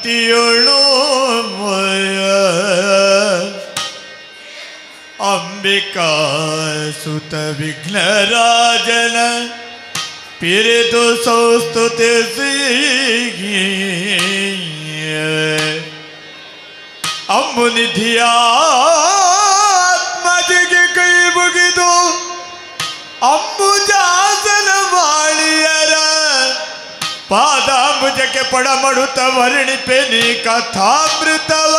ಭಕ್ತಿಯೊಳು ಅಂಬಿಕಾ ಸುತ ವಿಘ್ನರಾಜನ ಪಿರಿದು ಸಂಸ್ತುತಿಸಿ ಅಂಬುನಿಧಿಯ ಆತ್ಮಜಿಗೆ ಕೈ ಮುಗಿದು ಅಂಬುಜಾಸನ ವಾಣಿಯರ ಪಾದಾಂಬುಜಕ್ಕೆ ಪಡಮಡುತ್ತ ವರ್ಣಿಪೆನಿ ಕಥಾಮೃತವ.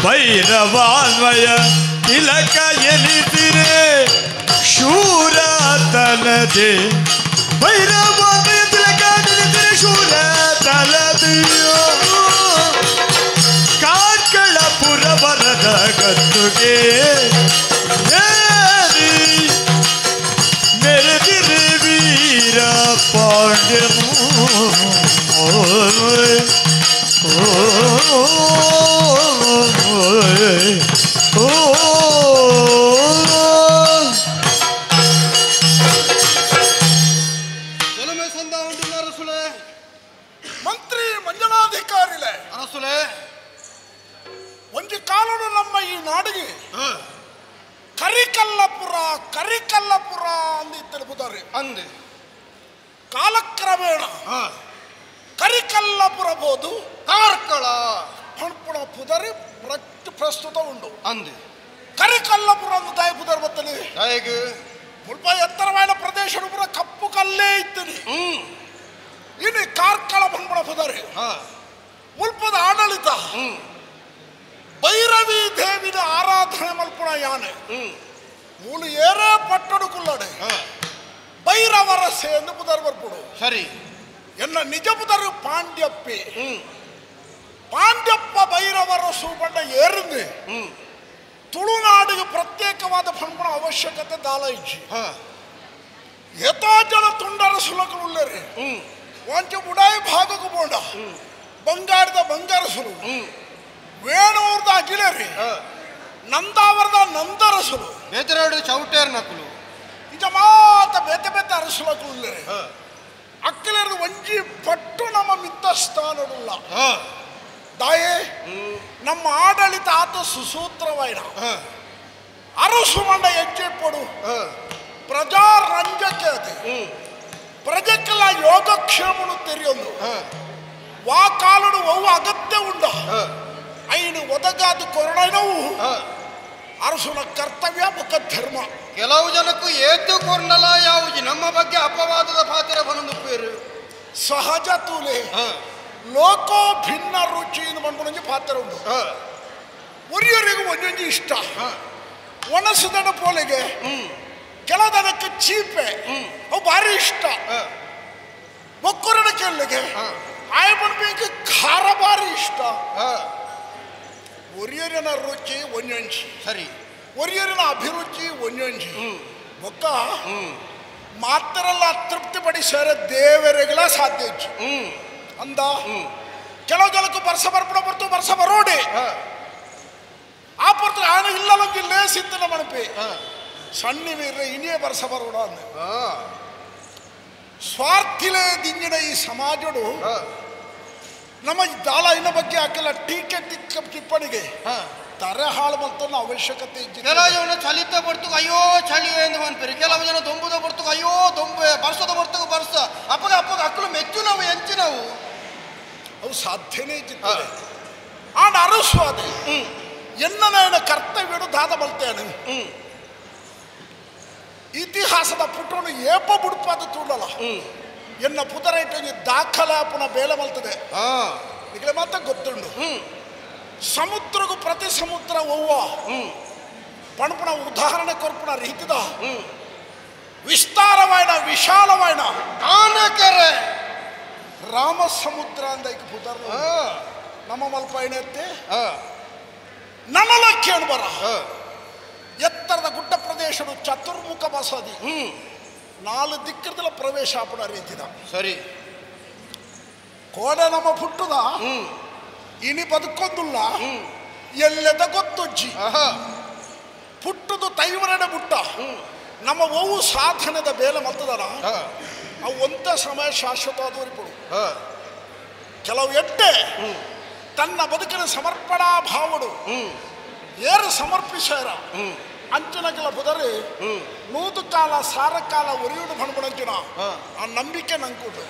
ಭೈರವಾನ್ವಯ ತಿಲಕ ಎನಿಸಿರೆ ಶೂರ ತಲದೆ, ಭೈರವಾನ್ವಯ ತಿಲಕ ಎನಿಸಿರೆ ಶೂರ ತಲದೆಯೋ ಕಾರ್ಕಳ ಪುರವರದ ಗದ್ದುಗೆ ಏರಿ ಮೆರೆದಿರೆ ವೀರ ಪಾಂಡ್ಯನು. ಮಂತ್ರಿ ಮಂಜನಾಧಿಕಾರಿಲೆ ಅರಸುಲೆ, ಒಂದು ಕಾಲನು ನಮ್ಮ ಈ ನಾಡಿಗೆ ಕರಿಕಲ್ಲಪುರ ಕರಿಕಲ್ಲಪುರ ಅಂದು తెలుపుತಾರೆ. ಅಂದೆ ಕಾಲಕ್ರಮೇಣ ಕರಿಕಲ್ಲಪುರ ಬೋದು ಕಾರ್ಕಳ ಪಣಪುಣ ಪುದರಿ ಪ್ರಸ್ತುತ ಉಂಡು. ಅಂದೆ ಕರಿಕಲ್ಲಪುರ ಅಂದು ದಾಯ ಪುದರ್ ಬತ್ತಲಿ ಮುಲ್ಪ ಎತ್ತರವಾದ ಪ್ರದೇಶ ಪುರ ಕಪ್ಪು ಕಲ್ಲೇ ಇತ್ತನಿ. ಇನ್ನು ಕಾರ್ಕಳ ಪಣಪುಣ ಪುದರಿ ಮುಲ್ಪದ ಆಡಳಿತ ಭೈರವಿ ದೇವಿನ ಆರಾಧನೆ ಮಲ್ಪುಣ ಯಾನೆ ಮೂಲು ಏರೇ ಪಟ್ಟಡು ಕುಲ್ಲಡೆ ಭೈರವರ ಸೇಂದು ಪುದರ್ ಬರ್ಪುಡು. ಸರಿ, ಎನ್ನ ನಿಜ ಪುದರು ಪಾಂಡ್ಯಪ್ಪೆ. ಪಾಂಡ್ಯಪ್ಪ ಭೈರವರ ಸೂಪಣ್ಣ ಏರಿಂದು ತುಳುನಾಡಿಗೆ ಪ್ರತ್ಯೇಕವಾದ ಪಣಪುಣ ಅವಶ್ಯಕತೆ ದಾಲ ಇಜ್ಜಿ. ಎತೋ ಜನ ತುಂಡರ ಸುಲಕಲು ಉಳ್ಳೇರಿ ಒಂಚ ಉಡಾಯಿ ಭಾಗಕ್ಕೆ ಬೋಂಡ ಬಂಗಾರದ ಬಂಗಾರಸುಲು ವೇಣೂರ್ದ ಅಗಿಲೇರಿ ನಂದಾವರದ ನಂದರಸುಲು ಬೇತರಾಡು ಚೌಟೇರ್ ನಕುಲು ನಿಜ ಮಾತ ಬೇತೆ ಬೇತೆ ಅರಸುಲಕುಲು ಅಕ್ಕಲೇರು ಒಂಜಿ ಪಟ್ಟು ನಮ್ಮ ಮಿತ್ತ ಸ್ಥಾನಡುಲ್ಲ ದಾಯೆ ನಮ್ಮ ಆಡಳಿತ ಆತ ಸುಸೂತ್ರವಾಯ್ನ ಅರಸು ಮಂಡ ಹೆಜ್ಜೆ ಪಡು ಪ್ರಜಾ ರಂಜಕ್ಕೆ ಅದು ಪ್ರಜಕ್ಕೆಲ್ಲ ಯೋಗಕ್ಷೇಮನು ತೆರೆಯೊಂದು ವಾ ಕಾಲುಡು ಒವ್ವ ಅಗತ್ಯ ಉಂಡ ಐನು ಒದಗಾದ ಕೊರಡೈನವು ಅರಸುನ ಕರ್ತವ್ಯ ಮುಖ ಧರ್ಮ. ಕೆಲವು ಜನಕ್ಕೂ ಏತು ಕೊರ್ನಲ ಯಾವುಜಿ ನಮ್ಮ ಬಗ್ಗೆ ಅಪವಾದದ ಪಾತ್ರ ಬಂದು ಸಹಜ ತೂಲೆ ಲೋಕೋ ಭಿನ್ನ ರುಚಿ ಬಂದ್ಕೊಂಡೊಂಜಿ ಪಾತ್ರ ಉಂಟು. ಒರಿಯರಿಗೂ ಒಂದೊಂಜಿ ಇಷ್ಟ ಒಣಸುದಡ ಪೋಲಿಗೆ ಕೆಲದನಕ್ಕೆ ಚೀಪೆ ಅವು ಭಾರಿ ಇಷ್ಟ. ಒಕ್ಕರಡ ಕೆಲ್ಲಿಗೆ ಆಯ ಬಂಡ್ಬೇಕು ಖಾರ ಭಾರಿ ಇಷ್ಟ. ಒರಿಯರಿನ ರುಚಿ ಒಂದೊಂಜಿ ಸರಿ, ಒರಿಯರಿನ ಅಭಿರುಚಿ ಒಂದೊಂಜಿ ಒಕ್ಕ ಮಾತ್ರಲ್ಲ ತೃಪ್ತಿಪಡಿಸರ ದೇವರಿಗೆಲ್ಲ ಸಾಧ್ಯ ಇತ್ತು ಅಂದ. ಕೆಲವು ಜನಕ್ಕೂ ವರ್ಷ ಬರ್ಪಣ ಬರ್ತು ವರ್ಷ ಬರೋಡಿ ಆ ಪೊರ್ತು ಆನ ಇಲ್ಲಲೊಂಜಿ ಲೇಸಿತ್ತನ ಮಣಪಿ ಸಣ್ಣ ವೀರ ಇನಿಯೇ ವರ್ಷ ಬರೋಡ ಅಂದ. ಸ್ವಾರ್ಥಿಲೇ ದಿಂಜಿನ ಈ ಸಮಾಜಡು ನಮ್ಮ ದಾಳ ಇನ್ನ ಬಗ್ಗೆ ಹಾಕಲ್ಲ ಟೀಕೆ ಟಿಪ್ಪಣಿಗೆ ತರೆ ಹಾಳು ಬಂತ ಅವಶ್ಯಕತೆ ಇದ್ದ. ಕೆಲವು ಜನ ಚಳಿತ ಬರ್ತುಗ ಅಯ್ಯೋ ಚಳಿ ಎಂದು ಅನ್ಪೇರಿ, ಕೆಲವು ಜನ ದೊಂಬುದ ಬರ್ತುಗ ಅಯ್ಯೋ ದೊಂಬೆ, ಬರ್ಸದ ಬರ್ತುಗ ಬರ್ಸ, ಅಪ್ಪಗ ಅಪ್ಪಗ ಅಕ್ಕಲು ಮೆಚ್ಚು ನಾವು ಎಂಚಿನವು ಅವು ಸಾಧ್ಯನೇ ಇದ್ದಿತ್ತು. ಆಂಡ ಅರಸು ಅದೇ ಎನ್ನನ ಕರ್ತವ್ಯಡು ದಾದ ಬಲ್ತೇನೆ. ಇತಿಹಾಸದ ಪುಟೋನು ಏಪ ಬುಡುಪಾದ ತೂಡಲ್ಲ ಎನ್ನ ಪುದರೈಟ ದಾಖಲಾಪುನ ಬೇಲೆ ಮಲ್ತದೆ ಈಗಲೇ ಮಾತ್ರ ಗೊತ್ತುಂಡು. ಸಮುದ್ರಗೂ ಪ್ರತಿ ಸಮುದ್ರ ಒವ್ವ ಪಣಪುಣ ಉದಾಹರಣೆ ಕೊರ್ಪುಣ ರೀತಿದ ವಿಸ್ತಾರವಾಯ್ನ ವಿಶಾಲವಾಯ್ನ ಕಾನಕೆರೆ ರಾಮ ಸಮುದ್ರ ಅಂದ ಈಗ ಪುದರ್ ನಮ್ಮ ಮಲ್ಪೈನತ್ತೆ ನನಲಕ್ಕೆ ಬರ ಎತ್ತರದ ಗುಡ್ಡ ಪ್ರದೇಶದ ಚತುರ್ಮುಖ ಬಸದಿ ನಾಲ್ಕು ದಿಕ್ಕದಲ್ಲ ಪ್ರವೇಶ ಆಪುಣ ರೀತಿದ ಸರಿ. ಕೋಡೆ ನಮ್ಮ ಪುಟ್ಟುದ ಇನಿ ಬದುಕೊಂದುಲ್ಲ ಎಲ್ಲೆದ ಗೊತ್ತೊಜ್ಜಿ ಪುಟ್ಟುದು ತೈವರಡೆ ಬುಟ್ಟ ನಮ್ಮ ಒವು ಸಾಧನದ ಬೇಲೆ ಮತ್ತದನ ಅವು ಒಂತ ಸಮಯ ಶಾಶ್ವತವಾದವರಿಪಡು. ಕೆಲವು ಎಡ್ಡೆ ತನ್ನ ಬದುಕಿನ ಸಮರ್ಪಣಾ ಭಾವಡು ಏರು ಸಮರ್ಪಿಸ್ಯಾರ ಅಂಚಿನ ಕೆಲ ಬುದರೆ ನೂದು ಕಾಲ ಸಾರ ಕಾಲ ಒರಿಯುಡು ಬಣ್ಬಣಂಚಿನ ಆ ನಂಬಿಕೆ ನಂಕುಂಟು.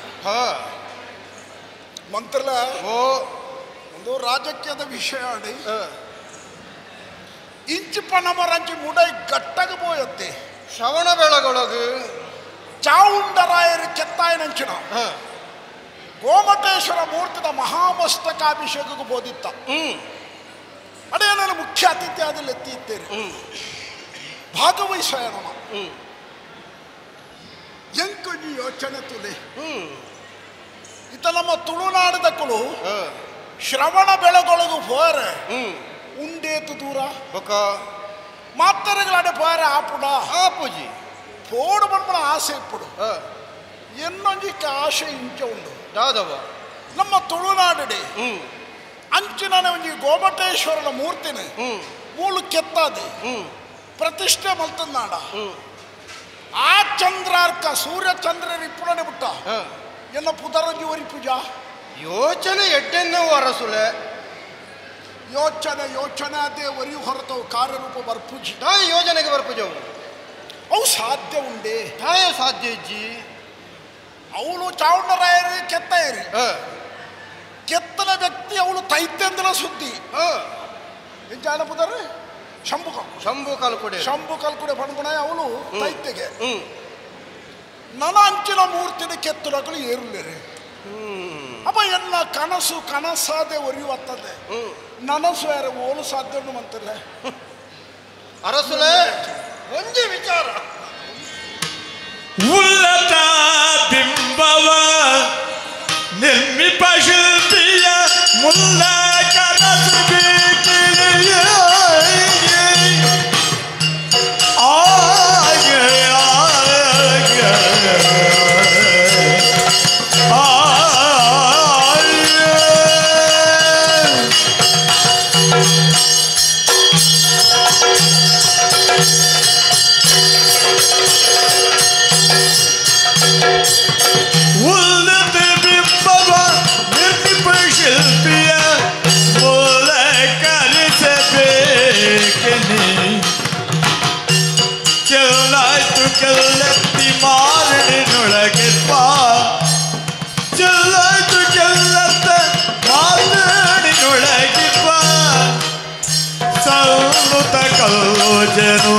ಮಂತ್ರಲ ಒಂದು ರಾಜಕೀಯದ ವಿಷಯ ಅಡಿ ಇಂಚು ಪಣಮರಂಚಿ ಮುಡೈ ಗಟ್ಟಗ ಪೋಯತ್ತೆ ಶ್ರವಣ ಬೆಳಗೊಳಗು ಚಾವುಂಡರಾಯರು ಕೆತ್ತಾಯನಂಚಿನ ಗೋಮಟೇಶ್ವರ ಮೂರ್ತಿದ ಮಹಾಮಸ್ತಕಾಭಿಷೇಕಕ್ಕೂ ಬೋಧಿತ್ತ ಅದೇ ನಾನು ಮುಖ್ಯ ಅತಿಥಿ ಆದಲ್ಲಿ ಎತ್ತಿ ಇದ್ದೇನೆ ಭಾಗವಹಿಸಾಯ ನಮ್ಮ ಎಂಕೊಂಜಿ ಯೋಚನೆ ತುಲೆ ಇತ ನಮ್ಮ ತುಳುನಾಡದ ಕುಳು ಶ್ರವಣ ಬೆಳಗೊಳಗು ಪೋರೆ ಉಂಡೇತು ದೂರ ಮಾತರಗಳಡೆ ಪೋರೆ ಆಪುಡ ಆಪುಜಿ ಪೋಡು ಬಂದ್ಬಣ ಆಸೆ ಇಪ್ಪುಡು ಎನ್ನೊಂಜಿ ಆಸೆ ಇಂಚ ಉಂಡು ದಾದವ ನಮ್ಮ ತುಳುನಾಡಡೆ ಅಂಚಿನ ಒಂಜಿ ಗೋಮಟೇಶ್ವರನ ಮೂರ್ತಿನ ಮೂಲು ಕೆತ್ತಾದೆ ಪ್ರತಿಷ್ಠೆ ಮಲ್ತನಾಡ ಆ ಚಂದ್ರಾರ್ಕ ಸೂರ್ಯ ಚಂದ್ರರ ಇಪ್ಪುಡನೆ ಬಿಟ್ಟ ಎನ್ನ ಪುದರಂಜಿ ಒರಿ ಪೂಜಾ ಯೋಚನೆ ಎಡ್ಡೆನ್ನು ಅರಸುಲೆ ಯೋಚನೆ ಯೋಚನೆ ಅದೇ ಒರಿ ಹೊರತವು ಕಾರ್ಯರೂಪ ಬರ್ಪೂಜಿ ತಾಯಿ ಯೋಜನೆಗೆ ಬರ್ಪೂಜವು ಅವು ಸಾಧ್ಯ ಉಂಡೆ ತಾಯ ಸಾಧ್ಯ ಇಜ್ಜಿ ಅವಳು ಚಾವುಂಡರಾಯರಿ ಕೆತ್ತಾಯರಿ ಕೆತ್ತನ ವ್ಯಕ್ತಿ ಅವಳು ತೈತೆಂದಲ ಸುದ್ದಿ ಎಂಚಾನ ಪುದರ್ ಶಂಭು ಶಂಭು ಕಲ್ಕುಡೆ ಶಂಭು ಕಲ್ಕುಡೆ ಪಣಪುಣ ಅವಳು ತೈತೆಗೆ ನನ ಅಂಚಿನ ಮೂರ್ತಿನ ಕೆತ್ತುಲಗಳು ಏರುಲೇರಿ ಅಪ್ಪ ಎಲ್ಲ ಕನಸು ಕನಸಾದೆ ಒರಿಯುವತ್ತದೆ ನನಸು ಯಾರ ಓಲು ಸಾಧ್ಯ ಉಂಟು ಮಂತಲ್ಲ ಅರಸುಲೆ ಒಂಜಿ ವಿಚಾರ ಉಲ್ಲತ ಬಿಂಬವ ನಿರ್ಮಿಪ ಶಿಲ್ಪಿಯ ಮುಲ್ಲ ಕನಸು ಬೇಕಿದೆಯೇ ಆಗೆ ಆಗೆ ಆಗೆ. ಉನ್ನತ ಬಿಂಬವ ನಿರ್ಮಿಪ ಶಿಲ್ಪಿಯ ಮೂಲ ಕಲಿಸಬೇಕನಿ ಚೆಲ್ಲಾಯ್ತು ಕೆಲ್ಲತ್ತಿ ಮಾರಡಿನೊಳಗೆಪ್ಪ ಚೆಲ್ಲಾಯ್ತು ಕೆಲ್ಲತ್ತ ಮಾರಡಿನೊಳಗಿಪ್ಪ ಸಲ್ಲುತ ಕಲ್ಲು ಜನೋ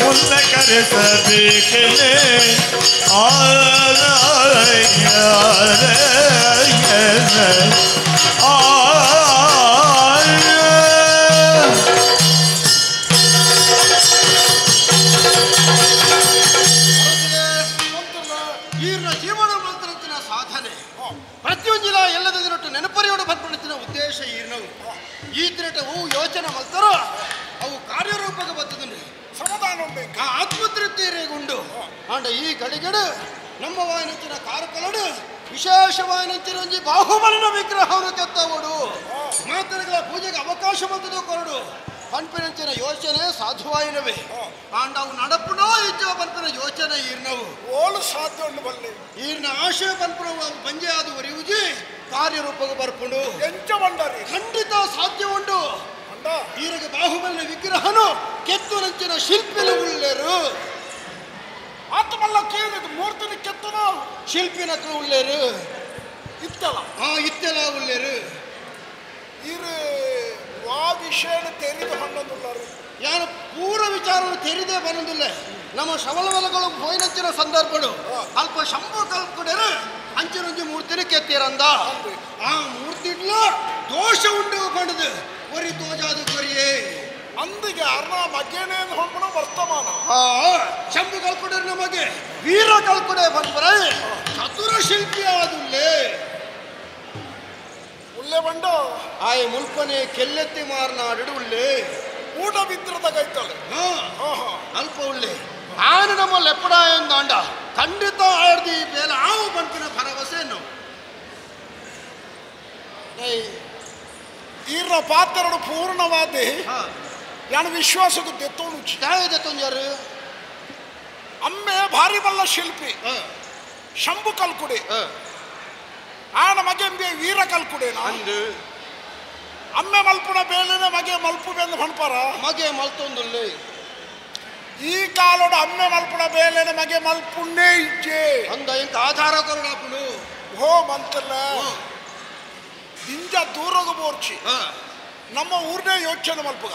ಮುನ್ನ ಕರೆಸಬೇಕೇ ಈರ್ನ ಜೀವನ ಮಂತ್ರತ್ತಿನ ಸಾಧನೆ ಪ್ರತಿಯೊಂದಿನ ಎಲ್ಲದರೊಟ್ಟು ನೆನಪರಿಯೋಡು ಬಂದ್ಬಿಡುತ್ತಿನ ಉದ್ದೇಶ ಈರ್ನವು ಈ ತಿರಟ ಅವು ಯೋಚನೆ ಮಲ್ತಾರೋ ಅವು ಕಾರ್ಯರೂಪಕ್ಕೆ ಬರ್ತದೆ ಸಮಾಧಾನ ಉಂಟು ಆ ಆತ್ಮತೃಪ್ತಿ ಉಂಡು ಆಂಡ ಈ ಗಳಿಗೆಡು ನಮ್ಮ ವಾಯನಂಚಿನ ಕಾರುಕಲಡು ವಿಶೇಷವಾಯನಂಚಿನ ಒಂಜಿ ಬಾಹುಬಲನ ವಿಗ್ರಹವನ್ನು ಕೆತ್ತವಡು ಮಾತನಗಳ ಪೂಜೆಗೆ ಅವಕಾಶ ಬಂದದು ಕೊರಡು ಪನ್ಪಿನಂಚಿನ ಯೋಚನೆ ಸಾಧುವಾಯಿನವೇ ಆಂಡ ಅವು ನಡಪುನೋ ಇಚ್ಚೋ ಪನ್ಪಿನ ಯೋಚನೆ ಈರ್ನವು ಓಲು ಸಾಧ್ಯ ಉಂಡು ಬಲ್ಲೆ ಈರ್ನ ಆಶಯ ಪನ್ಪುನ ಬಂಜೆ ಅದು ಒರಿಯುಜಿ ಕಾರ್ಯರೂಪಕ್ಕೆ ಬರ್ಪುಂಡು ಎಂಚ ಬಂಡರಿ ಖಂಡಿತ ಸಾಧ್ಯ ಉಂಡು ಅಂಡ ಈರಗ ಬಾಹುಬಲಿನ ವಿಗ್ರಹನು ಕೆತ್ತುನಂಚಿನ ಶಿಲ್ಪಿಲು ಉಳ್ಳೇರು ಆತಮಲ್ಲ ಕೇಳಿದ ಮೂರ್ತಿನ ಕೆತ್ತನು ಶಿಲ್ಪಿನಕ್ಲು ಉಳ್ಳೇರು ಇತ್ತಲ್ಲ ಆ ಇತ್ತೆಲ ಉಳ್ಳೇರು ಇರು ವಾ ವಿಷಯನ ತೆರೆದು ಹಣ್ಣೊಂದುಳ್ಳಾರು ಯಾರು ಪೂರ ವಿಚಾರವನ್ನು ತೆರೆದೇ ಬನ್ನೊಂದಿಲ್ಲ ನಮ್ಮ ಶವಲವಲಗಳು ಹೋಯ್ನಂಚಿನ ಸಂದರ್ಭಡು ಅಲ್ಪ ಶಂಭು ಕಲ್ಪುಡರು ಅಂಚಿನೊಂಜಿ ಮೂರ್ತಿನ ಕೆತ್ತೀರಂದ ಆ ಮೂರ್ತಿಡ್ಲ ದೋಷ ಉಂಡು ಪಂಡದು ಒರಿ ತೋಜಾದು ಕೊರಿಯೇ ಅಂದಿಗೆ ಅರ್ಣ ಮಗೇನೆ ಹೊಂಬಣ ವರ್ತಮಾನ ಆ ಶಂಭು ಕಲ್ಪುಡರು ನಮಗೆ ವೀರ ಕಲ್ಪುಡೆ ಬಂದ್ಬರ ಚತುರ ಶಿಲ್ಪಿ ಆದುಲ್ಲೇ ಉಳ್ಳೆ ಬಂಡು ಆಯ್ ಮುಲ್ಪನೆ ಕೆಲ್ಲೆತ್ತಿ ಮಾರನಾಡು ಉಳ್ಳೆ ಊಟ ಬಿದ್ರದ ಕೈತಲೆ ಹಾ ಅಲ್ಪ ಉಳ್ಳೆ ಆನು ನಮ್ಮ ಲೆಪ್ಪಡ ಎಂದಾಂಡ ಖಂಡಿತ ಆಡ್ದಿ ಬೇಲೆ ಆವು ಬಂತಿನ ಭರವಸೆಯನ್ನು ಈರ್ನ ಪಾತ್ರರು ಪೂರ್ಣವಾದ ಯಾನು ವಿಶ್ವಾಸಕ್ಕೆ ದೆತ್ತೋಣು ದೆತ್ತೊಂಜಾರು ಅಮ್ಮೆ ಭಾರಿ ಬಲ್ಲ ಶಿಲ್ಪಿ ಶಂಭು ಕಲ್ಕುಡೆ ಆನ ಮಗೆಂಬೆ ವೀರ ಕಲ್ಕುಡೆ ಅಂದು ಅಮ್ಮೆ ಮಲ್ಪುನ ಬೇಲೆನ ಮಗೆ ಮಲ್ಪು ಬೆಂದು ಹೊಣ್ಪಾರ ಮಗೆ ಮಲ್ತೊಂದುಲ್ಲೆ ಈ ಕಾಲೋಡ ಅಮ್ಮೆ ಮಲ್ಪುನ ಬೇಲೆನ ಮಗೆ ಮಲ್ಪುಣ್ಣೇ ಇಜ್ಜೆ ಅಂದ ಎಂತ ಆಧಾರ ಕೊರಡಾಪುಡು ಹೋ ಮಂತಲ್ಲ ಇಂಜ ದೂರಗು ಬೋರ್ಚಿ ನಮ್ಮ ಊರ್ನೇ ಯೋಚನೆ ಮಲ್ಪುಗ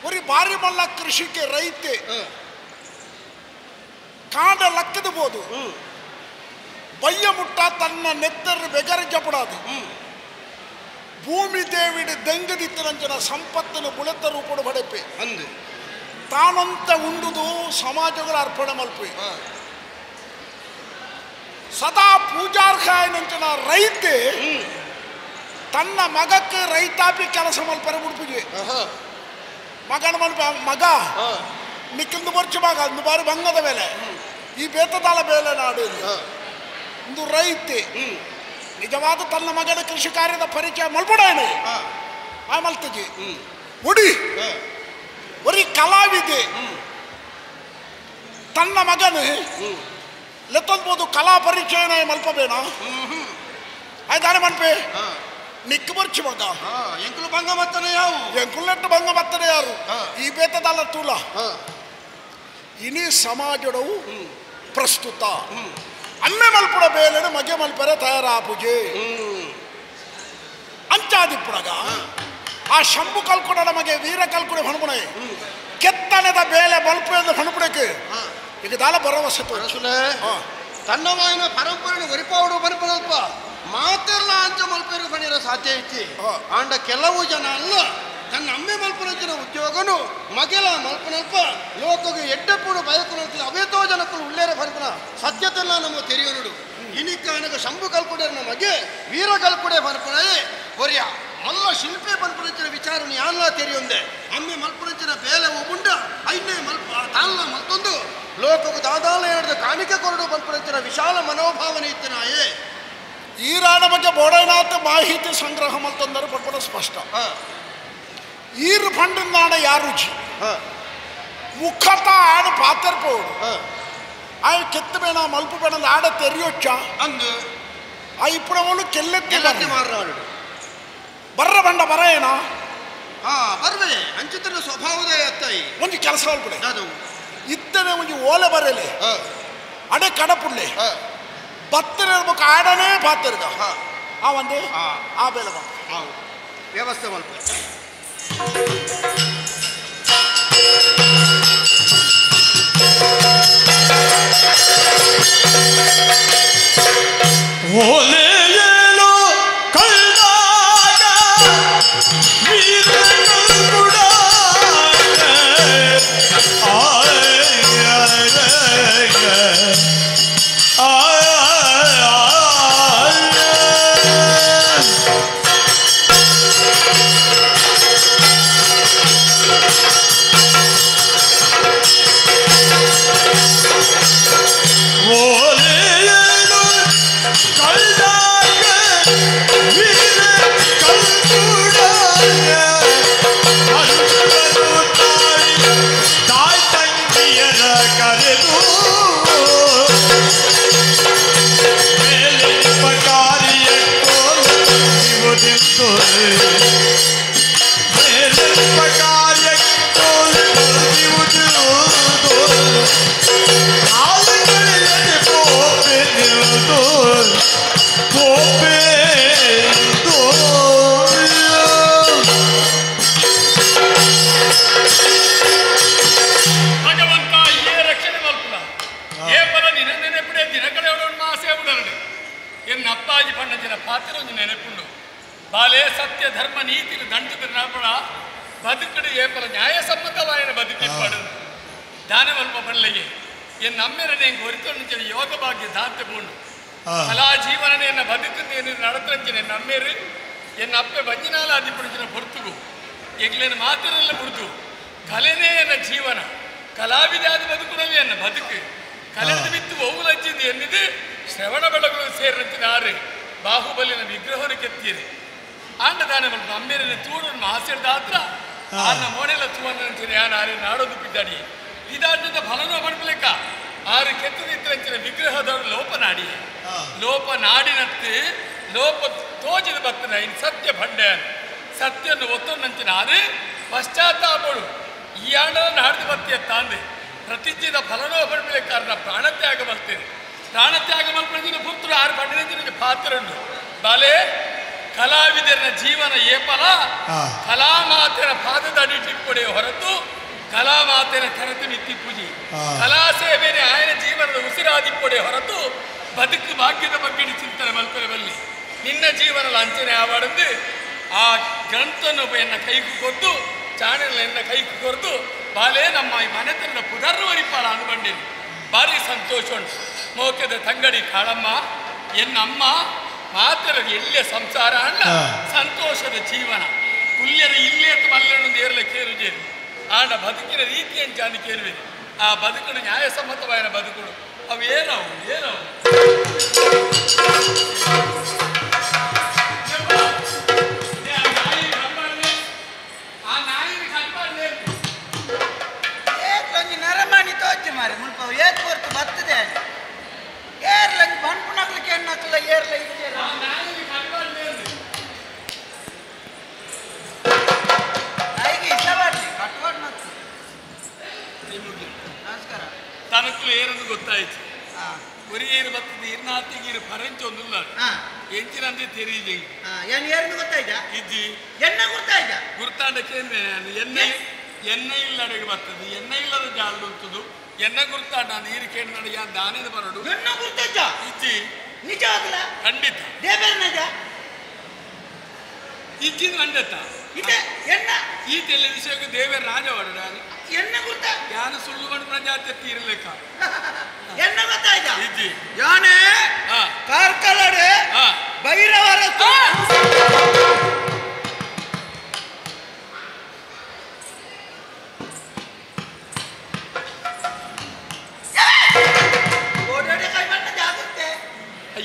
ಒರಿ ಭಾರಿ ಮಲ್ಲ ಕೃಷಿಗೆ ರೈತೆ ಕಾಂಡ ಲಕ್ಕದ ಬೋದು ಬಯ್ಯ ಮುಟ್ಟ ತನ್ನ ನೆತ್ತರು ಬೆಗರ ಜಪಡಾದು ಭೂಮಿ ದೇವಿಡಿ ದೆಂಗದಿತ್ತರಂಜನ ಸಂಪತ್ತನ್ನು ಬುಳೆತ ರೂಪಡು ಬಡೆಪೆ ಅಂದು ತಾನಂತ ಉಂಡುದು ಸಮಾಜಗಳ ಅರ್ಪಣೆ ಮಲ್ಪಿ ಸದಾ ಪೂಜಾರ್ಹಾಯನಂಚನ ರೈತೆ ತನ್ನ ಮಗಕ್ಕೆ ರೈತಾಪಿ ಕೆಲಸ ಮಲ್ಪರೆ ಉಡುಪಿಗೆ ಮಗನ ಮಲ್ಪ ಮಗ ನಿಕ್ಕಿಂದು ಬರ್ಚು ಮಗ ಅಂದು ಬಾರಿ ಬಂಗದ ಮೇಲೆ ಈ ಬೇತದಾಲ ಬೇಲೆ ನಾಡು ಇಂದು ರೈತೆ ನಿಜವಾದ ತನ್ನ ಮಗನ ಕೃಷಿ ಕಾರ್ಯದ ಪರಿಚಯ ಮಲ್ಪಡಾಯಣ ಆ ಮಲ್ತಜಿ ಉಡಿ ಒರಿ ಕಲಾವಿದೆ ತನ್ನ ಮಗನು ಲೆತ್ತೊಂದ್ಬೋದು ಕಲಾ ಪರಿಚಯನ ಮಲ್ಪಬೇಡ ಆಯ್ತಾನೆ ಮನ್ಪೆ ನಿಕ್ಕು ಬರ್ಚು ಮಗ ಎಂಕುಲು ಭಂಗ ಮತ್ತನೆ ಯಾವು ಎಂಕುಲೆಟ್ಟು ಭಂಗ ಮತ್ತನೆ ಯಾರು ಈ ಬೇತದಲ್ಲ ತೂಲ ಇನಿ ಸಮಾಜಡವು ಪ್ರಸ್ತುತ ಅಮ್ಮೆ ಮಲ್ಪುಡ ಬೇಲೆನು ಮಗೆ ಮಲ್ಪರೆ ತಯಾರಾಪುಜೆ ಅಂಚಾದಿಪ್ಪುಡಗ ಆ ಶಂಭು ಕಲ್ಕುಡ ನಮಗೆ ವೀರ ಕಲ್ಕುಡ ಹೊಣಪುಣೆ ಕೆತ್ತನೆದ ಬೇಲೆ ಮಲ್ಪು ಎಂದು ಹೊಣಪುಡಕ್ಕೆ ಈಗ ದಾಲ ಭರವಸೆ ಅರಸುಲೆ ತನ್ನವಾಯಿನ ಪರಂಪರೆಯನ್ನು ಒರಿಪಾವಡು ಬರಪಡಲ್ಪ ಮಾತೆಲ್ಲ ಅಂಚ ಮಲ್ಪೇರು ಬಣಿರ ಸಾಧ್ಯ ಐತಿ ಆಂಡ ಕೆಲವು ಜನ ಅಲ್ಲ ತನ್ನ ಅಮ್ಮೆ ಮಲ್ಪನಂಚಿನ ಉದ್ಯೋಗನು ಮಗೆಲ ಮಲ್ಪನಲ್ಪ ಲೋಕಗೆ ಎಡ್ಡೆಪ್ಪುಡು ಬಯಕುನಂಚಿನ ಅವೇತೋ ಜನಕ್ಕಳು ಉಳ್ಳೇರ ಬರಪನ ಸತ್ಯತೆಲ್ಲ ನಮ್ಮ ತೆರೆಯೋನುಡು ಇನಿಕ ಅನಗ ಶಂಭು ಕಲ್ಕುಡೆ ನಮಗೆ ವೀರ ಕಲ್ಕುಡೆ ಬರಪಣೆ ಒರಿಯ ಮಲ್ಲ ಶಿಲ್ಪಿ ಮಲ್ಪುನಂಚಿನ ವಿಚಾರನೆ ಯಾನ್ಲ ತೆರಿಯೊಂದೆ ಅಮ್ಮೆ ಮಲ್ಪುನಂಚಿನ ಬೇಲೆ ಉಂಡ ಐನೇ ಮಲ್ಪ ತಾನ್ಲ ಮಲ್ತೊಂದು ಲೋಕವು ದಾದಾಲ ಏನಾದ ಕಾಣಿಕೆ ಕೊರಡು ಮಲ್ಪುನಂಚಿನ ವಿಶಾಲ ಮನೋಭಾವನೆ ಇತ್ತಿನಾಯೇ ಈ ರಾಣ ಬಗ್ಗೆ ಬೋಡೈನಾಥ ಮಾಹಿತಿ ಸಂಗ್ರಹ ಮಲ್ತಂದರೆ ಪಡ್ಪಡ ಸ್ಪಷ್ಟ ಈರು ಫಂಡಿಂದಾಣ ಯಾರು ರುಚಿ ಮುಖತ ಆಡು ಪಾತರ್ಪೋಡು ಆಯ್ ಕೆತ್ತ ಬೇಣ ಮಲ್ಪು ಬೇಣ ಆಡ ತೆರಿಯೊಚ್ಚ ಅಂದು ಆ ಇಪ್ಪುಡವಳು ಕೆಲ್ಲೆತ್ತಿ ಮಾರನಾಡು ಬರ್ರ ಬಂಡ ಬರ ಏನ ಹಾ ಬರ್ವೆ ಅಂಚಿತನ ಸ್ವಭಾವದ ಅತ್ತಾಯಿ ಒಂದು ಕೆಲಸ ಅಲ್ಪಡೆ ಅದು ಇತ್ತನೆ ಒಂದು ಓಲೆ ಬರಲಿ ಅಡೆ ಕಡಪುಳ್ಳೆ ಬತ್ತನೆ ಇರ್ಬೇಕು ಆಡನೇ ಪಾತರ್ಗ ಆ ಒಂದೇ ಆ ಬೇಲೆ ಬಂದ ವ್ಯವಸ್ಥೆ ಮಲ್ಪ ಓಲೆಯೇನು ಕಲ್ಲಾಗ ವೀರನು ಕೂಡ ಭಗವಂತ ಏ ರಕ್ಷಣೆ ಮಲ್ಪುಲ ಏ ಪರ ನಿನ್ನ ನೆನಪಿಡೆ ದಿನಕಳೆಯವಡು ಆಸೆ ಉಡರಡು ಎನ್ನ ಅಪ್ಪಾಜಿ ಪಣ್ಣಂಚಿನ ಪಾತ್ರ ನೆನಪುಂಡು ಬಾಲೆ ಸತ್ಯ ಧರ್ಮ ನೀತಿ ದಂಡದ ನಡಪಡ ಬದುಕಡು ಏಪಲ ನ್ಯಾಯಸಮ್ಮತವಾಯನ ಬದುಕಿಪ್ಪಡು ದಾನವಲ್ಪ ಪಳ್ಳಿಗೆ ಎನ್ನ ಅಮ್ಮೆರನೆ ಹೊರಿತೊಂಚಿನ ಯೋಗ ಭಾಗ್ಯ ದಾಂತೆ ಪೂಂಡು ಕಲಾ ಜೀವನನೆ ಎನ್ನ ಬದುಕನ್ನು ನಡತಂಚಿನ ಎನ್ನ ಅಮ್ಮೇರು ಎನ್ನ ಅಪ್ಪೆ ಬಂಜಿನಾಲ ಅದಿಪುಡಿಚಿನ ಹೊರ್ತುಗು ಎಗ್ಲೇನ ಮಾತಿರಲ್ಲ ಬುಡ್ದು ಕಲೆನೇ ಎನ್ನ ಜೀವನ ಕಲಾವಿದಾದ ಬದುಕುನವೇ ಎನ್ನ ಬದುಕು ಕಲೆದ ಬಿತ್ತು ಒವುಲಜ್ಜಿಂದು ಎನ್ನಿದು ಶ್ರವಣ ಬೆಳಗುಲು ಸೇರಿನಂಚಿನ ಆರು ಬಾಹುಬಲಿನ ವಿಗ್ರಹವನ್ನು ಕೆತ್ತೀರಿ ಆಂಡ ದಾನೆ ಮಲ್ಪ ಅಮ್ಮೇರನೆ ತೂಡು ಆಸೆಡ್ದಾತ್ರ ಆರ್ನ ಮೋನೆಲ್ಲ ತೂವನ್ನ ಯಾನ್ ಆರೆ ನಾಡೋದು ಪಿದ್ದಾಡಿ ಇದಾದ್ರಿಂದ ಫಲನೋ ಪಡ್ಪಲೆಕ್ಕ ಆರು ಕೆತ್ತದಿತ್ತರಂಚಿನ ವಿಗ್ರಹದವರು ಲೋಪನಾಡಿ ಲೋಪನಾಡಿನತ್ತು ಲೋಪ ತೋಜಿದ ಬತ್ತನ ಇನ್ ಸತ್ಯ ಭಂಡೆ ಸತ್ಯನ್ನು ಒತ್ತೊಂದಂಚಿನ ಆರು ಪಶ್ಚಾತ್ತಾಪಡು ಈ ಆಂಡನ ನಾಡ್ದು ಬತ್ತಿಯ ತಾಂದೆ ಪ್ರತಿಜ್ಞೆದ ಫಲನೋ ಪಡ್ಪಲೆಕ್ಕಾರನ ಪ್ರಾಣತ್ಯಾಗ ಮಲ್ತೇನೆ ಪ್ರಾಣತ್ಯಾಗ ಮಲ್ಪಂಚಿನ ಪುತ್ರ ಆರು ಪಂಡಿನ ಪಾತ್ರಂಡು ಬಾಲೆ ಕಲಾವಿದರ ಜೀವನ ಏಪಲ ಕಲಾಮಾತೆಯ ಪಾದದ ಅಡಿಟಿಪ್ಪಡೆ ಹೊರತು ಕಲಾಮಾತೆಯ ಕರತು ಮಿತ್ತಿ ಪೂಜೆ ಕಲಾ ಸೇವೆನೆ ಆಯನ ಜೀವನದ ಉಸಿರಾದಿಪ್ಪಡೆ ಹೊರತು ಬದುಕು ಭಾಗ್ಯದ ಬಗ್ಗೆ ಚಿಂತನೆ ಮಲ್ಪರೆ ಬಲ್ಲಿ ನಿನ್ನ ಜೀವನ ಲಾಂಛನೆ ಆವಾಡಂದು ಆ ಗ್ರಂಥನ್ನು ಎನ್ನ ಕೈಗೂ ಕೊದ್ದು ಚಾಣೆಲ್ಲ ಎನ್ನ ಕೈಗೂ ಕೊರ್ದು ಬಾಲೆ ನಮ್ಮ ಈ ಮನೆತನದ ಪುನರ್ವರಿಪಾಲ ಅನುಬಂಡಿನಿ ಭಾರಿ ಸಂತೋಷ ಉಂಟು ಮೋಕೆದ ತಂಗಡಿ ಕಾಳಮ್ಮ ಎನ್ನಮ್ಮ ಮಾತ್ರ ಎಲ್ಲಿಯ ಸಂಸಾರ ಅಲ್ಲ ಸಂತೋಷದ ಜೀವನ ಪುಲ್ಯರ ಇಲ್ಲೇ ಮಲ್ಲಣ್ಣೊಂದು ಏರ್ಲೆ ಕೇರುಜೇರು ಆಂಡ ಬದುಕಿನ ರೀತಿಯನ್ನು ಜಾನಿ ಕೇಳುವೆ ಆ ಬದುಕುಡು ನ್ಯಾಯಸಮ್ಮತವಾದ ಬದುಕುಡು ಅವು ಏನವು ಏನವು ಆ ನಾಯಿ ಕಟ್ಪಾಡ್ಲೇ ಏಕ್ಲೊಂಜಿ ನರಮಾನಿ ತೋಚಿ ಮಾರಿ ಮುಲ್ಪ ಏಕ್ ಹೊರ್ತು ಬರ್ತದೆ ಏರ್ಲಂಜಿ ಬಂಪುನಕ್ಲಿಕ್ಕೆ ಎಣ್ಣಕ್ಲ ಏರ್ಲ ಇದ್ದೀರ ಆ ನಾಯಿ ಕಟ್ಪಾಡ್ಲೇ ನಾಯಿಗೆ ಇಷ್ಟವಾಡ್ಲಿ ಕಟ್ವಾಡ್ ಮತ್ತು ನಮಸ್ಕಾರ ತನಕುಲು ಏನಂದು ಗೊತ್ತಾಯ್ತು ಒರಿಯೇರು ಬರ್ತದೆ ಇರ್ನಾತಿಗೀರು ಪರಂಚ ಒಂದುಲ್ಲ ಎಂಚಿನಂತೆ ತೆರೀಜೆ ಏನು ಏರ್ನು ಗೊತ್ತಾಯ್ತಾ ಇಜ್ಜಿ ಎಣ್ಣ ಗುರ್ತಾಯ್ತಾ ಗುರ್ತಾಂಡ ಕೇಂದ್ರ ಎಣ್ಣೆ ಎಣ್ಣೆ ಇಲ್ಲಡೆಗೆ ಬರ್ತದೆ ಎಣ್ಣೆ ಇಲ್ಲದ ಜಾಲು ಉಂಟುದು ಎಣ್ಣ ಗುರ್ತಾಂಡ ನೀರು ಕೇಂದ್ರ ಯಾ ದಾನಿದ ಬರಡು ಎಣ್ಣ ಗುರ್ತಾಯ್ತ ಇಜ್ಜಿ ನಿಜವಾಗ್ಲ ಖಂಡಿತ ದೇವೇರ್ ನಿಜ ಇಜ್ಜಿನ ಅಂಡತ ಇದೆ ಎಣ್ಣ ಈ ತೆಲ್ಲ ವಿಷಯಕ್ಕೆ ದೇವೇರ್ ರಾಜ ಹೊರಡ ಎಣ್ಣ ಗುರ್ತ ಯಾನು ಸುಳ್ಳು ಮಾಡಿ ಜಾತಿ ತೀರ್ಲೆಕ್ಕ ಎಣ್ಣ ಗೊತ್ತಾಯ್ತಾ ಇಜ್ಜಿ ಯಾನೆ ಕಾರ್ಕಳಡೆ ಭೈರವರ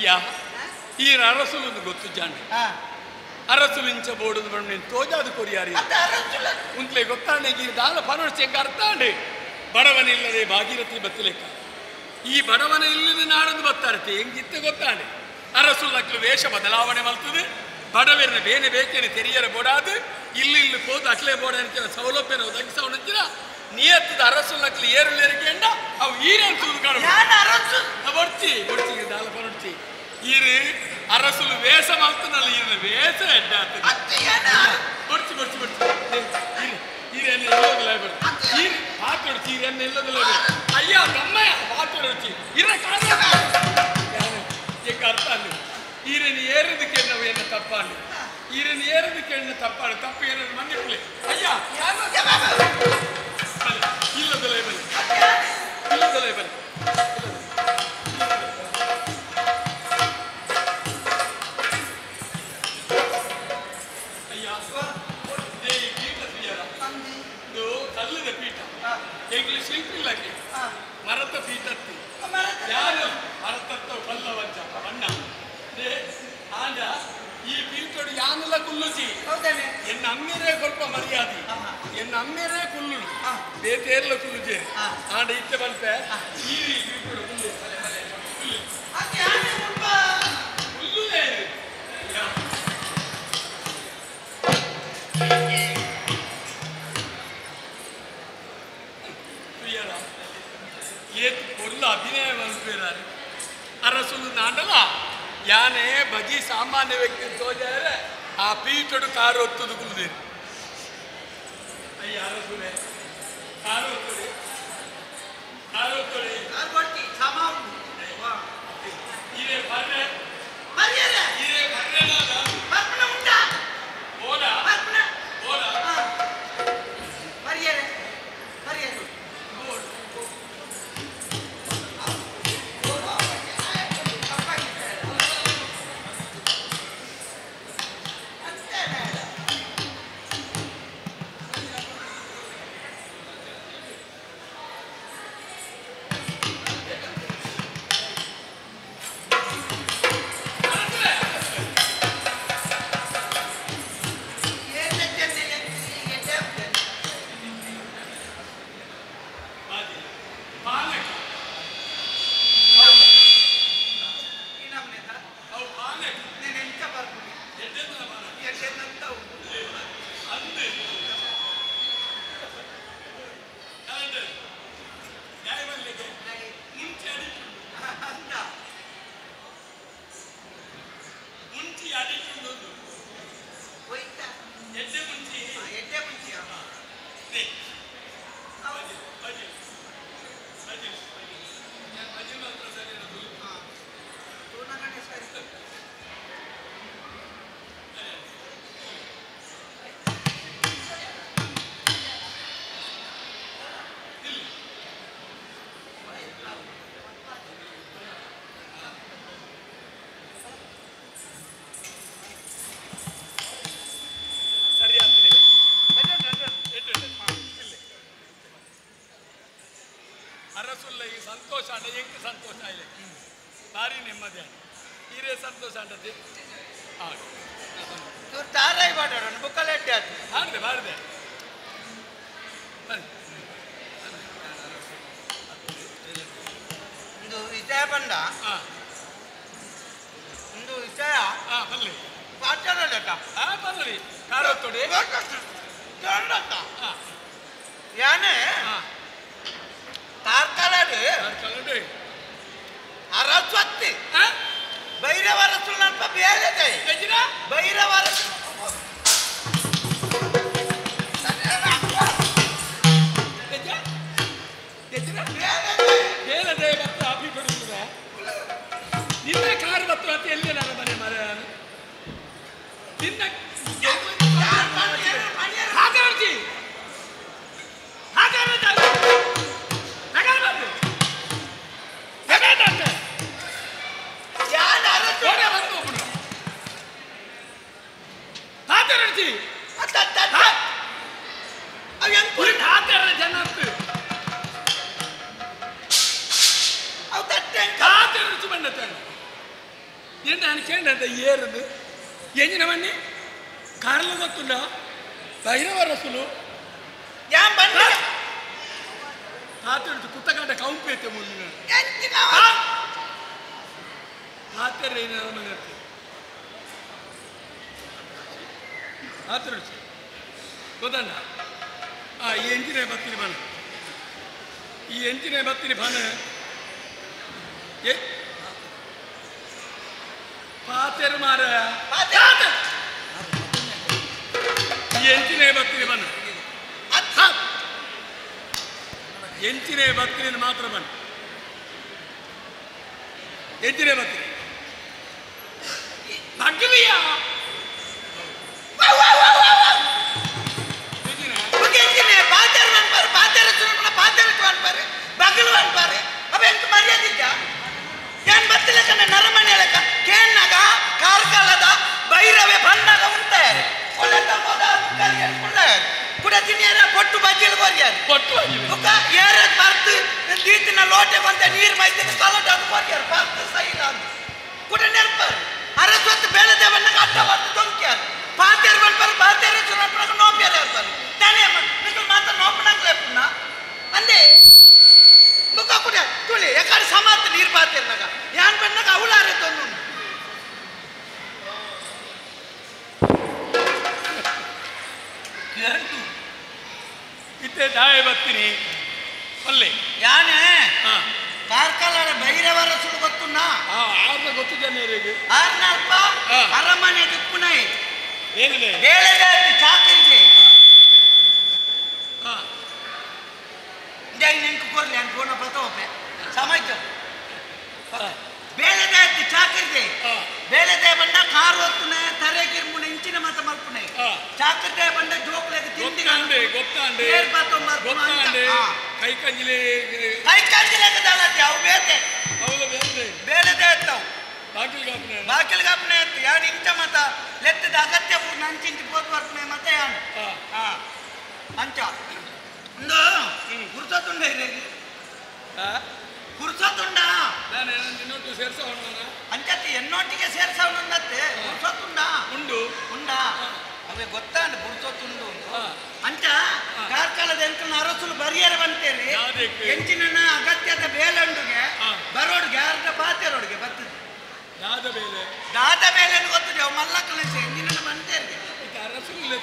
ಅಯ್ಯ ಈ ಅರಸುಲು ಗೊತ್ತು ಜಾಣ ಅರಸುಲು ಇಂಚ ಬೋಡು ಬಣ್ಣ ತೋಜಾದು ಕೊರಿಯಾರಿ ಉಂತ್ಲೆ ಗೊತ್ತಾಂಡೆ ಈ ದಾಲ ಪನೋಡ್ಚೆಂಗ ಅರ್ಥಾಂಡೆ ಬಡವನಿಲ್ಲದೆ ಭಾಗೀರಥಿ ಬತ್ತಲೇಕ ಈ ಬಡವನ ಇಲ್ಲದೆ ನಾಡೊಂದು ಬತ್ತಾರತಿ ಹೆಂಗಿತ್ತು ಗೊತ್ತಾಂಡೆ ಅರಸುಲಕ್ಲು ವೇಷ ಬದಲಾವಣೆ ಮಲ್ತದೆ ಬಡವರನ್ನ ಬೇನೆ ಬೇಕೇನೆ ತೆರಿಯರ ಬೋಡಾದು ಇಲ್ಲಿ ಇಲ್ಲಿ ಹೋದು ಅಟ್ಲೆ ಬೋಡ ಅಂಚಿನ ಸೌಲಭ್ಯನ ಒದಗಿಸವನಂಚಿನ ನಿಯತ್ತದ ಅರಸುಲಕ್ಲು ಏರುಲೇರಿಕೆಂಡ ಅವು ಈರೇನು ತೂದು ಕಾಣು ಬೊಡ್ಚಿ ಬೊಡ್ಚಿ ದಾಲ ಪನೊಡ್ಚಿ ಈರು ಅರಸುಲು ವೇಷ ಮಲ್ತನಲ್ಲ ಈರಿನ ವೇಷ ಎಡ್ಡಾತದೆ ಬೊಡ್ಚಿ ಬೊಡ್ಚಿ ಬೊಡ್ಚಿ ಈರೇನು ಎಲ್ಲೋದಿಲ್ಲ ಬೊಡ್ಚಿ ಈರು ಪಾತ್ರೊಡ್ಚಿ ಈರೇನು ಎಲ್ಲೋದಿಲ್ಲ ಅಯ್ಯ ತಮ್ಮಯ್ಯ ಪಾತ್ರೊಡ್ಚಿ ಇರ ಕಾಣ ಎಂಕ ಅರ್ಥ ಅಲ್ಲ ಈರೇನು ಏರದಕ್ಕೆ ನಾವು ಏನು ತಪ್ಪಾಂಡು ಈರೇನು ಏರದಕ್ಕೆ ಎಣ್ಣೆ ತಪ್ಪಾಡು ತಪ್ಪು ಏನಾದ್ರು ಮನ್ನಿಪ್ಪಲೆ ಅಯ್ಯ ಇಲ್ಲದಲ್ಲ ಬಲೆ ಇಲ್ಲದಲ್ಲ ಬಲೆ ಅಯ್ಯ ಈ ಪೀಠ ತುಯ್ಯರ ಇದು ಕಲ್ಲದ ಪೀಠ ಎಂಗ್ಲಿ ಶಿಲ್ಪಿ ಇಲ್ಲಕ್ಕೆ ಮರತ ಪೀಠತ್ತಿ ಯಾರು ಮರತತ್ತ ಕಲ್ಲವಂಚ ಬಣ್ಣ ಆಂಡ ಈ ಪೀಠೋಡು ಯಾನೆಲ್ಲ ಕುಲ್ಲುಜಿ ಎನ್ನ ಅಮ್ಮೇರೇ ಸ್ವಲ್ಪ ಮರ್ಯಾದೆ ಎನ್ನ ಅಮ್ಮೇರೇ ಕುಲ್ಲು ಬೇತೇರ್ಲ ಕುಲ್ಲುಜಿ ಆಂಡ ಇತ್ತೆ ಬಂತೆ ಈ ಪೀಠೋಡು ಕುಲ್ಲು ಕುಲ್ಲುಲೇ ಏತ್ ಪೊರ್ಲ ಅಭಿನಯ ಮಲ್ಪೇರಾರು ಅರಸುಲು ನಾಂಡಲ ಯಾನೇ ಬಜಿ ಸಾಮಾನ್ಯ ವ್ಯಕ್ತಿ ತೋಜಾರೆ ಆ ಪೀಠಡು ಕಾರು ಒತ್ತದು ಕುಲ್ದೇನು ಅಯ್ಯ ಅರಸುಲೆ ಕಾರು ಒತ್ತುಡೆ ಕಾರು ಒತ್ತುಡೆ ಇರೇ ಬರ್ರೆ ಇರೇ ಬರ್ರೆ ಬೋಡ ಬೋಡ ಸಂತೋಷ ಅಂಡ ಎಂಕ್ ಸಂತೋಷ ಇಲ್ಲ ಭಾರಿ ನೆಮ್ಮದಿ ಹೀರೇ ಸಂತೋಷ ಅಂಡತಿ ಹಾಡ್ದೆ ಬಾರದೆ ಒಂದು ವಿಷಯ ಬಂದ ಒಂದು ವಿಷಯ ಬರಲಿ ಬರಲಿ ಕಾರೊತ್ತೊಡೆ ಯಾನೆ ತಾರ್ಕಲಾಡು ಅರಸ್ವತ್ತಿ ಭೈರವ ಅರಸು ನಲ್ಪ ಬೇರೆ ಭೈರವ ಅರಸು ನಿನ್ನ ಕಾರು ಬತ್ತು ಅಂತ ಎಲ್ಲಿ ನಾನು ಮನೆ ಮರ ನಿನ್ನ ನಾನು ಕೇಂದ್ರ ಏರದು ಎಂಜಿನ ಮನ್ನಿ ಕಾರ್ಲ ಗೊತ್ತುಂಡ ಭೈರವ ರಸುಲು ತಾತ ಕುತ್ತಗಂಡ ಕೌಂಪೈತೆ ಮುಂದಿನ ತಾತರ ಆತರ ಗೊತ್ತಣ್ಣ. ಆ ಈ ಎಂಜಿನೇ ಬತ್ತೀನಿ ಬನ, ಈ ಎಂಜಿನೇ ಬತ್ತೀನಿ ಬನ ಏ ಪಾತೆರು ಮಾರ ಈ ಎಂಜಿನೇ ಬತ್ತೀನಿ ಬನ, ಎಂಚಿನೇ ಬತ್ತೀನಿ ಮಾತ್ರ ಬನ್ನ, ಎಂಚಿನೇ ಬತ್ತೀನಿ ಬಗ್ಲಿಯ ಭೈರವೇ ಬಣ್ಣಾಗ ಉಂಟೆ ಕುಡ ತಿನ್ನಿಯರ ಪೊಟ್ಟು ಬಜ್ಜಿಲ್ ಕೊರಿಯಾರು ಬುಕ್ಕ ಏರದ್ ಬರ್ತು ದೀತಿನ ಲೋಟೆ ಬಂತ ನೀರು ಮೈತಿನ ಕಲಟ ಅದು ಕೊರಿಯಾರು ಬರ್ತು ಸೈಲ ಅದು ಕುಡ ನೆರ್ಪಾರು ಅರಸೊತ್ತು ಬೇಳದೆ ಬಣ್ಣಗ ಅಡ್ಡ ಬರ್ತು ದೊಂಕ್ಯಾರು ಪಾತೇರು ಬಂದ್ಪಾರು ಪಾತೇರು ಚುನಾಪಣಗ ನೋಪ್ಯಾರ ಇರ್ಪಾರು ತಾನೇ ನಿಕಲ್ ಮಾತ್ರ ನೋಪಣಂಗ್ಲೇ ಪುಣ್ಣ ಅಂದೇ ಬುಕ್ಕ ಕುಡ ತುಳಿ ಯಾಕಡೆ ಸಮಾತ್ ನೀರು ಪಾತೇರ್ನಾಗ ಯಾನ್ ಬಣ್ಣಗ ಅವಳಾರೆ ತೊಂದು ಇತ್ತೆ ದಾಯ ಬರ್ತೀನಿ ಅಲ್ಲೇ ಯಾನೆ ಕಾರ್ಕಳ ಭೈರವರ ಸುಳು ಗೊತ್ತುಣ್ಣ ಆರ್ನ ಗೊತ್ತು ಜನರಿಗೆ ಆರ್ನಲ್ಪ ಅರಮನೆ ದಿಪ್ಪುನೈ ಏನಿದೆ ಬೇಳೆದ ಚಾಕರಿಗೆ ನೆಂಕು ಕೊರ್ಲಿ ಅಂತ ಫೋನ ಬತ್ತೋಪೆ ಸಮಾಜ ಬೇಳೆದ ಚಾಕರಿಗೆ ಬೇಳೆದೆ ಬಂಡ ಕಾರು ಹೊತ್ತುನೆ ತರೆ ಗಿರ್ಮುನೆ ಇಂಚಿನ ಮತ ಮಲ್ಪುನೆ ಚಾಕರ್ದೆ ಬಂಡ ಜೋಕ್ಲೆಗ್ ತಿಂಡಿ ಗೊತ್ತಾಂಡೆ ಕೈ ಕಂಜಿಲೆ ಕೈ ಕಂಜಿಲೆಗ್ ದಾಲತಿ ಅವು ಬೇತೆ ಹೌದು ಬೇತೆ ಬೇಳೆದೆ ಎತ್ತವು ಬಾಕಿಲ್ ಗಾಪನೆ ಬಾಕಿಲ್ ಗಾಪನೆ ಎತ್ತು ಯಾನ್ ಇಂಚ ಮತ ಲೆತ್ತದ ಅಗತ್ಯ ಪೂರ್ಣ ಅಂಚಿಂಚಿ ಪೋತ್ ಬರ್ಪುನೆ ಮತ ಯಾನ್ ಅಂಚ ಒಂದು ಗುರ್ಸತುಂಡ ಇರೇಗಿ ಗುರ್ಸತುಂಡ ನಾನು ನಿನ್ನೊಟ್ಟು ಸೇರ್ಸವಣ್ಣ ಅಂಚತಿ ಎನ್ನೊಟ್ಟಿಗೆ ಸೇರ್ಸವನನ್ನತ್ತೆ ಗುರ್ಸತುಂಡ ಉಂಡು ಉಂಡ ಅವೇ ಗೊತ್ತಾಂಡ ಗುರ್ಸತುಂಡು ಅಂಚ ಕಾರ್ಕಳದ ಎಂಕಲ್ನ ಅರಸುಲು ಬರಿಯರ ಬಂತೇರಿ ಎಂಚಿನ ಅಗತ್ಯದ ಬೇಲಂಡುಗೆ ಬರೋಡ್ಗೆ ಅರ್ಧ ಪಾತೆರೋಡ್ಗೆ ಬರ್ತದೆ ದಾದ ಬೇಲೆ ದಾದ ಬೇಲೆ ಗೊತ್ತದೆ ಅವು ಮಲ್ಲಕ್ಕಲ ಎಂಜಿನ ಬಂತೇರಿಗೆ ಅರಸುಲು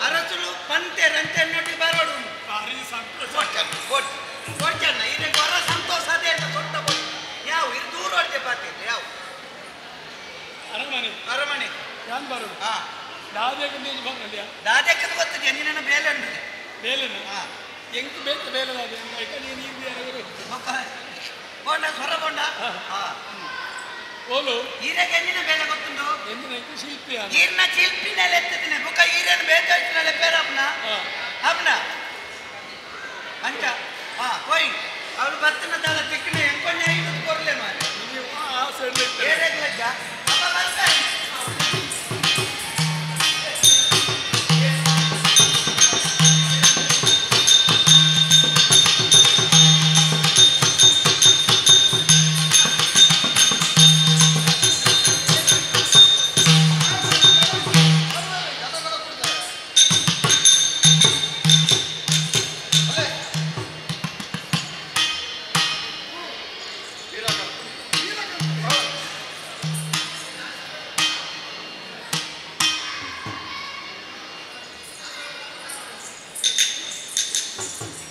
ಅರಸುಲು ಪಂತೇರು ಅಂತ ಎನ್ನೊಟ್ಟಿಗೆ ಬರೋಡು ಭಾರಿ ಸಂತೋಷ ಕೊಡ್ಚಣ್ಣ ಇದಕ್ಕೆ ಹೊರ ಸಂತೋಷ ಅದೇ ಅಂತ ಸೊಟ್ಟ ಯಾವ ಇದು ದೂರ ಹೊಡ್ದೆ ಪಾತಿಲ್ಲ ಯಾವ ಅರಮನೆ ಅರಮನೆ ಯಾನ್ ಬರೋದು ಹಾ ದಾದಕ್ಕೆ ನೀನು ಬಂದಲ್ಲ ದಾದಕ್ಕೆ ಗೊತ್ತದೆ ನಿನ್ನ ಬೇಲೆ ಉಂಟು ಬೇಲೆನ ಹಾ ಎಂಕ್ ಬೇತೆ ಬೇಲೆ ದಾದೆ ಅಂತ ನೀನು ಈಗ ಬೋಂಡ ಸ್ವರ ಬೋಂಡ ಹಾ ಓಲು ಈರೆಗೆ ಎಂಜಿನ ಬೇಲೆ ಗೊತ್ತುಂಟು ಎಂಜಿನ ಶಿಲ್ಪಿ ಈರ್ನ ಶಿಲ್ಪಿನಲ್ಲಿ ಎತ್ತಿದ್ದೀನಿ ಬುಕ್ಕ ಈರನ ಬೇತಾಯ್ತಿನಲ್ಲ ಪೇರಪ್ಪನ ಅಪ್ನ ಅಂಚ ಹಾ ಹೋಯ್ ಅವಳು ಬತ್ತಿನ ದಾದ ತಿಕ್ಕನೆ ಎಂಕೊಂಡೆ ಐವತ್ತು ಕೊರ್ಲೆ ಮಾರೆ ಏರೆಗ್ಲಜ್ಜ ಅಪ್ಪ ಬರ್ತಾರೆ.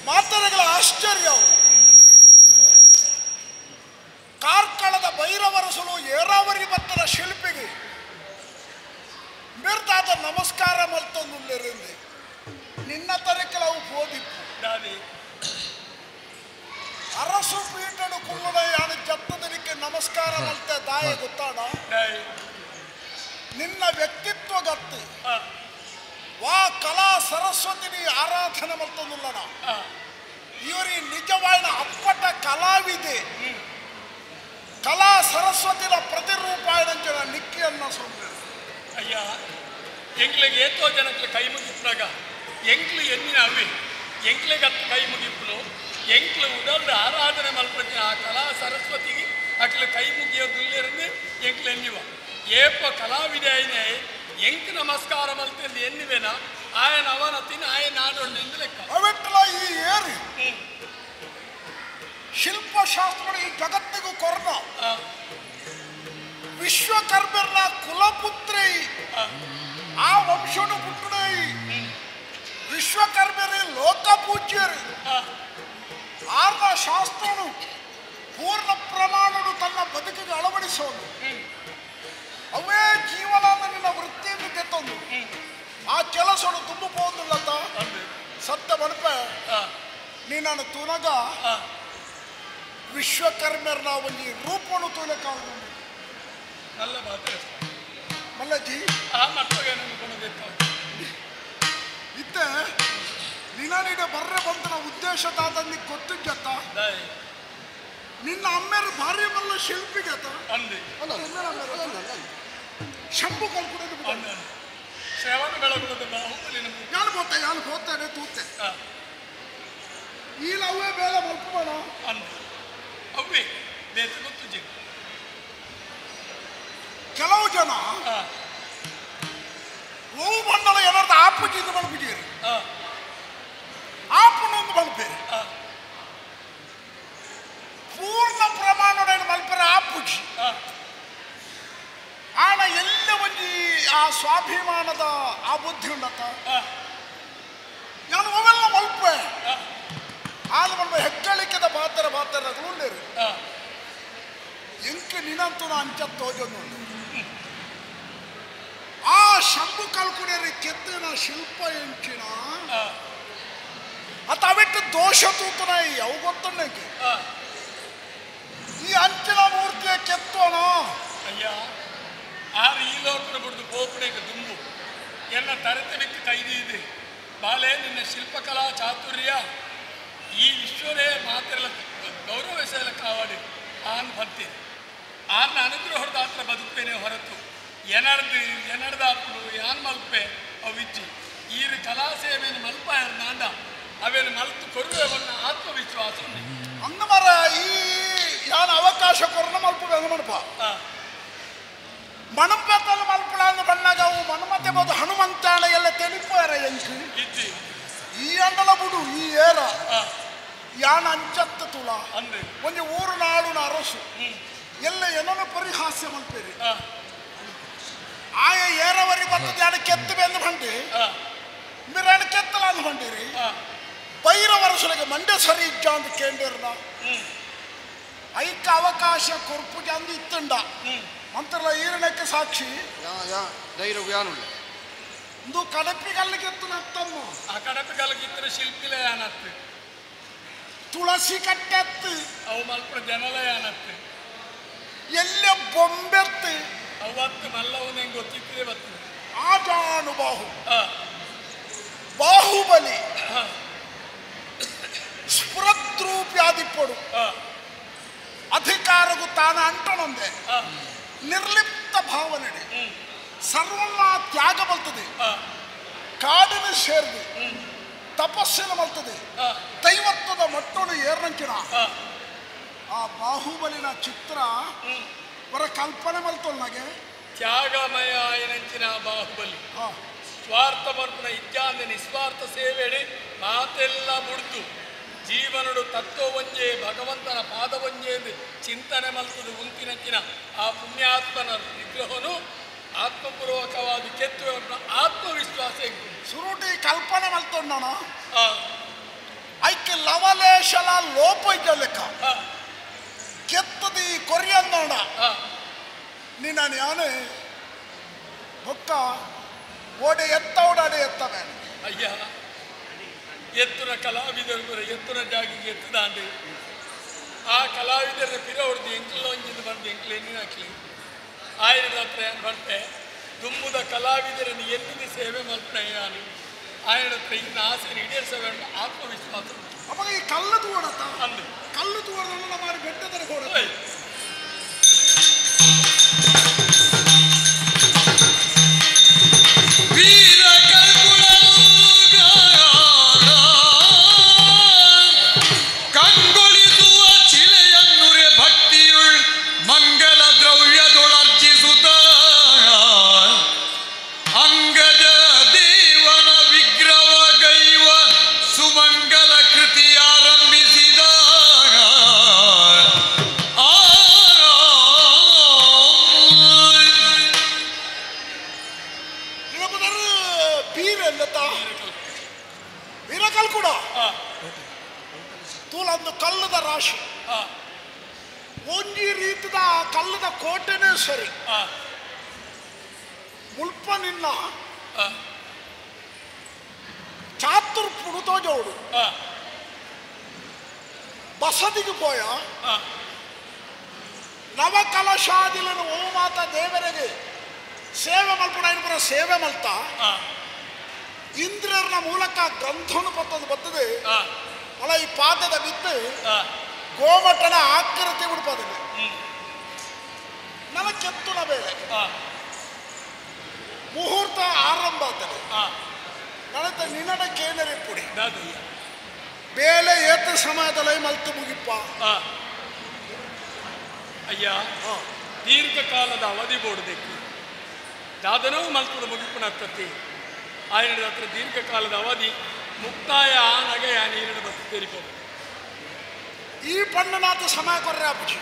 ಮಾತನಗಳ ಆಶ್ಚರ್ಯ. ಕಾರ್ಕಳದ ಭೈರವರಸಲು ಏರಾವರಿ ಭತ್ತನ ಶಿಲ್ಪಿಗೆ ಮಿರ್ದಾದ ನಮಸ್ಕಾರ ಮಲ್ತೊಂದುಲ್ಲೆರಿಂದೆ ನಿನ್ನ ತರಕಲವು ಬೋಧಿಪ್ಪು ಅರಸು ಪೀಠನು ಕುಲ್ಲುಡಯಾನು ಜತ್ತದನಿಗೆ ನಮಸ್ಕಾರ ಮಲ್ತೆ ದಾಯ ಗೊತ್ತಾಡ ನಿನ್ನ ವ್ಯಕ್ತಿತ್ವ ಗತ್ತು ವಾ ಕಲಾ ಸರಸ್ವತಿನಿ ಆರಾಧನೆ ಮಲ್ತೊಂದುಲ್ಲಣ ಇವರಿ ನಿಜವಾದ ಅಪ್ಪಟ ಕಲಾವಿದೆ ಕಲಾ ಸರಸ್ವತಿನ ಪ್ರತಿರೂಪಾಯಣಂಚಿನ ನಿಕ್ಕಿಯನ್ನ ಸೊಂಬೆ. ಅಯ್ಯ ಎಂಕ್ಲೆಗೆ ಏತೋ ಜನಕ್ಕೆ ಕೈ ಮುಗಿಪ್ನಾಗ ಎಂಕ್ಲು ಎನ್ನಿನ ಅವಿ ಎಂಕ್ಲೆಗತ್ತು ಕೈ ಮುಗಿಪ್ನು ಎಂಕ್ಲು ಉಡಲ್ದ ಆರಾಧನೆ ಮಲ್ಪಂಚಿನ ಆ ಕಲಾ ಸರಸ್ವತಿಗೆ ಅಕ್ಲ ಕೈ ಮುಗಿಯೋ ದುಲ್ಲೆರಂದು ಎಂಕ್ಲ ಎನ್ನಿವ ಏಪ ಕಲಾವಿದೆ ಐನೇ ಎಂಕ್ ನಮಸ್ಕಾರ ಮಲ್ತೆಂದು ಎನ್ನಿವೇನ ಆಯನ ಅವನ ತಿನ್ನ ಆಯ ನಾಡೋಣ ಎಂದು ಲೆಕ್ಕ ಅವೆಟ್ಟಲ ಈ ಏರಿ ಶಿಲ್ಪಶಾಸ್ತ್ರ ಈ ಜಗತ್ತಿಗೂ ಕೊರ್ನ ವಿಶ್ವಕರ್ಮರ್ನ ಕುಲಪುತ್ರಿ ಆ ವಂಶನು ಪುಟ್ಟುಡೈ ವಿಶ್ವಕರ್ಮರಿ ಲೋಕ ಪೂಜ್ಯರು ಆರ್ನ ಶಾಸ್ತ್ರನು ಪೂರ್ಣ ಪ್ರಮಾಣನು ತನ್ನ ಬದುಕಿಗೆ ಅಳವಡಿಸೋದು ಅವೇ ಜೀವನ ನಿನ್ನ ವೃತ್ತಿಯನ್ನು ತೆತ್ತೊಂದು ಆ ಕೆಲಸನು ತುಂಬುಪೋದಿಲ್ಲತ್ತ ಸತ್ಯ ಬಡಪೆ ನೀನನ್ನು ತುನಗ ವಿಶ್ವಕರ್ಮರ್ನ ಒಂದು ರೂಪನು ತೂಲಕ್ಕಾಗ ನಲ್ಲ ಮಾತು ಮಲ್ಲಜ್ಜಿ ಆ ಮಕ್ಕಳಿಗೆ ನಮಗೆ ಇತ್ತೆ ನಿನ್ನ ಬರ್ರೆ ಬಂತನ ಉದ್ದೇಶ ತಾತಂದಿ ಗೊತ್ತಿದ್ದತ್ತ ನಿನ್ನ ಅಮ್ಮೇರು ಭಾರಿ ಮಲ್ಲ ಶಿಲ್ಪಿಗತ ಶಂಭು ಕಲ್ಪುಡದು ಶ್ರವಣ ಬೆಳಗುಳದ ಬಾಹುಬಲಿ ಯಾರು ಗೊತ್ತ ಯಾರು ಹೋಗ್ತಾನೆ ತೂತೆ ಈ ಲವ್ವೇ ಬೇಡ ಮಲ್ಪಬೇಡ ಅಂದ ಅವ್ವೇ ಬೇತ ಗೊತ್ತು ಜಿ ಕೆಲವು ಜನ ಓವು ಮಂಡಲ ಏನಾದ್ರು ಆಪುಜಿಂದ ಮಲ್ಪಿದ್ದೀರಿ ಆಪುನೊಂದು ಮಲ್ಪೇರಿ ಪೂರ್ಣ ಪ್ರಮಾಣದ ಮಲ್ಪರ ಆಪುಜಿ ಆಣ ಎಲ್ಲ ಒಂಜಿ ಆ ಸ್ವಾಭಿಮಾನದ ಆ ಬುದ್ಧಿ ಉಂಡತ್ತ ನಾನು ಅವೆಲ್ಲ ಮಲ್ಪೆ ಆದ ಮಲ್ಪ ಹೆಕ್ಕಳಿಕೆದ ಪಾತ್ರ ಪಾತ್ರಗಳು ಉಳ್ಳೇರು ಎಂಕ್ ನಿನಂತು ಅಂಚ ತೋಜೊಂದು ಆ ಶಂಭು ಕಲ್ಕುಡೇರಿ ಕೆತ್ತಿನ ಶಿಲ್ಪ ಎಂಚಿನ ಅತ ಅವೆಟ್ಟು ದೋಷ ತೂತನ ಯಾವ ಗೊತ್ತಣ್ಣಕ್ಕೆ ಈ ಅಂಚಿನ ಮೂರ್ತಿಯ ಕೆತ್ತೋಣ ಅಯ್ಯ ಆರು ಈ ಲೋಕನ ಬಿಡ್ದು ಬೋಪಣೆಗೆ ದುಂಬು ಎನ್ನ ತರತೆ ಬಿತ್ತು ಕೈದಿ ಇದೆ ಬಾಲೆ ನಿನ್ನ ಶಿಲ್ಪಕಲಾ ಚಾತುರ್ಯ ಈ ವಿಶ್ವನೇ ಮಾತೆಲ್ಲ ಗೌರವ ಕಾವಾಡಿ ಆನ್ ಭಕ್ತಿ ಆರ್ನ ಅನುಗ್ರಹದ ಹತ್ರ ಬದುಕೇನೆ ಹೊರತು ಎನರ್ದು ಎನರ್ದಾಪುಡು ಯಾನ್ ಮಲ್ಪೆ ಅವು ಇಜ್ಜಿ ಈರು ಕಲಾ ಸೇವೆಯನ್ನು ಮಲ್ಪ ನಾಂಡ ಅವೇನು ಮಲ್ತು ಕೊರುವೆವನ್ನ ಆತ್ಮವಿಶ್ವಾಸ ಅಂದ ಮರ ಈ ಯಾನ ಅವಕಾಶ ಕೊರನ ಮಲ್ಪ ಮಣಪ ಮಣಪತ್ತಲ್ಲ ಮಲ್ಪಳ ಅಂದ ಬಣ್ಣಾಗ ಅವು ಮಣಮತೆ ಬೋದು ಹನುಮಂತಾಣ ಎಲ್ಲ ತೆಲಿಪಾರ ಎಂಚು ಇಜ್ಜಿ ಈ ಅಂಡಲ ಬುಡು ಈ ಏರ ಯಾನ ಅಂಚತ್ತ ತುಳ ಅಂದ್ರೆ ಒಂದು ಊರು ನಾಡುನ ಅರಸು ಎಲ್ಲ ಏನೋ ಪರಿಹಾಸ್ಯ ಮಲ್ಪೇರಿ ಆಯ ಏರವರಿ ಬರ್ತದೆ ಯಾನ ಕೆತ್ತು ಬೆಂದು ಬಂಡಿ ಮಿರಾಣ ಕೆತ್ತಲ ಅಂದ ಬಂಡಿರಿ ಬೈರವರಸುಲಿಗೆ ಮಂಡ್ಯ ಸರಿ ಇಜ್ಜ ಅಂತ ಕೇಂದಿರ್ನ ಐಕ ಅವಕಾಶ ಕೊರ್ಪು ಜಂದು ಇತ್ತುಂಡ ಮಂತ್ರಲ ಈರಣಕ್ಕೆ ಸಾಕ್ಷಿ ಧೈರ್ಯ ಇಂದು ಕಡಪಿಗಲ್ಲಿಗೆತ್ತು ನತ್ತಮ್ಮ ಆ ಕಡಪಿಗಲ್ಲಿಗಿತ್ತಿನ ಶಿಲ್ಪಿಲ ಯಾನತ್ತು ತುಳಸಿ ಕಟ್ಟೆತ್ತು ಅವು ಮಲ್ಪ ಜನಲ ಯಾನತ್ತು ಎಲ್ಲ ಬೊಂಬೆತ್ತು ಅವತ್ತು ಮಲ್ಲವು ನಂಗೆ ಗೊತ್ತಿತ್ತೇ ಬರ್ತದೆ ಆಜಾನುಬಾಹು ಬಾಹುಬಲಿ ಸ್ಫುರದ್ರೂಪ್ಯಾದಿಪ್ಪಡು ಅಧಿಕಾರಗೂ ತಾನ ಅಂಟನೊಂದೆ ನಿರ್ಲಿಪ್ತ ಭಾವನೆ ಸರ್ವನ್ನ ತ್ಯಾಗ ಬಲ್ತದೆ ಕಾಡಿನ ಸೇರಿದೆ ತಪಸ್ಸಿನ ಮಲ್ತದೆ ದೈವತ್ವದ ಮಟ್ಟೋಡು ಏರ್ನಂಚಿನ ಆ ಬಾಹುಬಲಿನ ಚಿತ್ರ ಅವರ ಕಲ್ಪನೆ ಮಲ್ತೊಲ್ನಾಗೆ ತ್ಯಾಗಮಯ ಏನಂಚಿನ ಬಾಹುಬಲಿ ಸ್ವಾರ್ಥ ಬರ್ಪಣ ಇಜ್ಜಾಂದ ನಿಸ್ವಾರ್ಥ ಸೇವೆಡಿ ಮಾತೆಲ್ಲ ಬುಡ್ದು ಜೀವನಡು ತತ್ವವಂಜೆ ಭಗವಂತನ ಪಾದವಂಜೆ ಎಂದು ಚಿಂತನೆ ಮಲ್ತದು ಉಂತಿನಂಚಿನ ಆ ಪುಣ್ಯಾತ್ಮನ ವಿಗ್ರಹನು ಆತ್ಮಪೂರ್ವಕವಾದ ಕೆತ್ತು ಆತ್ಮವಿಶ್ವಾಸ ಸುರುಟಿ ಕಲ್ಪನೆ ಮಲ್ತೊಂಡಣ ಐಕೆ ಲವಲೇಶಲ ಲೋಪ ಇದ್ದ ಲೆಕ್ಕ ಕೆತ್ತದಿ ಕೊರಿಯಂದೋಣ ನಿನ್ನ ಯಾನೆ ಬೊಕ್ಕ ಓಡೆ ಎತ್ತ ಓಡಾಡೆ ಎತ್ತ ಮೇಲೆ ಅಯ್ಯ ಎತ್ತುನ ಕಲಾವಿದರು ಎತ್ತುನ ಜಾಗಿಗೆ ಎತ್ತದಾಂಡಿ ಆ ಕಲಾವಿದರ ಪಿರ ಹೊಡೆದು ಎಂಕ್ಲ ಒಂಜಿಂದ ಬಂದು ಎಂಕ್ಲ ಎಣ್ಣಿನ ಹಾಕ್ಲಿ ಆಯ್ರದ ಹತ್ರ ಏನು ಬಂಟೆ ದುಂಬುದ ಕಲಾವಿದರನ್ನು ಎಲ್ಲಿಂದ ಸೇವೆ ಮಲ್ಪಣೆ ನಾನು ಆಯನ ಹತ್ರ ಇನ್ನು ಆಸೆ ಈಡೇರಿಸಬೇಡ ಆತ್ಮವಿಶ್ವಾಸ ಅವಾಗ ಈ ಕಲ್ಲು ತೂಡತ್ತ ಅಂದು ಕಲ್ಲು ತೂಡದನ್ನ ಮಾಡಿ ಬೆಟ್ಟದ ಕೊಡ ವೀರ ಕಂಗೊಳಿಸುವ ಚಿಲೆಯನ್ನುರೆ ಭಕ್ತಿಯುಳ್ ತೂಲೊಂದು ಕಲ್ಲದ ರಾಶಿ ಒಂಜಿ ರೀತಿದ ಕಲ್ಲದ ಕೋಟೆನೇ ಸರಿ ಮುಲ್ಪ ನಿನ್ನ ಚಾತುರ್ಪುಡು ತೋಜೋಡು ಬಸದಿಗೆ ಪೋಯ ನವಕಲಶಾದಿలను ಓಮಾತ ದೇವರಿಗೆ ಸೇವೆ ಮಲ್ಪುಣ ಪುರ ಸೇವೆ ಮಲ್ತ ಇಂದ್ರನ ಮೂಲಕ ಗ್ರಂಥನು ಪತ್ತದು ಬರ್ತದೆ ಅಲ್ಲ ಈ ಪಾದದ ಬಿದ್ದು ಗೋಮಟನ ಆಕೃತಿ ಬಿಡ್ಪದನೆ ನಲ ಕೆತ್ತುನ ಬೇಳೆ ಮುಹೂರ್ತ ಆರಂಭ ಆಗ್ತದೆ ನನತ ನಿನ್ನಡ ಕೇನರಿ ಪುಡಿ ಬೇಳೆ ಏತ ಸಮಯದಲ್ಲಿ ಮಲ್ತು ಮುಗಿಪ್ಪ ಅಯ್ಯ ದೀರ್ಘಕಾಲದ ಅವಧಿ ಬೋಡಬೇಕು ದಾದನೂ ಮಲ್ತದ ಮುಗಿಪುಣತ್ತತಿ ಆಯನದ ಹತ್ರ ದೀರ್ಘಕಾಲದ ಅವಧಿ ಮುಕ್ತಾಯ ಆ ನಗೆಯ ನೀರಿನ ಬತ್ತು ತೆರಿಪೋ ಈ ಪಣ್ಣನಾಥ ಸಮಯ ಕೊರ್ರೆ ಅಪ್ಪುಜಿ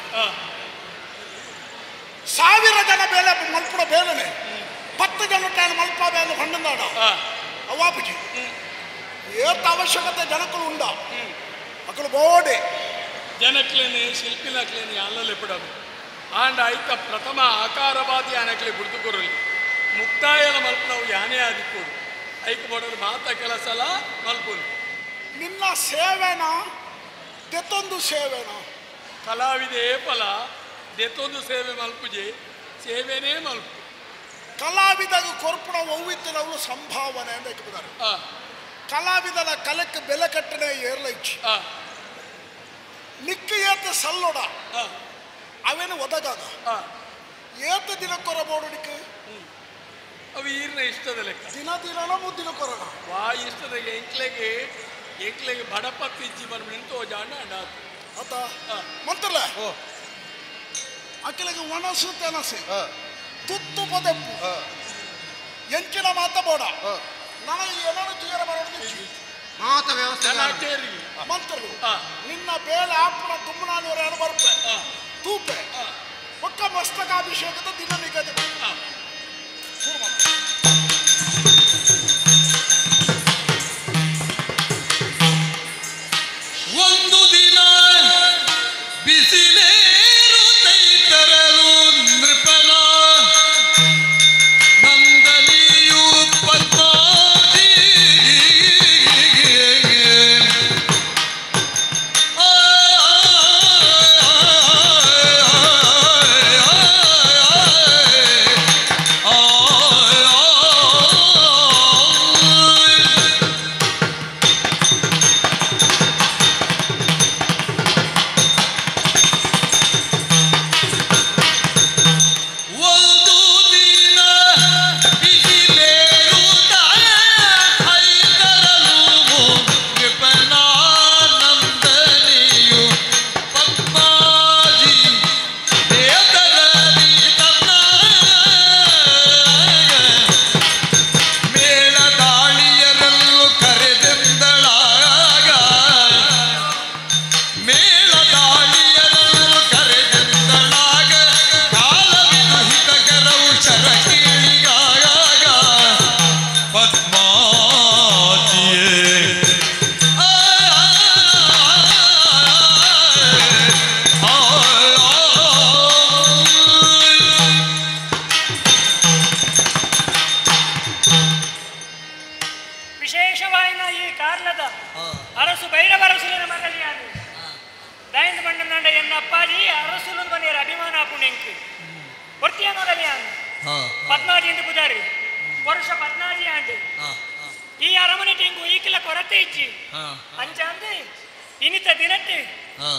ಸಾವಿರ ಜನ ಬೇಲೆ ಮಲ್ಪುಡ ಬೇಲನೆ 10 ಜನ ತಾನು ಮಲ್ಪ ಬೇಲೆ ಪಣ್ಣಂದಾಡ ಅವಾಪುಜಿ ಏತ ಅವಶ್ಯಕತೆ ಜನಕ್ಕಳು ಉಂಡ ಮಕ್ಕಳು ಬೋಡೆ ಜನಕ್ಲೇನೆ ಶಿಲ್ಪಿಲಕ್ಲೇನೆ ಅಲ್ಲಲ್ಲಿ ಬಿಡೋದು ಆಂಡ ಐತ ಪ್ರಥಮ ಆಕಾರವಾದಿ ಆನಕ್ಲೆ ಬಿಡ್ದು ಕೊರಲಿ ಮುಕ್ತಾಯನ ಮಲ್ಪನವು ಯಾನೇ ಆದಿಕ್ಕೋಡು ಐಕ ಬೋಡಲು ಮಾತ ಕೆಲಸಲ ಮಲ್ಪುಲು ನಿನ್ನ ಸೇವೆನ ದೆತ್ತೊಂದು ಸೇವೆನ ಕಲಾವಿದೆ ಫಲ ದೆತ್ತೊಂದು ಸೇವೆ ಮಲ್ಪುಜೆ ಸೇವೆನೇ ಮಲ್ಪು ಕಲಾವಿದಾಗ ಕೊರ್ಪುಣ ಒವ್ವಿತ್ತಿನವಳು ಸಂಭಾವನೆ ಅಂತ ಇಕ್ಕಿದ್ದಾರೆ ಕಲಾವಿದನ ಕಲಕ್ಕೆ ಬೆಲೆ ಕಟ್ಟನೆ ಏರ್ಲೈಚ್ ನಿಕ್ಕ ಏತ ಸಲ್ಲೊಡ ಅವೇನು ಒದಗಾದ ಏತ ದಿನ ಕೊರಬೋಡು ನಿಕ್ಕ ಅವು ಈರ್ನ ಇಷ್ಟದ ಲೆಕ್ಕ ದಿನ ದಿನನ ಮುದ್ದಿನ ಕೊರಗ ವಾ ಇಷ್ಟದ ಎಂಕ್ಲೆಗೆ ಎಂಕ್ಲೆಗೆ ಬಡಪತ್ತು ಇಜ್ಜಿ ಬರ್ ನಿಂತು ಜಾಣ ಅಡಾತು ಅತ ಮಂತ್ರಲ ಅಕ್ಕಿಲೆಗೆ ಒಣಸು ತೆನಸೆ ತುತ್ತು ಪದೆಪ್ಪು ಎಂಚಿನ ಮಾತ ಬೋಡ ನನಗೆ ಏನೋ ತೀರ ಬರೋದು ಮಾತ ವ್ಯವಸ್ಥೆ ಮಂತ್ರಲು ನಿನ್ನ ಬೇಳೆ ಆಪಣ ತುಮ್ಮನಾನೂರ ಬರುತ್ತೆ ತೂಪೆ ಒಕ್ಕ ಮಸ್ತಕಾಭಿಷೇಕದ ದಿನ ನಿಗದಿ ಒಂದು ದಿನ ಬಿಸಿಲೇರು ತೈತರಲು ನೃಪನ ನಂದನಿಯು ಪದ್ಮಾವತಿ ಒಂದು ದಿನ ಬಿಸಿಲೇರುತ್ತ ಐತರಲು ನೃಪನಾನಂದನಿಯು ಪದ್ಮಾಜಿ ನೇತರಲಿ ತನ್ನ ಮೇಳದಾಳಿಯರಲ್ಲೂ ಕರೆದೆಂದಳಾಗ ಮೇಳದಾಳಿಯರಲ್ಲೂ ಕರೆದೆಂದಳಾಗ ಕಾಲವಿದು ಹಿತಕರವು ಶರಕೀಳಿಗಾಗ ಪದ್ಮಾಜಿಯೇ ಆ ಆ ವಿಶೇಷವಾಯಿನ ಈ ಕಾರ್ಲದ ಅರಸು ಭೈರವರಸುಲಿನ ಮಗಲಿಯಾದ ದಾಯಿಂದ ಮಂಡನಂಡ ಎನ್ನ ಅಪ್ಪಾಜಿ ಅರಸುಲು ಮನೆಯರ ಅಭಿಮಾನ ಪುಣ್ಯಂಕ್ ಒರ್ತಿಯ ಮಗಲಿಯಾನ ಪದ್ಮಾಜಿ ಎಂದು ಪುದಾರಿ ವರುಷ ಪದ್ಮಾಜಿ ಆಂಡ್ ಈ ಅರಮನೆ ಟೆಂಗು ಈಕಿಲ ಕೊರತೆ ಇಜ್ಜಿ ಅಂಚಾಂದು ಇನಿತ ದಿನಟ್ಟು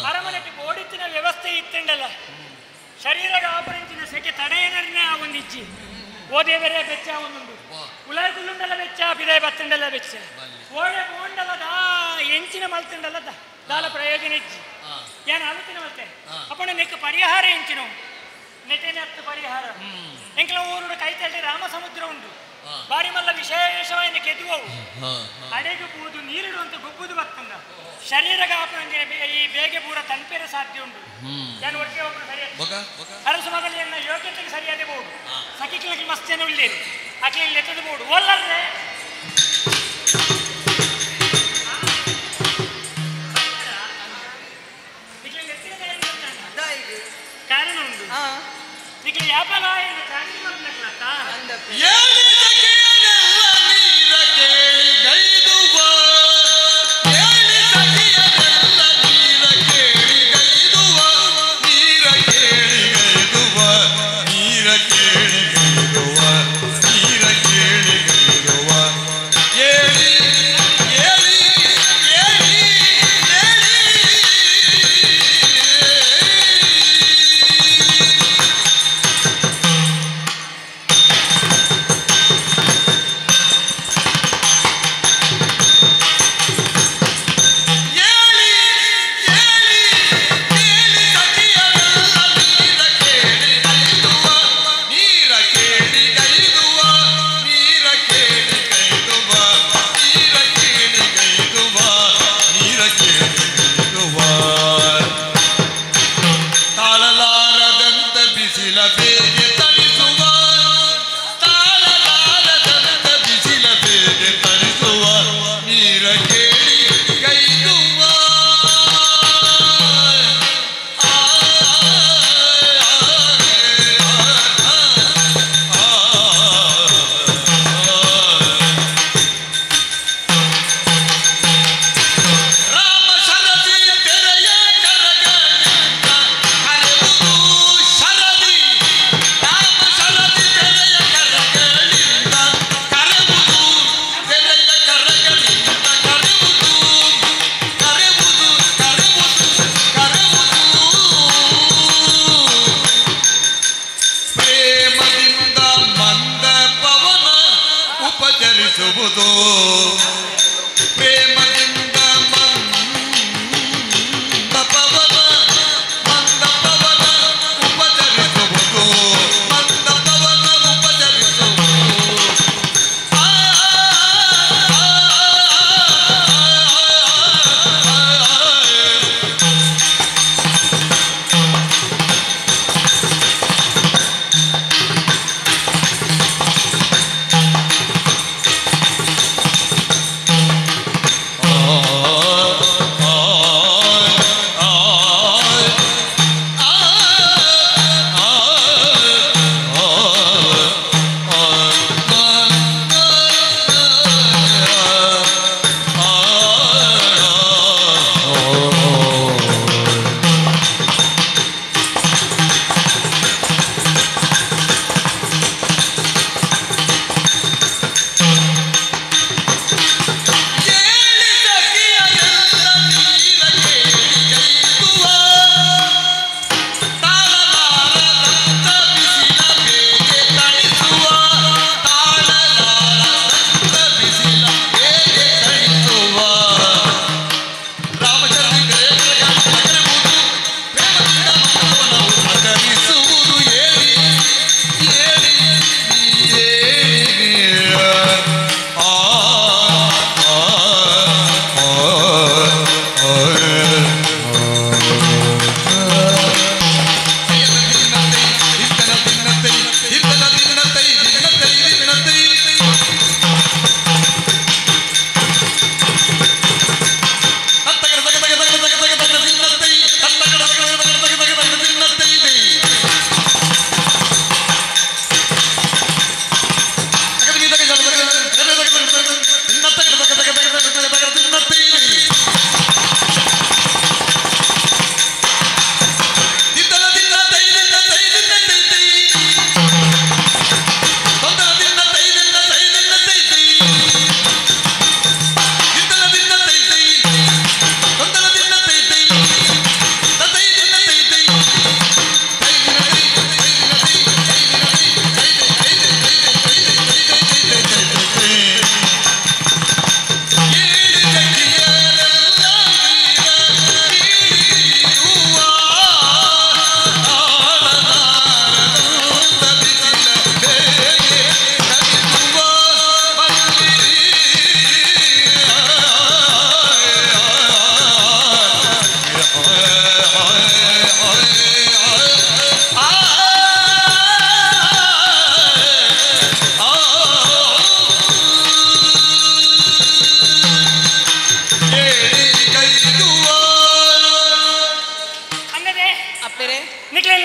ಅರಮನೆಟ್ಟು ಓಡಿತ್ತಿನ ವ್ಯವಸ್ಥೆ ಇತ್ತಂಡಲ್ಲ ಶರೀರದ ಆಪರಿಂಚಿನ ಸೆಕೆ ತಡೆಯನರ್ನೇ ಆ ಒಂದು ಇಜ್ಜಿ ಓದೇ ಬೇರೆ ಬೆಚ್ಚ ಒಂದುಂಡು ಉಲಾಯ್ ಕುಲ್ಲುಂಡಲ ಬೆಚ್ಚ ಬಿದಾಯ ಬತ್ತಂಡಲ ಬೆಚ್ಚ ಓಡೆ ಬೋಂಡಲ ದಾ ಎಂಚಿನ ಮಲ್ತಂಡಲ ದಾಲ ಪ್ರಯೋಜನ ಇಜ್ಜಿ ಯಾನ್ ಆಲೋಚನೆ ಮಲ್ತೆ ಅಪ್ಪಣ ನೆಕ್ ಪರಿಹಾರ ಎಂಚಿನ ನೆಟೇನೆ ಅತ್ತು ಪರಿಹಾರ ಎಂಕಲ ಊರುಡು ಕೈತಲ್ಟಿ ರಾಮ ಸಮುದ್ರ ಉಂಡು ಬಾರಿ ಮಲ್ಲ ವಿಶೇಷವಾದ ಕೆದುವವು ಅಡೆಗೆ ಬೂದು ನೀರಿಡುವಂತ ಗುಬ್ಬುದು ಬತ್ತಂದ ಶರೀರಗ ಆಪಣಂಜಿನ ಈ ಬೇಗೆ ಪೂರ ತನ್ಪೇರೆ ಸಾಧ್ಯ ಉಂಟು ಯಾನ್ ಒಟ್ಟಿಗೆ ಒಬ್ರು ಸರಿಯಾದ ಅರಸು ಮಗಲಿಯನ್ನ ಯೋಗ್ಯತೆಗೆ ಸರಿಯಾದ ಬೋಡು ಸಖಿಕ್ಲಕ್ಕೆ ಮಸ್ತ್ ಜನ ಉಳ್ಳೇರು ಅಕ್ಲಿ ಲೆತ್ತದ ಬೋಡು ಒಲ್ಲರ್ರೆ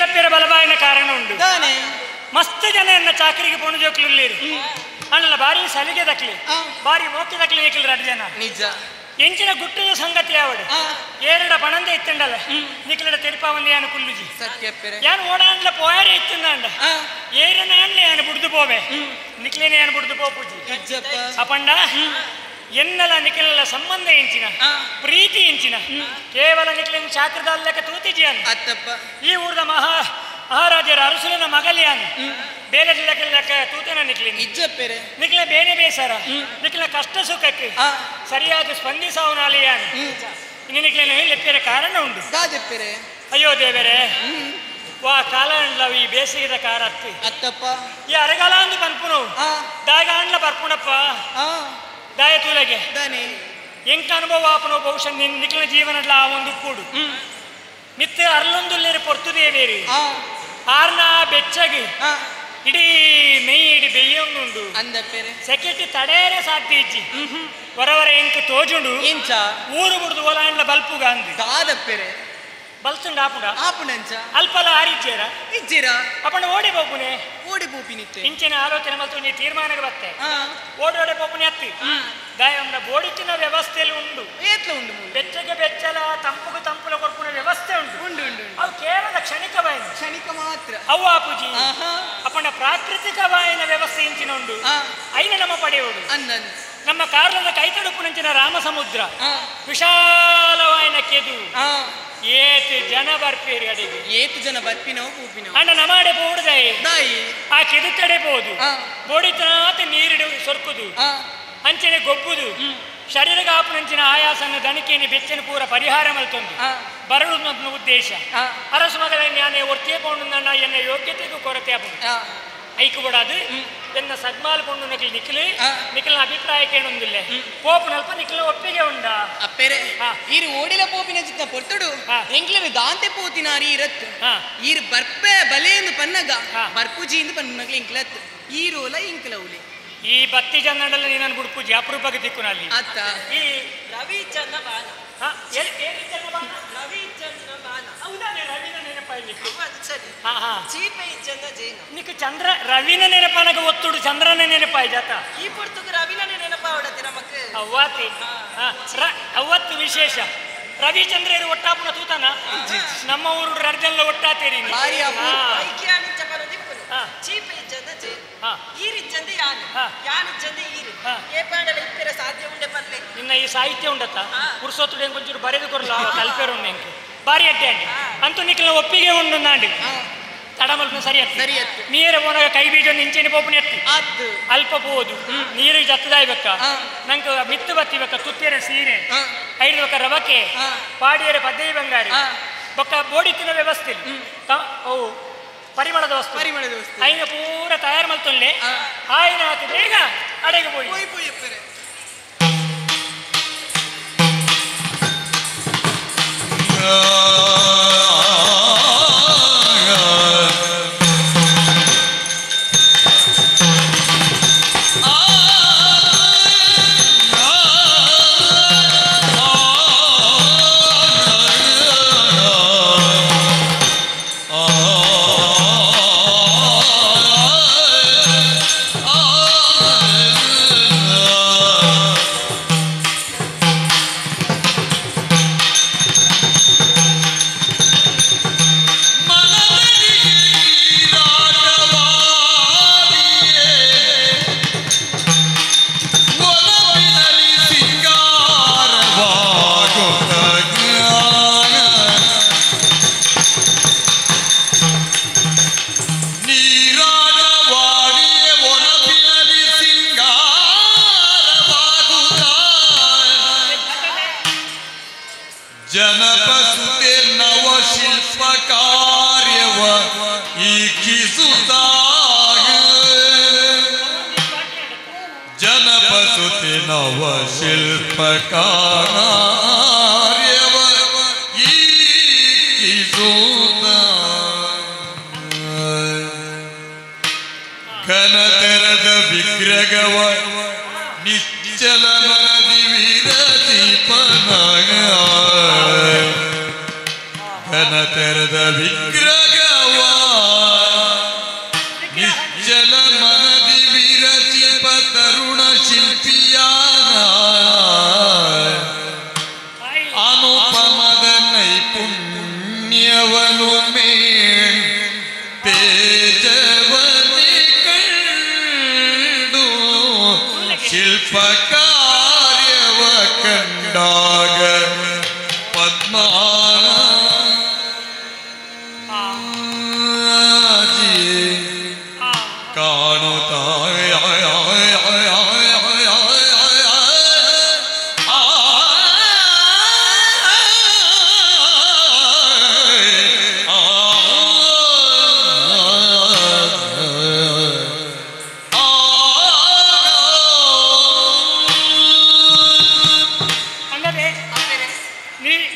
ಲೆಪ್ಪೇರ ಬಲಬಾಯಿನ ಕಾರಣ ಉಂಡು. ಮಸ್ತ್ ಜನ ಎನ್ನ ಚಾಕರಿಗೆ ಪೋಣು ಜೋಕ್ಲು ಅಲ್ಲ ಬಾರಿ ಸಲಿಗೆ ದಕ್ಲಿ ಬಾರಿ ಮೋಕೆ ದಕ್ಲಿ ನಿಕ್ಲಿ ರಡ್ಡು ಜನ. ನಿಜ. ಎಂಚಿನ ಗುಟ್ಟದ ಸಂಗತಿ ಯಾವಡು ಏರಡ ಪಣಂದೆ ಇತ್ತಂಡಲ್ಲ ನಿಕ್ಲಡ ತೆರಿಪಾವಂದೆ ಯಾನು ಕುಲ್ಲುಜಿ. ಯಾನು ಓಡಾಂಡ್ಲ ಪೋಯಾರೆ ಇತ್ತಂಡ ಏರನಾಂಡ್ಲೆ ಯಾನು ಬುಡ್ದು ಪೋವೆ ನಿಕ್ಲೇನೆ ಯಾನು ಬುಡ್ದು ಪೋಪುಜಿ. ಅಪಂಡ ಎನ್ನಲ ನಿಖಿಲ ಸಂಬಂಧ ಎಂಚಿನ ಪ್ರೀತಿ ಎಂಚಿನ ಕೇವಲ ನಿಖಿಲಿನ ಚಾಕ್ರದಲ್ಲಕ ತೂತಿಜಿಯಾನು. ಈ ಊರದ ಮಹಾರಾಜರ ಅರಸುಲನ ಮಗಲಿಯಾನು ಬೇಲೆ ಜಿಲ್ಲಕ್ಕೆ ತೂತನ ನಿಖಿಲಿನ ನಿಖಿಲ ಬೇನೆ ಬೇಸರ ನಿಖಿಲ ಕಷ್ಟ ಸುಖಕ್ಕೆ ಸರಿಯಾದ ಸ್ಪಂದಿಸಾವನಾಲಿಯಾನು. ನಿಖಿಲಿನ ಲೆಪ್ಪೇರೆ ಕಾರಣ ಉಂಡು. ಅಯ್ಯೋ ದೇವರೇ ವಾ ಕಾಲ ಅಂಡ್ಲವು ಈ ಬೇಸಿಗೆದ ಕಾರ ಅತ್ತಿ ಈ ಅರಗಾಲ ಅಂದು ಪನ್ಪುನವು ದಾಗ ಅಂಡ್ಲ ಬರ್ಪುಣಪ್ಪ ದಾಯ ತೂಲಗೆ ಎಂಕ ಅನುಭವ ಆಪನೋ ಬಹುಶಃ ನಿಖಿಲ ಜೀವನಡ್ಲ ಆ ಒಂದು ಕೂಡು ಮಿತ್ತ ಅರ್ಲೊಂದುಲ್ಲೇರಿ ಪೊರ್ತುದೇವೇರಿ ಆರ್ನ ಬೆಚ್ಚಗಿ ಇಡೀ ಮೈ ಇಡೀ ಬೆಯ್ಯೊಂದುಂಡು ಸೆಕೆಟ್ ತಡೇರೆ ಸಾಧ್ಯ ಇಜ್ಜಿ ಹೊರವರ ಎಂಕ ತೋಜುಂಡು ಊರು ಬುಡ್ದು ಒಲಾಂಡ್ಲ ಬಲ್ಪುಗ ಅಂದು ಬಲ್ಸುಂಡು ಆಪುಂಡ ಆಪುಂಡಂಚ ಅಲ್ಪಲ ಆರಿಜ್ಜೇರ ಇಜ್ಜಿರ ಅಪಣ ಓಡಿ ಪೋಪುನೆ ಓಡಿ ಪೋಪಿನಿತ್ತೆ ಇಂಚಿನ ಆಲೋಚನೆ ಮಲ್ತು ನೀ ತೀರ್ಮಾನಕ್ಕೆ ಬತ್ತೆ ಓಡೋಡೆ ಪೋಪುನೆ ಅತ್ತಿ ದಾಯಂಡ ಬೋಡಿತ್ತಿನ ವ್ಯವಸ್ಥೆಯಲ್ಲಿ ಉಂಡು ಏತ್ಲ ಉಂಡು ಬೆಚ್ಚಗೆ ಬೆಚ್ಚಲ ತಂಪುಗು ತಂಪುಲ ಕೊಡ್ಪುನ ವ್ಯವಸ್ಥೆ ಉಂಡು ಉಂಡು ಉಂಡು. ಅವು ಕೇವಲ ಕ್ಷಣಿಕವಾಯಿನ ಕ್ಷಣಿಕ ಮಾತ್ರ ಅವು ಆಪುಜಿ ಅಪಣ ಪ್ರಾಕೃತಿಕವಾಯಿನ ವ್ಯವಸ್ಥೆ ಇಂಚಿನ ಉಂಡು ಐನ ನಮ್ಮ ಪಡೆಯುವುದು ನಮ್ಮ ಕಾರ್ಲದ ಕೈತಡುಪುನಂಚಿನ ರಾಮ ಸಮುದ್ರ ವಿಶಾಲವಾಯಿನ ಕೆದು ಏತ್ ಜನ ಬರ್ಪೇರಿ ಅಡಿಗೆ ಏತ್ ಜನ ಬರ್ಪಿನೋ ಪೂಪಿನೋ ಅಣ್ಣ ನಮಾಡೆ ಪೋಡುದಾಯಿ ದಾಯಿ ಆ ಕೆದು ತಡೆ ಪೋದು ಬೋಡಿತನಾತ ನೀರಿಡು ಸೊರ್ಕುದು ಅಂಚನೆ ಗೊಬ್ಬುದು ಶರೀರಗ ಆಪುನಂಚಿನ ಆಯಾಸನ ದಣಿಕೆಯನ್ನು ಬೆಚ್ಚನ ಪೂರ ಪರಿಹಾರ ಮಲ್ತೊಂದು ಬರಡು ಉದ್ದೇಶ. ಅರಸು ಮಗಳ ಜ್ಞಾನ ಒರ್ತಿಯೇ ಪೋಂಡು ನನ್ನ ಎನ್ನ ಯೋಗ್ಯತೆಗೂ ಕೊರತೆ ಆಪುಂಡು ಐಕು ಬಡಾದು ಎನ್ನ ಸಗ್ಮಾಲ್ ಕೊಂಡು ನಕಲಿ ನಿಖಿಲು ನಿಖಿಲಿನ ಅಭಿಪ್ರಾಯ ಕೇಳೊಂದಿಲ್ಲ ಪೋಪುನಲ್ಪ ನಿಖಿಲ ಒಪ್ಪಿಗೆ ಉಂಡ ಅಪ್ಪೇರೆ ಈರು ಓಡಿಲ ಪೋಪಿನ ಚಿತ್ತ ಪೊರ್ತುಡು ಎಂಕ್ಲರು ದಾಂತೆ ಪೋತಿನಾರಿ ಇರತ್ತು ಈರು ಬರ್ಪೆ ಬಲೆಯನ್ನು ಪನ್ನಗ ಬರ್ಪುಜಿ ಎಂದು ಪನ್ನಗಲಿ ಇಂಕ್ಲತ್ ಈರೋಲ ಇಂಕ್ಲ ಉಲಿ ಈ ಬತ್ತಿ ಜನಡಲ್ಲ ನೀನನ್ನು ಬುಡ್ಪುಜಿ ಅಪರೂಪಕ್ಕೆ ದಿಕ್ಕುನಲ್ಲಿ ಅತ್ತ ಈ ರವಿ ಚಂದ್ರ ಬಾನ ರವಿ ಚಂದ್ರ ಬಾನ ಹೌದಾನೆ ರವಿನ ನೆನಪಾಯ್ಲಿಕ್ಕೆ ಸರಿ ಚೀಪೆ ಇಜ್ಜಂದ ಜೈನ ನಿಕ್ ಚಂದ್ರ ರವಿನ ನೆನಪನಗ ಒತ್ತುಡು ಚಂದ್ರನ ನೆನಪಾಯ್ ಜಾತ ಈ ಪೊರ್ತುಗು ರವಿನ ನೆನಪಾವಡತಿ ನಮಕ್ ಅವ್ವಾತಿ ಅವತ್ತು ವಿಶೇಷ ರವಿಚಂದ್ರರು ಒಟ್ಟಾಪುನ ತೂತನ ನಮ್ಮ ಊರು ರರ್ಜಲ್ಲ ಒಟ್ಟಾತೇರಿ ಚೀಪೆ ಇಜ್ಜಂದ ಜೈನ ಈರಿಜ್ಜಂದ ಯಾನು ಯಾನಿಜ್ಜಂದ ಈರು ಏಪಾಂಡಲ ಇಪ್ಪೆರ ಸಾಧ್ಯ ಉಂಡೆ ಪನ್ಲೆ ನಿನ್ನ ಈ ಸಾಹಿತ್ಯ ಉಂಡತ್ತ ಪುರುಷೋತ್ತುಡು ಎಂಕೊಂಚೂರು ಬರೆದು ಕೊರಲ ಕಲ್ಪೇರು ಎಂಕು ಬಾರಿ ಅಡ್ಡೆ ಅಂಡಿ ಅಂತೂ ನಿಖಿಲ ಒಪ್ಪಿಗೆ ಉಂಡು ನಾಂಡಿ ತಡಮಲ್ಪನ ಸರಿ ಸರಿ ನೀರ ಪೋನಾಗ ಕೈ ಬೀಜ ಇಂಚಿನ ಪೋಪುನ ಎತ್ತಿ ಅಲ್ಪ ಪೋದು ನೀರು ಜತ್ತದಾಯ್ಬೇಕ ನಂಗೆ ಮಿತ್ತು ಬತ್ತಿಬೇಕ ತುತ್ತಿಯರ ಸೀರೆ ಐದು ಬಕ್ಕ ರವಕೆ ಪಾಡಿಯರ ಪದ್ದೈ ಬಂಗಾರಿ ಬೊಕ್ಕ ಬೋಡಿತ್ತಿನ ವ್ಯವಸ್ಥೆ ಓ ಪರಿಮಳದ ವಸ್ತು ಪರಿಮಳದ ವಸ್ತು ಐನ ಪೂರ ತಯಾರು ಮಲ್ತೊಲ್ಲೆ ಆಯ್ನ ಹಾಕಿ ಬೇಗ ಅಡೆಗೆ ಪೋಯಿ ಜನಪಸುತೆ ನವ ಶಿಲ್ಪ ಕಾರ್ಯವ ಈಕ್ಷಿಸುತ್ತಾಗ ಜನಪಸುತೆ ನವ ಶಿಲ್ಪ ಕಾರ್ಯವ ಈಕ್ಷಿಸುತ್ತ ಘನತೆರದ ವಿಗ್ರಹವ ನಿಶ್ಚಲ ಮನದಿ ವೀರದೀಪನ ಘನತೆರದ ವಿಗ್ರಹವ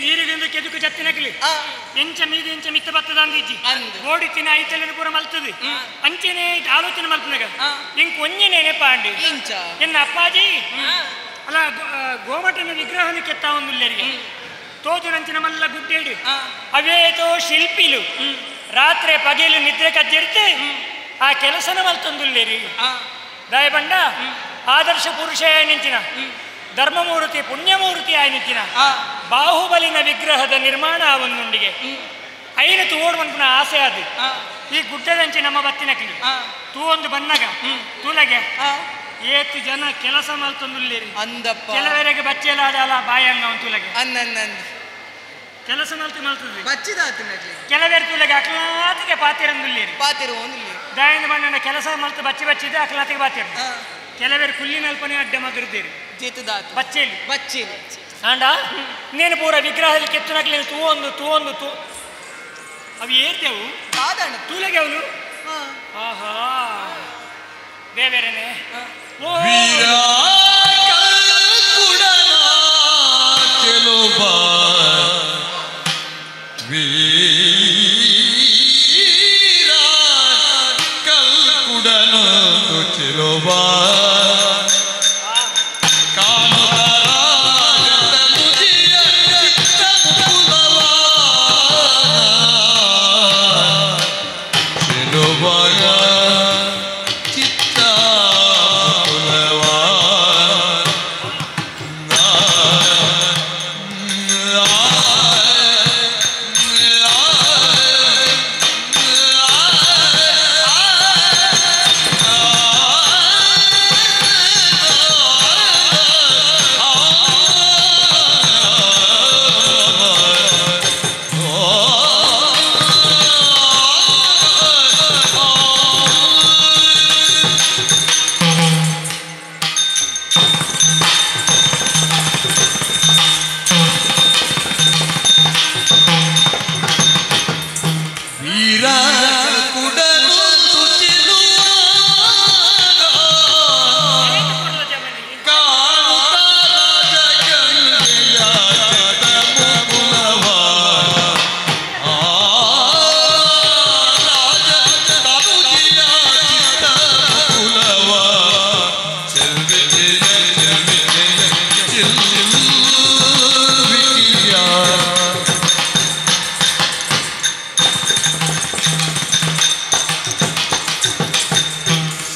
ನೀರಿಗಿಂದು ಕೆದುಕು ಜತ್ತಿನಕಲಿ ಎಂಚ ಮೀದಿ ಎಂಚ ಮಿತ್ತ ಬತ್ತದಂದಿಜ್ಜಿ ಓಡಿತಿನ ಐತಲಿನ ಪೂರ ಮಲ್ತದೆ ಅಂಚೆನೆ ಆಲೋಚನೆ ಮಲ್ತನಾಗ ಇಂಕ್ ಒಂಜಿ ನೆನಪ ಅಂಡಿ ಎನ್ನ ಅಪ್ಪಾಜಿ ಅಲ್ಲ ಗೋಮಟನ ವಿಗ್ರಹನ ಕೆತ್ತ ಒಂದುಲ್ಲೆರಿಗೆ ತೋಜುನಂಚಿನ ಮಲ್ಲ ಗುಡ್ಡೇಡು ಅವೇತೋ ಶಿಲ್ಪಿಲು ರಾತ್ರಿ ಪಗೆಲು ನಿದ್ರೆ ಕಜ್ಜಿರ್ತೆ ಆ ಕೆಲಸನ ಮಲ್ತೊಂದುಲ್ಲೇರಿ ದಯಬಂಡ ಆದರ್ಶ ಪುರುಷ ನಿಂಚಿನ ಧರ್ಮಮೂರ್ತಿ ಪುಣ್ಯಮೂರ್ತಿ ಆಯ್ನಿಂಚಿನ ಬಾಹುಬಲಿನ ವಿಗ್ರಹದ ನಿರ್ಮಾಣ ಅವನೊಂದಿಗೆ ಐನ ತೂವೋಡು ಮನ್ಪುನ ಆಸೆ ಅದು ಈ ಗುಡ್ಡದಂಚೆ ನಮ್ಮ ಬತ್ತಿನಕಲಿ ತೂ ಒಂದು ಬನ್ನಗ ತೂಲಗೆ ಏತು ಜನ ಕೆಲಸ ಮಲ್ತೊಂದುಲ್ಲೇರಿ ಅಂದಪ್ಪ ಕೆಲವರೆಗೆ ಬಚ್ಚೆಲಾದಲ್ಲ ಬಾಯಂಗ ಅವನ್ ತೂಲಗೆ ಅನ್ನನ್ನಂದು ಕೆಲಸ ಮಲ್ತು ಮಲ್ತದೆ ಬಚ್ಚಿದಾತನಕ್ಲಿ ಕೆಲವೇರು ತೂಲಗೆ ಅಕ್ಲಾತಿಗೆ ಪಾತಿರಂದುಲ್ಲೇರಿ ಪಾತಿರು ಒಂದಿಲ್ಲ ದಯಂದ ಬಣ್ಣನ ಕೆಲಸ ಮಲ್ತು ಬಚ್ಚಿ ಬಚ್ಚಿದೆ ಅಕ್ಲಾತಿಗೆ ಪಾತಿರು ಕೆಲವೇರು ಕುಲ್ಲಿನಲ್ಪನೆ ಅಡ್ಡ ಮಗರ್ದೇರಿ ಜೇತುದಾತು ಬಚ್ಚೇಲಿ ಬಚ್ಚೇಲಿ ಆಂಡ ನೇನು ಪೂರ ವಿಗ್ರಹದಲ್ಲಿ ಕೆತ್ತುನಕ್ಲಿ ತೂ ಒಂದು ತೂ ಒಂದು ತೂ ಅವು ಏರ್ದೆವು ಸಾಧಾರಣ ತೂಲಗೆ ಅವನು ಆಹಾ ಬೇಬೇರೆನೆ ವೀರ ಕಲ್ಕುಡನ ಚೆಲುವ ವೀರ ಕಲ್ಕುಡನೊಂದು ಚೆಲುವ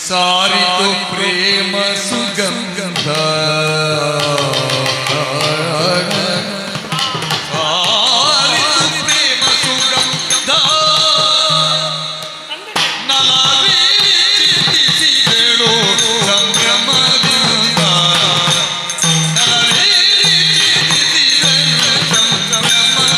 सारी तो प्रेम सुगंध सारी तो प्रेम सुगंध नलवेಳು ಸಂಭ್ರಮದಿಂದ ನಲವೇಳು ಸಂಭ್ರಮದಿಂದ.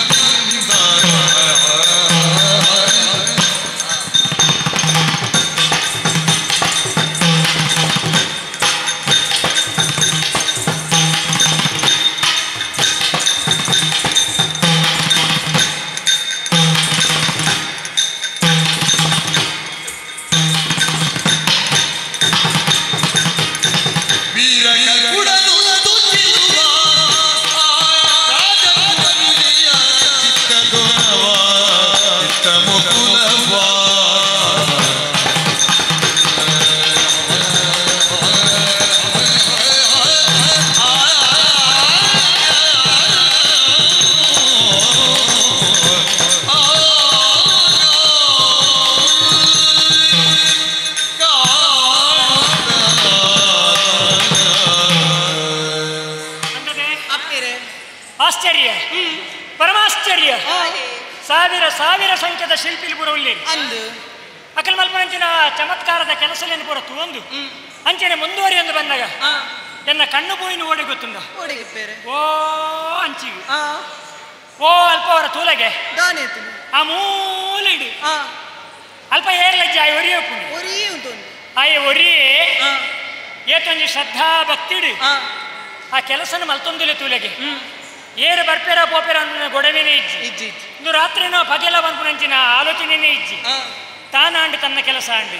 ಆಶ್ಚರ್ಯ, ಪರಮಾಶ್ಚರ್ಯ. ಸಾವಿರ ಸಾವಿರ ಸಂಖ್ಯೆದ ಶಿಲ್ಪಿಲು ಪೂರ ಉಲ್ಲಿ ಅಂದು ಅಕಲ್ ಮಲ್ಪನಂಚಿನ ಚಮತ್ಕಾರದ ಕೆಲಸಲೇನು ಪೂರ ತುವೊಂದು ಅಂಚನೆ ಮುಂದುವರಿ ಎಂದು ಬಂದಾಗ ಎನ್ನ ಕಣ್ಣು ಬೋಯಿನ ಓಡಿ ಗೊತ್ತುಂಡ ಓ ಅಂಚಿಗೆ ಓ ಅಲ್ಪ ಅವರ ತೂಲಗೆ ಆ ಮೂಲಿಡು ಅಲ್ಪ ಏರ್ಲಜ್ಜೆ ಆಯ್ ಒರಿಯೋ ಆಯ್ ಒರಿಯೇ ಏತೊಂಜಿ ಶ್ರದ್ಧಾ ಭಕ್ತಿಡು ಆ ಕೆಲಸನ ಮಲ್ತೊಂದಿಲ್ಲ ತೂಲೆಗೆ ಏರು ಬರ್ಪೇರ ಪೋಪೇರ ಅಂದ ಗೊಡವೆನೇ ಇಜ್ಜಿ ಇಂದು ರಾತ್ರಿನೋ ಪಗೆಲ ಬಂಪುನಂಚಿನ ಆಲೋಚನೆನೇ ಇಜ್ಜಿ ತಾನಾಂಡು ತನ್ನ ಕೆಲಸ ಅಂಡು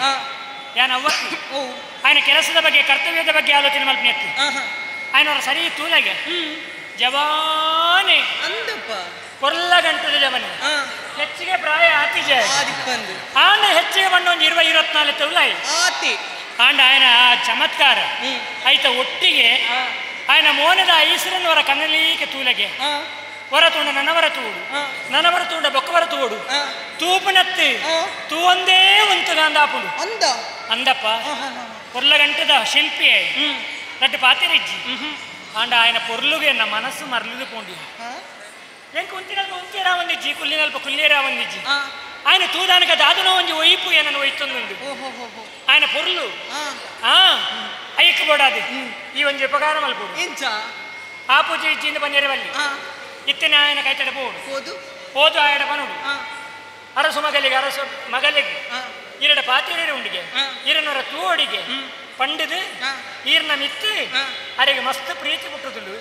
ಯಾನ್ ಅವ್ವತ್ತು ఆయన ಕೆಲಸದ ಬಗ್ಗೆ ಕರ್ತವ್ಯದ ಬಗ್ಗೆ ಆಲೋಚನೆ ಮಲ್ಪನೆತ್ತು ಆಯನವರ ಸರಿ ತೂಲಗೆ ಜವಾನೆ ಅಂದಪ್ಪ ಕೊಲ್ಲ ಗಂಟದ ಜವನೆ ಹೆಚ್ಚಿಗೆ ಪ್ರಾಯ ಆತಿಜ ಆಂಡ ಹೆಚ್ಚಿಗೆ ಬಣ್ಣ ಒಂದು 24 ತುಲಾಯಿ ಆತಿ ಆಂಡ ಆಯನ ಚಮತ್ಕಾರ ಆಯ್ತ ಒಟ್ಟಿಗೆ ಆಯನ ಮೋನದ ಐಸರನ್ನವರ ಕಣ್ಣಲೀಕೆ ತೂಲಗೆ ವರ ತೂಂಡ ನನವರ ತೂಡು ನನವರ ತೂಂಡ ಬೊಕ್ಕವರ ತೂಡು ತೂಪನತ್ತಿ ತೂವಂದೇ ಉಂತುಗಾಂದಾಪುಡು ಅಂದ ಅಂದಪ್ಪ ಕೊರ್ಲಗಂಟದ ಶಿಲ್ಪಿ ರಟ್ಟು ಪಾತಿರಿಜ್ಜಿ ಆಂಡ ಆಯನ ಪೊರ್ಲುಗೆ ನನ್ನ ಮನಸ್ಸು ಮರಲಿದು ಪೋಂಡಿ ಎಂಕ್ ಉಂತಿನಲ್ಪ ಉಂತಿರ ಒಂದಿಜ್ಜಿ ಕುಲ್ಲಿನಲ್ಪ ಕುಲ್ಲೇರ ಒಂದಿಜ್ಜಿ ఆయన ತೂದಾನಕ ದಾದನೋ ಒಂಜಿ ಒಯ್ಪು ಏನನ್ನು ಒಯ್ತೊಂದುಂಡು ఆయన ಪೊರ್ಲು ಅಯ್ಯಕ್ಕೆ ಬೋಡಾದು ಈ ಒಂಜಿ ಉಪಕಾರ ಮಲ್ಪೋಡು ಎಂಚ ಆ ಪೂಜೆ ಇಜ್ಜಿಂದ ಬಂದಿರವಲ್ಲಿ ಇತ್ತನೆ ఆయన ಕೈತಡೆ ಪೋಡು ಹೋದು ಆಯಡ ಬನುಡು ಅರಸು ಮಗಲಿಗೆ ಅರಸು ಮಗಲಿಗೆ ಈರಡ ಪಾತಿರೇರು ಉಂಡಿಗೆ ಈರನವರ ತೂವಡಿಗೆ ಪಂಡಿದು ಈರ್ನ ಮಿತ್ತು ಅರೆಗೆ ಮಸ್ತ್ ಪ್ರೀತಿ ಪುಟ್ಟುದುಂಡು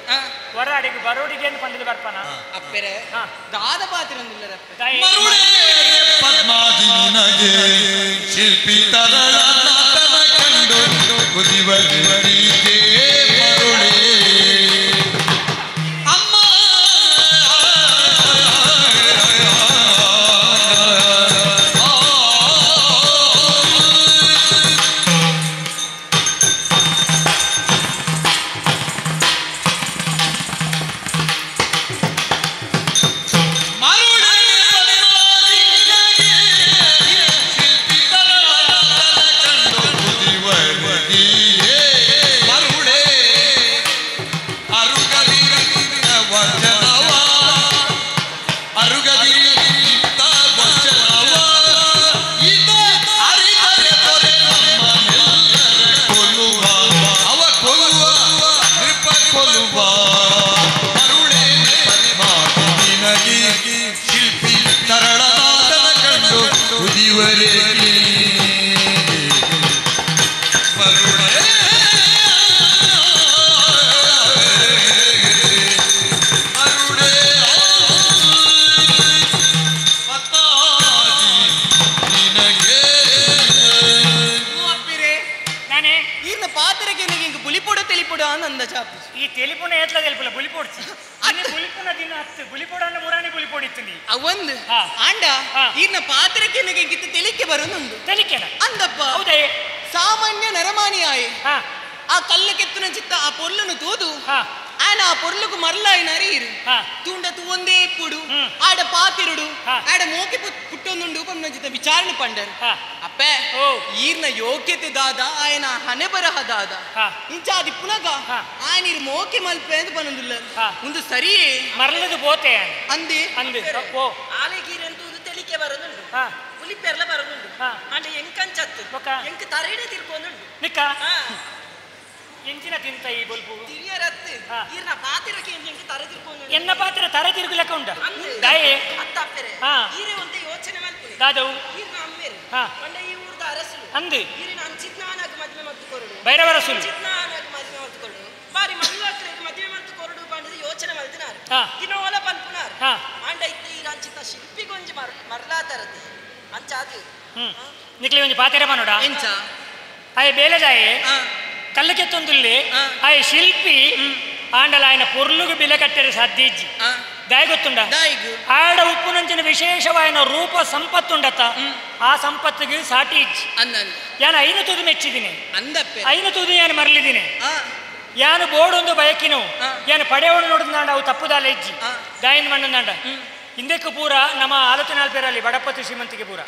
ವರ ಅಡಿಗೆ ಬರೋಡಿಗೆ ಅಂತ ಪಂಡಿದು ಬರ್ಪನ ಅಪ್ಪೆರೆ ದಾದ ಪಾತಿರಂದಿಲ್ಲ ಪದ್ಮಾದಿ ನಿನಗೆ ಶಿಲ್ಪಿ ತರಳನಾಥನ ಕಂಡು ಕುದಿವರಿಗೆ ಮರುಳೇ ಅಮ್ಮ ಈ ತೆಲಿಪುಣ ಎತ್ಲ ತೆಲಿಪುಲ ಬುಲಿಪೋಡ್ಸಿ ಬುಲಿಪುನ ದಿನ ಹತ್ತು ಬುಲಿಪೋಡನ್ನ ಮುರಾಣಿ ಬುಲಿಪೋಡಿತ್ತು ಅವೊಂದು ಆಂಡ ಈರ್ನ ಪಾತ್ರಕ್ಕೆ ಗಿತ್ತ ತೆಲಿಕೆ ಬರೋನುಂಡು ತೆಲಿಕೆನ ಅಂದಪ್ಪ ಹೌದೇ ಸಾಮಾನ್ಯ ನರಮಾನಿ ಆಯೆ ಆ ಕಲ್ಲು ಕೆತ್ತುನ ಚಿತ್ತ ಆ ಪೊರ್ಲುನು ತೂದು ಆನ ಆ ಪೊರ್ಲುಗು ಮರಲಾಯಿನಾರಿ ಇರು ತೂಂಡ ತೂವಂದೇ ಪುಡು ಆಡ ಪಾತಿರುಡು ಆಡ ಮೋಕೆ ಪುಟ್ಟೊಂದುಂಡು ಪಂಡ ಚಿತ್ತ ವಿಚಾರಣೆ ಪಂಡರ್ ಅಪ್ಪೆ ಈರ್ನ ಯೋಗ್ಯತೆ ದಾದ ಆಯನ ಹಣೆ ಬರಹ ದಾದ ಇಂಚಾದಿ ಪುನಗ ಆಯನ ಇರ್ ಮೋಕೆ ಮಲ್ಪೆ ಅಂತ ಪನೊಂದುಲ್ಲ ಒಂದು ಸರಿಯೇ ಮರಲದು ಪೋತೆ ಅಂದೆ ಅಂದೆ ಆಲೆಗೀರಂತೂ ತೆಲಿಕೆ ಬರೋದುಂಡು ಪುಲಿಪೆರ್ಲ ಬರೋದುಂಡು ಅಂಡ ಎಂಕಂಚತ್ತು ಎಂಕ್ ತರೈಡೆ ತಿರ್ಕೊಂದುಂಡು ನಿಕ್ಕ ಎಂಚಿನ ತಿಂತ ಈ ಬೊಲ್ಪು ತಿರಿಯರತ್ತು ಈರ್ನ ಪಾತಿರಕ್ಕೆ ಎಂಕ್ ತರೆ ತಿರ್ಕೊಂಡು ಎನ್ನ ಪಾತ್ರ ತರೆ ತಿರುಗುಲಕ ಉಂಡ ದಾಯೆ ಅತ್ತಪ್ಪೆರೆ ಈರೆ ಒಂತೆ ಯೋಚನೆ ಮಲ್ಪುನಿ ದಾದವು ಈರ್ನ ಅಮ್ಮೇರು ಪಂಡ ಈ ಊರ್ದ ಅರಸುಲು ಅಂದು ಈರಿನ ಅಂಚಿತ್ನಾನಾಗ ಮದುವೆ ಮಲ್ತು ಕೊರಡು ಭೈರವರಸುಲು ಅಂಚಿತ್ನಾನಾಗ ಮದುವೆ ಮಲ್ತು ಕೊರಡು ಬಾರಿ ಮಲ್ಲಾಕ್ಲೆಗ್ ಮದುವೆ ಮಲ್ತು ಕೊರಡು ಪಂಡದು ಯೋಚನೆ ಮಲ್ತಿನಾರು ದಿನೋಲ ಪನ್ಪುನಾರು ಆಂಡ ಇತ್ತೆ ಈರ ಅಂಚಿತ್ನ ಶಿಲ್ಪಿಗೊಂಜಿ ಮರ್ಲಾತರತೆ ಅಂಚಾದು ನಿಕ್ಲೆ ಒಂಜಿ ಪಾತೆರ ಪನೋಡ ಎಂಚ ಆಯೆ ಬೇಲೆದಾಯೆ ಕಲ್ಲುಕೆತ್ತೊಂದುಲ್ಲಿ ಆಯೆ ಶಿಲ್ಪಿ ಆಂಡಲ ಆಯನ ಪೊರ್ಲುಗು ಬಿಲೆ ಕಟ್ಟರೆ ಸಾಧ್ಯ ಇಜ್ಜಿ ದಾಯ ಗೊತ್ತುಂಡ ಆಡ ಉಪ್ಪುನಂಚಿನ ವಿಶೇಷವಾಯನ ರೂಪ ಸಂಪತ್ತುಂಡತ ಆ ಸಂಪತ್ತಿಗೆ ಸಾಟಿ ಇಜ್ಜಿ ಯಾನ ಐನ ತೂದು ಮೆಚ್ಚಿದ್ದೀನಿ ಐನ ತೂದು ಯಾನು ಮರಲಿದ್ದೀನಿ ಯಾನು ಬೋಡೊಂದು ಬಯಕಿನವು ಯಾನು ಪಡೆಯವನು ನೋಡಿದಾಂಡ ಅವು ತಪ್ಪುದಾಲ ಇಜ್ಜಿ ಗಾಯನ ಮಣ್ಣಂದಾಂಡ ಹಿಂದಕ್ಕೆ ಪೂರ ನಮ್ಮ ಆಲೋಚನೆ ಅಲ್ಪೇರಲ್ಲಿ ಬಡಪತಿ ಶ್ರೀಮಂತಿಗೆ ಪೂರ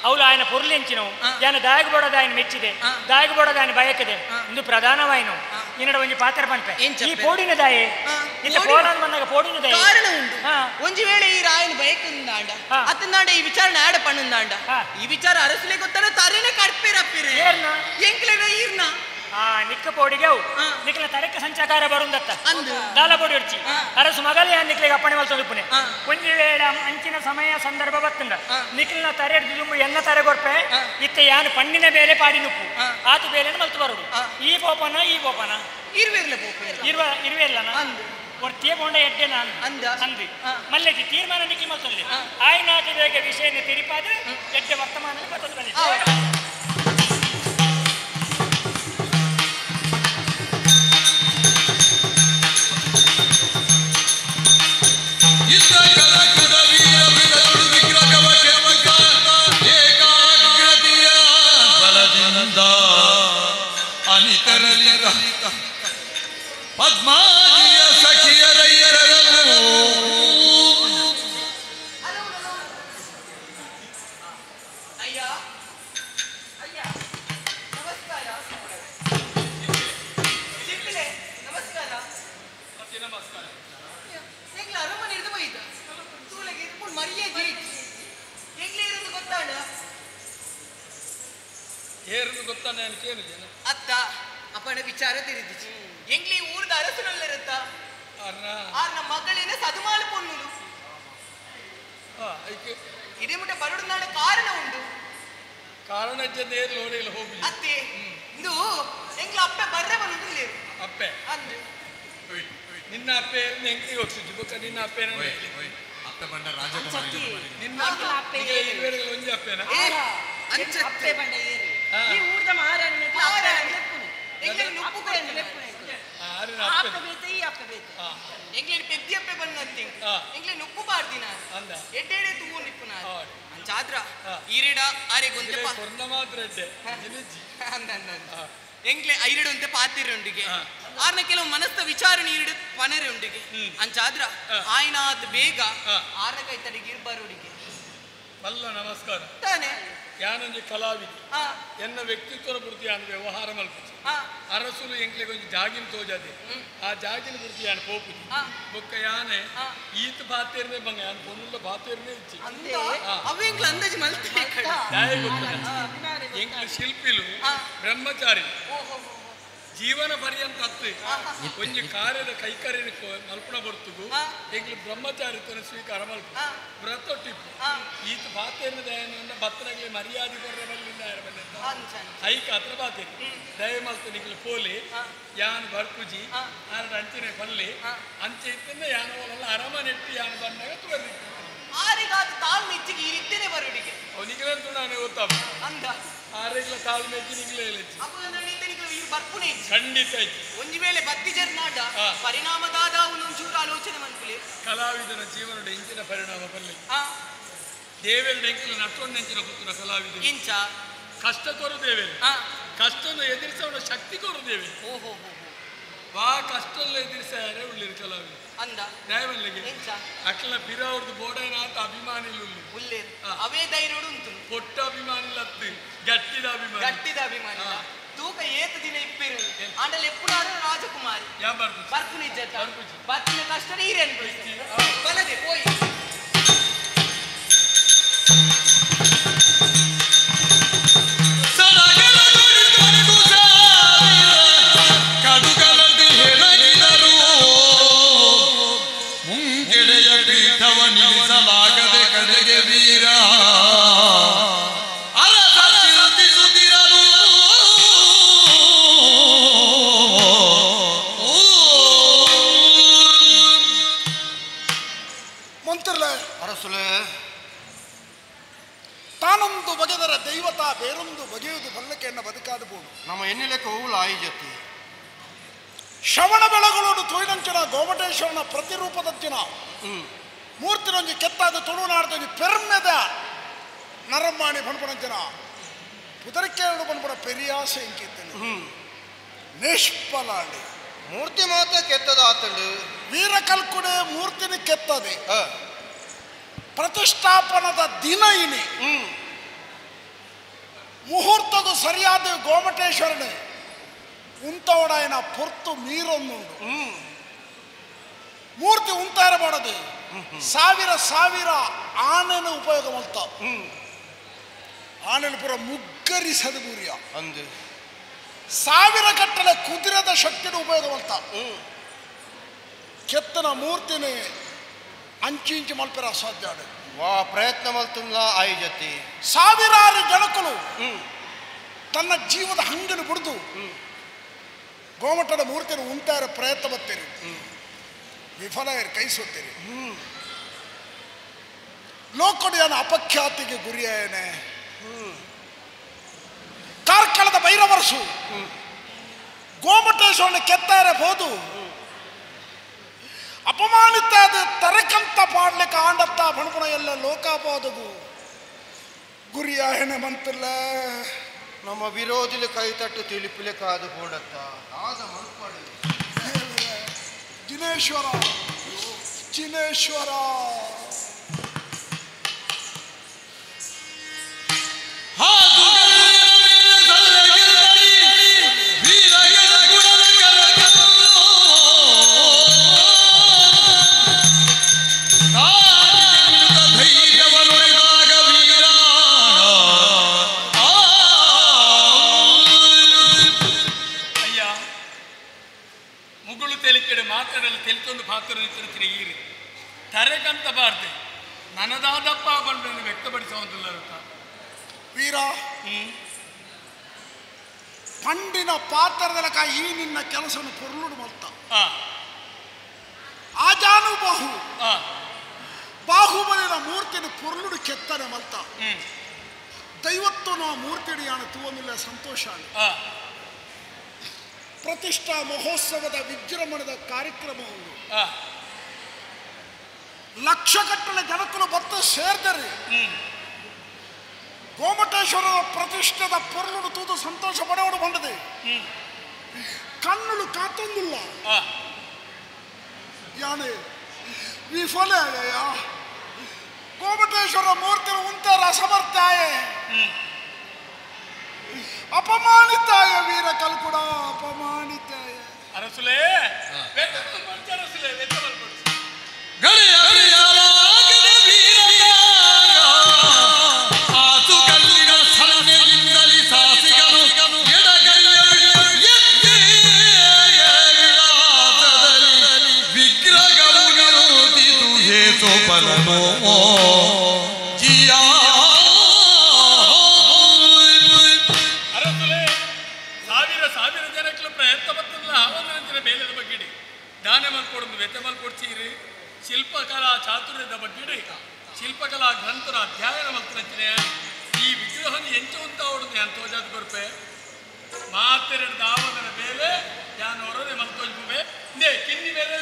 ಅವಳು ఆయన పొరులించినవు ಯಾನ ದಾಯಗ ಬೋಡದ ఆయన ಮೆಚ್ಚಿದೆ ದಾಯಗ ಬೋಡದ ఆయన ಬಯಕದೆ ಇಂದು ಪ್ರಧಾನವಾಯಿನು ನಿನ್ನಡ ಒಂಜಿ ಪಾತ್ರ ಪನ್ಪೆ ಈ ಪೋಡಿನ ದಾಯೆ ಇತ್ತ ಪೋಡನ್ ಬಂದಾಗ ಪೋಡಿನ ದಾಯೆ ಕಾರಣ ಉಂಡು ಒಂಜಿ ವೇಳೆ ಈ ರಾಯನ ಬಯಕುಂದಾಂಡ ಅತ್ತಂದಾಂಡ ಈ ವಿಚಾರಣೆ ಆಡ ಪಣ್ಣುಂದಾಂಡ ಈ ವಿಚಾರ ಅರಸುಲೆ ಗೊತ್ತಾನ ತರೇನೆ ಕಡ್ಪೇರಪ್ಪಿರೆ ಎಂಕ್ಲೆನ ಈರ್ನ ಆ ನಿಕ್ಕ ಪೋಡಿಗೆ ಅವು ನಿಕ್ಲ ತರಕ ಸಂಚಾಕಾರ ಬರುಂದತ್ತ ದಾಲ ಪೋಡಿ ಹೊಡ್ಚಿ ಅರಸು ಮಗಲೇ ನಿಕ್ಲಿಗೆ ಅಪ್ಪಣೆ ಮಲ್ತೊಂದುಪ್ಪುನೆ ಒಂಜಿ ವೇಳೆ ಅಂಚಿನ ಸಮಯ ಸಂದರ್ಭ ಬತ್ತುಂಡ ನಿಕ್ಲಿನ ತರೆ ದುಂಬು ಎನ್ನ ತರೆ ಕೊರ್ಪೆ ಇತ್ತೆ ಯಾನು ಪಣ್ಣಿನ ಬೇಲೆ ಪಾಡಿ ನುಪ್ಪು ಆತು ಬೇಲೆನ ಮಲ್ತು ಬರುಡು ಈ ಪೋಪನ ಈ ಪೋಪನ ಇರುವೆರ್ಲ ಪೋಪ ಇರುವ ಇರುವೆರ್ಲನ ಒರ್ತಿಯ ಬೋಂಡ ಎಡ್ಡೆ ನಾನು ಅಂದು ಮಲ್ಲೆಜಿ ತೀರ್ಮಾನ ನಿಕ್ಕಿ ಮಲ್ತೊಲ್ಲೆ ಆಯ್ನಾಥ ಬೇಗ ವಿಷಯನ ತಿರಿಪಾದ ಎಡ್ಡೆ ವರ್ತಮಾನ ಬರ್ತದೆ ಬಂದಿದೆ. ಪದ್ಮಾಜಿಯ ಸಖಿಯರೈರರಲು ಅಯ್ಯ ಅಯ್ಯ ನಮಸ್ಕಾರ ಶಿಲ್ಪಿಲೆ ನಮಸ್ಕಾರ ನಮಸ್ಕಾರ ಎಂಗ್ಲ ಅರಮನೆ ಹಿಡಿದು ಬೈದ ತೂಲೆಗೆ ಇರ್ಕೊಂಡು ಮರ್ಯಾದೆ ಎಂಗ್ಲೇ ಇರೋದು ಗೊತ್ತಾಡ ಏರುದು ಗೊತ್ತಾನ ನಾನು ಕೇಳಿದ್ದೇನೆ ಅತ್ತ ಅಪ್ಪನ ವಿಚಾರ ತಿರಿದಿச்சு ಎಂಗ್ಲಿ ಊರ್ದ ಅರಸನಲ್ಲಿರುತ್ತ ಆರ್ನ ಮಗಳೇನ ಸದುಮಾಲ ಪೊನ್ನುಲು ಇದೇ ಮುಟ್ಟ ಬರುಡು ಕಾರಣ ಉಂಡು ಕಾರಣ ನೇರ್ ಲೋಡೆಲ್ಲ ಹೋಗಿ ಅತ್ತೆ ಇಂದು ಎಂಗ್ಲ ಅಪ್ಪೆ ಬರ್ರೆ ಬಂದಿಲ್ಲ ಅಪ್ಪೆ ಅಂದು ನಿನ್ನ ಅಪ್ಪೆ ಎಂಕ್ಲಿ ಹೋಗ್ತಿದ್ದು ಬೊಕ್ಕ ನಿನ್ನ ಅಪ್ಪೆ ಅಪ್ಪೆ ಬಂಡ ರಾಜಕುಮಾರಿ ನಿನ್ನ ಅಪ್ಪೆ ಒಂಜಿ ಅಪ್ಪೆನ ಅಪ್ಪೆ ಬಂಡ ಏರು ಈ ಊರ್ದ ಮಹಾರಾಣಿ ಎಂಗ್ಲಿಗೆ ನುಪ್ಪು ಕೊಡ್ತೀನಿ ಅಪ್ಪೆ ಬೇತೆ ಈ ಅಪ್ಪೆ ಬೇತೆ ಎಂಗ್ಲಿನ ಪೆದ್ದಿ ಅಪ್ಪೆ ಬಣ್ಣತ್ತಿ ಎಂಗ್ಲಿ ನುಪ್ಪು ಬಾರ್ದಿನ ಎಡ್ಡೆಡೆ ತೂವು ನಿಪ್ಪುನ ಅಂಚಾದ್ರ ಈರೇಡ ಆರೆ ಗೊಂತೆ ಕೊರ್ನ ಮಾತ್ರ ಎಡ್ಡೆ ಅಂದ ಅಂದ ಎಂಗ್ಲೆ ಐರಡು ಅಂತೆ ಪಾತಿರುಂಡಿಗೆ ಆರ್ನ ಕೆಲವು ಮನಸ್ಸ ವಿಚಾರಣೆ ಈರಡು ಪನರೆ ಉಂಡಿಗೆ ಅಂಚಾದ್ರ ಆಯ್ನಾತ್ ಬೇಗ ಆರ್ನ ಕೈ ತಡೆಗೆ ಇರ್ಬಾರುಡಿಗೆ ಮಲ್ಲ ನಮಸ್ಕಾರ ತಾನೆ ಯಾನೊಂಜಿ ಕಲಾವಿದ ಎನ್ನ ವ್ಯಕ್ತಿತ್ವದ ಪೂರ್ತಿ ಯಾನು ವ್ಯವಹಾರ ಮಲ್ಪುಜಿ ಅರಸುಲು ಎಂಕ್ಲೆಗ್ ಒಂಜಿ ಜಾಗಿನ ತೋಜಾದೆ ಆ ಜಾಗಿನ ಪೂರ್ತಿ ಯಾನು ಪೋಪುಜಿ ಬೊಕ್ಕ ಯಾನೆ ಈತ ಬಾತೇರ್ನೆ ಬಂಗ ಯಾನು ಪೊನ್ನುಲ್ಲ ಬಾತೇರ್ನೆ ಇಚ್ಚಿ ಅವೆಂಗ್ಲ ಅಂದಾಜು ಮಲ್ತೆ ಎಂಕ್ಲ ಶಿಲ್ಪಿಲು ಬ್ರಹ್ಮಚಾರಿ ಜೀವನ ಪರ್ಯಂತ ಅತ್ತು ಒಂಜಿ ಕಾರ್ಯದ ಕೈಕರ್ಯನ ಮಲ್ಪಣ ಬರ್ತುಗು ಎಂಕ್ಲು ಬ್ರಹ್ಮಚಾರಿತ್ವನ ಸ್ವೀಕಾರ ಮಲ್ಪ ವ್ರತೊಟ್ಟಿಪ್ಪು ಈತ ಬಾತೇರ್ನ ದಯನ ಬತ್ತನಗ್ಲಿ ಮರ್ಯಾದೆ ಕೊರ್ರೆ ಬಲ್ಲಿಂದ ಬಲ್ಲ ಐಕ ಹತ್ರ ಬಾತೇರಿ ದಯ ಮಲ್ತ ನಿಕ್ಲು ಪೋಲಿ ಯಾನ್ ಬರ್ಪುಜಿ ಆರಡ ಅಂಚಿನೆ ಪಲ್ಲಿ ಅಂಚೆ ಇತ್ತಿಂದ ಯಾನ ಓಲಲ್ಲ ಅರಮನೆಟ್ಟು ಯಾನ್ ಬಂದಾಗ ತುವರ್ದಿ ಆರಿಗಾದ ತಾಳ್ಮೆ ಇಚ್ಚಿಗೆ ಈ ರೀತಿನೇ ಬರುಡಿಗೆ ಅವನಿಗಂತೂ ನಾನು ಗೊತ್ತಾಪ ಅಂದ ಆರೆಗ್ಲ ತಾಳ್ಮೆ ಇಚ್ಚಿ ನಿಗ್ಲೇ ಇಚ್ಚಿ ಬರ್ಪುನೆ ಖಂಡಿತ ಒಂಜಿ ವೇಳೆ ಬತ್ತಿ ಜರ್ನಾಡ ಪರಿಣಾಮದಾದ ಒಂಚೂರು ಆಲೋಚನೆ ಮನ್ಪುಲೆ ಕಲಾವಿದನ ಜೀವನದ ಇಂಚಿನ ಪರಿಣಾಮ ಬರಲಿ ದೇವೇಂದ್ರ ಎಂಕಿನ ನಟೊಂಡೆಂಚಿನ ಕೂತುನ ಕಲಾವಿದ ಇಂಚ ಕಷ್ಟ ಕೊರು ದೇವೇರು ಕಷ್ಟನ್ನು ಎದುರಿಸೋಣ ಶಕ್ತಿ ಕೊರು ದೇವೆ ಓಹೋ ವಾ ಕಷ್ಟಲ್ಲ ಎದುರಿಸಾರೆ ಉಳ್ಳಿರು ಕಲಾವಿದ ಅಂದ ನ್ಯಾಯವಲ್ಲಿಗೆ ಎಂಚ ಅಕ್ಲ ಪಿರ ಅವ್ರದ್ದು ಬೋಡೈನಾಥ ಅಭಿಮಾನಿಲು ಉಳ್ಳೇರು ಅವೇ ಧೈರ್ಯಡು ಉಂಟು ಪೊಟ್ಟ ಅಭಿಮಾನಿಲ ಅತ್ತು ಗಟ್ಟಿದ ಅಭಿಮಾನಿ ಗಟ್ಟಿದ ಅಭಿಮಾನಿ ತೂಕ ಏತ ದಿನ ಇಪ್ಪಿರು ಆಂಡಲ್ ಎಪ್ಪುನಾರು ರಾಜಕುಮಾರಿ ಬರ್ಪುನ ಇಜ್ಜತ್ತ ಬರ್ತಿನ ಕಷ್ಟ ನೀರೇ ಅನ್ಭವಿಸ್ತೀನಿ ಬಲದೆ ಪೋಯಿ ಮುಂಗೆಡೆಯ ಪೀಠವ ನಿಲ್ಲಿಸಲಾಗದೆ ಕಡೆಗೆ ವೀರ ಅರಸ ಚಿಂತಿಸುತ್ತಿರಲು ಮಂತ್ರಲೆ ಅರಸುಲೆ ತಾನೊಂದು ಬಗೆದರ ದೈವತ ಬೇರೊಂದು ಬಗೆಯುವುದು ಬಲ್ಲಕೆಯನ್ನ ಬದುಕಾದ ಬೋಡು ನಮ್ಮ ಎನ್ನಿಲೆಕ್ಕ ಹೂವು ಆಯಿಜತ್ತಿ ಶ್ರವಣ ಬೆಳಗಳೋಡು ತೊಯ್ದಂಚಿನ ಗೋಮಟೇಶ್ವರನ ಪ್ರತಿರೂಪದಂಚಿನ ಮೂರ್ತಿನೊಂಜಿ ಕೆತ್ತಾದ ತುಳುನಾಡದೊಂಜಿ ಪೆರ್ಮೆದ ನರಮ್ಮಾಣಿ ಪಣಪಣಂಚಿನ ಪುದರಿಕೆರಡು ಪಣಪಣ ಪೆರಿಯಾಸೆ ಇಂಕಿತ್ತನು ನಿಷ್ಫಲಾಂಡಿ ಮೂರ್ತಿ ಮಾತ್ರ ಕೆತ್ತದ ಆತಂಡು ವೀರ ಕಲ್ಕುಡೆ ಮೂರ್ತಿನ ಕೆತ್ತದೆ ಪ್ರತಿಷ್ಠಾಪನದ ದಿನ ಇನಿ ಮುಹೂರ್ತದ ಸರಿಯಾದ ಗೋಮಟೇಶ್ವರನೇ ಉಂತವಡಾಯನ ಪೊರ್ತು ಮೀರೊಂದುಂಡು ಮೂರ್ತಿ ಉಂತಾರ ಮಾಡದು ಸಾವಿರ ಸಾವಿರ ಆನೆನ ಉಪಯೋಗ ಮಲ್ತ ಆನೆನ ಪೂರ ಮುಗ್ಗರಿಸದು ಬೂರಿಯ ಅಂದು ಸಾವಿರ ಗಟ್ಟಲೆ ಕುದುರೆದ ಶಕ್ತಿನ ಉಪಯೋಗ ಮಲ್ತ ಕೆತ್ತನ ಮೂರ್ತಿನೇ ಅಂಚಿಂಚು ಮಲ್ಪೆರ ಅಸಾಧ್ಯ ವಾ ಪ್ರಯತ್ನ ಮಲ್ತುಂದ ಆಯುಜತಿ ಸಾವಿರಾರು ಜನಕಲು ತನ್ನ ಜೀವದ ಹಂಗನ್ನು ಬಿಡಿದು ಗೋಮಠದ ಮೂರ್ತಿಯನ್ನು ಉಂಟಾರ ಪ್ರಯತ್ನ ಬರ್ತೀರಿ ವಿಫಲ ಕೈ ಸುತ್ತೀರಿ ಲೋಕಡಿಯನ ಅಪಖ್ಯಾತಿಗೆ ಗುರಿಯೇನೆ ಕಾರ್ಕಳದ ಭೈರವರಸು ಗೋಮಟೇಶ್ವರನ ಕೆತ್ತಾರೆ ಹೋದು ಅಪಮಾನಿತ ತರಕಂತ ಪಾಡ್ಲಿಕ್ಕೆ ಆಂಡತ್ತ ಬಣಪಣ ಎಲ್ಲ ಲೋಕಾಪಾದಗು ಗುರಿಯಾಯನೆ ಮಂತಿಲ್ಲ ನಮ್ಮ ವಿರೋಧಿಲು ಕೈ ತಟ್ಟು ತಿಳಿಪಿಲೆ ಕಾದು ಹೋಡತ್ತ ಆದ ಮಲ್ಪಡು. ಜಿನೇಶ್ವರ ಜಿನೇಶ್ವರ ತರೆಕಂತ ಬಾರ್ದೆ ನನದಾದಪ್ಪ ಬಂಡನ್ನು ವ್ಯಕ್ತಪಡಿಸುವಂತಿಲ್ಲ. ವೀರ, ಪಂಡಿನ ಪಾತ್ರದಲಕ ಈ ನಿನ್ನ ಕೆಲಸವನ್ನು ಪೊರ್ಲುಡು ಮಲ್ತ ಆಜಾನುಬಾಹು ಬಾಹುಬಲಿನ ಮೂರ್ತಿನ ಪೊರ್ಲುಡು ಕೆತ್ತನೆ ಮಲ್ತ ದೈವತ್ವನ ಮೂರ್ತಿಡಿಯಾಣ ತೂವನಿಲ್ಲ ಸಂತೋಷ. ಪ್ರತಿಷ್ಠಾ ಮಹೋತ್ಸವದ ವಿಜೃಂಭಣದ ಕಾರ್ಯಕ್ರಮವನ್ನು ಲಕ್ಷಗಟ್ಟಲೆ ಜನಕ್ಕಳು ಬತ್ತ ಸೇರ್ದರೆ ಗೋಮಟೇಶ್ವರರ ಪ್ರತಿಷ್ಠೆದ ಪೊರ್ಲುಡು ತೂದು ಸಂತೋಷ ಪಡೆಯಲು ಬಂದದೆ. ಕಣ್ಣುಳು ಕಾತೊಂದಿಲ್ಲ ಯಾನೆ ವಿಫಲ ಗೋಮಟೇಶ್ವರ ಮೂರ್ತಿ ಉಂತಾರ ಅಸಮರ್ಥಾಯೆ ಅಪಮಾನಿತಾಯ ವೀರ ಕಲ್ಕುಡ ಅಪಮಾನಿತಾಯ. ಅರಸುಲೇ ಅರಸುಲೇ ಅರಸುಲೇ ಸಾವಿರ ಸಾವಿರ ಜನಕ್ಕೆ ಪ್ರಯತ್ನ ಬರ್ತದಲ್ಲ ಆವಂದಿನ ಬೇಲೆದ ಬಗ್ಗೆ ದಾನ ಮಲ್ಕೊಡೋದು ವೆತ ಮಲ್ಕೊಡ್ತೀರಿ ಶಿಲ್ಪಕಲಾ ಚಾತುರ್ಯದ ಬಗ್ಗೆ ಶಿಲ್ಪಕಲಾ ಗ್ರಂಥರ ಅಧ್ಯಯನ ಮಲ್ತರಚನೆ ಈ ವಿಗ್ರಹನ ಎಂಚು ಅಂತ ಹೊಡೆದು ಯಾನ್ ತೋಜಾದ ಕೊರ್ಪೆ ಮಾತೆರಡು ದಾವದನ ಬೇಲೆ ಯಾನ್ ಹೊರನೆ ಮಲ್ತೋಜ್ಬುವೆ ನೇ ಕಿನ್ನಿ ಬೇಲೆ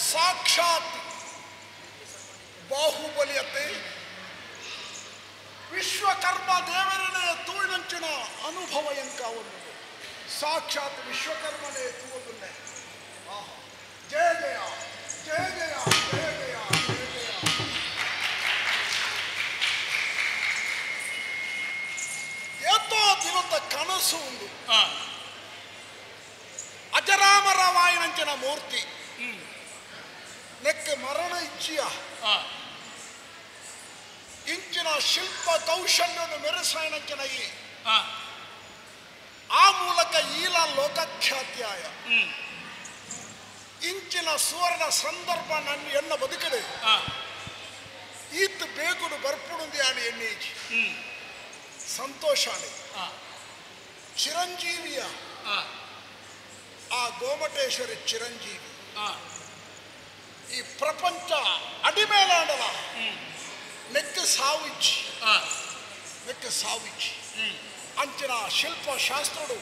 ಸಾಕ್ಷಾತ್ ಬಾಹುಬಲಿಯತೆ ವಿಶ್ವಕರ್ಮ ದೇವರನೇ ತೂಳಿನಂಚಿನ ಅನುಭವ ಎಂಕಾವನ್ನು ಸಾಕ್ಷಾತ್ ವಿಶ್ವಕರ್ಮನೇ ತೂವನ್ನೇ. ಆಹಾ ಜಯ ಜಯ ಜಯ ಜಯ ಜಯ ಜಯ ಜಯ ಜಯ. ಏತೋ ದಿನದ ಕನಸು ಒಂದು ಅಜರಾಮರವಾಯಿನಂಚಿನ ಮೂರ್ತಿ ನೆಕ್ಕೆ ಮರಣ ಇಚ್ಛೆಯ ಇಂಚಿನ ಶಿಲ್ಪ ಕೌಶಲ್ಯವನ್ನು ಮೆರೆಸಾಯನಂಚಿನ ಈ ಆ ಮೂಲಕ ಈಲ ಲೋಕಖ್ಯಾತಿಯಾಯ ಇಂಚಿನ ಸುವರ್ಣ ಸಂದರ್ಭ ನನ್ನ ಎನ್ನ ಬದುಕಡೆ ಈತ ಬೇಗುಡು ಬರ್ಪುಡುಂದಿಯಾನೆ ಎಣ್ಣೀಜಿ ಸಂತೋಷಾನೆ ಚಿರಂಜೀವಿಯ ಆ ಗೋಮಟೇಶ್ವರಿ ಚಿರಂಜೀವಿ ಈ ಪ್ರಪಂಚ ಅಡಿಮೇಲಾಡಲ ನೆಕ್ಕ ಸಾವಿಚ್ಚಿ ನೆಕ್ಕ ಸಾವಿಚ್ಚಿ ಅಂಚಿನ ಶಿಲ್ಪಶಾಸ್ತ್ರಡು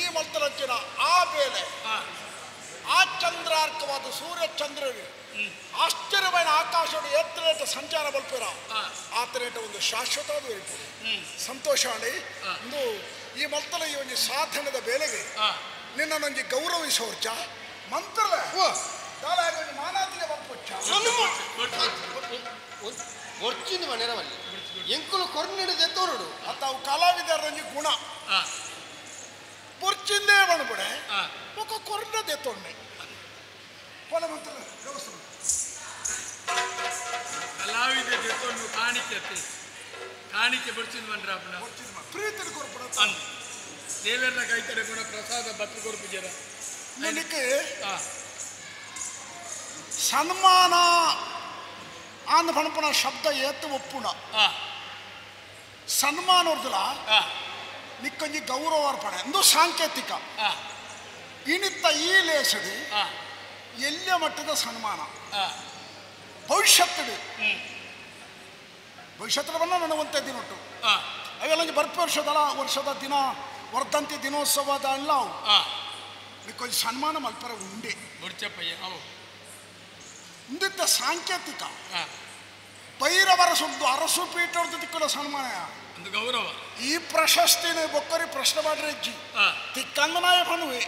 ಈ ಮಲ್ತಲಂಚಿನ ಆ ಬೇಲೆ ಆ ಚಂದ್ರಾರ್ಕವಾದ ಸೂರ್ಯ ಚಂದ್ರರು ಆಶ್ಚರ್ಯమైన ಆಕಾಶಡು ಎತ್ತರೇಟ ಸಂಚಾರ ಬಲ್ಪಿರ ಆತರೇಟ ಒಂದು ಶಾಶ್ವತ ಇರ್ಬೋದು. ಸಂತೋಷ ಒಂದು ಈ ಮಲ್ತಲ ಈ ಒಂದು ಸಾಧನದ ಬೇಲೆಗೆ ನಿನ್ನೊಂದು ಗೌರವಿಸೋರ್ಚ ಮಂತ್ರ ಮಾನಾತಿಗೆ ಒರ್ಚಿಂದು ಮನೆರವಲ್ಲಿ ಎಂಕುಲು ಕೊರ್ನಿಡದೆ ತೋರುಡು ಅತ್ತಾವು ಕಲಾವಿದರ ಗುಣ ಬೊರ್ಚಿಂದೇ ಬಣಬಡೆ ಒಕ್ಕ ಕೊರ್ನದೆ ತೊಣ್ಣೆ ಪೊಲ ಮಂತ್ರ ಕಲಾವಿದ ತೊಣ್ಣು ಕಾಣಿಕೆ ಕಾಣಿಕೆ ಬೊರ್ಚಿಂದು ಬಂದ್ರ ಪ್ರೀತಿ ಕೊರ್ಪಡ ದೇವರನ್ನ ಕೈತಡೆ ಗುಣ ಪ್ರಸಾದ ಬತ್ತು ಕೊರ್ಪು ಜರ ನಿನಗೆ ಸನ್ಮಾನ ಆಂದ ಪಣಪಣ ಶಬ್ದ ಏತು ಒಪ್ಪುಣ ಸನ್ಮಾನರ್ದಲ ನಿಕ್ಕೊಂಜಿ ಗೌರವ ಅರ್ಪಣೆ ಒಂದು ಸಾಂಕೇತಿಕ ಇನಿತ್ತ ಈ ಲೇಸಡಿ ಎಲ್ಲ ಮಟ್ಟದ ಸನ್ಮಾನ ಭವಿಷ್ಯತ್ತಡಿ ಭವಿಷ್ಯತ್ತಡ ಬಣ್ಣ ನನವಂತ ದಿನೊಟ್ಟು ಅವೆಲ್ಲ ಬರ್ಪೆ ವರ್ಷದಲ್ಲ ವರ್ಷದ ದಿನ ವರ್ಧಂತಿ ದಿನೋತ್ಸವದ ಅಲ್ಲ ಅವು ನಿಕ್ಕೊಂಜಿ ಸನ್ಮಾನ ಮಲ್ಪರ ಉಂಡೆ ಇಂದಿದ್ದ ಸಾಂಕೇತಿಕ ಭೈರವರ ಸುದ್ದು ಅರಸು ಪೀಠದ ತಿಕ್ಕಡ ಸನ್ಮಾನ ಒಂದು ಗೌರವ ಈ ಪ್ರಶಸ್ತಿನ ಬೊಕ್ಕರಿ ಪ್ರಶ್ನೆ ಮಾಡ್ರೆ ಅಜ್ಜಿ ತಿಕ್ಕಂದನಾಯ ಭಣುವೆ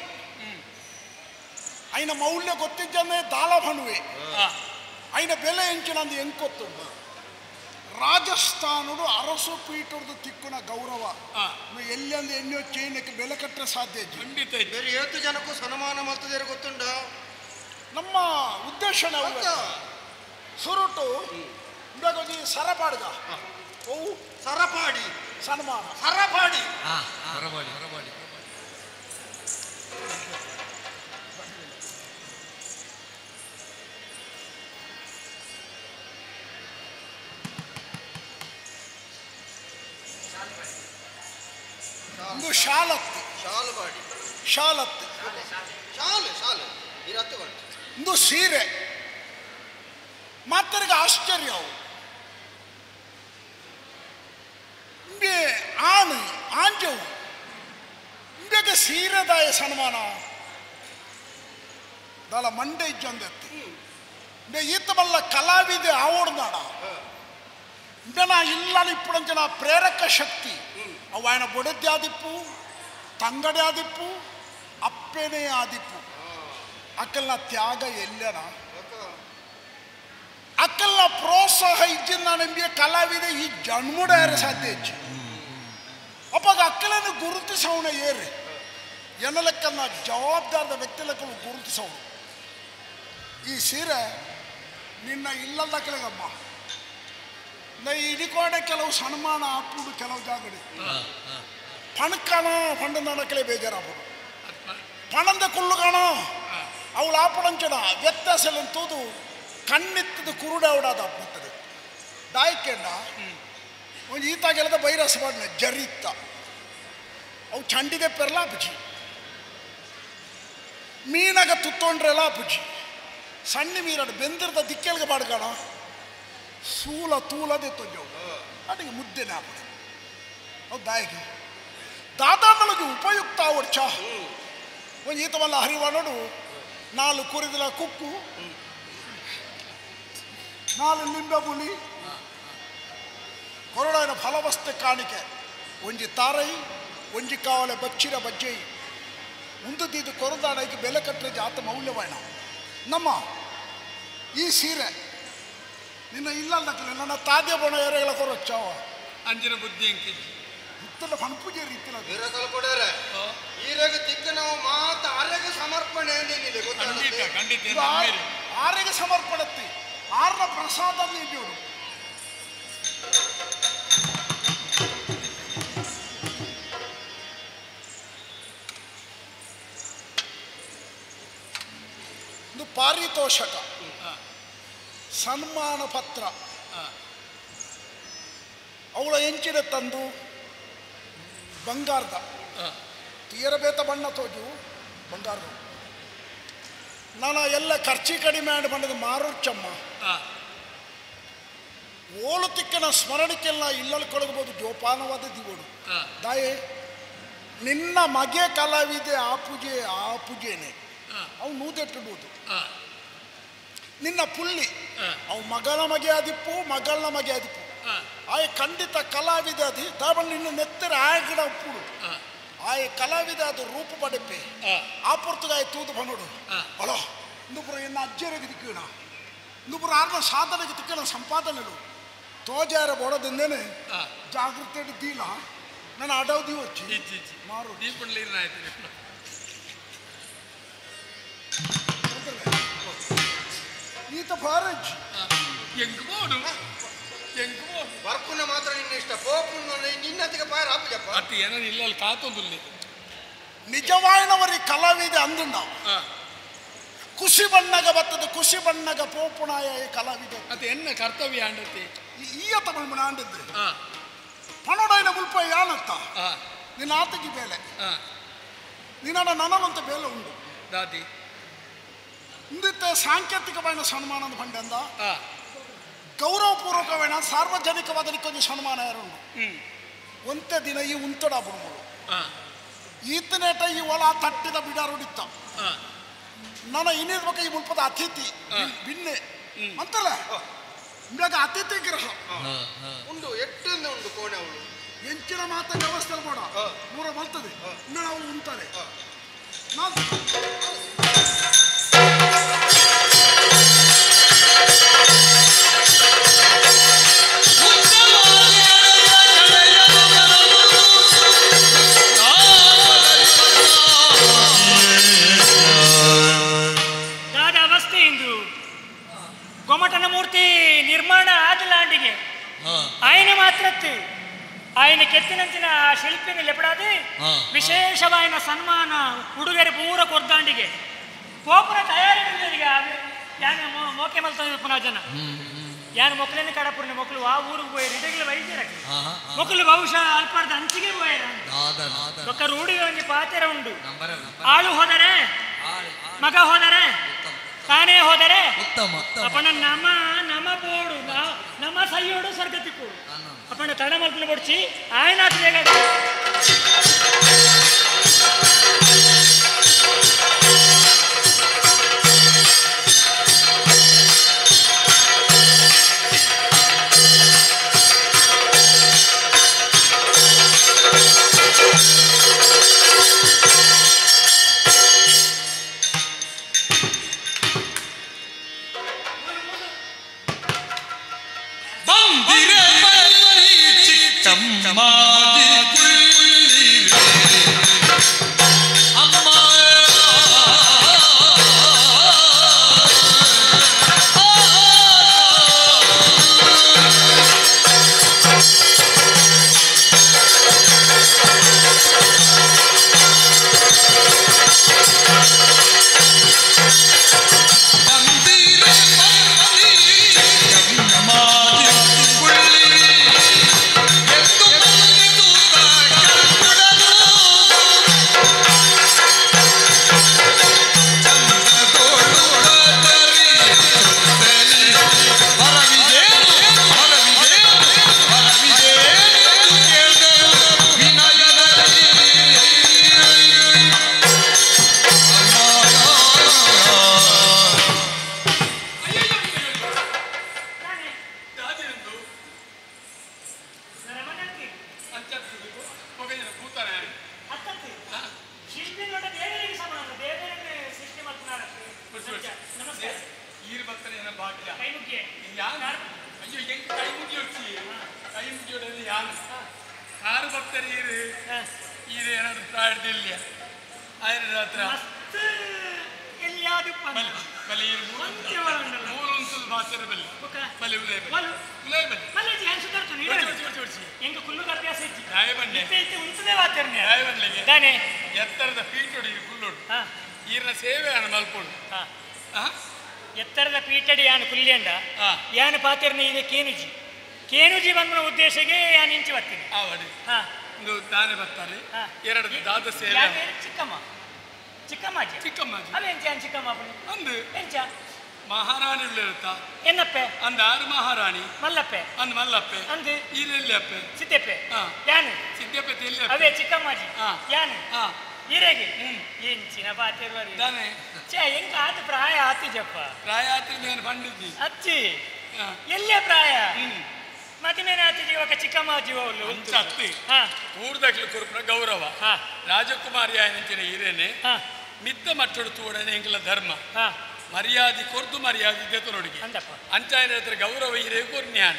ಐನ ಮೌಲ್ಯ ಗೊತ್ತಿದ್ದನ್ನೇ ದಾಳ ಭಣುವೆ ಐನ ಬೆಲೆ ಎಂಚಿನಂದು ಎಂಕೊತ್ತು ರಾಜಸ್ಥಾನಡು ಅರಸು ಪೀಠದ ತಿಕ್ಕುನ ಗೌರವ ಎಲ್ಲಂದು ಎಣ್ಣೆ ಚೈನಕ್ಕೆ ಬೆಲೆ ಕಟ್ಟರೆ ಸಾಧ್ಯ ಖಂಡಿತ ಬೇರೆ ಏತು ಜನಕ್ಕೂ ಸನ್ಮಾನ ಮಾಡ್ತದೆ ಗೊತ್ತುಂಡ ನಮ್ಮ ಉದ್ದೇಶ ನಾವು ಸುರುಟು ಇಂದಾಗಿ ಸರಪಾಡ್ಗ ಓ ಸರಪಾಡಿ ಸನ್ಮಾನ ಸರಪಾಡಿ ಸರಪಾಡಿ ಸರಪಾಡಿ ಒಂದು ಶಾಲತ್ತು ಶಾಲುಬಾಡಿ ಶಾಲತ್ತು ಶಾಲು ಶಾಲು ಇರತ್ತು ಒಂದು ಸೀರೆ ಮಾತರಿಗೆ ಆಶ್ಚರ್ಯ ಅವು ಇಂಬೆ ಆಣು ಆಂಜವು ಇಂಬೆಗೆ ಸೀರೆದಾಯ ಸನ್ಮಾನ ದಾಲ ಮಂಡೆ ಇಜ್ಜಂದೆತ್ತಿ ಇಂಬೆ ಈತ ಬಲ್ಲ ಕಲಾವಿದೆ ಆವಡ್ದಾಡ ಇಂಬೆನ ಇಲ್ಲ ಇಪ್ಪಡಂಚಿನ ಪ್ರೇರಕ ಶಕ್ತಿ ಅವು ఆయన ಬೊಡದ್ದೆ ಆದಿಪ್ಪು ತಂಗಡೆ ಆದಿಪ್ಪು ಅಪ್ಪೆನೇ ಆದಿಪ್ಪು ಅಕ್ಕಲ್ನ ತ್ಯಾಗ ಎಲ್ಲನ ಅಕ್ಕಲ್ನ ಪ್ರೋತ್ಸಾಹ ಇಜ್ಜಿನ ನಂಬಿಯ ಕಲಾವಿದೆ ಈ ಜನ್ಮುಡ ಯಾರು ಸಾಧ್ಯ ಹೆಚ್ಚು ಅಪ್ಪಾಗ ಅಕ್ಕಲನ್ನು ಗುರುತಿಸವನ ಏರಿ ಎನ್ನಲೆಕ್ಕನ್ನ ಜವಾಬ್ದಾರದ ವ್ಯಕ್ತಿ ಲೆಕ್ಕ ಗುರುತಿಸವನು ಈ ಸೀರೆ ನಿನ್ನ ಇಲ್ಲದಕ್ಕಲೆಗಮ್ಮ ನ ಇಡಿಕೋಡೆ ಕೆಲವು ಸನ್ಮಾನ ಹಾಕ್ಬಿಡು ಕೆಲವು ಜಾಗಡಿ ಪಣಕ್ಕಣ ಪಂಡ ನಡಕಲೆ ಬೇಜಾರಾಗ್ಬಿಡು ಪಣಂದ ಕುಳ್ಳುಗಾಣ ಅವಳು ಆಪಡಂಚಣ ವ್ಯತ್ಯಾಸ ತೂದು ಕಣ್ಣಿತ್ತದ ಕುರುಡಾವಡಾದ ಬರ್ತದೆ ದಾಯಿಕೆಂಡ ಒಂದು ಈತಾಗೆಲ್ಲದ ಬೈರಸ ಮಾಡನೆ ಜರಿತ್ತ ಅವು ಚಂಡಿದೆ ಪೆರ್ಲಾ ಪುಜಿ ಮೀನಾಗ ತುತ್ತೊಂಡ್ರೆಲ್ಲ ಪುಜಿ ಸಣ್ಣ ಮೀರಡು ಬೆಂದಿರದ ದಿಕ್ಕೆಲ್ಗೆ ಬಾಡ್ಗಾಣ ಸೂಲ ತೂಲದೆ ತೊಂಜವು ಅಡಿಗೆ ಮುದ್ದೆನೆ ಆಪಡೆ ಅವು ದಾಯಿಗೆ ದಾದಾಂಡಳಿಗೆ ಉಪಯುಕ್ತ ಅವಡ್ಚ ಒಂದು ಈತವಲ್ಲ ಹರಿವಾನೋಡು ನಾಲು ಕುರಿದಲ ಕುಕ್ಕು ನಾಲು ಲಿಂಬೆ ಬುಲಿ ಕೊರಡಾಯನ ಫಲವಸ್ತು ಕಾಣಿಕೆ ಒಂಜಿ ತಾರೈ ಒಂಜಿ ಕಾವಲೆ ಬಚ್ಚಿರ ಬಜ್ಜೈ ಮುಂದದ್ದು ಕೊರದಾಡಕ್ಕೆ ಬೆಲೆ ಕಟ್ಟರೆ ಜಾತ ಮೌಲ್ಯವಾಯಣ ನಮ್ಮ ಈ ಸೀರೆ ನಿನ್ನ ಇಲ್ಲ ನನ್ನ ತಾದ್ಯ ಬಣ ಏರೆಗಳ ಕೊರಚ್ಚಾವ ಅಂಜಿನ ಬುದ್ಧಿ ಎಂಕಿಜ್ಜಿ ಇತ್ತಲ ಪಣಪೂಜೆ ರೀತಿಲ ಕೊಡರೆ ಈರೆಗ ತಿಕ್ಕ ನಾವು ಮಾತ ಆರೆಗ ಸಮರ್ಪಣೆ ನೀನಿದೆ ಖಂಡಿತ ಖಂಡಿತ ಆರೆಗೆ ಸಮರ್ಪಣೆ ಆರ್ನ ಪ್ರಸಾದ ನೀಡೋಡು ಇದು ಪಾರಿತೋಷಕ ಸನ್ಮಾನ ಪತ್ರ ಅವಳ ಎಂಚಿನ ತಂದು ಬಂಗಾರದ ತೀರಬೇತ ಬಣ್ಣ ತೋಜು ಬಂಗಾರದ ನಾನು ಎಲ್ಲ ಖರ್ಚಿ ಕಡಿಮೆ ಆಡ್ ಬಂದದ ಮಾರುಚ್ಚಮ್ಮ ಓಲು ತಿಕ್ಕನ ಸ್ಮರಣಿಕೆಲ್ಲ ಇಲ್ಲಲ್ಲಿ ಕೊಡಗಬಹುದು ಜೋಪಾನವಾದ ದಿವೋಡು ದಾಯೆ ನಿನ್ನ ಮಗೆ ಕಲಾವಿದೆ ಆ ಪೂಜೆ ಆ ಪೂಜೆನೆ ಅವು ನೂದೆಟ್ಟಿಡುವುದು ನಿನ್ನ ಪುಳ್ಳಿ ಅವು ಮಗನ ಮಗೆ ಆದಿಪ್ಪು ಮಗಳನ ಮಗೆ ಆದಿಪ್ಪು ಆಯ ಖಂಡಿತ ಕಲಾವಿದ ಅದು ದಾಬಣ್ಣ ನಿನ್ನ ನೆತ್ತರ ಆಯಗಡ ಉಪ್ಪುಡು ಆಯ ಕಲಾವಿದ ಅದು ರೂಪ ಪಡೆಪೆ ಆ ಪುರ್ತಗಾಯ ತೂದು ಬಂದೋಡು ಅಲೋ ಇಂದುಪುರ ಎನ್ನ ಅಜ್ಜರಿಗೆ ತಿಕ್ಕಣ ಇಂದುಪುರ ಆರ್ನ ಸಾಧನೆಗೆ ತಿಕ್ಕಣ ಸಂಪಾದನೆಲು ತೋಜಾರ ಬೋಡದಿಂದೇನೆ ಜಾಗೃತಿ ದೀಲ ನಾನು ಅಡವ್ ದಿವಚ್ಚಿ ಮಾರು ಈತ ಭಾರಜ್ ಎಂಕ್ ಬೋಡು ಎಂಕ್ ಬೋಡು ಬರ್ಪುನ ಮಾತ್ರ ನಿನ್ನ ಇಷ್ಟ ಪೋಪುನ ನಿನ್ನತಿಗೆ ಪಾರ ಆಪುಜಪ್ಪ ಅತಿ ಏನೋ ಇಲ್ಲ ಅಲ್ಲಿ ಕಾತೊಂದುಲ್ಲಿ ನಿಜವಾಯಿನವರಿ ಕಲಾವಿದೆ ಅಂದುಂಡ ಖುಷಿ ಬಣ್ಣಗ ಬತ್ತದ ಖುಷಿ ಬಣ್ಣಗ ಪೋಪುಣಾಯ ಕಲಾವಿದೆ ಅದು ಎನ್ನ ಕರ್ತವ್ಯ ಅಂಡತಿ ಈಯ ತಮಿಳು ಆಂಡಿದ್ದು ಪಣೋಡೈನ ಮುಲ್ಪ ಯಾನತ್ತ ನಿನ್ನ ಆತಗಿ ಬೇಲೆ ನಿನ್ನ ನನವಂತ ಬೇಲೆ ಉಂಡು ದಾದಿ ಇಂದಿತ್ತ ಸಾಂಕೇತಿಕವಾದ ಸನ್ಮಾನದ ಪಂಡಂದ ಗೌರವಪೂರ್ವಕವೇನ ಸಾರ್ವಜನಿಕವಾದ ಕೊಂಚ ಸನ್ಮಾನ ಯಾರುಂಡು ಒಂತೆ ದಿನ ಈ ಉಂತಡ ಬುಡುಮುಡು ಈತನೇಟ ಈ ಒಲ ತಟ್ಟಿದ ಬಿಡಾರುಡಿತ್ತ ನನ್ನ ಇನ್ನಿರ್ಬೇಕು ಈ ಮುಲ್ಪದ ಅತಿಥಿ ಬಿನ್ನೆ ಅಂತಲ್ಲ ಇವಾಗ ಅತಿಥಿ ಗೃಹ ಉಂಡು ಎಟ್ಟಿಂದ ಉಂಡು ಕೋಣೆ ಅವಳು ಎಂಚಿನ ಮಾತ ವ್ಯವಸ್ಥೆ ಬೇಡ ಮೂರ ಬರ್ತದೆ ಇನ್ನು ನಾವು ಉಂತಾರೆ ನಾನು ಗೊಮಟನ ಮೂರ್ತಿ ನಿರ್ಮಾಣ ಆದಲಾಂಡಿಗೆ ಆಯನ ಮಾತ್ರತ್ತು ಆಯನ ಕೆತ್ತಿನಂಚಿನ ಆ ಶಿಲ್ಪಿನ ಲೆಪಡಾದಿ ವಿಶೇಷವಾಯಿನ ಸನ್ಮಾನ ಉಡುಗೆರೆ ಪೂರ ಕೊರ್ದಾಂಡಿಗೆ ಪೋಪುರ ತಯಾರಿ ಯಾನ ಮೋಕೆ ಮಲ್ತ ಪುನಃ ಜನ ಯಾನ ಮೊಕ್ಕಲೇನೆ ಕಡಪುರ್ನ ಮೊಕ್ಕಲು ಆ ಊರಿಗೆ ಪೋಯರು ಇಡಗಲ ವೈದ್ಯರ ಮೊಕ್ಕಲು ಬಹುಶಃ ಅಲ್ಪಾರ್ದ ಅಂಚಿಗೆ ಪೋಯರ ಒಕ್ಕ ರೂಢಿ ಒಂಜಿ ಪಾತೆರ ಉಂಡು ಆಳು ಹೋದರೆ ಮಗ ಹೋದರೆ ತಾನೇ ಹೋದರೆ ಅಪ್ಪಣ ನಮ ನಮ ಬೋಡು ನಮ ಸೈಯೋಡು ಸ್ವರ್ಗತಿ ಕೊಡು ಅಪ್ಪಣ ತಡ ಮಲ್ಪನ ಬೊಡ್ಚಿ ಆಯನ ಎತ್ತರದ ಪೀಠಡಿ ಕುಲ್ಲೋಡು ಈರ್ನ ಸೇವೆ ಮಲ್ಪೋಡು ಎತ್ತರದ ಪೀಠಡಿ ಯಾನು ಕುಲ್ಯಂಡ ಯಾನು ಪಾತಿರ್ನ ಇದೆ ಕೇನುಜಿ ಕೇನುಜಿ ಬಂದ ಉದ್ದೇಶಕ್ಕೆ ಯಾನು ಇಂಚಿ ಬರ್ತೀನಿ ತಾನೇ ಬರ್ತಾರೆ ಎರಡು ದಾದ ಸೇವೆ ಚಿಕ್ಕಮ್ಮ ಚಿಕ್ಕಮ್ಮಾಜಿ ಚಿಕ್ಕಮ್ಮಾಜಿ ಅವ ಎಂಚ ಯಾನ್ ಚಿಕ್ಕಮ್ಮ ಅಂದು ಎಂಚ ಮಹಾರಾಣಿ ಇರ್ತಾ ಎನ್ನಪ್ಪೆ ಅಂದ ಆರು ಮಹಾರಾಣಿ ಮಲ್ಲಪ್ಪೆ ಅಂದ್ ಮಲ್ಲಪ್ಪೆ ಅಂದು ಈರೆಲ್ಲಿ ಅಪ್ಪೆ ಸಿದ್ದಪ್ಪೆ ಯಾನು ಸಿದ್ದಪ್ಪೆ ತೆಲ್ಲಿ ಅವೇ ಚಿಕ್ಕಮ್ಮಾಜಿ ಯಾನು ಈರೆಗೆ ಎಂಚಿನ ಪಾತಿರ್ವರಿ ಛೇ ಎಂಕ ಆತ ಪ್ರಾಯ ಆತಿಜಪ್ಪ ಪ್ರಾಯ ಆತಿನ ನಾನು ಪಂಡಿತಿ ಅಚ್ಚಿ ಎಲ್ಲೇ ಪ್ರಾಯ ಮತ್ತೆ ಮೇಲೆ ಆತಿಜಿ ఒక ಚಿಕ್ಕಮ್ಮಾಜಿ ಅವಳು ಅತ್ತಿ ಊರ್ದಕ್ಲು ಕೊರ್ಪುನ ಗೌರವ ರಾಜಕುಮಾರಿ ಆಯನಂಚಿನ ಈರೇನೆ ಮಿತ್ತ ಮಟ್ಟೊಡು ತೂಡನೆ ಎಂಕಲ ಧರ್ಮ ಮರ್ಯಾದೆ ಕೊರ್ದು ಮರ್ಯಾದೆ ದೇತನೊಡಿಗೆ ಅಂಚಾಯನ ಹತ್ರ ಗೌರವ ಈರೆ ಕೊರ್ನ್ಯಾನ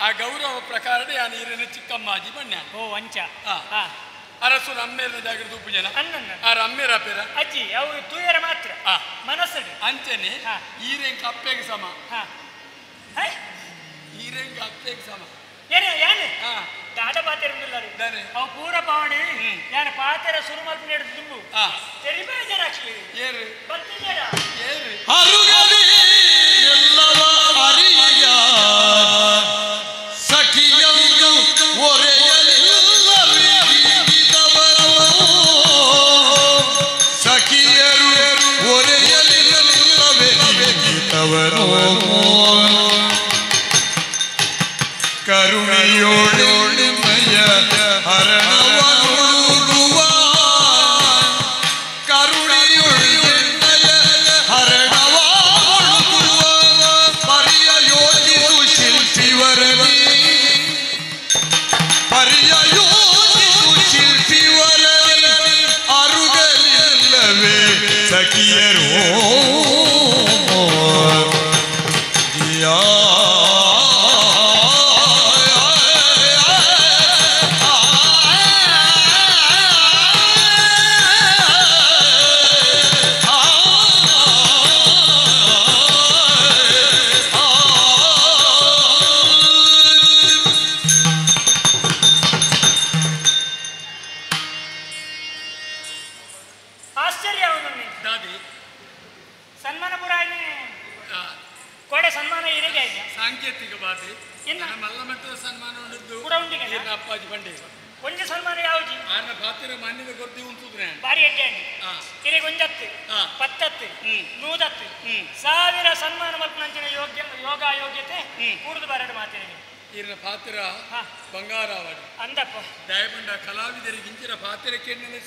ಆ ಗೌರವ ಪ್ರಕಾರ ಯಾನ್ ಈರೇನೆ ಚಿಕ್ಕಮ್ಮಾಜಿ ಬಣ್ಣ ಓ ಅಂಚ ಅರಸು ಅಮ್ಮೇರ ಜಾಗೃತ ಉಪ್ಪು ಜನ ಆರ ಅಮ್ಮೇರ ಅಪ್ಪೇರ ಅಜ್ಜಿ ಅವು ತೂಯರ ಮಾತ್ರ ಮನಸ್ಸು ಅಂಚನೆ ಈರೆಂಕ ಅಪ್ಪೆಗೆ ಸಮ ಈರೆಂಕ ಅಪ್ಪೆಗೆ ಸಮ ಏನೇ ಯಾನು ದಾದ ಪಾತೆರ ಅವು ಪೂರ ಪಾವಣಿ ಯಾನು ಪಾತೆರ ಸುರು ಮಲ್ಪು ಹಿಡಿದು ತುಂಬು ತೆರಿಬೇ ಜರಾಕ್ಷಿ ಏರು ಬರ್ತಿದ್ದೀರಾ ಏರು ಎಲ್ಲವ ಅರಿಯ ಸಖಿಯಂದು ಒರೆಯ ಸಖಿಯರು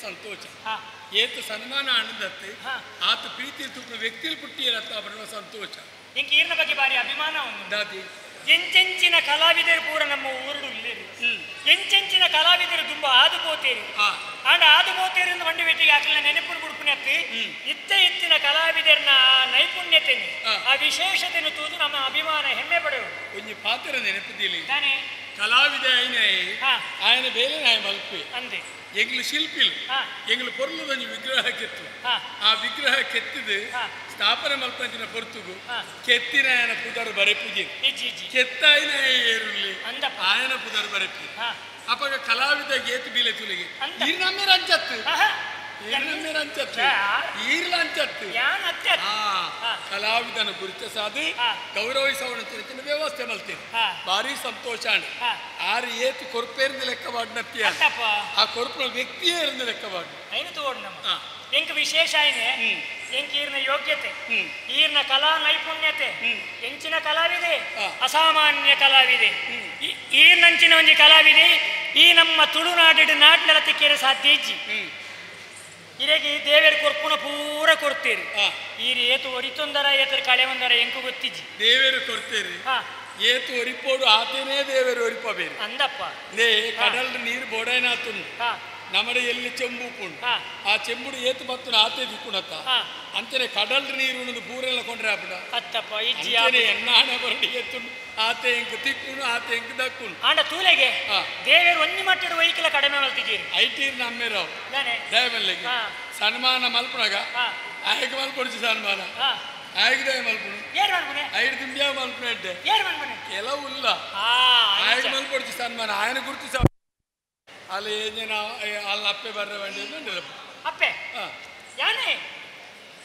ಸಂತೋಷ ಏತು ಸನ್ಮಾನ ಆನಂದತ್ತೆ ಆತ ಪ್ರೀತಿ ತುಪ್ಪ ವ್ಯಕ್ತಿಯಲ್ಲಿ ಪುಟ್ಟಿಯರತ್ತ ಬರುವ ಸಂತೋಷ ಇಂಕ ಈರ್ನ ಬಗ್ಗೆ ಬಾರಿ ಅಭಿಮಾನ ಒಂದು ಎಂಚೆಂಚಿನ ಕಲಾವಿದರು ಪೂರ ನಮ್ಮ ಊರುಡು ಇಲ್ಲೇರಿ ಎಂಚೆಂಚಿನ ಕಲಾವಿದರು ತುಂಬ ಆದು ಪೋತೇರಿ ಆಂಡ ಆದು ಪೋತೇರಿ ಮಂಡಿ ವೆಟ್ಟಿಗೆ ಆಕಲಿನ ನೆನಪು ಬಿಡ್ಪುನತ್ತಿ ಇತ್ತ ಇತ್ತಿನ ಕಲಾವಿದರನ್ನ ಆ ನೈಪುಣ್ಯತೆಯನ್ನು ಆ ವಿಶೇಷತೆಯನ್ನು ತೂದು ನಮ್ಮ ಅಭಿಮಾನ ಹೆಮ್ಮೆ ಪಡೆಯುವುದು ಒಂಜಿ ಪಾತ್ರ ನೆನಪುದಿಲ್ಲ ತಾನೇ ಕಲಾವಿದ ಆಯನ ಬೇಲೆ ನಾಯ ಮಲ್ಪೆ ಅಂದೆ ಎಂಗ್ಲು ಶಿಲ್ಪಿಲ್ ಎಂಗ್ಲು ಪೊರ್ಲುದೊಂಜಿ ವಿಗ್ರಹ ಕೆತ್ತು ಆ ವಿಗ್ರಹ ಕೆತ್ತಿದು ಸ್ಥಾಪನೆ ಮಲ್ಪಂಚಿನ ಪೊರ್ತುಗು ಕೆತ್ತಿನ ಆಯನ ಪುದರ್ ಬರೆಪುಜಿ ಕೆತ್ತಾಯಿನ ಏರುಲ್ಲಿ ಆಯನ ಪುದರ್ ಬರೆಪು ಅಪಗ ಕಲಾವಿದ ಗೇತು ಬೀಲೆ ತುಲಿಗೆ ಈರ್ ನಮ್ಮೆ ರಂಚತ್ತು ಈರ್ ನಮ್ಮೆ ರಂಚತ್ತು ಈರ್ಲ ಅಂಚತ್ತು ಕಲಾವಿದನ ಗುರುತಿಸಾದು ಗೌರವಿಸವನ ಚಿನ್ನ ವ್ಯವಸ್ಥೆ ಮಲ್ತೇನೆ ಭಾರಿ ಸಂತೋಷ ಆರು ಏತು ಕೊರ್ಪೇರಿಂದ ಲೆಕ್ಕವಾಡ್ನತ್ತಿ ಆ ಕೊರ್ಪುನ ವ್ಯಕ್ತಿಯೇ ಇருந்து ಲೆಕ್ಕವಾಡ್ ಐನು ತೋಡ್ ನಮ್ಮ ಎಂಕ್ ವಿಶೇಷ ಐನೆ ಎಂಕ್ ಈರ್ನ ಯೋಗ್ಯತೆ ಈರ್ನ ಕಲಾ ನೈಪುಣ್ಯತೆ ಎಂಚಿನ ಕಲಾವಿದೆ ಅಸಾಮಾನ್ಯ ಕಲಾವಿದೆ ಈರ್ನಂಚಿನ ಒಂಜಿ ಕಲಾವಿದೆ ಈ ನಮ್ಮ ತುಳುನಾಡು ನಾಡಿನ ತಿಕ್ಕೇರೆ ಸಾಧ್ಯ ಇಜ್ಜಿ ಇರೆಗೆ ದೇವೇರ್ ಕೊರ್ಪುನ ಪೂರ ಕೊಡ್ತೀರಿ ಈರು ಏತು ಒರಿತೊಂದರ ಏತರ ಕಳೆ ಒಂದರ ಎಂಕು ಗೊತ್ತಿಜ್ಜಿ ದೇವೇರು ಕೊಡ್ತೀರಿ ಏತು ಒರಿಪೋಡು ಆತೇನೇ ದೇವೇರು ಒರಿಪಬೇರು ಅಂದಪ್ಪ ನೇ ಕಡಲ್ ನೀರು ಬೋಡೈನಾತುಂಡು ನಮ್ಮಡೆ ಎಲ್ಲಿ ಚೆಂಬು ಉಪ್ಪುಂಡು ಆ ಚೆಂಬುಡು ಏತು ಬತ್ತುನ ಆತೆ ದಿಕ್ಕುಣತ್ತ ಅಂತಾನೆ ಕಡಲ್ ನೀರು ಉಣ್ಣದು ಪೂರೆಲ್ಲ ಕೊಂಡ್ರೆ ಆಪುಡ ಅತ್ತಪ್ಪ ಇಜ್ಜಿ ಎನ್ನಾಣ ಬರಡಿ ಎತ್ತುಂಡು ಆತೆ ಎಂಕ್ ತಿಕ್ಕುನು ಆತೆ ಎಂಕ್ ದಕ್ಕುನು ಆಂಡ ತೂಲೆಗೆ ದೇವೇರು ಒಂಜಿ ಮಟ್ಟದ ವೈಕಲ ಕಡಿಮೆ ಮಲ್ತಿದ್ದೀರಿ ಐಟೀರ್ ನಮ್ಮೇರಾವ್ ದಯಮಲ್ಲಿಗೆ ಸನ್ಮಾನ ಮಲ್ಪುನಾಗ ಆಯಕ ಮಲ್ಪೊಡ್ಚಿ ಸನ್ಮಾನ ಆಯಕ ದಯ ಮಲ್ಪುನು ಏರ್ ಮಲ್ಪುನೆ ಐದು ದುಂಬಿಯ ಮಲ್ಪುನೆ ಅಡ್ಡೆ ಏರ್ ಮಲ್ಪುನೆ ಕೆಲವು ಇಲ್ಲ ಆಯಕ ಮಲ್ಪೊಡ್ಚಿ ಸನ್ಮಾನ ಆಯನ ಗುರುತಿಸ ಅಲ್ಲಿ ಏನೇನ ಅಲ್ಲಿ ಅಪ್ಪೆ ಬರ್ರೆ ಬಂಡಿ ಅಪ್ಪೆ ಯಾನೆ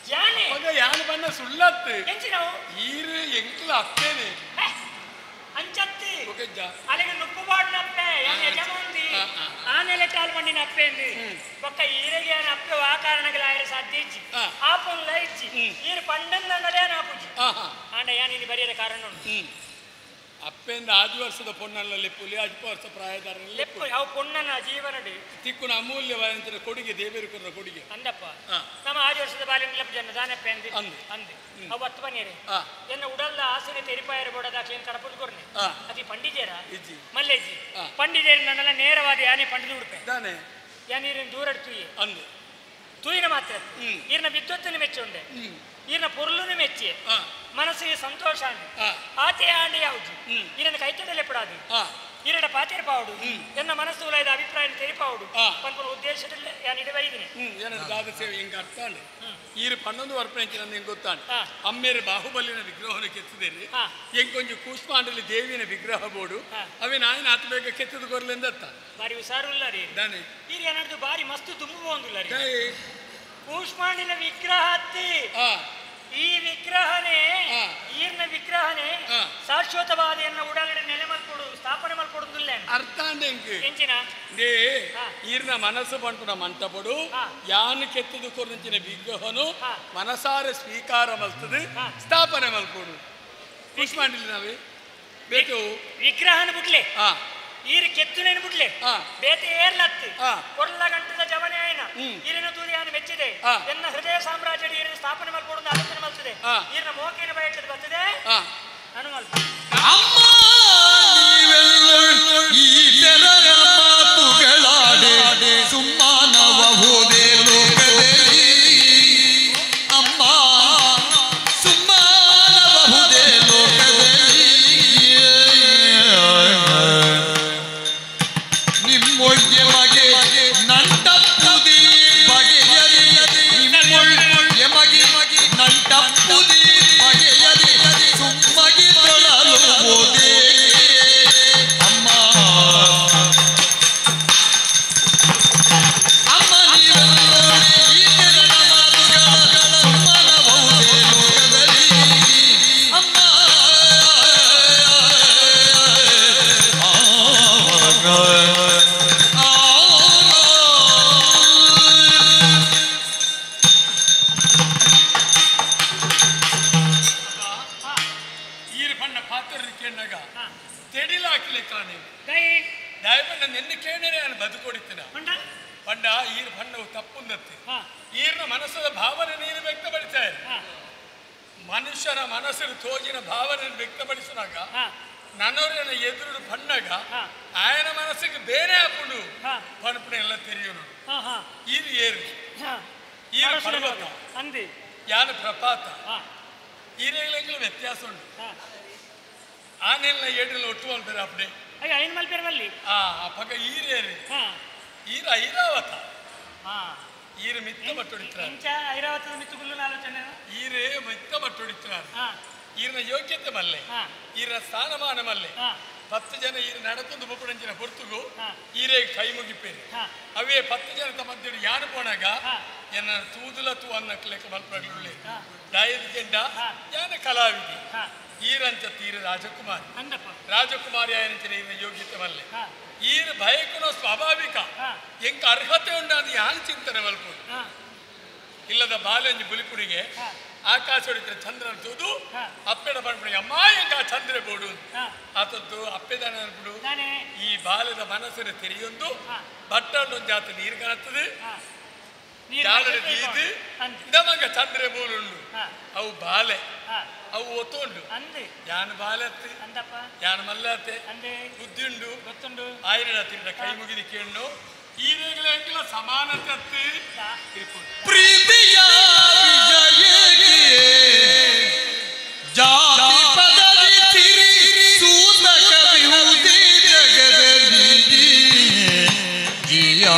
ಯಾನೆ ಮಗ ಯಾನ ಬಣ್ಣ ಸುಳ್ಳತ್ತು ಎಂಚಿನವು ಈರು ಎಂಕ್ಲ ಅಪ್ಪೇನೆ ಅಂಚತ್ತಿ ಅಲ್ಲಿಗೆ ನುಪ್ಪು ಬಾಡ್ನಪ್ಪೆ ಯಾನೆ ಯಜಮಾನ್ದಿ ಆನೆಲೆ ಕಾಲ್ ಬಂಡಿನ ಅಪ್ಪೆ ಅಂದು ಬೊಕ್ಕ ಈರೆಗೆ ಯಾನ ಅಪ್ಪೆ ಆ ಕಾರಣಗಳ ಆಯರ ಸಾಧ್ಯ ಇಜ್ಜಿ ಆ ಪೊನ್ಲ ಇಜ್ಜಿ ಈರು ಪಂಡಂದಲೇ ನಾಪುಜಿ ಆಂಡ ಯಾನ್ ಇಲ್ಲಿ ಬರೆಯದ ಕಾರಣ ಉಂಟು ಅಪ್ಪೆಂದ ಆಜು ವರ್ಷದ ಪೊನ್ನಲ್ಲಿ ಪುಲಿ ಆಜು ವರ್ಷ ಪ್ರಾಯದಾರನಲ್ಲಿ ಲೆಪ್ಪು ಯಾವ ಪೊನ್ನನ ಜೀವನಡಿ ತಿಕ್ಕುನ ಅಮೂಲ್ಯವಾದ ಕೊಡುಗೆ ದೇವೇರು ಕೊಡುವ ಕೊಡುಗೆ ಅಂದಪ್ಪ ನಮ್ಮ ಆಜು ವರ್ಷದ ಬಾಲ್ಯ ಲೆಪ್ಪು ಜನ ದಾನಪ್ಪೆ ಅಂದೆ ಅಂದೆ ಅವು ಹತ್ತು ಬನ್ನಿರಿ ಎನ್ನ ಉಡಲ್ಲ ಆಸನೆ ತೆರಿಪಾಯರ ಬೋಡದ ಏನು ಕಡಪುದು ಕೊರ್ನೆ ಅತಿ ಪಂಡಿಜೇರ ಮಲ್ಲೇಜಿ ಪಂಡಿಜೇರ ನನ್ನೆಲ್ಲ ನೇರವಾದ ಯಾನೇ ಪಂಡಿದು ಉಡುಪೆ ದಾನೆ ಯಾನೀರಿನ ದೂರಡ್ ತುಯ್ಯೆ ಅಂದೆ ತೂಯಿನ ಮಾತ್ರ ಈರ್ನ ವಿದ್ವತ್ತನ್ನು ಮೆಚ್ಚುಂಡೆ ಈರ್ನ ಪೊರ್ಲುನು ಮೆಚ್ಚಿ ಮನಸ್ಸಿಗೆ ಸಂತೋಷ ಆತೆ ಆಂಡೆ ಯಾವುದು ಈರನ್ನ ಕೈತದಲ್ಲೇ ಪಡಾದು ಈರಡ ಪಾತೇರ್ ಪಾವಡು ಎನ್ನ ಮನಸ್ಸು ಉಲೈದ ಅಭಿಪ್ರಾಯ ತೆರಿಪಾವಡು ಪನ್ಪುನ ಉದ್ದೇಶದಲ್ಲಿ ಯಾನ್ ಇಡೆ ಬೈದಿನಿ ಏನದು ದಾದ ಸೇವೆ ಹಿಂಗೆ ಅರ್ಥ ಅಂಡೆ ಈರು 11 ವರ್ಪಣೆ ನಂಗೆ ಗೊತ್ತಾಂಡ ಅಮ್ಮೇರು ಬಾಹುಬಲಿನ ವಿಗ್ರಹವನ್ನು ಕೆತ್ತಿದೇರಿ ಎಂಕೊಂಜು ಕೂಷ್ಮಾಂಡಲಿ ದೇವಿನ ವಿಗ್ರಹ ಬೋಡು ಅವೇ ನಾಯಿನ ಆತ ಬೇಗ ಕೆತ್ತದ ಕೊರ್ಲೆಂದತ್ತ ಬಾರಿ ಹುಷಾರುಲ್ಲ ರೀ ದಾನೆ ಈರು ಏನಾದ್ರು ಬಾರಿ ಮಸ್ತ್ ತುಂಬು ಒಂದಿಲ್ಲ ರೀ ಕೂಷ್ಮಾಂಡಿನ ವಿಗ್ರಹ ಅತ್ತಿ ಈ ವಿಗ್ರಹನೇ ಈರ್ನ ವಿಗ್ರಹನೇ ಶಾಶ್ವತವಾದ ಎನ್ನ ಉಡಲಡೆ ನೆಲೆ ಮಲ್ಕೊಡು ಸ್ಥಾಪನೆ ಮಲ್ಕೊಡುದಿಲ್ಲ ಅರ್ಥ ಎಂಚಿನ they ಈರ್ನ ಮನಸ್ಸು ಪಂಪುನ ಮಂಟಪಡು ಯಾನು ಕೆತ್ತದು ಕೊರಂಚಿನ ವಿಗ್ರಹನು ಮನಸಾರೆ ಸ್ವೀಕಾರ ಮಲ್ತದೆ ಸ್ಥಾಪನೆ ಮಲ್ಕೊಡು ಕೂಷ್ಮಾಂಡಿಲಿ ನಾವೇ ಬೇಕು ವಿಗ್ರಹನ ಬಿಡ್ಲೆ ಈರು ಕೆತ್ತುನೇನು ಬಿಡ್ಲೆ ಬೇತೆ ಏರ್ಲತ್ತು ಕೊರ್ಲ ಗಂಟದ ಜವನೆ ಆಯ್ನ ಈರಿನ ತೂರಿಯಾನ ಮೆಚ್ಚಿದೆ ಎನ್ನ ಹೃದಯ ಸಾಮ್ರಾಜ್ಯ ಈರಿನ ಸ್ಥಾಪನೆ ಮಲ್ಕೊಡು ಆಲೋಚನೆ ಮಲ್ತದೆ ಈರಿನ ಮೋಕೇನ ಬಯಟದ ಬರ್ತದೆ ಅನು ಮಲ್ಪ ಮಾತುಗಳಾಡೆ ಸುಮ್ಮನಬಹುದೇ ಲೋಕದಲ್ಲಿ ನಿನ್ನ ಕೇಳನೆ ನಾನು ಬದುಕೊಡಿತ್ತಿನ ಪಂಡ ಈರು ಬಣ್ಣವು ತಪ್ಪುಂದತ್ತಿ ಈರಿನ ಮನಸ್ಸದ ಭಾವನೆ ನೀನು ವ್ಯಕ್ತಪಡಿಸ್ತಾ ಮನುಷ್ಯನ ಮನಸ್ಸಿನ ತೋಜಿನ ಭಾವನೆ ವ್ಯಕ್ತಪಡಿಸಿದಾಗ ನನ್ನವರನ್ನ ಎದುರು ಬಣ್ಣಗ ಆಯನ ಮನಸ್ಸಿಗೆ ಬೇರೆ ಹಾಕೊಂಡು ಪಣಪಣೆ ಎಲ್ಲ ತೆರೆಯೋರು ಈರು ಏರು ಈರು ಪರ್ವತ ಯಾನು ಪ್ರಪಾತ ಈರೆಗಳೆಂಗಲ ವ್ಯತ್ಯಾಸ ಉಂಟು ಆನೆಲ್ಲ ಏಡ್ರೆಲ್ಲ ಒಟ್ಟು ಮಾಡ್ತಾರೆ ಅಪ್ಪಡೆ ಆ ಪಕ್ಕ ಈರೇರಿ ಈರ ಐರಾವತ ಈರು ಮಿತ್ತ ಬಟ್ಟೊಡಿತಾರೆ ಈರೇ ಮಿತ್ತ ಬಟ್ಟೊಡಿತಾರೆ ಈರಿನ ಯೋಗ್ಯತೆ ಮಲ್ಲೆ ಈರಿನ ಸ್ಥಾನಮಾನ ಮಲ್ಲೆ 10 ಜನ ಈರು ನಡತೊಂದು ಬೊಪ್ಪಡಂಚಿನ ಹೊರತುಗು ಈರೇ ಕೈ ಮುಗಿಪೇರಿ ಅವೇ 10 ಜನ ತಮ್ಮದ್ದೇಳು ಯಾರು ಪೋಣಾಗ ಎನ್ನ ತೂದುಲ ತೂ ಅನ್ನಕ್ಕೆ ಮಲ್ಪಗಲುಳ್ಳೆ ಡಾಯದ ಕೆಂಡ ಯಾನ ಕಲಾವಿದಿ ಈರಂಚ ತೀರ ರಾಜಕುಮಾರಿ ರಾಜಕುಮಾರಿ ಆಯನಂಚಿನ ಈರಿನ ಯೋಗ್ಯತೆ ಮಲ್ಲೆ ಈರು ಭಯಕ್ಕೂ ಸ್ವಾಭಾವಿಕ ಎಂಕ ಅರ್ಹತೆ ಉಂಡಾದ ಯಾನ್ ಚಿಂತನೆ ಮಲ್ಪುಡು ಇಲ್ಲದ ಬಾಲಂಜಿ ಬುಲಿಪುಡಿಗೆ ಆಕಾಶ ಹೊಡಿತಾರೆ ಚಂದ್ರನ ತೂದು ಅಪ್ಪೆಡ ಬಂದ್ಬಿಡಿ ಅಮ್ಮ ಎಂಕ ಚಂದ್ರ ಬೋಡು ಆತದ್ದು ಅಪ್ಪೆದಾನ ಅನ್ಬಿಡು ಈ ಬಾಲ್ಯದ ಮನಸ್ಸಿನ ತೆರೆಯೊಂದು ಬಟ್ಟಣ್ಣೊಂದು ಜಾತಿ ನೀರು ಕಾಣುತ್ತದೆ ನಮಗ ಚಂದ್ರ ಬೋಲುಂಡು ಅವು ಬಾಲೆ ಅವು ಒತ್ತುಂಡು ಯಾನು ಬಾಲತ್ತೆ ಯಾನು ಮಲ್ಲತ್ತೆ ಬುದ್ಧಿಂಡು ಆಯಿರ ತಿಂಡ ಕೈ ಮುಗಿದ ಕೇಳು ಈ ರೇಗಲ ಸಮಾನತೆ ಪ್ರೀತಿಯ ವಿಜಯಕ್ಕೆ ಜಾತಿ ಪದವಿ ತಿರಿ ಸೂತಕ ವಿಭೂತಿ ಜಗದಲ್ಲಿ ಜಿಯಾ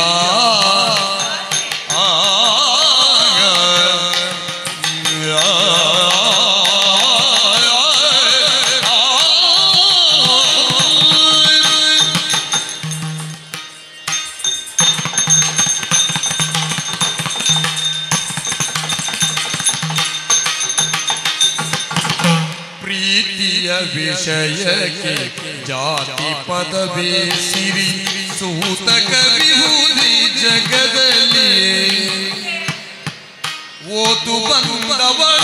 ವಿಷಯಕ್ಕೆ ಜಾತಿ ಪದವಿ ಸಿರಿ ಸೂತಕ ವಿಭೂತಿ ಜಗದಲ್ಲಿ ಓದು ಬಂದವಳ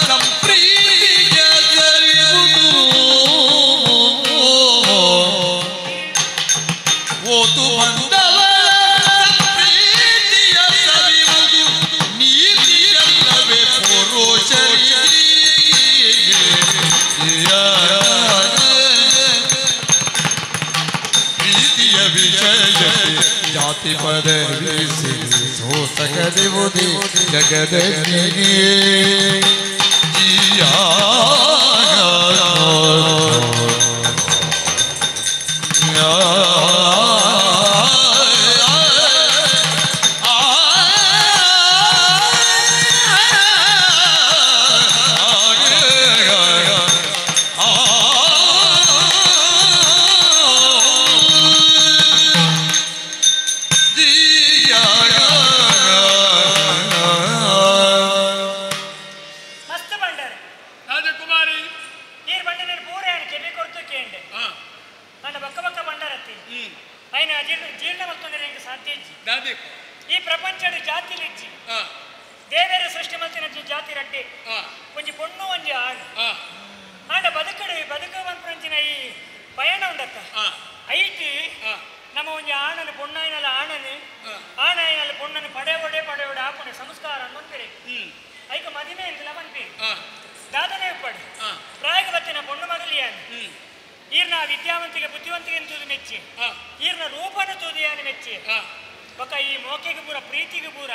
ಸಂಪ್ರೀತಿಯ ಜರಿವುದು ಓದು ಬಂದವಳ ಸಂಪ್ರೀತಿಯ ಸರಿವುದು ನೀತಿಯಲ್ಲವೇ ಪುರುಷರಿಗೆ ಪ್ರೀತಿಯ ವಿಷಯಕ್ಕೆ ಜಾತಿ ಪದವಿ ಸೂತಕ ವಿಭೂತಿ ಜಗದಲ್ಲಿ ಜಿಯಾ ಈ ಪ್ರಪಂಚದ ಜಾತಿ ಲಿಜ್ಜಿ ದೇವೇರ ಸೃಷ್ಟಿ ಮಲ್ತಿನ ಜಾತಿ ರಡ್ಡೆ ಒಂಜಿ ಪೊಣ್ಣು ಒಂಜಿ ಆಡು ಆಂಡ ಬದುಕಡು ಬದುಕು ಮನ್ಪುನಂಚಿನ ಈ ಪಯಣ ಉಂಡತ್ತ ಐಟ್ ನಮ್ಮ ಒಂಜಿ ಆಣನು ಪೊಣ್ಣಾಯಿನಲ್ಲ ಆಣನು ಆಣಾಯಿನಲ್ಲ ಪೊಣ್ಣನು ಪಡೆ ಒಡೆ ಪಡೆ ಒಡೆ ಆಪುಣೆ ಸಂಸ್ಕಾರ ಅನ್ನೊಂದಿರೆ ಐಕ ಮದಿಮೆ ಅಂತಿಲ್ಲ ಮನ್ಪೇರು ದಾದನೆ ಉಪ್ಪಡು ಪ್ರಾಯಕ ಬತ್ತಿನ ಪೊಣ್ಣು ಮಗಲಿಯಾನು ಈರ್ನ ವಿದ್ಯಾವಂತಿಗೆ ಬುದ್ಧಿವಂತಿಗೆ ತೂದು ಮೆಚ್ಚಿ ಈರ್ನ ರೂಪನ ತೂದಿಯಾನು ಮೆಚ್ಚಿ ಬೊಕ ಈ ಮೋಕೆಗೆ ಪೂರ ಪ್ರೀತಿಗೆ ಪೂರ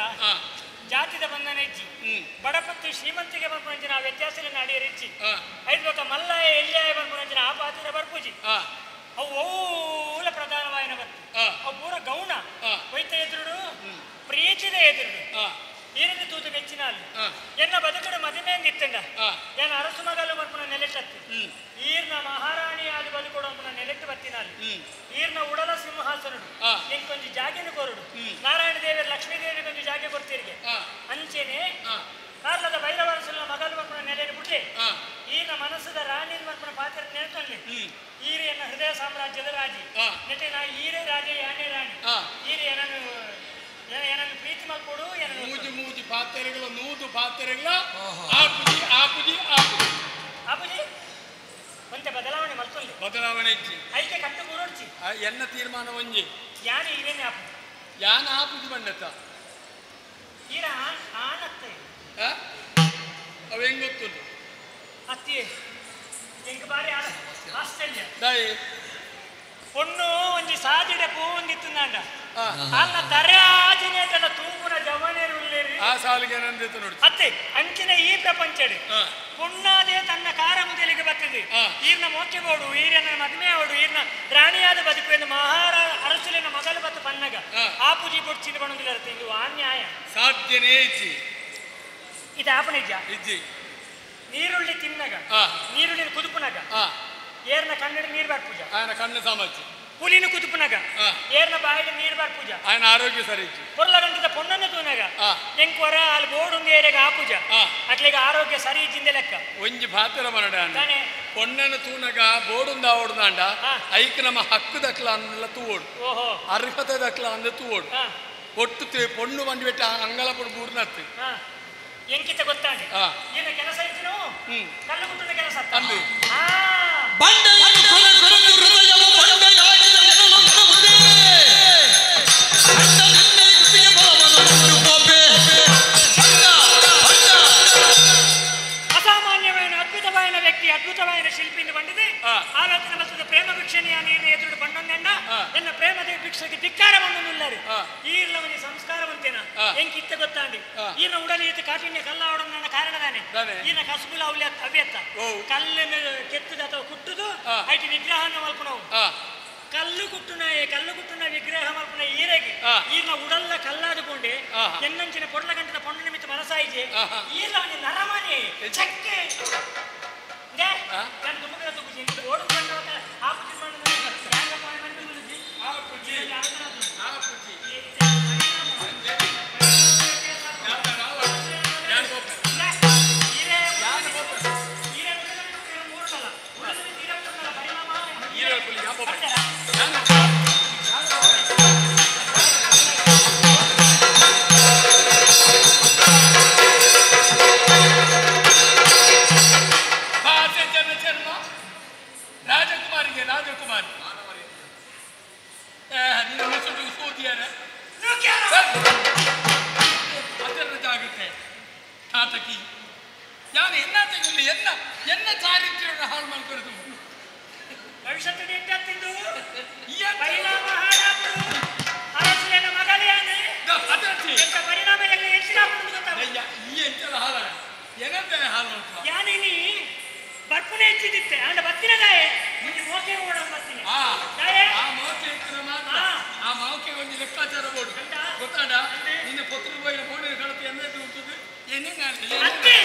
ಜಾತಿದ ಬಂಧನ ಹೆಚ್ಚಿ ಬಡಪತ್ತು ಶ್ರೀಮಂತಿಗೆ ಬರ್ಪುನಂಚಿನ ಆ ವ್ಯತ್ಯಾಸನ ಅಡಿಯರ್ ಹೆಚ್ಚಿ ಐದು ಬೊಕ ಮಲ್ಲಾಯ ಎಲ್ಯಾಯ ಬರ್ಪುನಂಚಿನ ಆ ಪಾತ್ರ ಬರ್ಪುಜಿ ಅವು ಓಲ ಪ್ರಧಾನವಾಯಿನ ಬತ್ತು ಅವು ಪೂರ ಗೌಣ ವೈತ ಎದುರುಡು ಪ್ರೀತಿದ ಎದುರುಡು ಈರಿಂದ ತೂತು ಮೆಚ್ಚಿನ ಅಲ್ಲಿ ಎನ್ನ ಬದುಕಡು ಮದಿಮೆಯಿಂದ ಇತ್ತಂಡ ಏನ ಅರಸು ಮಗಲು ಬರ್ಪುನ ನೆಲೆಟ್ಟತ್ತು ಈರ್ನ ಮಹಾರಾಣಿ ಆದ ಬದುಕೊಡು ಅಂಪುನ ನೆಲೆಟ್ಟು ಬತ್ತಿನ ಅಲ್ಲಿ ಈರ್ನ ಉಡಲ ಸಿಂಹಾಸನುಡು ಇಂಕೊಂಜಿ ಜಾಗೆನು ಕೊರಡು ನಾರಾಯಣ ದೇವರು ಲಕ್ಷ್ಮೀ ದೇವಿ ಕೊಂಜಿ ಜಾಗೆ ಕೊಡ್ತೀರಿಗೆ ಅಂಚೆನೆ ಕಾರ್ಲದ ಭೈರವರಸುಲ ಮಗಲು ಬರ್ಪುನ ನೆಲೆಯನ್ನು ಬಿಡ್ಲಿ ಈರ್ನ ಮನಸ್ಸದ ರಾಣಿ ಬರ್ಪುನ ಪಾತ್ರ ನೆನೆತೊಲ್ಲಿ ಈರೆಯನ್ನ ಹೃದಯ ಸಾಮ್ರಾಜ್ಯದ ರಾಜಿ ನೆಟ್ಟೆ ನಾ ಈರೇ ರಾಜ ಯಾನೇ ರಾಣಿ ಈರೆ ಏನನ್ನು ಏನನ್ನು ಪ್ರೀತಿ ಮಾಡ್ಕೊಡು ಮೂಜಿ ಮೂಜಿ ಪಾತ್ರೆಗಳ ನೂದು ಪಾತ್ರೆಗಳ ಆಪುಜಿ ಆಪುಜಿ ಆಪುಜಿ ಆಪುಜಿ ಒಂತೆ ಬದಲಾವಣೆ ಮಲ್ತೊಲ್ಲಿ ಬದಲಾವಣೆ ಇಜ್ಜಿ ಐಕೆ ಕಟ್ಟು ಬುರೋಡ್ಚಿ ಎನ್ನ ತೀರ್ಮಾನ ಒಂಜಿ ಯಾನ ಇವೇನೆ ಆಪು ಯಾನ ಆಪುಜಿ ಬಂಡತ ಈರ ಆನತ್ತೆ ಅವ ಹೆಂಗ್ ಗೊತ್ತುಂಟು ಅತ್ತಿ ಎಂಕ್ ಬಾರಿ ಆಶ್ಚರ್ಯ ದಾಯಿ ಪೊಣ್ಣು ಒಂಜಿ ಸಾದಿಡೆ ಪೂಂದಿತ್ತುಂದಾಂಡ ಅಲ್ಲ ತರೆ ಆಜಿನೇಟಲ ತೂಪುನ ಜವನೇರು ಉಲ್ಲೇರಿ ಆ ಸಾಲಿಗೆ ನಂದಿತ್ತು ನೋಡಿ ಅತ್ತೆ ಅಂಚಿನ ಈ ಪ್ರಪಂಚಡು ಪೊಣ್ಣಾದೇ ತನ್ನ ಕಾರ ಮುದಲಿಗೆ ಬರ್ತದೆ ಈರ್ನ ಮೋಕೆಗೋಡು ಈರನ ಮದುವೆ ಅವಡು ಈರ್ನ ರಾಣಿಯಾದ ಬದುಕು ಎಂದು ಮಹಾರ ಅರಸುಲಿನ ಮಗಲು ಬತ್ತು ಪನ್ನಗ ಆ ಪೂಜೆ ಬೊಡ್ಚಿನ ಬಣ್ಣದಿರುತ್ತೆ ಇದು ಅನ್ಯಾಯ ಸಾಧ್ಯನೇ ಇಜ್ಜಿ ಇದು ಆಪಣ ಇಜ್ಜ ಇಜ್ಜಿ ನೀರುಳ್ಳಿ ತಿನ್ನಗ ನೀರುಳ್ಳಿ ಕುದುಪುನಗ ಏರ್ನ ಕಣ್ಣು ನೀರು ಬಾರ್ ಪೂಜಾ ఆయన ಕಣ್ಣು ಸಾಮಜ್ಜಿ పులిని కుదుపునగ ఏర్న బాయిడ నీరు బార్ పూజ ఆయన ఆరోగ్య సరి పొర్లగంటిದ పొన్నನ್ನು ತೂನಗ ಎಂಕೊರ ಅಲ್ಲಿ ಬೋಡುಂದು ಏರೆಗ ಆ ಪೂಜ ಅಟ್ಲಿಗೆ ಆರೋಗ್ಯ ಸರಿ ಇಜ್ಜಿಂದೆ ಲೆಕ್ಕ ಒಂಜಿ ಪಾತ್ರ ಮನಡ ಪೊಣ್ಣನ ತೂನಗ ಬೋಡುಂದ ಓಡುದಾಂಡ ಐಕ್ ನಮ್ಮ ಹಕ್ಕು ದಕ್ಲ ಅನ್ನಲ್ಲ ತೂವೋಡು ಓಹೋ ಅರ್ಹತೆ ದಕ್ಲ ಅಂದ ತೂವೋಡು ಒಟ್ಟು ಪೊಣ್ಣು ಬಂಡಿ ಬೆಟ್ಟ ಅಂಗಲ ಪೊಡು ಬೂರ್ನತ್ತು ಎಂಕಿತ ಗೊತ್ತಾಂಡಿ ಏನ ಕೆಲಸ ಇತ್ತು ಕಲ್ಲು ಕುಟ್ಟುನ ಕೆಲಸ ಅಲ್ಲಿ ಬಂಡೆಯನ್ನು ಕೊರೆ ಕೊರೆದು ಹೃದಯವು ಬಂಡೆಯಾಗಿದೆ ಎನ್ನಲೊಂದುವುದೇ. ಅಂಡ ನಿನ್ನೆ ಕೃತಿಯ ಬಲವನ್ನು ಕಂಡು ಪೋಪೆ. ಅಂಡ, ಅಂಡ. ಅಸಾಮಾನ್ಯమైన ಅದ್ಭುತವಾದ ವ್ಯಕ್ತಿ ಅದ್ಭುತವಾದ ಶಿಲ್ಪಿಯಿಂದ ಬಂದಿದೆ ಆಲೋಚನೆ ಮತ್ತು ಪ್ರೇಮ ಭಿಕ್ಷಣೆಯ ನೀರಿನ ಎದುರು ಬಣ್ಣೊಂದೆಣ್ಣ ಎನ್ನ ಪ್ರೇಮದ ಭಿಕ್ಷೆಗೆ ಧಿಕ್ಕಾರ ಬಣ್ಣೊಂದುಲ್ಲಾರಿ ಈರ್ಲವನಿ ಸಂಸ್ಕಾರವಂತೇನ ಎಂಕಿತ್ತ ಗೊತ್ತಾಂಡಿ ಈರ್ನ ಉಡಲಿ ಇತ್ತು ಕಾಠಿಣ್ಯ ಕಲ್ಲ ಅವಡನ್ನ ಕಾರಣದಾನೆ ಈರ್ನ ಕಸುಬುಲ ಅವ್ಯ ಅವ್ಯತ್ತ ಕಲ್ಲನ್ನು ಕೆತ್ತದ ಅಥವಾ ಕುಟ್ಟುದು ಐಟಿ ವಿಗ್ರಹನ ಮಲ್ಪನವು ಕಲ್ಲು ಕುಟ್ಟುನ ಕಲ್ಲು ಕುಟ್ಟುನ ವಿಗ್ರಹ ಮಲ್ಪನ ಈರೆಗೆ ಈರ್ನ ಉಡಲ್ಲ ಕಲ್ಲಾದುಕೊಂಡೆ ಎನ್ನಂಚಿನ ಪೊಡ್ಲ ಗಂಟದ ಪೊಣ್ಣು ನಿಮಿತ್ತ ಮನಸಾಯಿಜೆ ಈರ್ಲವನಿ ನರಮನೆ ಚಕ್ಕೆ ನಾನು ತುಮಕದ ತುಗುಜಿ ಓಡು ಬಂದವತ ಆ ಪುಜಿ ಆ ಪುಜಿ ಆ ಪುಜಿ ರಾಜಕುಮಾರಿಗೆ ರಾಜಕುಮಾರಿ ನಿನ್ನ ಮುಸುಟು ಸೋದಿಯಾರ ಅದರ ಜಾಗುತ್ತೆ ತಾತಕಿ ಯಾರು ಎನ್ನ ತೆಗಿಲ್ಲ ಎನ್ನ ಎನ್ನ ಚಾರಿತ್ರ್ಯವನ್ನು ಹಾಳು ಮಾಡ್ಕೊಳ್ತು ಭವಿಷ್ಯತ್ತು ತಿಂದು ಪರಿಣಾಮ ಹಾಳಾಗುವುದು ಅರಸುಲಿನ ಮಗಲಿಯಾನೆ ಎಂತ ಪರಿಣಾಮ ಎಲ್ಲ ಹೆಚ್ಚಿನ ಈ ಎಂಚಲ ಹಾಳ ಏನಂತ ಹಾಳು ಮಾಡ್ಕೊ ಯಾನಿನಿ ಬರ್ಪುನೆ ಹೆಚ್ಚಿದಿತ್ತೆ ಅಂಡ ಬತ್ತಿನ ದಾಯೆ ಮುಂಜಿ ಮೋಕೆ ಓಡ ಬತ್ತಿನ ದಾಯೆ ಆ ಮೋಕೆ ಇತ್ತಿನ ಮಾತ್ರ ಆ ಮೋಕೆ ಒಂದು ಲೆಕ್ಕಾಚಾರ ಬೋಡು ಗೊತ್ತಾಡ ನಿನ್ನ ಪತ್ರ ಹೋಗಿನ ಫೋನಿನ ಕಳತೆ ಎನ್ನ ಉಂಟು ಏನೇನು ಅತ್ತೆ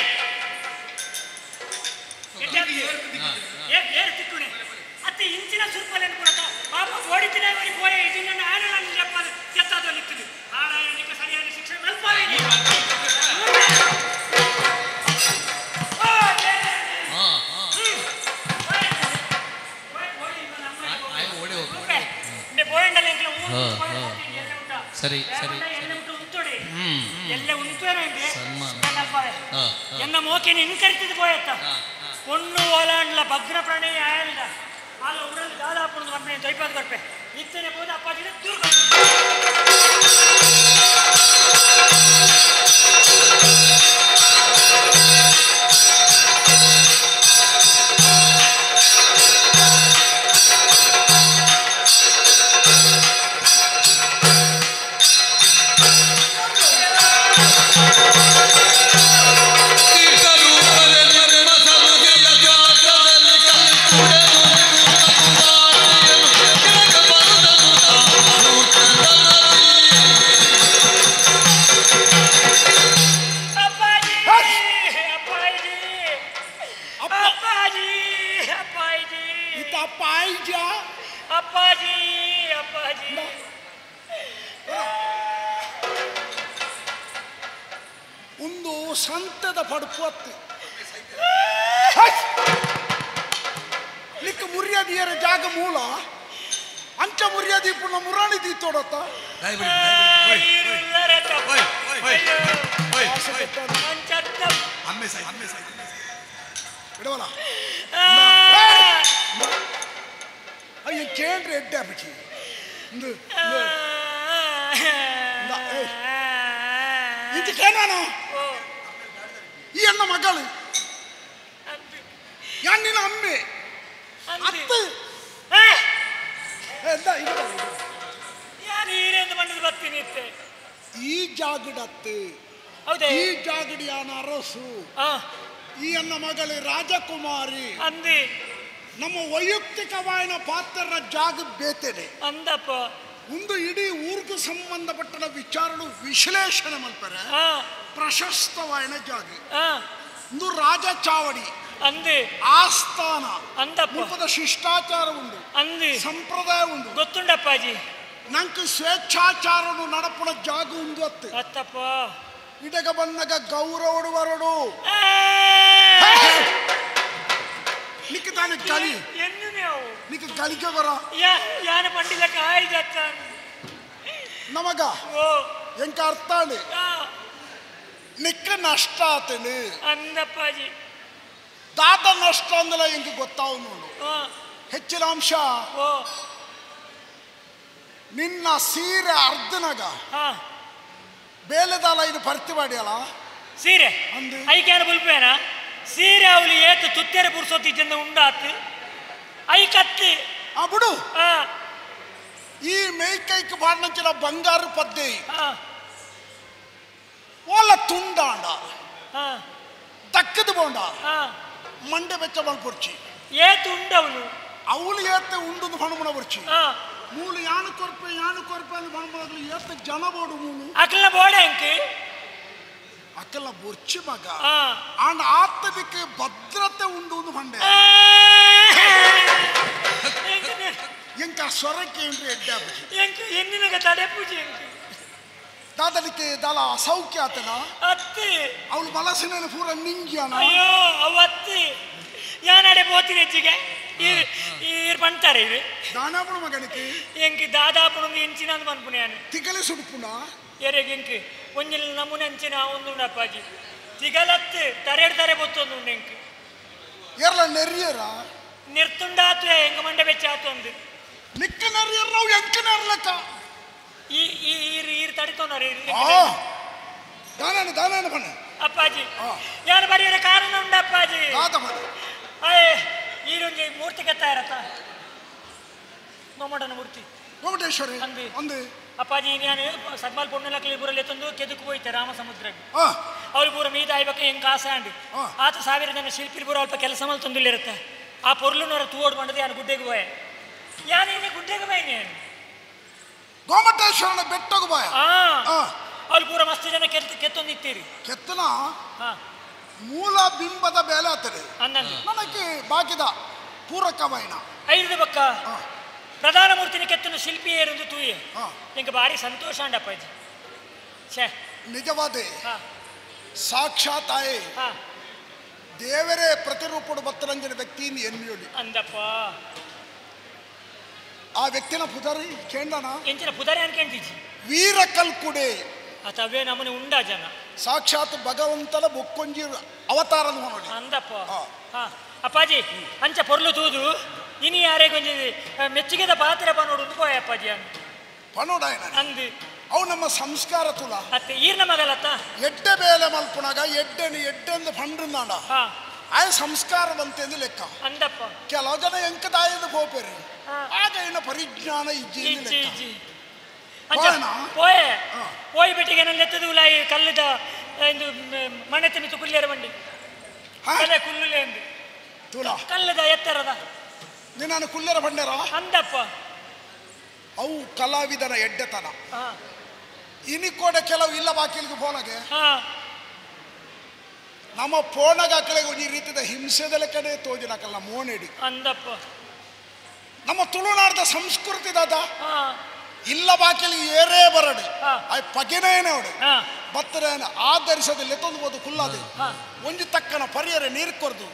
ಏರು ತಿಕ್ಕುಣೆ ಅತ್ತೆ ಇಂಚಿನ ಸುರ್ಪಲೆನ್ ಕೂಡ ಪಾಪ ಓಡಿತಿನ ಇವರಿಗೆ ಪೋಯೆ ಇದನ್ನ ಆನಲ ಜಪ್ಪ ಕೆತ್ತಾದೋ ನಿಕ್ಕದು ಆಳಾಯನಿಗೆ ಸರಿಯಾದ ಶಿಕ್ಷಣ ಮಲ್ಪಾಯಿನಿ ಸರಿ ಸರಿ ಎಲ್ಲ ಎನ್ನ ಮೋಕೆ ನಿನ್ಕರಿತಿದ್ದು ಪೋಯತ್ತ ಪೊಣ್ಣು ಓಲಾಂಡ್ಲ ಭಗ್ನ ಪ್ರಣಯ ಆಯಲ್ದ ಆಲ ಉಡಲ್ ದಾದಾಪುಣದ ಬರ್ಪೆ ಜೈಪಾದ ಬರ್ಪೆ ಇತ್ತನೆ ಹೋದ ಅಪ್ಪಾಜಿ ದೂರ ಅಪ್ಪಾಜಿ ಅಪ್ಪಾಜಿ ಒಂದು ಸಂತದ ಪಡುಪು ಅತ್ತು ನಿಕ್ಕ ಮುರ್ಯಾದಿಯರ ಜಾಗ ಮೂಲ ಅಂಚ ಮುರ್ಯಾದಿ ಪುಣ್ಣ ಮುರಾಣಿ ದೀತೋಡತ್ತ ಇಡವಲ್ಲ ಅಯ್ಯೋ ಕೇಳ್ರಿ ಎಡ್ಡೆ ಅಪ್ಪಾಜಿ ಇದು ಕೇಳೋಣ ಈ ಅಣ್ಣ ಮಗಳು ಯಾನಿನ ಅಮ್ಮೆ ಅತ್ತೆ ಈ ಜಾಗಡತ್ತೆ ಈ ಜಾಗಡಿಯಾನ ಅರಸು ಈ ಅನ್ನ ಮಗಳು ರಾಜಕುಮಾರಿ ಅಂದಿ ನಮ್ಮ ವೈಯಕ್ತಿಕವಾಯಿನ ಪಾತ್ರರ ಜಾಗ ಬೇತೇನೆ ಅಂದಪ್ಪ ಒಂದು ಇಡೀ ಊರ್ಗೂ ಸಂಬಂಧಪಟ್ಟ ವಿಚಾರನು ವಿಶ್ಲೇಷಣೆ ಮಾಡ್ತಾರೆ ಪ್ರಶಸ್ತವಾಯಿನ ಜಾಗ ಒಂದು ರಾಜ ಚಾವಡಿ ಅಂದಿ ಆಸ್ಥಾನ ಅಂದಪ್ಪ ಮುಖದ ಶಿಷ್ಟಾಚಾರ ಉಂಡು ಅಂದಿ ಸಂಪ್ರದಾಯ ಉಂಡು ಗೊತ್ತುಂಡಪ್ಪಾಜಿ ನಂಗೆ ಸ್ವೇಚ್ಛಾಚಾರನು ನಡಪುಣ ಜಾಗ ಉಂಡು ಅತ್ತೆ ಅತ್ತಪ್ಪ ಇಡಗ ಬನ್ನಗ ಗೌರವಡು ವರಡು ನಿಕ್ಕ ತಾನೆ ಗಲಿ ಎನ್ನು ನೀವು ನಿಕ್ಕ ಗಲಿಗೆ ಬರ ಯಾನ ಪಂಡಿಲ ಕಾಯಿ ಜತ್ತ ನಮಗ ಎಂಕ ಅರ್ಥ ನಿಕ್ಕ ನಷ್ಟ ಆತೇನೆ ಅಂದಪ್ಪಾಜಿ ದಾದ ನಷ್ಟ ಅಂದಲ ಎಂಕ ಗೊತ್ತಾವು ನೋಡು ಹೆಚ್ಚಿನ ಅಂಶ ನಿನ್ನ ಸೀರೆ ಅರ್ಧನಾಗ ಬೇಲೆದಾಲ ಇದು ಭರ್ತಿ ಮಾಡಿಯಲ್ಲ ಸೀರೆ ಐಕ್ಯಾನ ಬುಲ್ಪೇನ ಸೀರೆ ಅವಳು ಏತು ತುತ್ತೇರೆ ಪುರ್ಸೊತ್ತಿ ಜನ ಉಂಡಾತು I ಕತ್ತಿ ಆ ಬಿಡು ಈ ಮೇಕೈಕ್ ಬಾಣಂಚಿನ ಬಂಗಾರು ಪದ್ದೆ ಓಲ ತುಂಡಾಂಡ ತಕ್ಕದು ಬೋಂಡ ಮಂಡೆ ಬೆಚ್ಚ ಮಲ್ಪೊರ್ಚಿ ಏತು ಉಂಡವಳು ಅವಳು ಏತ ಉಂಡು ಪಣಮುಣ ಬರ್ಚಿ ಮೂಲು ಯಾನು ಕೊರ್ಪೆ ಯಾನು ಕೊರ್ಪೆ ಅಂತ ಪಣಮುಣಗಳು ಏತ ಜನ ಬೋಡು ಮೂಲು ಅಕಲ್ನ ಬೋಡೆ ಅಂಕೆ ಅಕಲ ಬೊರ್ಚಿ ಮಗ ಆಂಡ ಆತದಿಕ್ಕೆ ಭದ್ರತೆ ಉಂಡು ಒಂದು ಪಂಡೆ ಎಂಕ ಸ್ವರಕ್ಕೆ ಏನ್ರಿ ಎಡ್ಡೆ ಎಂಕ ಎನ್ನಿನಗ ತಡೆ ಪೂಜೆ ಎಂಕ ದಾದಲಿಕ್ಕೆ ದಾಲ ಅಸೌಖ್ಯ ಆತನ ಅತ್ತಿ ಅವಳು ಮಲಸಿನ ಪೂರ ನಿಂಗಿಯಾನ ಅಯ್ಯೋ ಅವ ಅತ್ತಿ ಯಾನಾಡೆ ಬೋತಿನ ಹೆಚ್ಚಿಗೆ ಈರ್ ಪಂತಾರೆ ಇರು ದಾನಾಪುಣ ಮಗನಿಗೆ ಎಂಕ್ ದಾದಾಪುಣ ಎಂಚಿನ ಪನ್ಪುಣ ಯಾನು ತಿಗಲೆ ಸುಡುಪುಣ ಎರೆಗೆ ಎಂಕ್ ಒಂಜಿಲ್ ನಮೂನೆ ಅಂಚಿನ ಒಂದುಂಡು ಅಪ್ಪಾಜಿ ತಿಗಲತ್ತು ತರೆಡ್ ತರೆ ಬೊತ್ತೊಂದುಂಡು ಎಂಕ್ ಎರ್ಲ ನೆರಿಯರ ನಿರ್ತುಂಡಾತು ಎಂಕ್ ಮಂಡೆ ಬೆಚ್ಚ ಆತೊಂದು ನಿಕ್ಕ ನೆರಿಯರ್ ನಾವು ಎಂಕ್ ನೆರ್ಲಕ್ಕ ಈ ಈ ಈರ್ ಈರ್ ತಡಿತೊಂದಾರೆ ದಾನಾನ ದಾನಾನ ಬಣ್ಣ ಅಪ್ಪಾಜಿ ಯಾರು ಬರೆಯರ ಕಾರಣ ಉಂಡು ಅಪ್ಪಾಜಿ ದಾದ ಬಣ್ಣ ಅಯ್ಯ ಈರೊಂಜಿ ಮೂರ್ತಿ ಕೆತ್ತ ಇರತ್ತ ಗೊಮ್ಮಟನ ಮೂರ್ತಿ ಗೊಮ್ಮಟೇಶ್ವರಿ ಅಂದು ಅಂದು ಅಪ್ಪಾಜಿ ನಾನು ಸಗ್ಮಾಲ್ ಪೊಣ್ಣಲಕ್ಕಲಿ ಪೂರಲ್ಲಿ ತಂದು ಕೆದಕು ಹೋಯ್ತೆ ರಾಮ ಸಮುದ್ರಕ್ಕೆ ಅವ್ರು ಪೂರ ಮೀದ ಆಯ್ಬೇಕು ಹೆಂಗೆ ಆಸೆ ಅಂಡು ಆತ ಸಾವಿರ ಜನ ಶಿಲ್ಪಿ ಪೂರ ಅಲ್ಪ ಕೆಲಸ ಮೇಲೆ ತಂದಿಲ್ಲಿರುತ್ತೆ ಆ ಪೊರ್ಲುನವರ ತೂವೋಡು ಬಂದದ್ದು ಯಾನು ಗುಡ್ಡೆಗೆ ಹೋಯೆ ಯಾನು ಇನ್ನು ಗುಡ್ಡೆಗೆ ಬಾಯ್ನಿ ಯಾನು ಗೊಮ್ಮಟೇಶ್ವರನ ಬೆಟ್ಟಗೆ ಬಾಯ ಅವ್ರು ಪೂರ ಮಸ್ತ್ ಜನ ಕೆತ್ತೊಂದಿತ್ತೀರಿ ಕೆತ್ತನ ಮೂಲ ಬಿಂಬದ ಬೇಲೆ ಆತದೆ ನನಗೆ ಬಾಕಿದ ಪೂರಕವಾಯಿನ ಐದು ಪಕ್ಕ ಪ್ರಧಾನ ಮೂರ್ತಿನ ಕೆತ್ತನ ಶಿಲ್ಪಿ ಏರೊಂದು ತೂಯೆ ನಿಂಗೆ ಭಾರಿ ಸಂತೋಷ ಅಂಡಪ್ಪಾಜಿ ಛೇ ನಿಜವಾದ ಸಾಕ್ಷಾತ್ ಆಯೆ ದೇವರೇ ಪ್ರತಿರೂಪಡು ಬತ್ತರಂಜನ ವ್ಯಕ್ತಿ ಎನ್ನಿಯೋಡಿ ಅಂದಪ್ಪ ಆ ವ್ಯಕ್ತಿನ ಪುದರಿ ಕೇಂದ್ರನ ಎಂಚಿನ ಪುದರಿ ಅನ್ಕಂಡಿಜಿ ವೀರಕಲ್ಕುಡೆ ಅಥವೇ ನಮನೆ ಉಂಡ ಜನ ಸಾಕ್ಷಾತ್ ಭಗವಂತನ ಬೊಕ್ಕೊಂಜಿ ಅವತಾರ ನೋಡಿ ಅಂದಪ್ಪ ಅಪ್ಪಾಜಿ ಅಂಚ ಪೊರ್ಲು ತೂದು ಇನಿ ಯಾರೇ ಕೊಂಜಿ ಮೆಚ್ಚುಗೆದ ಪಾತ್ರ ಪನೋಡು ಪೋಯ ಅಪ್ಪಾಜಿ ಅಂದು ಪನೋಡ ಅಂದು ಅವು ನಮ್ಮ ಸಂಸ್ಕಾರ ತುಲ ಅತ್ತೆ ಈರ್ನ ಮಗಲತ್ತ ಎಡ್ಡೆ ಬೇಲೆ ಮಲ್ಪುಣಗ ಎಡ್ಡೆನು ಎಡ್ಡೆಂದು ಪಂಡ್ರುಂದಾಂಡ ಆಯ ಸಂಸ್ಕಾರ ಬಂತೆಂದು ಲೆಕ್ಕ ಅಂದಪ್ಪ ಕೆಲವು ಜನ ಎಂಕದಾಯದ ಪೋಪೆರಿ ಆಗ ಏನ ಪರಿಜ್ಞಾನ ಇಜ್ಜಿ ಲೆಕ್ಕ ಪೋಯೆ ಪೋಯ್ ಬೆಟ್ಟಿಗೆ ನನ್ನ ಎತ್ತದು ಉಲಾಯಿ ಕಲ್ಲದ ಇಂದು ಮಣೆ ತಿನ್ನಿತು ಕುಲ್ಲೇರ ಬಂಡಿ ಕಲೆ ಕುಲ್ಲುಲೆ ಎಂದು ತುಲಾ ಕಲ್ಲದ ಎತ್ತರದ ನಾನು ಕುಲ್ಲೇರ ಬಂಡೇರ ಅಂದಪ್ಪ ಅವು ಕಲಾವಿದನ ಎಡ್ಡೆತನ ಇನಿ ಕೂಡ ಕೆಲವು ಇಲ್ಲ ಬಾಕಿಲಿಗೆ ಫೋನಾಗೆ ನಮ್ಮ ಫೋನಾಗ ಹಾಕಲೆ ಈ ರೀತಿಯ ಹಿಂಸೆದಲೆ ಕಡೆ ತೋಜಿನಾಕಲ್ಲ ಮೋನೆಡಿ ಅಂದಪ್ಪ ನಮ್ಮ ತುಳುನಾಡದ ಸಂಸ್ಕೃತಿ ದಾದ ಇಲ್ಲ ಬಾಕಿಲಿ ಏರೇ ಬರಡು ಪಗೆನೇ ನೋಡು ಬತ್ತರೇನ ಆಧರಿಸದಲ್ಲಿ ಎತ್ತೊಂದು ಕುಲ್ಲಾದೆ ಒಂಜಿ ತಕ್ಕನ ಪರಿಯರೆ ನೀರು ಕೊರ್ದು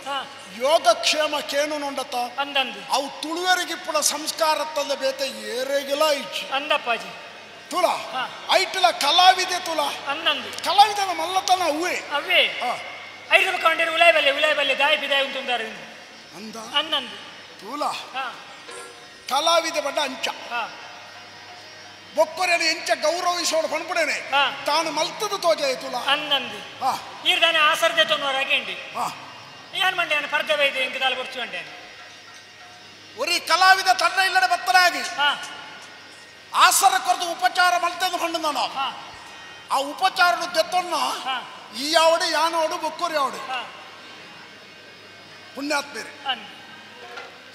ಯೋಗಕ್ಷೇಮ ಕೇನು ನೋಂಡತ್ತ ಅಂದಂದು ಅವು ತುಳುವರಿಗೆ ಸಂಸ್ಕಾರ ತಂದ ಬೇತೆ ಏರೆಗಿಲ್ಲ ಇಚ್ಚಿ ಅಂದಪ್ಪಾಜಿ ತುಲಾ ಐಟಲ ಕಲಾವಿದೆ ತುಲಾ ಅಂದಂದು ಕಲಾವಿದನ ಮಲ್ಲತನ ಅವೇ ಅವೇ ಐದು ಕಂಡೇರು ಉಲಾಯ್ ಬಲ್ಲೆ ಉಲಾಯ್ ಬಲ್ಲೆ ದಾಯಿ ಬಿದಾಯಿ ಉಂಟುಂದಾರು ಅಂದ ಅನ್ನಂದು ತೂಲ ಕಲಾವಿದ ಬಣ್ಣ ಅಂಚ ಬೊಕ್ಕೊರೆಯನ್ನು ಎಂಚ ಗೌರವಿಸೋಡು ಪಣ್ಪುಡೇನೆ ತಾನು ಮಲ್ತದ ತೋಜ ತುಲ ಅನ್ನಂದು ಈರ್ದಾನೆ ಆಸರ್ದೆ ತೊನ್ನೋರು ಹಾಗೇಂಡಿ ಏನ್ ಮಂಡೆ ಪರ್ದೆ ಬೈದೆ ಎಂಕ ದಾಲ ಬೊರ್ಚು ಮಂಡೆ ಒರಿ ಕಲಾವಿದ ತನ್ನ ಇಲ್ಲಡೆ ಬತ್ತನಾಗಿ ಆಸರ ಕೊರದು ಉಪಚಾರ ಮಲ್ತದ ಪಂಡು ನಾನು ಆ ಉಪಚಾರ ದೆತ್ತೊನ್ನ ಈ ಯಾವಡು ಯಾನೋಡು ಬೊಕ್ಕೊರಿ ಯಾವಡು ಪುಣ್ಯಾತ್ಮೇರಿ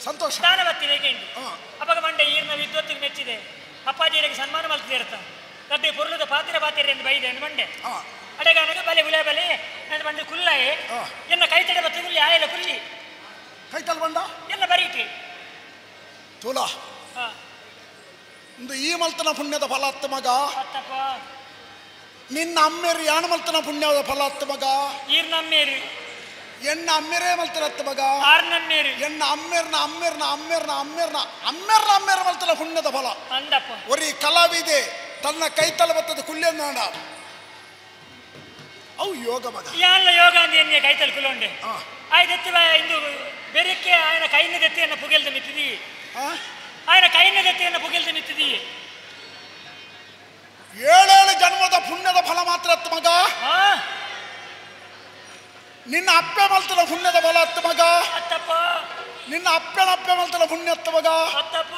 ಸಂತೋಷ ದಾನ ಬತ್ತಿದೆ ಹೇಗೇಂಡಿ ಅಪ್ಪಗ ಮಂಡೆ ಈರ್ನ ವಿದ್ವತ್ತಿಗೆ ಮೆಚ್ಚಿದೆ ಅಪ್ಪಾಜಿಯರಿಗೆ ಸನ್ಮಾನ ಮಲ್ತಿದೆ ಇರ್ತ ಗಡ್ಡೆ ಪೊರ್ಲದ ಪಾತಿರ ಪಾತಿರ ಎಂದು ಬೈದೆ ಎಂದು ಮಂಡೆ ಅಡೆಗಾನಗ ಬಲೆ ಬುಲೆ ಬಲೆ ನನ್ನ ಬಂಡೆ ಕುಲ್ಲಾಯೆ ಎನ್ನ ಕೈ ತಡೆ ಬತ್ತು ಕುಲ್ಲಿ ಆಯಲ್ಲ ಕುಲ್ಲಿ ಕೈ ತಲೆ ಬಂಡ ಎಲ್ಲ ಬರೀಟಿ ತುಲಾ ಇಂದು ಈ ಮಲ್ತನ ಪುಣ್ಯದ ಫಲ ಅತ್ತ ಮಗ ನಿನ್ನ ಅಮ್ಮೇರು ಯಾಣ ಮಲ್ತನ ಪುಣ್ಯದ ಫಲ ಅತ್ತ ಮಗ ಈರ್ನ ಅಮ್ಮೇರು ಎಣ್ಣ ಅಮ್ಮೇರೇ ಮಲ್ತನ ಅತ್ತ ಮಗ ಆರ್ನಮ್ಮೇರು ಎಣ್ಣ ಅಮ್ಮೇರ್ನ ಅಮ್ಮೇರ್ನ ಅಮ್ಮೇರ್ನ ಅಮ್ಮೇರ್ನ ಅಮ್ಮೇರ್ನ ಅಮ್ಮೇರ ಮಲ್ತನ ಪುಣ್ಯದ ಫಲ ಅಂದಪ್ಪ ಒರಿ ಕಲಾವಿದೆ ತನ್ನ ಕೈ ತಲೆ ಬತ್ತದ ಕುಲ್ಯಂದಾಣ ಅವು ಯೋಗ ಮಗ ಯಾಲ್ಲ ಯೋಗ ಅಂದ ಎನ್ನೆ ಕೈ ತಲೆ ಕುಲೊಂಡೆ ಆಯ್ದೆತ್ತಿ ಇಂದು ಬೆರಕೆ ಆಯನ ಕೈನ ದೆತ್ತಿಯನ್ನು ಪುಗೆಲ್ದ ಮಿತ್ತಿದಿ ಆಯನ ಕೈನ ದೆತ್ತಿಯನ್ನು ಪುಗೆಲ್ದ ಮಿತ್ತಿದಿ ಏಳೇಳು ಜನ್ಮದ ಪುಣ್ಯದ ಫಲ ಮಾತ್ರ ಅತ್ತ ಮಗ ನಿನ್ನ ಅಪ್ಪೆ ಮಲ್ತನ ಪುಣ್ಯದ ಫಲ ಅತ್ತ ಮಗ ಅತ್ತಪ್ಪ ನಿನ್ನ ಅಪ್ಪನ ಅಪ್ಪೆ ಮಲ್ತನ ಪುಣ್ಯ ಅತ್ತ ಮಗ ಅತ್ತಪ್ಪ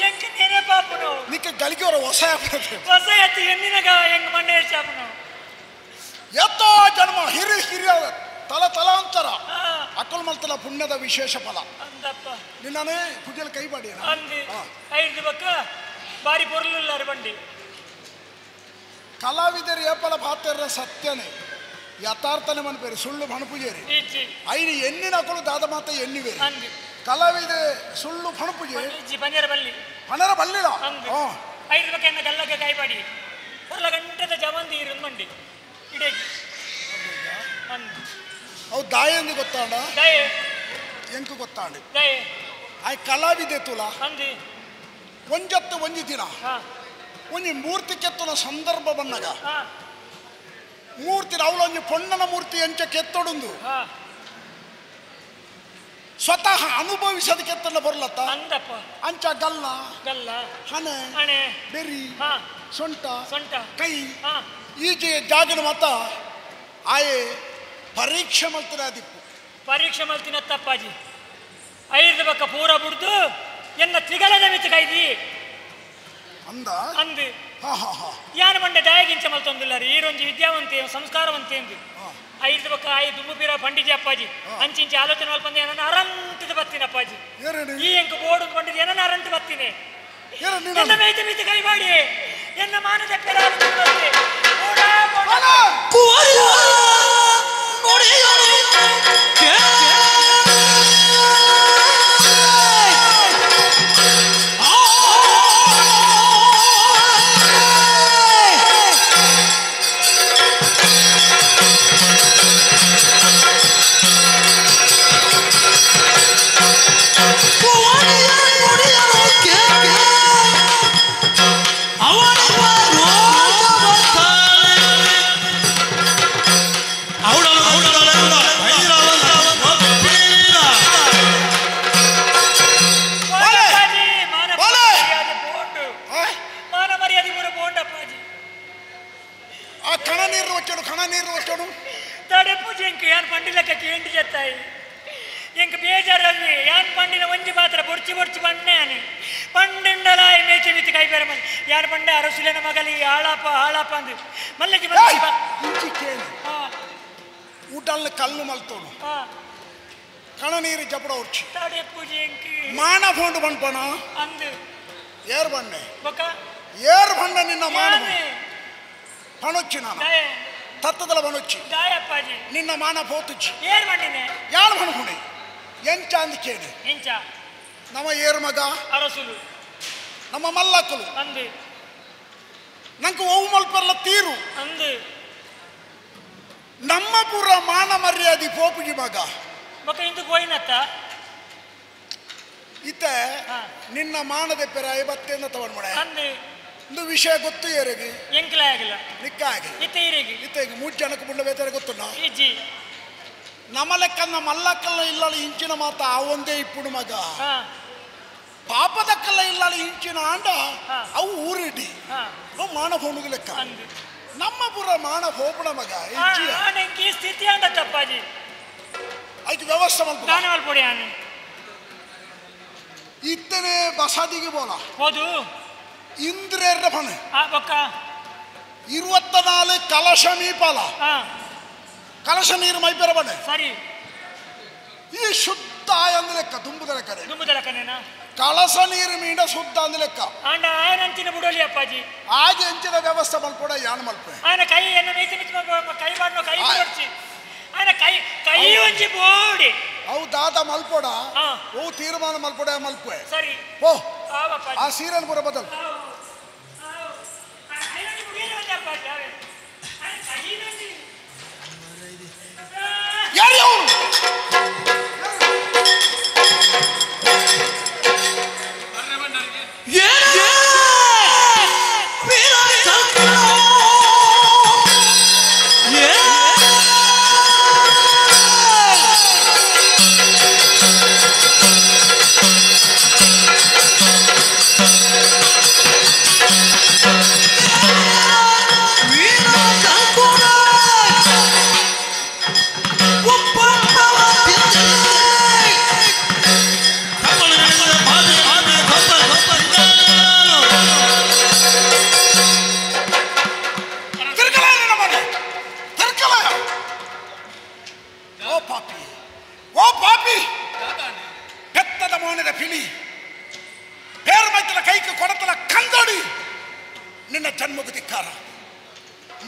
ಎಂಕ ನೇನೆ ಪಾಪನು ನಿಕ್ಕ ಗಲಿಗೆವರ ಹೊಸ ಹೊಸ ಎತ್ತಿ ಎನ್ನಿನಗ ಹೆಂಗ ಮಂಡೆ ಚಾಪನು ಎತ್ತೋ ಜನ್ಮ ಹಿರಿ ಹಿರಿಯ ತಲ ತಲಾಂತರ ಅಕ್ಕಲ್ ಮಲ್ತನ ಪುಣ್ಯದ ವಿಶೇಷ ಫಲ ಅಂದಪ್ಪ ನಿನ್ನನೇ ಪೂಜೆಲಿ ಕೈ ಮಾಡಿ ಅಂದು ಐದು ಬಕ್ಕ ಬಾರಿ ಪೊರ್ಲುಲ್ಲಾರು ಬಂಡಿ ಕಲಾವಿದರು ಏಪಲ ಪಾತ್ರ ಸತ್ಯನೇ ಯಥಾರ್ಥನೆ ಮನ್ಪೇರಿ ಸುಳ್ಳು ಪಣಪುಜೇರಿ ಐನು ಎಣ್ಣಿನ ಅಕಲು ದಾದ ಮಾತ ಎಣ್ಣಿವೇರಿ ಕಲಾವಿದೆ ಸುಳ್ಳು ಪಣಪುಜೆ ಪಂಜರ ಬಲ್ಲಿ ಪಣರ ಬಲ್ಲಿಲ ಐದು ಬಕ್ಕ ಎನ್ನ ಗಲ್ಲಕ್ಕೆ ಕೈಪಾಡಿ ಪೊರ್ಲ ಗಂಟೆದ ಜವಂದಿ ಇರು ಮಂಡಿ ಇಡೇಗಿ ಅವು ದಾಯಂದು ಗೊತ್ತಾಂಡ ದಾಯೆ ಎಂಕು ಗೊತ್ತಾಂಡ ದಾಯೆ ಆಯ್ ಕಲಾವಿದೆ ತುಲ ಅಂದಿ ಒಂಜತ್ತು ಒಂಜಿ ದಿನ ಒಂಜಿ ಮೂರ್ತಿ ಕೆತ್ತನ ಸಂದರ್ಭ ಬಂದಾಗ ಮೂರ್ತಿ ಅವಳು ಒಂಜಿ ಪೊಣ್ಣನ ಮೂರ್ತಿ ಎಂಚ ಕೆತ್ತೊಡುಂದು ಸ್ವತಃ ಅನುಭವಿಸದ ಕೆತ್ತನ ಬರಲತ್ತ ಅಂದಪ್ಪ ಅಂಚ ಗಲ್ಲ ಗಲ್ಲ ಹಣೆ ಹಣೆ ಬೆರಿ ಸೊಂಟ ಸೊಂಟ ಕೈ ಈಚೆ ಜಾಗನ ಮತ ಆಯೆ ಪರೀಕ್ಷೆ ಮಲ್ತಿನ ದಿಪ್ಪು ಪರೀಕ್ಷೆ ಮಲ್ತಿನ ತಪ್ಪಾಜಿ ಐದು ಬಕ್ಕ ಪೂರ ಬುಡ್ದು ಎನ್ನ ತಿಗಲದ ಮಿತ್ತು ಕೈದಿ ಅಂದ ಅಂದು ಯಾನ ಮಂಡೆ ದಾಯಗಿಂಚ ಮಲ್ತೊಂದಿಲ್ಲ ರೀ ಈರೊಂಜಿ ವಿದ್ಯಾವಂತೆ ಸಂಸ್ಕಾರವಂತೆ ಎಂದು ಐದು ಬಕ್ಕ ಆಯಿ ದುಮ್ಮು ಪಂಡಿಜಿ ಅಪ್ಪಾಜಿ ಅಂಚಿಂಚಿ ಆಲೋಚನೆ ಮಲ್ಪಂದೆ ಏನನ್ನ ಅರಂತದ ಬತ್ತೀನಿ ಅಪ್ಪಾಜಿ ಈ ಎಂಕ ಬೋರ್ಡ್ ಪಂಡಿಜಿ ಏನನ್ನ ಅರಂತ ಬತ್ತೀನಿ ಎನ್ನ ಮೇಯ್ತು ಮಿತ್ತು ಕೈ ಮಾಡಿ ಎನ್ನ ಮಾನದ ಯಾರು ಬಂಡೆ ಅರಸುಲೇನ ಮಗಲಿ ಹಾಳಾಪ ಹಾಳಾಪ ಅಂದು ಮಲ್ಲಜಿ ಊಟಲ್ ಕಲ್ಲು ಮಲ್ತೋನು ಕಣ ನೀರು ಜಪಡ ಉರ್ಚಿ ಮಾನ ಫೋಂಡು ಬಂಡ್ಪಣ ಅಂದು ಏರ್ ಬಂಡೆ ಏರ್ ಬಂಡ ನಿನ್ನ ಮಾನ ಪಣೊಚ್ಚಿ ನಾನು ತತ್ತದಲ ಬಣೊಚ್ಚಿ ನಿನ್ನ ಮಾನ ಪೋತುಚ್ಚಿ ಏರ್ ಬಂಡಿನೆ ಯಾರು ಬಣ್ಕುಣೆ ಎಂಚ ಅಂದ್ ಕೇಳಿ ಎಂಚ ನಮ್ಮ ಏರ್ ಮಗ ಅರಸುಲು ನಮ್ಮ ಮಲ್ಲಕ್ಕಲು ಅಂದು ನಂಗೆ ಓವು ಮಲ್ಪರ್ಲ ತೀರು ಅಂದು ನಮ್ಮ ಪೂರ ಮಾನ ಮರ್ಯಾದೆ ಪೋಪುಜಿ ಮಗ ಮಗ ಇಂದು ಗೋಯಿನತ್ತ ಇತ್ತೆ ನಿನ್ನ ಮಾನದ ಪೆರ ಐವತ್ತೇನ ತಗೊಂಡ್ ಮಾಡ ಅಂದು ಒಂದು ವಿಷಯ ಗೊತ್ತು ಏರಿಗೆ ಎಂಕಲ ಆಗಿಲ್ಲ ನಿಕ್ಕಾಗಿ ಇತ್ತೆ ಇರಿಗೆ ಇತ್ತೆ ಮೂರು ಜನಕ್ಕೆ ಬುಂಡ ಬೇತಾರೆ ಗೊತ್ತುಂಡ ಇಜ್ಜಿ ನಮ್ಮ ಲೆಕ್ಕನ್ನ ಮಲ್ಲಕ್ಕಲ್ಲ ಇಲ್ಲಲ್ಲ ಇಂಚಿನ ಮಾತ ಆ ಒಂದೇ ಇಪ್ಪುಡು ಮಗ ಪಾಪದಕ್ಕಲ್ಲ ಇಲ್ಲಲ್ಲ ಇಂಚಿನ ಆಂಡ ಅವು ಊರಿಡಿ ಅವು ಮಾನ ಹೋಣುಗ ಲೆಕ್ಕ ನಮ್ಮ ಪುರ ಮಾನ ಹೋಪುಣ ಮಗ ಈ ಸ್ಥಿತಿ ಅಂಡ ತಪ್ಪಾಜಿ ಐದು ವ್ಯವಸ್ಥೆ ಮಲ್ಪ ದಾನ ಮಲ್ಪೊಡಿ ಆನೆ ಇತ್ತನೆ ಬಸಾದಿಗೆ ಬೋಲ ಹೌದು ಇಂದ್ರೆರ್ರ ಫಣ ಬೊಕ್ಕ 24 ಕಲಶ ಮೀಪಾಲ ಕಲಶ ನೀರು ಮೈಪೆರ ಬಣ್ಣೆ ಸರಿ ಈ ಶುದ್ಧ ಆಯಂದ ಲೆಕ್ಕ ತುಂಬುದ ಲೆಕ್ಕ ತುಂಬುದ ಲೆಕ್ಕನೇನಾ ಕಲಸ ನೀರು ಮೀಂಡ ಶುದ್ಧ ಅಂದ ಲೆಕ್ಕ ಆಂಡ ಆಯನಂಚಿನ ಬುಡೋಲಿ ಅಪ್ಪಾಜಿ ಆಗ ಎಂಚಿನ ವ್ಯವಸ್ಥೆ ಮಲ್ಪೊಡ ಯಾನ್ ಮಲ್ಪೆ ಆಯನ ಕೈ ಎನ್ನ ಮೇಯ್ತಿ ಮಿತ್ ಕೈ ಬಾಡ್ನೋ ಕೈ ಬಿಡೋಡ್ಚಿ ಆಯನ ಕೈ ಕೈ ಒಂಜಿ ಬೋಡಿ ಅವು ದಾದ ಮಲ್ಪೊಡ ಓ ತೀರ್ಮಾನ ಮಲ್ಪೊಡ ಮಲ್ಪೆ ಸರಿ ಓ ಆ ಸೀರನ್ ಪುರ ಬದಲ್ ಯಾರು ಅವನು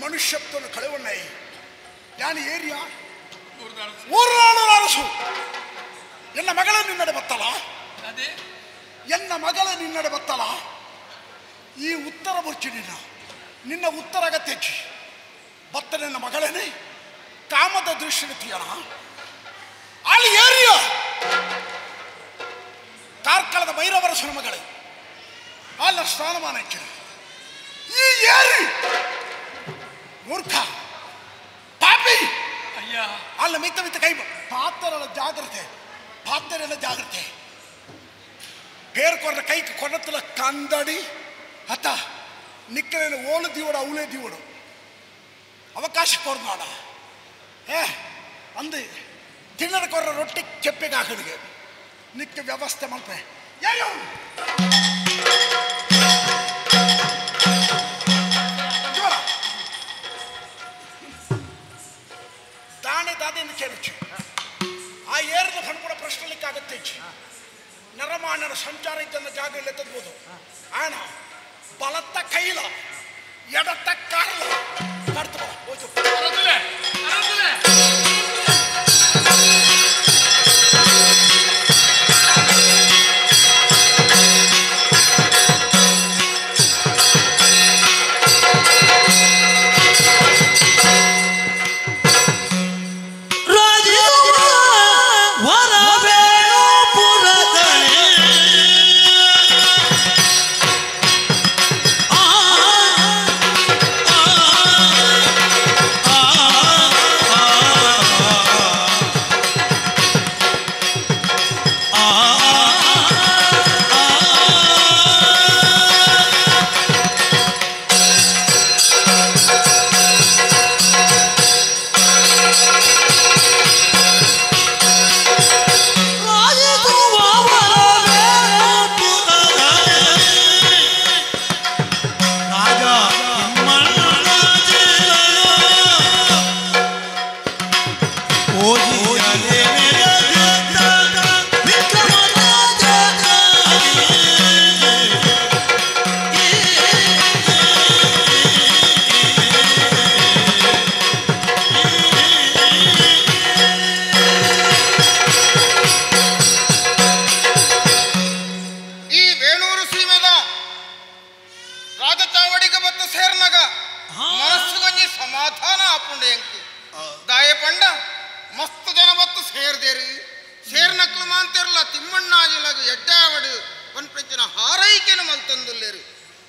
ಮನುಷ್ಯತ್ವನ ಕಳೆವಣ್ಣೈ ಯಾನು ಏರಿಯಾ ಊರಾಳು ಅರಸು ಎನ್ನ ಮಗಳ ನಿನ್ನಡೆ ಬತ್ತಲ ಎನ್ನ ಮಗಳ ನಿನ್ನಡೆ ಬತ್ತಲ ಈ ಉತ್ತರ ಬುರ್ಚಿ ನಿನ್ನ ನಿನ್ನ ಉತ್ತರ ಅಗತ್ಯಚ್ಚಿ ಬತ್ತ ನಿನ್ನ ಮಗಳೇನೆ ಕಾಮದ ದೃಷ್ಟಿ ತೀಯಣ ಅಲ್ಲಿ ಏರಿಯಾ ಕಾರ್ಕಳದ ಭೈರವರಸನ ಮಗಳೇ ಅಲ್ಲ ಸ್ಥಾನಮಾನ ಹೆಚ್ಚಿನ ಈ ಏರಿ ಮೂರ್ಖ ಪಾಪಿ ಅಯ್ಯ ಅಲ್ಲ ಮಿತ್ತ ಮಿತ್ತ ಕೈ ಪಾತ್ರರ ಜಾಗ್ರತೆ ಪಾತ್ರರೆಲ್ಲ ಜಾಗ್ರತೆ పేరు ಕೈకి ಕೊಡತ್ತಲ ಕಂದಡಿ ಅತ್ತ ನಿಕ್ಕಲೇನು ಓಳು ದೀವಡು ಅವಳೇ ದೀವಡು ಅವಕಾಶ ಕೊರ್ನಾಡ ಏ ಅಂದು ತಿನ್ನದ ಕೊರ್ರ ರೊಟ್ಟಿ ಚೆಪ್ಪಿಗೆ ಹಾಕಡಿಗೆ ನಿಕ್ಕ ವ್ಯವಸ್ಥೆ ಮಲ್ಪೆ ಯಾರು ದಾಣೆ ದಾದೆಯನ್ನು ಕೇಳುಚ್ಚು ಆ ಏರದ ಫಣ್ಪುಡ ಪ್ರಶ್ನೆಲಿಕ್ಕಾಗತ್ತೆ ನರಮಾನರ ಸಂಚಾರ ಇದ್ದನ್ನ ಜಾಗ ಎತ್ತಬಹುದು ಆಣ ಬಲತ್ತ ಕೈಲ ಎಡತ್ತ ಕಾರ್ಲ ಕಡ್ತು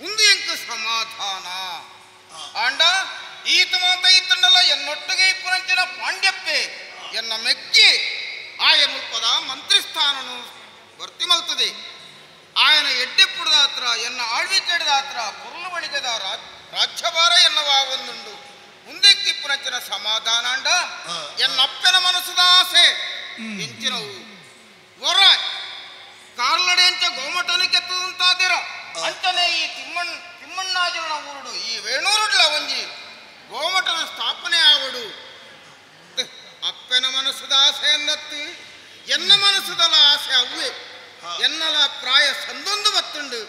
ಉಂದು ಎಂಕ್ ಸಮಾಧಾನ ಆಂಡ ಈತ ಮಾತ ಈತನಲ್ಲ ಎನ್ನೊಟ್ಟಿಗೆ ಇಪ್ಪುನಂಚಿನ ಪಾಂಡ್ಯಪ್ಪೆ ಎನ್ನ ಮೆಕ್ಕಿ ಆಯ ಮುಲ್ಪದ ಮಂತ್ರಿಸ್ಥಾನನು ಭರ್ತಿ ಮಲ್ತದೆ ಆಯನ ಎಡ್ಡೆಪ್ಪುಡದಾತ್ರ ಎನ್ನ ಆಳ್ವಿಕೆಡದಾತ್ರ ಪೊರ್ಲು ಬಳಿಗದ ರಾಜ್ಯಭಾರ ಎನ್ನವ ಒಂದುಂಡು ಮುಂದೆಕ್ಕಿಪ್ಪುನಂಚಿನ ಸಮಾಧಾನ ಅಂಡ ಎನ್ನಪ್ಪನ ಮನಸ್ಸುದ ಆಸೆ ಎಂಚಿನವು ವರ ಕಾರ್ಲಡೆ ಅಂಚ ಗೋಮಟನು ಕೆತ್ತದಂತಾದಿರ ಅಂಚನೆ ಈ ತಿಮ್ಮಣ್ಣಾಜನ ಊರುಡು ಈ ವೇಣೂರುಡ್ಲ ಒಂಜಿ ಗೋಮಟನ ಸ್ಥಾಪನೆ ಆವಡು ಅಪ್ಪನ ಮನಸ್ಸುದ ಆಸೆ ಎಂದತ್ತು ಎನ್ನ ಮನಸ್ಸುದಲ ಆಸೆ ಅವ್ವೆ ಎನ್ನಲ ಪ್ರಾಯ ಸಂದೊಂದು ಬತ್ತುಂಡು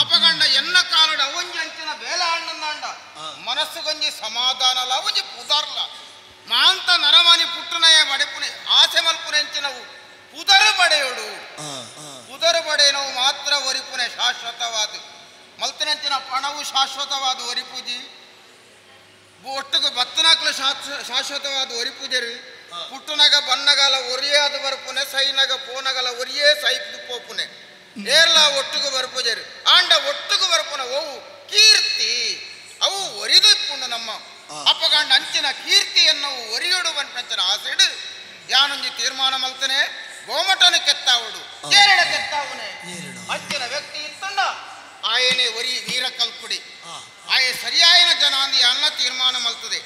ಅಪಗಂಡ ಎನ್ನ ಕಾಲಡ ಅವಂಜಿ ಅಂಚಿನ ಬೇಲ ಅಣ್ಣಂದಾಂಡ ಮನಸ್ಸುಗೊಂಜಿ ಸಮಾಧಾನಲ ಅವಂಜಿ ಪುದಾರ್ಲ ಮಾಂತ ನರಮಾನಿ ಪುಟ್ಟನಯ ಬಡೆಪುನೆ ಆಸೆ ಮಲ್ಪುನೆ ಅಂಚಿನವು ಪುದರು ಬಡೆಯೋಡು ಪುದರು ಬಡೆನವು ಮಾತ್ರ ಒರಿಪುನೆ ಶಾಶ್ವತವಾದ ಮಲ್ತನಂಚಿನ ಪಣವು ಶಾಶ್ವತವಾದ ಒರಿಪೂಜಿ ಒಟ್ಟುಗು ಬತ್ತನಾಕ್ಲು ಶಾಶ್ವತವಾದ ಒರಿಪೂಜರು ಪುಟ್ಟನಗ ಬನ್ನಗಲ ಒರಿಯಾದ ಬರ್ಪುನೆ ಸೈನಗ ಪೋನಗಲ ಒರಿಯೇ ಸೈಪ್ದು ಪೋಪುನೆ ಏರ್ಲ ಒಟ್ಟುಗು ಬರ್ಪುಜರು ಆಂಡ ಒಟ್ಟುಗು ಬರ್ಪುನ ಓವು ಕೀರ್ತಿ ಅವು ಒರಿದು ನಮ್ಮ ಅಪಗಂಡ ಅಂಚಿನ ಕೀರ್ತಿಯನ್ನು ಒರಿಯೋಡು ಬಂಪಂಚಿನ ಆಸೆಡು ಯಾನೊಂಜಿ ತೀರ್ಮಾನ ಮಲ್ತನೆ ಗೋಮಟನ ಕೆತ್ತಾವಡು ಏರಡ ಕೆತ್ತಾವನೆ ಅಂಚಿನ ವ್ಯಕ್ತಿ ಇತ್ತಂಡ ಆಯನೇ ಒರಿ ವೀರ ಕಲ್ಪುಡಿ ಆಯೆ ಸರಿಯಾಯನ ಜನ ಅಂದು ಯಾನ ತೀರ್ಮಾನ ಮಲ್ತದೆ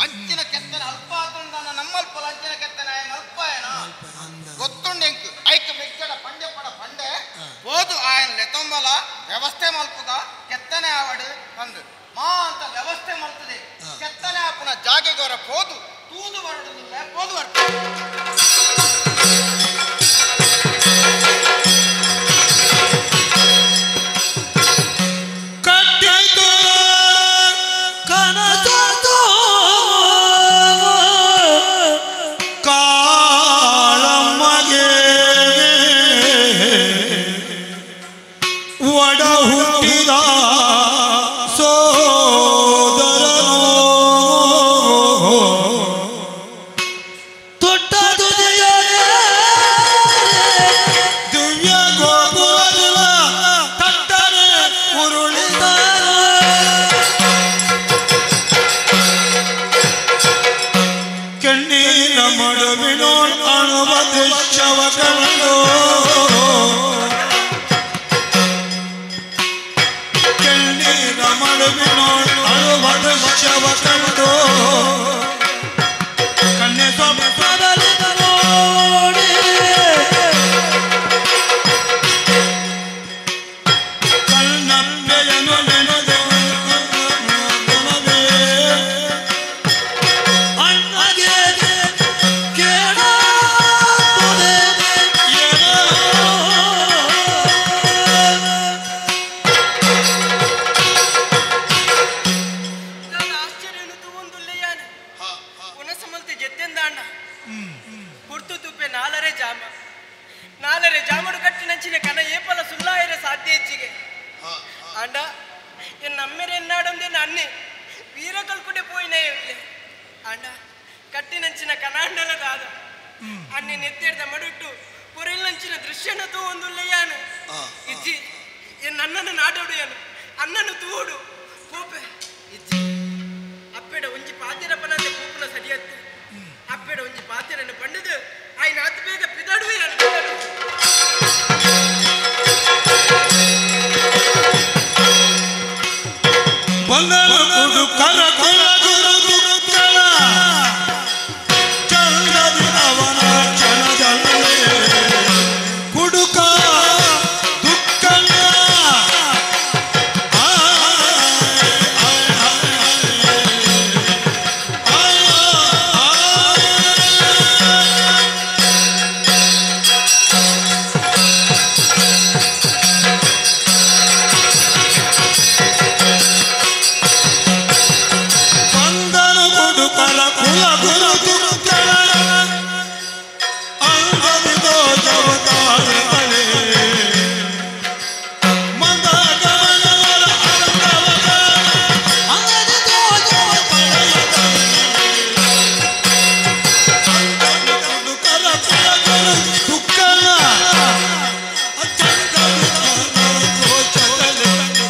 ಅಂಚಿನ ಕೆತ್ತನ ಅಲ್ಪ ಆತಂಡನ ನಮ್ಮಲ್ಪಲ ಅಂಚಿನ ಕೆತ್ತನ ಆಯ ಮಲ್ಪಾಯನ ಗೊತ್ತುಂಡು ಎಂಕು ಐಕ ಮೆಚ್ಚಡ ಪಂಡೆ ಪಡ ಪಂಡೆ ಹೋದು ಆಯನ ಲೆತೊಂಬಲ ವ್ಯವಸ್ಥೆ ಮಲ್ಪದ ಕೆತ್ತನೆ ಆವಡು ಅಂದು ಮಾ ಅಂತ ವ್ಯವಸ್ಥೆ ಮಲ್ತದೆ ಕೆತ್ತನೆ ಆಪುನ ಜಾಗೆಗೋರ ಪೋದು ತೂದು ಬರಡುದಿಲ್ಲ ಪೋದು ಬರ್ತದೆ.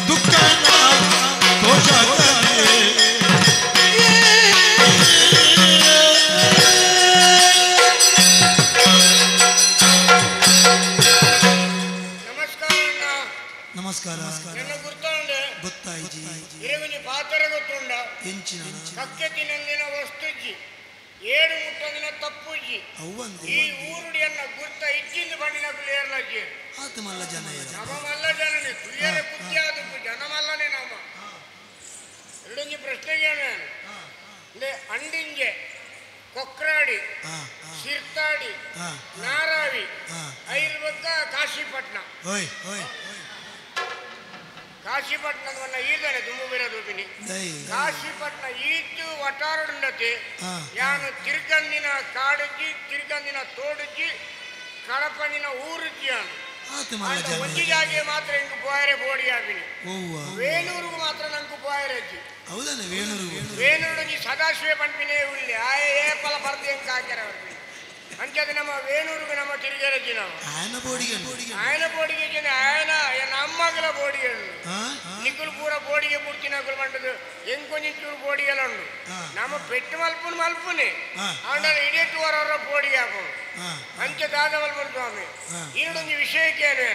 ದುಃಖ. ಕಕ್ಕೆ ತಿನ್ನಂದಿನ ವಸ್ತುಜ್ಜಿ ಏಳು ಮುಟ್ಟಂದಿನ ತಪ್ಪುಜ್ಜಿ ಈ ಊರುಡಿಯನ್ನ ಗುರ್ತ ಇಚ್ಚಿಂದ ಬಣ್ಣಿನ ಏರ್ಲಜ್ಜಿ ಆತ ಮಲ್ಲ ಜನ ನಮ ಮಲ್ಲ ಜನನೇ ತುಯ್ಯರ ಬುದ್ಧಿ ಆದಪ್ಪು ಜನ ಮಲ್ಲನೇ ನಮ್ಮ ಎರಡೊಂಜಿ ಪ್ರಶ್ನೆಗೆ ಅಂದ್ರೆ ಅಂಡಿಂಜೆ ಕೊಕ್ರಾಡಿ ಸಿರ್ತಾಡಿ ನಾರಾವಿ ಐರ್ಬಕ್ಕ ಕಾಶಿಪಟ್ನ ಕಾಶಿಪಟ್ನದವನ್ನ ಈರ್ದಾನೆ ದುಂಬು ಬಿರದೂಪಿನಿ ಕಾಶಿಪಟ್ನ ಈತು ವಟಾರಡುಂಡತೆ ಯಾನು ತಿರ್ಗಂದಿನ ಕಾಡುಜ್ಜಿ ತಿರ್ಗಂದಿನ ತೋಡುಜ್ಜಿ ಕಡಪಂದಿನ ಊರುಜ್ಜಿ ಯಾನು ಒಂಜಿ ಜಾಗೆ ಮಾತ್ರ ಇಂಗು ಪೋಯರೆ ಬೋಡಿ ಆಪಿನಿ ವೇಣೂರುಗು ಮಾತ್ರ ನಂಗೆ ಪೋಯರಜ್ಜಿ ಹೌದಲ್ಲ ವೇಣೂರು ವೇಣೂರುಂಜಿ ಸದಾಶಿವೆ ಪಂಪಿನೇ ಉಳ್ಳಿ ಆಯೆ ಏಪಲ ಪರ್ದು ಹೆಂಗೆ ಹಾಕ್ಯಾರ ಬರ್ಪಿನಿ ಅಂಚದ ನಮ್ಮ ವೇಣೂರುಗು ನಮ್ಮ ತಿರುಗರಜ್ಜಿ ನಾವು ಆಯನ ಬೋಡಿಗೆ ಆಯನ ಬೋಡಿಗೆ ಜನ ಆಯನ ನಮ್ಮಗಲ ಬೋಡಿಗೆ ನಿಕ್ಕುಲು ಪೂರ ಬೋಡಿಗೆ ಪೂರ್ತಿ ನಕಲು ಮಂಡದು ಎಂಕೊಂಚೂರು ಬೋಡಿಗೆಲ್ಲ ಉಂಡು ನಮ್ಮ ಪೆಟ್ಟು ಮಲ್ಪುನು ಮಲ್ಪುನಿ ಅವನ ಇಡೀ ವರ ಬೋಡಿಗೆ ಹಾಕು ಅಂಚೆ ದಾದ ಮಲ್ಪುನು ಸ್ವಾಮಿ ಇನ್ನೊಂದು ವಿಷಯಕ್ಕೆ ಏನು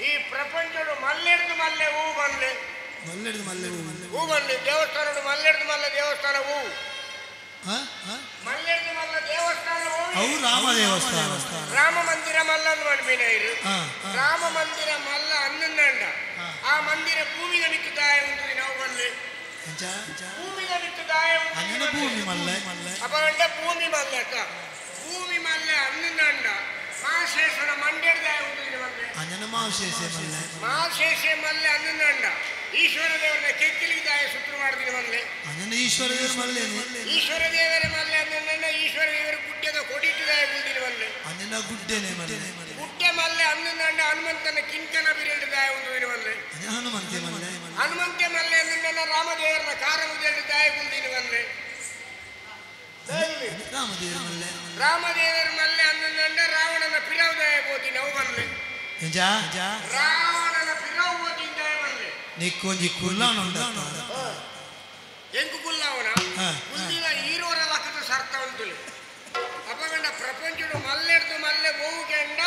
ಈ ಪ್ರಪಂಚಡು ಮಲ್ಲೆಡ್ದು ಮಲ್ಲೆ ಹೂ ಬನ್ಲೆ ಮಲ್ಲೆಡ್ದು ಮಲ್ಲೆ ಹೂ ಬನ್ಲಿ ದೇವಸ್ಥಾನಡು ಮಲ್ಲೆಡ್ದು ಮಲ್ಲೆ ದೇವಸ್ಥಾನ ಹೂ ಮಲ್ಲೆಡ್ದು ಮಲ್ಲ ದೇವಸ್ಥಾನ ಅವು ರಾಮ ದೇವಸ್ಥಾನ ರಾಮ ಮಂದಿರ ಮಲ್ಲ ಮನ್ಪಿನ ರಾಮ ಮಂದಿರ ಮಲ್ಲ ಅನ್ನಂಡ ಆ ಮಂದಿರ ಭೂಮಿದ ಮಿತ್ತು ದಾಯ ಉಂಟು ನಾವು ಬಲ್ಲೆ ಭೂಮಿದ ಮಿತ್ತು ದಾಯ ಉಂಟು ಭೂಮಿ ಮಲ್ಲ ಅಪಗಂಡ ಭೂಮಿ ಮಲ್ಲಕ ಭೂಮಿ ಮಲ್ಲ ಅನ್ನಂಡ ಮಾಶೇಷನ ಮಂಡ್ಯದ ದಾಯ ಉಂಟು ಮಲ್ಲೆ ಅಂಜನ ಮಾಶೇಷೆ ಮಲ್ಲೆ ಮಾಶೇಷೆ ಮಲ್ಲೆ ಅನ್ನಂಡ ಈಶ್ವರ ದೇವರನ್ನ ಕೆಕ್ಕಿಲಿಗೆ ದಾಯ ಸುತ್ತು ಮಾಡ್ತೀನಿ ಮಲ್ಲೆ ಅಂಜನ ಈಶ್ವರ ದೇವರ ಮಲ್ಲೆ ಈಶ್ವರ ದೇವರ ಮಲ್ಲೆ ಅನ್ನಂಡ ಈಶ್ವರ ದೇವರ ಗುಡ್ಡದ ಕೊಡಿಟ್ಟು ದಾಯ ಉಂಟಿನ ಮಲ್ಲೆ ಅಂಜನ ಗುಡ್ಡೆನೆ ಮಲ್ಲೆ ಗುಡ್ಡೆ ಮಲ್ಲೆ ಅನ್ನಂಡ ಹನುಮಂತನ ಕಿಂಕನ ಬಿರಿಯಲು ದಾಯ ಉಂಟು ಮಲ್ಲೆ ಹನುಮಂತೆ ಮಲ್ಲೆ ಹನುಮಂತೆ ಮಲ್ಲೆ ಅನ್ನಂಡ ರಾಮದೇವರನ್ನ ಕಾರ ಮುದೆಯಲ್ಲಿ ದಾಯ ಉಂಟಿನ ಮಲ್ಲೆ ರಾಮದೇವರ ಮಲ್ಲೆ ರಾಮದೇವರ ಮಲ್ಲೆ ಅನ್ನಂಡ ರಾವಣನ ಪಿರವು ದಾಯ ಬೋತಿ ನಾವು ಮಲ್ಲೆ ರಾವಣನ ಪಿರವು ಬೋತಿ ದಾಯ ಮಲ್ಲೆ ನಿಕ್ಕೊಂಜಿ ಕುಲ್ಲಾನುಂಡ ಎಂಕು ಕುಲ್ಲಾವನ ಕುಲ್ಲಿನ ಈರೋರ ಲಕ್ಕದ ಸರ್ತ ಉಂಟು ಅಪಗಂಡ ಪ್ರಪಂಚಡು ಮಲ್ಲೆಡ್ದು ಮಲ್ಲೆ ಗೋವು ಕೆಂಡ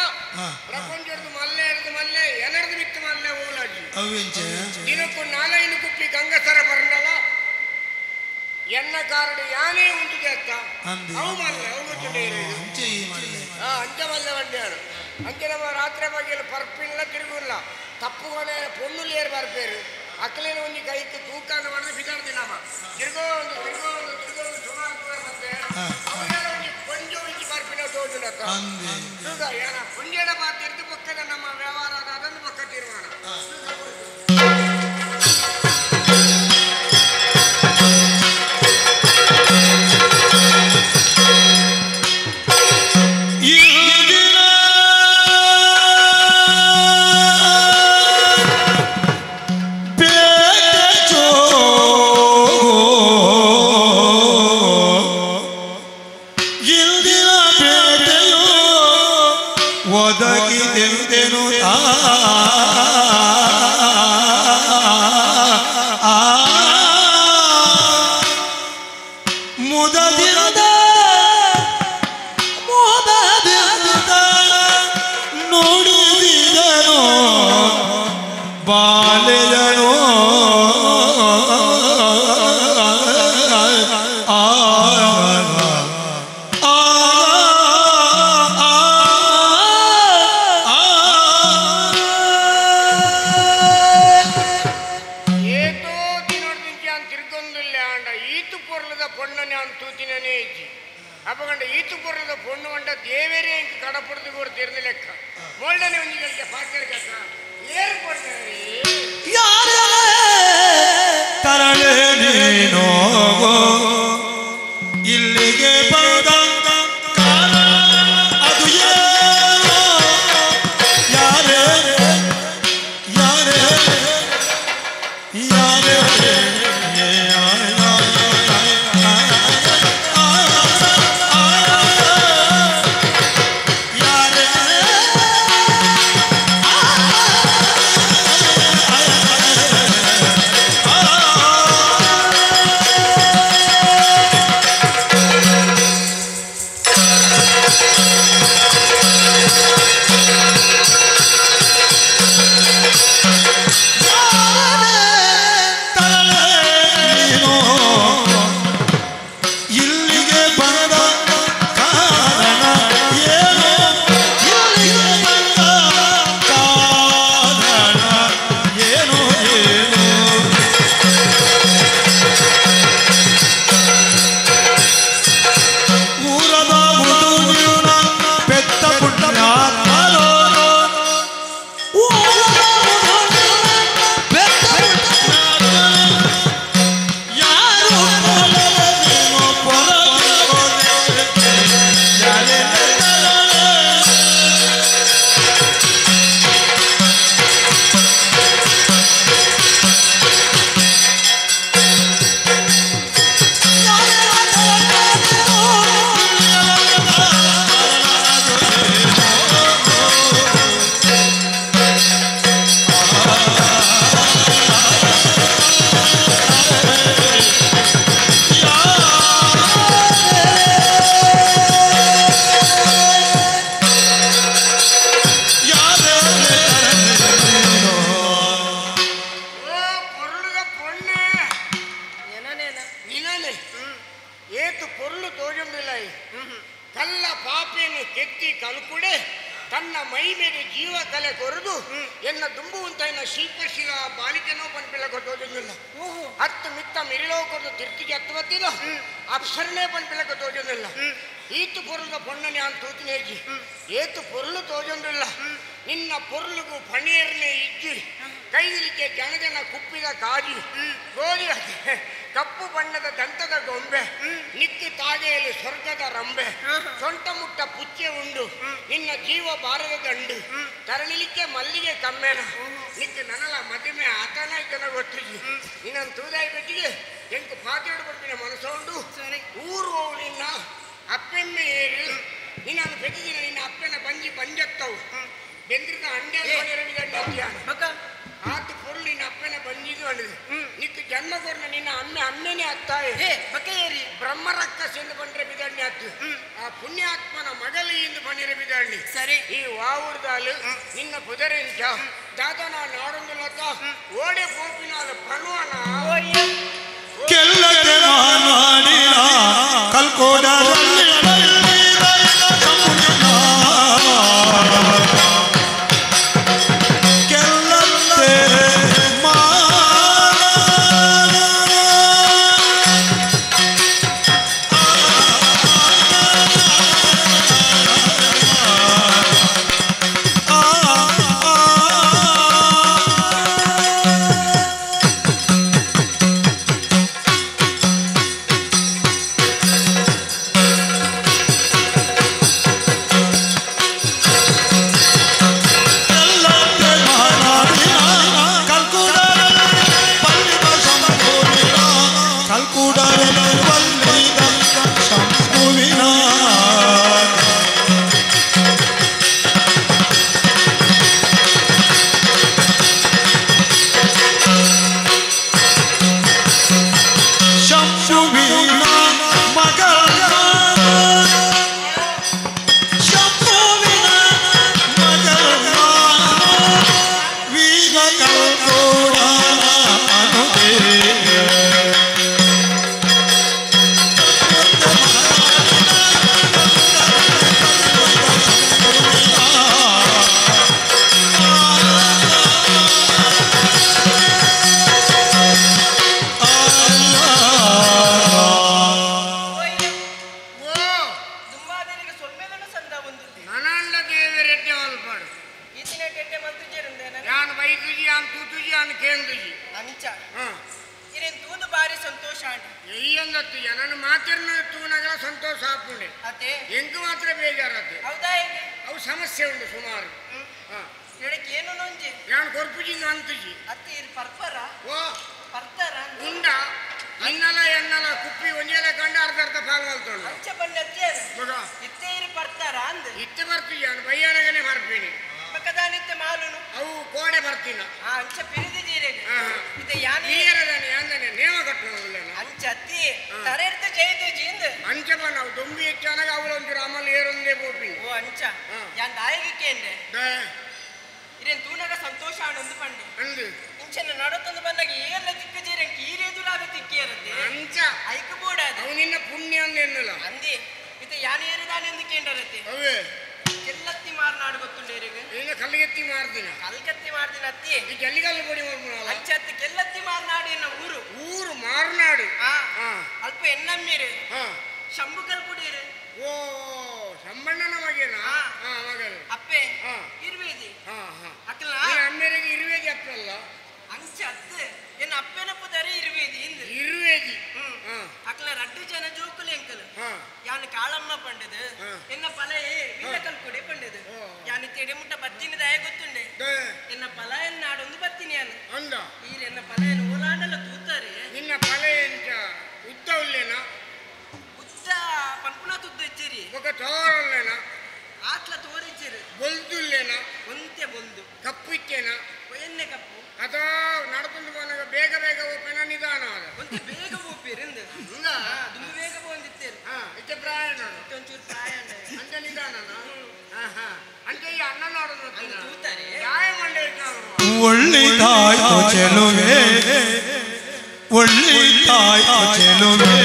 ಪ್ರಪಂಚಡ್ದು ಮಲ್ಲೆ ಎಡ್ದು ಮಲ್ಲೆ ಎನರ್ದು ಬಿತ್ತು ಮಲ್ಲೆ ಓಲಾಜಿ ದಿನಕ್ಕೂ ನಾಲೈನು ಕುಪ್ಪಿ ಗಂಗಸರ ಬರಂಡಲ ಎನ್ನ ಕಾರಡು ಯಾನೇ ಉಂಟು ಅತ್ತ ಅವು ಮಲ್ಲೆ ಅವು ಗೊತ್ತುಂಡೆ ಅಂಚೆ ಮಲ್ಲೆ ಬಂಡ್ಯಾನು ಅಂಚೆ ನಮ್ಮ ರಾತ್ರಿ ಬಗೆಯಲ್ಲಿ ಪರ್ಪಿಲ್ಲ ತಿರುಗುಲ್ಲ ತಪ್ಪುಗೊನೆ ಪೊಣ್ಣುಲಿಯರ್ ಬರ್ಪೇರು ಅಕ್ಕಲೇನ ಒಂಜಿ ಕೈಕ್ ತೂಕಾನ ಮಾಡಿದ್ರೆ ಬಿದಾಡ್ದಿ ನಮ್ಮ ತಿರುಗೋ ಒಂದು ತಿರುಗೋ ಒಂದು ತಿರುಗೋ ಒಂದು ಸುಮಾರು ದೂರ ಮತ್ತೆ ಅವೆಲ್ಲ ಒಂಜಿ ಕೊಂಜ ಒಂಜಿ ಬರ್ಪಿನ ತೋಜುಲತ್ತ ತೂಗ ಏನ ಪುಂಜೆಡ ಬಾತಿರ್ದು ಪಕ್ಕದ ನಮ್ಮ ವ್ಯವಹಾರ ಅದನ್ನು ಪಕ್ಕ ತೀರ್ಮಾನ ಆ ಏತು ಪೊರ್ಲು ತೋಜೊಂದಿಲ್ಲ ಕಲ್ಲ ಪಾಪೆಯನ್ನು ಕೆತ್ತಿ ಕಲ್ಕುಡೆ ತನ್ನ ಮೈ ಮೇಲೆ ಜೀವ ಕಲೆ ಕೊರೆದು ಎನ್ನ ದುಂಬುವಂತ ಶಿಲ್ಪಶಿಲ ಬಾಲಿಕೆನೋ ಪನ್ಪಿಲ್ಲ ತೋಜೊಂದಿಲ್ಲ ಹತ್ತು ಮಿತ್ತ ಮಿರಿಲೋ ಕೊರದು ತಿರ್ತಿಗೆ ಹತ್ತು ಬತ್ತಿಲ್ಲ ಅಪ್ಸರಣೆ ಪನ್ಪಿಲ್ಲ ತೋಜೊಂದಿಲ್ಲ ಈತು ಪೊರುದ ಪೊಣ್ಣನೆ ಅಂತ ತೂತಿನೇಜಿ ಏತು ಪೊರುಳು ತೋಜೊಂದಿಲ್ಲ ನಿನ್ನ ಪೊರುಳುಗು ಪಣೇರ್ನೆ ಇಜ್ಜಿ ಕೈಲಿಕ್ಕೆ ಜನ ಜನ ಕುಪ್ಪಿದ ಕಾಜಿ ಗೋಧಿ ಕಪ್ಪು ಬಣ್ಣದ ದಂತದ ಗೊಂಬೆ ನಿಕ್ಕಿ ತಾಗೆಯಲ್ಲಿ ಸ್ವರ್ಗದ ರಂಬೆ ಸೊಂಟ ಮುಟ್ಟ ಪುಚ್ಚೆ ಉಂಡು ನಿನ್ನ ಜೀವ ಬಾರದ ದಂಡು ತರಳಿಲಿಕ್ಕೆ ಮಲ್ಲಿಗೆ ಕಮ್ಮೆನ ನಿಕ್ಕ ನನಲ ಮದುವೆ ಆತನ ಜನ ಗೊತ್ತಿಜಿ ನಿನ್ನ ತೂದಾಯಿ ಬೆಟ್ಟಿಗೆ ಎಂಕು ಪಾತೇಡು ಪಡ್ಪಿನ ಮನಸ್ಸು ಊರು ಹೋಗು ನಿನ್ನ ಅಪ್ಪೆಮ್ಮೆ ಏರು ನಿನ್ನನ್ನು ಬೆಟ್ಟಿದಿನ ನಿನ್ನ ಅಪ್ಪನ ಬಂಜಿ ಬಂಜತ್ತವು ಬೆಂದ್ರಿದ ಅಂಡೆ ಆತು ಪೊರುಳು ನಿನ್ನ ಅಪ್ಪನ ಬಂಜಿದು ಅಂಡಿದೆ ನಿಕ್ಕ ಜನ್ಮ ಕೊರ್ನ ನಿನ್ನ ಅಮ್ಮೆ ಅಮ್ಮೆನೆ ಅತ್ತಾಯಿ ಬ್ರಹ್ಮರಕ್ಕಸ್ ಎಂದು ಬಂದ್ರೆ ಬಿದಣ್ಣಿ ಅತ್ತು ಆ ಪುಣ್ಯಾತ್ಮನ ಮಗಲಿ ಎಂದು ಬಂದಿರ ಬಿದಣ್ಣಿ ಸರಿ ಈ ವಾವುರ್ದಾಲು ನಿನ್ನ ಪುದರೆಂಚ ದಾದನ ನಾಡೊಂದುಲತ ಓಡೆ ಪೋಪಿನಾಲ ಪನುವನ ಕೆಲ್ಲದೆ ಮಾನಾಡಿನ ಕಲ್ಕೋಡರಲ್ಲಿ ಸಮಸ್ಯೆ ಉಂಟು ಸುಮಾರು ಏನು ಕೊರ್ಪುಜಿಂದ ಅಂತುಜಿ ಅತ್ತೆ ಇರು ಪರ್ಪರ ಓ ಪರ್ತಾರ ಉಂಡ ಅನ್ನಲ ಎನ್ನಲ ಕುಪ್ಪಿ ಒಂಜೇಲ ಕಂಡ ಅರ್ಧ ಅರ್ಧ ಪಾಲ್ ಮಲ್ತೊಂಡು ಅಂಚ ಬಣ್ಣ ಮಗ ಇತ್ತೆ ಇರು ಪರ್ತಾರ ಅಂದ್ ಇತ್ತೆ ಬರ್ತೀಯ ಬಯ್ಯಾನಗನೆ ಬರ್ತೀನಿ ಪಕ್ಕದಾನಿತ್ತೆ ಮಾಲುನು ಅವು ಕೋಡೆ ಬರ್ತೀನ ಆ ಅಂಚ ಪಿರಿದಿ ಜೀರೆಗೆ ಇದೆ ಯಾನೆ ಹಿರಿಯರದಾನೆ ಯಾಂದನೆ ನೇಮ ಕಟ್ಟುವುದಿಲ್ಲ ಅಂಚ ಅತ್ತಿ ತರೆರ್ತ ಜೈದು ಜಿಂದ್ ಅಂಚ ಬಣ್ಣ ಅವು ದೊಂಬಿ ಹೆಚ್ಚಾನಾಗ ಅವಳು ಒಂಚೂರು ಅಮಲ್ ಏರೊಂದೇ ಪೋಪಿನಿ ಓ ಅಂಚ ಯಾನ್ ದಾಯಿಗೆ ಕೇಂದ್ರೆ ಇರೇನ್ ತೂನಗ ಸಂತೋಷ ಆನೊಂದು ಪಂಡೆ ಅಂದು ಇಂಚನ ನಡತೊಂದು ಬಂದಾಗ ಏರ್ಲ ತಿಕ್ಕ ಜೀರಂಕ ಈರೇದುಲಾಗ ತಿಕ್ಕಿಯರತ್ತೆ ಅಂಚ ಐಕು ಬೋಡಾದ ಅವು ನಿನ್ನ ಪುಣ್ಯ ಅಂದ ಎನ್ನಲ ಅಂದಿ ಇದು ಯಾನ್ ಏರಿದಾನೆ ಎಂದು ಕೇಂದ್ರತ್ತೆ ಅವೇ ಕೆಲ್ಲತ್ತಿ ಮಾರ್ನಾಡು ಗೊತ್ತುಂಡು ಏರಿಗೆ ನಿನ್ನ ಕಲ್ಲಿಗೆತ್ತಿ ಮಾರ್ದಿನ ಕಲ್ಕತ್ತಿ ಮಾರ್ದಿನ ಅತ್ತಿ ಈ ಜಲ್ಲಿಗಲ್ಲು ಪೊಡಿ ಮಾಡ್ಬಿಡಲ್ಲ ಅಂಚ ಅತ್ತಿ ಕೆಲ್ಲತ್ತಿ ಮಾರ್ನಾಡು ಎನ್ನ ಊರು ಊರು ಮಾರ್ನಾಡು ಆ ಅಲ್ಪ ಎನ್ನಮ್ಮೀರು ಶಂಭು ಕಲ್ಪುಡೀರು ಓ ಶಂಬಣ್ಣನ ಮಗೇನಾ ಮಗನು ಅಪ್ಪೆ ಇರ್ವೇದಿ ಅಕ್ಕಲ ಅಮ್ಮೇರಿಗೆ ಇರ್ವೇದಿ ಅಪ್ಪಲ್ಲ ಅಂಚ ಅತ್ತು ಎನ್ನ ಅಪ್ಪೆನ ಪುದರೆ ಇರ್ವೇದಿ ಇಂದು ಇರ್ವೇದಿ ಅಕ್ಕಲ ರಡ್ಡು ಜನ ಜೋಕುಲು ಎಂಕಲು ಯಾನ್ ಕಾಳಮ್ಮ ಪಂಡದು ಎನ್ನ ಪಲಯೇ ವೀರಕಲ್ ಕೊಡೆ ಪಂಡದು ಯಾನ್ ತೆಡೆ ಮುಟ್ಟ ಬತ್ತಿನ ದಯ ಗೊತ್ತುಂಡೆ ಎನ್ನ ಪಲ ಎನ್ನಾಡೊಂದು ಬತ್ತಿನಿ ಯಾನು ಅಂದ ಈರ್ ಎನ್ನ ಪಲಯನ ಓಲಾಂಡಲ ತೂತಾರೆ ನಿನ್ನ ಪಲ ಎಂಚ ಉದ್ದ ಉಲ್ಲೇನಾ ಉದ್ದ ಪನ್ಪುನ ತುದ್ದು ಇಚ್ಚಿರಿ ఒక ತೋರಲ್ಲೇನಾ ಆತ್ಲ ತೋರಿಚ್ಚಿರು ಬೊಲ್ದುಲ್ಲೇನಾ ಒಂತೆ ಬೊಲ್ದು ಕಪ್ಪು ಇತ್ತೇನಾ ಎಣ್ಣೆ ಕಪ್ಪು ಅದೋ ನಡ್ಕೊಂಡು ಹೋನಾಗ ಬೇಗ ಬೇಗ ಓಪೇನ ನಿಧಾನ ಆದ ಒಂತೆ ಬೇಗ ಓಪೇರಿಂದು ದುಂಬು ಬೇಗ ಬಂದಿತ್ತೇರು ಇತ್ತೆ ಪ್ರಾಯ ಒಂಚೂರು ಪ್ರಾಯ ಅಂಚೆ ನಿಧಾನ ಅಂಚೆ ಈ ಅಣ್ಣ ನೋಡೋದು ತೂತಾರೆ ಯಾಯ ಮಂಡೆ ಒಳ್ಳಿ ತಾಯ್ ಚೆಲುವೆ ಒಳ್ಳಿ ತಾಯ್ ಚೆಲುವೆ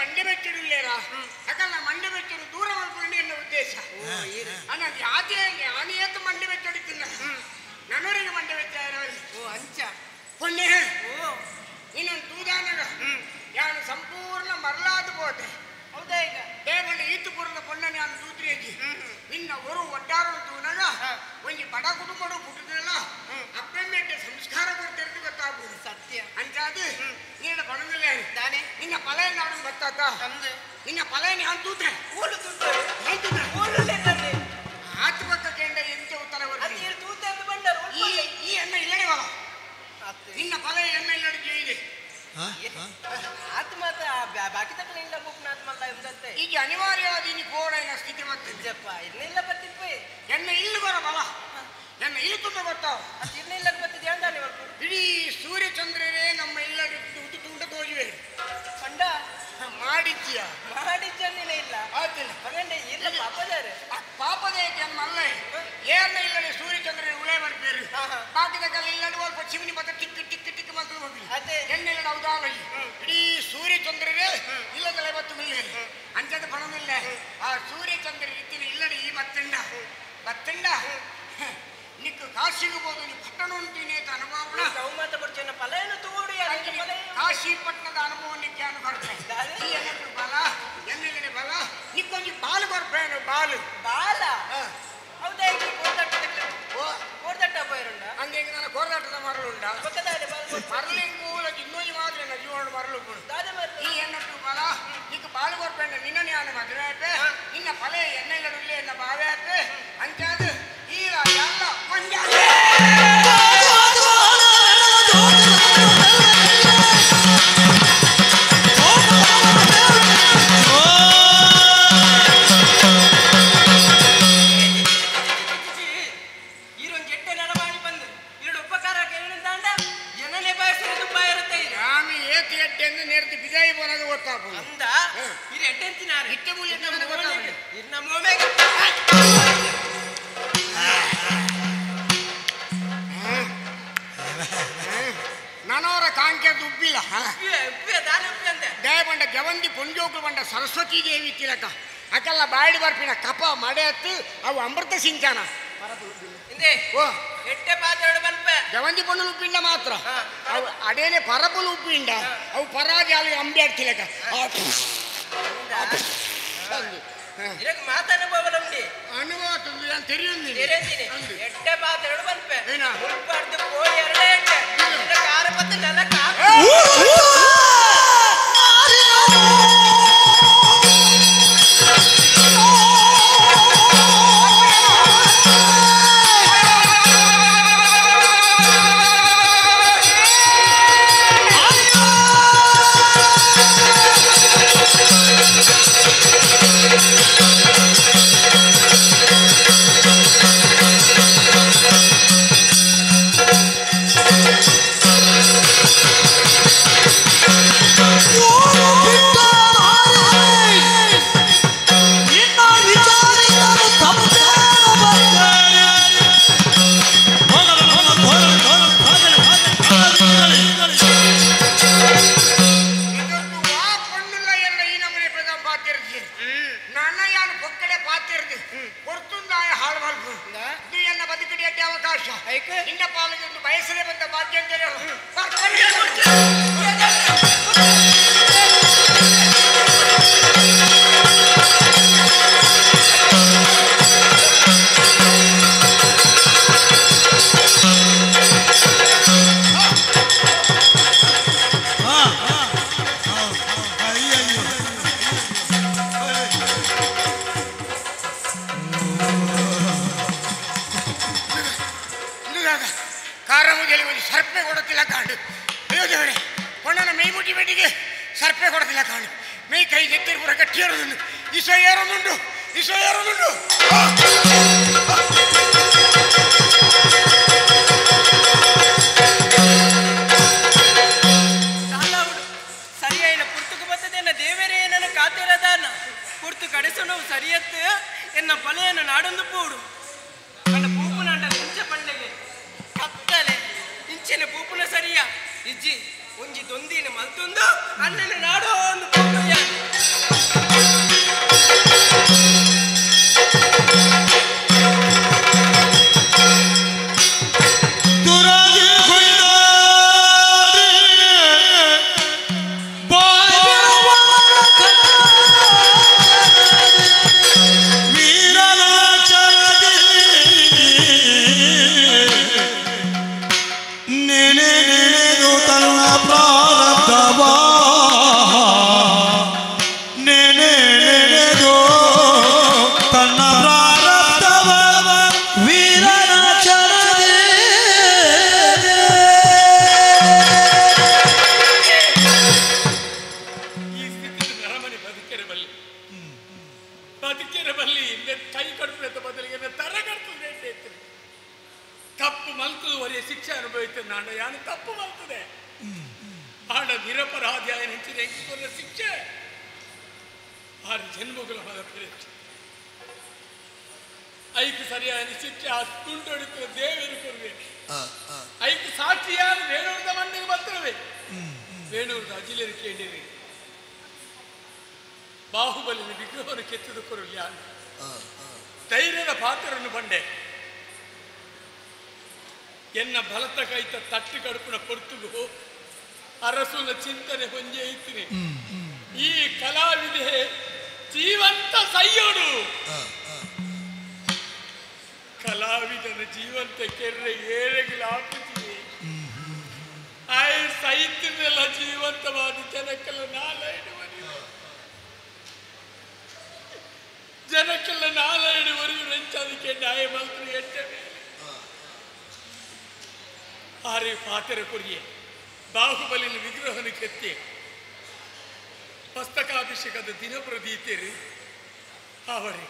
ಮಂಡೆ ಬೆಚ್ಚಿಡುಲ್ಲೇರಾ ಅಕಲ್ಲ ಮಂಡೆ ಬೆಚ್ಚಡು ದೂರ ಮಲ್ಪುಂಡಿ ಎನ್ನ ಉದ್ದೇಶ ಅಣ್ಣ ಯಾತೆ ಆನೆಯತ್ತು ಮಂಡೆ ಬೆಚ್ಚಡಿತ್ತಿಲ್ಲ ನನವರಿಗೆ ಮಂಡೆ ಬೆಚ್ಚ ಓ ಅಂಚ ಪೊಣ್ಣೆ ಇನ್ನೊಂದು ತೂದಾನಗ ಯಾನು ಸಂಪೂರ್ಣ ಮರಲಾದ ಹೋದೆ ಹೌದಾ ಈಗ ದೇವಣ್ಣ ಈತು ಪೂರ್ಣ ಪೊಣ್ಣನೆ ಯಾನು ತೂತ್ರಿಯಜ್ಜಿ ನಿನ್ನ ಒರು ಒಡ್ಡಾರು ತೂನಾಗ ಒಂಜಿ ಬಡ ಕುಟುಂಬಡು ಪುಟ್ಟದಲ್ಲ ಅಪ್ಪೆಮ್ಮೆಡ್ಡೆ ಸಂಸ್ಕಾರ ಕೊಡ್ತಿರ್ದು ಗೊತ್ತಾಗ್ಬೋದು ಸತ್ಯ ಅಂಚಾದು ನಿನ್ನ ಪಣದಲ್ಲೇ ದಾನೆ ನಿನ್ನ ಫಲ ನಾನು ಗೊತ್ತಾತ ನಿನ್ನ ಫಲ ನಾನು ತೂತ್ರೆ ಓಲು ತೂತ್ರೆ ತೂತ್ರೆ ಓಲು ಆತ್ಮಕ್ಕ ಕೇಂದ್ರ ಎಂತ ಉತ್ತರ ಅದು ತೂತೆ ಅಂತ ಬಂದರು ಈ ಈ ಎಣ್ಣೆ ಇಲ್ಲಡೆ ನಿನ್ನ ಫಲ ಎಣ್ಣೆ ಇಲ್ಲಡೆ ಇದೆ ಆತ್ಮ ಬಾಕಿ ತಕ್ಕ ಇಲ್ಲ ಬುಕ್ನಾತ್ಮಲ್ಲ ಎಂದಂತೆ ಈಗ ಅನಿವಾರ್ಯವಾದ ಇನ್ನು ಕೋಡೈನ ಸ್ಥಿತಿ ಮತ್ತೆ ಜಪ್ಪ ಇದನ್ನೆಲ್ಲ ಬರ್ತಿದ್ವಿ ಎಣ್ಣೆ ಇಲ್ಲಿ ಬರ ಬಲ ಎಣ್ಣೆ ಇಲ್ಲಿ ತುಂಬ ಗೊತ್ತಾವ ಅದು ಇದನ್ನೆಲ್ಲ ಬರ್ತಿದ್ದೆ ಅಂದಾನೆ ಇಡೀ ಸೂರ್ಯಚಂದ್ರರೇ ನಮ್ಮ ಇಲ್ಲ ಉದ್ದು ತುಂಡ ತೋಜುವೆ ಕಂಡ ಮಾಡಿದ್ದೀಯ ಮಾಡಿದ್ದ ಇಲ್ಲ ಆತಿಲ್ಲ ಪಗಂಡೆ ಇಲ್ಲ ಪಾಪದಾರೆ ಪಾಪದೇ ಮಲ್ಲ ಏರ್ನ ಇಲ್ಲಡೆ ಸೂರ್ಯಚಂದ್ರನ ಉಳೆ ಬರ್ಬೇರು ಬಾಕಿದ ಕಲ್ಲ ಇಲ್ಲಡೆ ಸ್ವಲ್ಪ ಚಿಮಣಿ ಮತ್ತೆ ಟಿಕ್ ಟಿಕ್ ಟಿಕ್ ಮಾತ್ರ ಹೋಗಿ ಅದೇ ಎಣ್ಣೆ ಇಲ್ಲ ಅವದಾನ ಇಡೀ ಸೂರ್ಯಚಂದ್ರರೇ ಇಲ್ಲದಲ್ಲೇ ಬತ್ತು ಮಿಲ್ಲ ಅಂಚದ ಪಣವಿಲ್ಲ ಆ ಸೂರ್ಯಚಂದ್ರ ರೀತಿಯಲ್ಲಿ ಇಲ್ಲಡೆ ಈ ಬತ್ತಂಡ ಬತ್ತಂಡ ನಿಕ್ಕು ಕಾಶಿಗೆ ಬೋದು ಪಟ್ಟಣ ಉಂಟು ಅನುಭವ ಸೌಮಾತ ಬರ್ಚನ ಫಲ ಏನು ತೋಡು ಕಾಶಿ ಪಟ್ಟಣದ ಅನುಭವ ನಿಕ್ಕೆ ಅನುಭವ ಈ ಎಣ್ಣೆ ಬಲ ಎಣ್ಣೆಗಡೆ ಬಲ ನಿಕ್ಕೊಂಜಿ ಬಾಲು ಬರ್ಬೇನು ಬಾಲು ಬಾಲ ಹೌದಾ ಈಗ ಕೋರ್ದಟ್ಟ ಕೋರ್ದಟ್ಟ ಪೋಯರುಂಡ ಹಂಗೆ ನಾನು ಕೋರ್ದಾಟದ ಮರಳುಂಡ ಮರಳಿ ಮೂಲ ಇನ್ನೊಂದು ಮಾತ್ರ ನನ್ನ ಜೀವನ ಮರಳು ಈ ಎಣ್ಣಟ್ಟು ಬಲ ನಿಕ್ಕ ಬಾಲು ಕೊರ್ಪೇಣ ನಿನ್ನ ನಾನು ಮದುವೆ ಆಯ್ತೆ ನಿನ್ನ ಫಲ ಎಣ್ಣೆ ಇಲ್ಲಡುಲ್ಲೆ ಎನ್ನ ಬಾವೆ ಆಯ್ತೆ ಅಂಚಾದ ಈ ಎಲ್ಲ ಮಂಜ ನನವರ ಕಾಂಕೆ ದುಬ್ಬಿಲ್ಲ ದಯಬಂಡ ಜವಂದಿ ಪೊಂಜೋಕ್ಲು ಬಂಡ ಸರಸ್ವತಿ ದೇವಿ ತಿಲಕ ಅಕಲ್ಲ ಬಾಯಿಡ್ ಬರ್ಪಿನ ಕಪ ಮಡೆ ಹತ್ತು ಅವು ಅಮೃತ ಸಿಂಚನ ಓ ಜವಂದಿ ಪಣ್ಣು ಉಪ್ಪಿಂಡ ಮಾತ್ರ ಅವು ಅಡೇನೆ ಪರಪುಲು ಉಪ್ಪಿಂಡ ಅವು ಪರಾಜಾಲಿ ಅಂಬ್ಯಾಡ್ ತಿಲಕ ಅನುಭವ தெரியும் ಎಟ್ಟೆ ಪಾತ್ರೆಡು ಬನ್ಪೆ ಉಳ್ಪಾಡ್ದು ಕೋಳಿ ಎರಡೇ ಎಟ್ಟೆ ಕಾರ ಪತ್ತು ನೆಲಕ್ಕೆ ನಿನ್ನ ಪಾಲಿಗೆ ಒಂದು ಬಯಸದೆ ಬಂದ ಭಾಗ್ಯ ಅಂತ ಸರ್ಪೆ ಕೊಡುತ್ತಿಲ್ಲ ಕಾಡು. ಅಯ್ಯೋ ದೇವರೇ, ಹೊಣ್ಣನ ಮೈ ಮುಟ್ಟಿ ಬೆಟ್ಟಿಗೆ ಸರ್ಪೆ ಕೊಡುತ್ತಿಲ್ಲ ಕಾಡು. ಮೈ ಕೈ ನೆತ್ತಿರ ಗಟ್ಟಿ ಏರೋದುಂಟು, ಇಸ ಏರೋದುಂಟು, ಇಸ ಏರೋದುಂಟು. ಸರಿಯಾಯಿನ ಪುರ್ತುಕು ಬರ್ತದೆ ದೇವರೇ ನನ್ನ ಕಾತಿರದಾನ ಪುರ್ತು ಕಡೆಸನು ಸರಿಯತ್ತು ಎನ್ನ ಬಲೆಯನ್ನು ನಾಡೊಂದು ಪೂಡು ನನ್ನ ಪೂಪುನಾಂಡ ಇಂಚ ಪಂಡೆಗೆ ಕತ್ತಲೆ ಇಂಚಿನ ಪೂಪುನ ಸರಿಯ ಇಜ್ಜಿ ಒಂಜಿ ದೊಂದಿನ ಮಲ್ತೊಂದು ಅಣ್ಣನ ನಾಡೋ ಒಂದು ಪೂಪು. ಕೆತ್ತಿರ ಬಲ್ಲಿ ಕೈ ಕಡುಪು ಬದಲಿಗೆ ತರೆ ಕಡ್ತದೆ. ತಪ್ಪು ಮಲ್ತದು ವರೆಯ ಶಿಕ್ಷೆ ಅನುಭವಿಸ್ತದೆ. ನಾಡ ಯಾನು ತಪ್ಪು ಮಲ್ತದೆ ಆಡ ನಿರಪರಾಧಿ ಆಯನ ಹೆಚ್ಚಿನ ಹೆಂಗಿಕೊಂಡ ಶಿಕ್ಷೆ ಆರು ಜನ್ಮಗಳ ಮಲಪಿರಚ್ಚು ಐಕು ಸರಿಯಾದ ಶಿಕ್ಷೆ ಆ ತುಂಡೊಡಿತ ದೇವರು ಕೊಡುವೆ. ಐಕು ಸಾಕ್ಷಿಯಾದ ವೇಣೂರದ ಮಣ್ಣಿಗೆ ಬರ್ತವೆ. ವೇಣೂರದ ಅಜಿಲೇರು ಕೇಳಿರಿ ಬಾಹುಬಲಿನ ವಿಗ್ರಹವನ್ನು ಕೆತ್ತದು ಕೊರಲಿ. ಧೈರ್ಯದ ಪಾತ್ರವನ್ನು ಬಂಡೆ ಎನ್ನ ಬಲತ ಕೈತ ತಟ್ಟು ಕಡುಪಿನ ಪೊರ್ತುಗು ಅರಸುನ ಚಿಂತನೆ ಹೊಂಜೆ ಇತ್ತೀನಿ. ಈ ಕಲಾವಿದೆ ಜೀವಂತ ಸೈಯೋಡು. ಕಲಾವಿದನ ಜೀವಂತ ಕೆರ್ರೆ ಏರೆಗಿಲಾಪುಜಿ ಆಯ್ ಸೈತಿನೆಲ್ಲ ಜೀವಂತವಾದ ಜನಕ್ಕೆಲ್ಲ ನಾಲೈಡು ಜನಕ್ಕೆಲ್ಲ ನಾಲೈಡು ವರೆಗೂ ರೆಂಚಾದಕ್ಕೆ ನ್ಯಾಯ ಮಂತ್ರಿ ಎಟ್ಟೆ ಆರೆ ಪಾತೆರ ಕೊರಿಯೆ ಬಾಹುಬಲಿನ ವಿಗ್ರಹನ ಕೆತ್ತಿ ಪಸ್ತಕಾಭಿಷೇಕದ ದಿನ ಪ್ರದೀತೇರಿ ಅವರೇ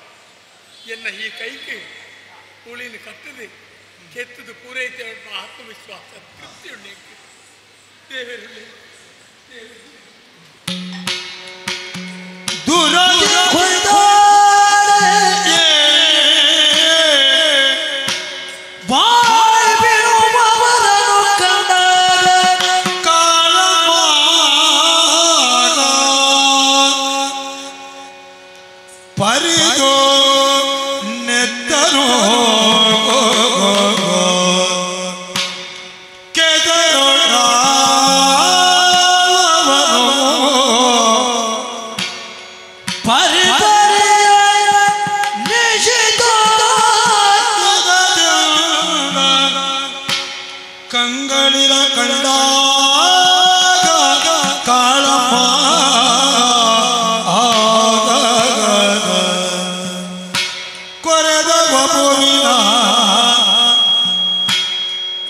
ಎನ್ನ ಈ ಕೈಗೆ ಹುಳಿನ ಕಟ್ಟದೆ ಕೆತ್ತದು ಪೂರೈತೆ ಆತ್ಮವಿಶ್ವಾಸ ತೃಪ್ತಿ ಉಂಟು. ದೇವರಲ್ಲಿ ಪರಿದೋ ನೆತ್ತರೋ ಕಂಗಳಿರ ಕಂಡಾಗ ಕಾಳಮ್ಮ ಕೊರೆದ ವಪುವಿನ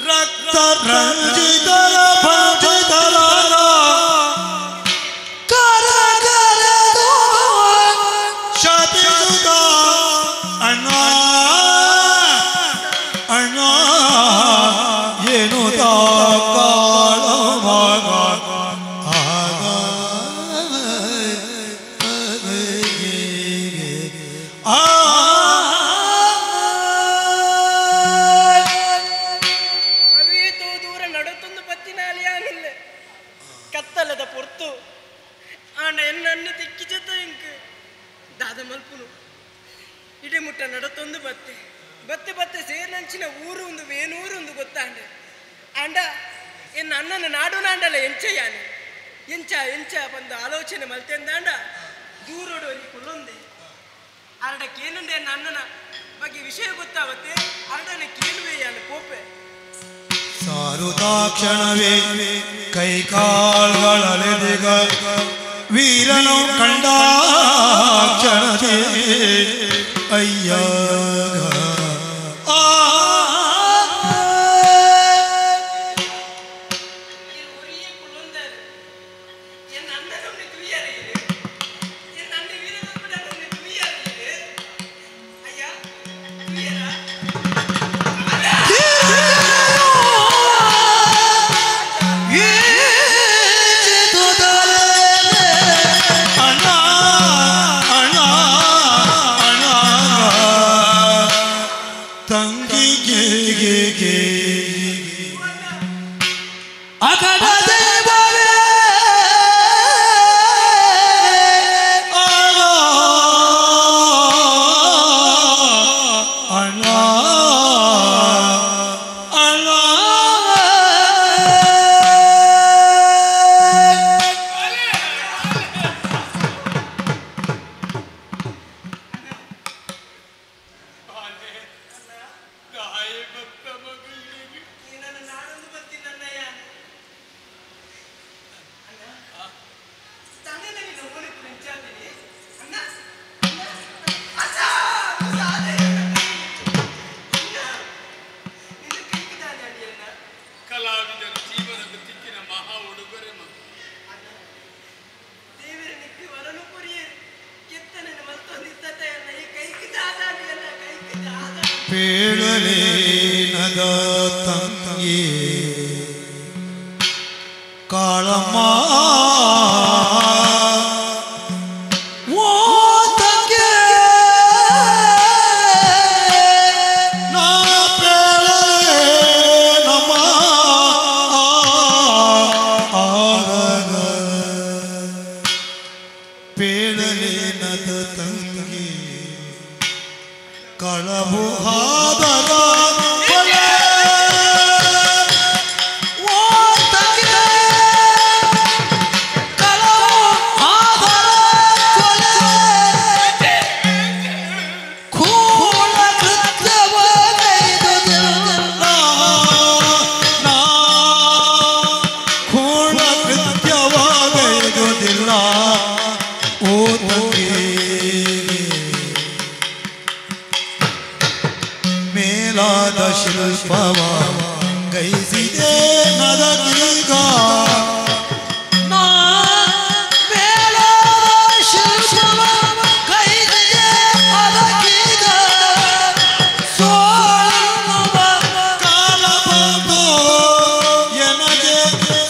ರಕ್ತ ರಂಜಿತರ ಭಂಜಿತರ ಶಪಿಸುತ್ತ ಅಣ್ಣ ಅಣ್ಣ ಏನು ಅವೇತೋ ದೂರ ನಡುತ್ತೊಂದು ಪತ್ತಿನಾಲಿಯಾನಿಲ್ಲ ಕತ್ತಲದ ಪೊರ್ತು ಆಂಡ ಎನ್ನನ್ನು ತಿಕ್ಕಿ ಜೊತೆ ಇಂಕ್ ದಾದ ಮಲ್ಪುನು ಇಡೆ ಮುಟ್ಟ ನಡತೊಂದು ಬತ್ತೆ ಬತ್ತೆ ಬತ್ತೆ ಸೇರ್ನಂಚಿನ ಊರು ಒಂದು ವೇನೂರು ಒಂದು ಗೊತ್ತಾಂಡೆ ಆಂಡ ಎನ್ನ ಅಣ್ಣನ ನಾಡು ನಾಂಡಲ ಎಂಚಯಾನೆ ಎಂಚ ಎಂಚ ಬಂದು ಆಲೋಚನೆ ಮಲ್ತೆಂದಾಂಡ ದೂರೋಡು ಅಲ್ಲಿ ಕುಲ್ಲೊಂದೆ ಅರಡ ಕೇನುಂಡೆ ಎನ್ನ ಅಣ್ಣನ ಬಗ್ಗೆ ವಿಷಯ ಗೊತ್ತಾವತ್ತೆ ಅರಡನ ಕೇಳುವೆ ಯಾನ ಕೋಪೆ. ಸಾರುದಾಕ್ಷಣವೇ ಕೈಕಾಲುಗಳಲೆದಿಗ ವೀರನು ಕಂಡಾಕ್ಷಣದೇ ಅಯ್ಯ ಅಣ್ಣ ಪೇಳಲೇನದ ತಂಗಿ ಕಾಳಮ್ಮ ಓ ತಂಗಿ ನಾ ಪೇಳಲೇನಮ್ಮ ಪೇಳಲೇನದ ತಂಗಿ ಕಳವು ಹಾದರ ಕೊಲೆ ಓ ತಂಗಿ ಕಳವು ಹಾದರ ಕೊಲೆ ಕೂಲ ಕೃತ್ಯವ ಕೈದುದಿಲ್ಲ ನಾ ಕೂಲ ಕೃತ್ಯವ ಕೈದುದಿಲ್ಲ ಓ ತಂಗಿ ಮೇಲಾದ ಶಿಲ್ಪವ ಗೈಸಿದೆ ನದಗೀಗ ನಾ ಮೇಲಾದ ಶಿಲ್ಪವ ಗೈಸಿದೆ ಅದಕ್ಕೀಗ ಸೋಲುವ ಕಾಲ ಬಂತು ಎನಗೆ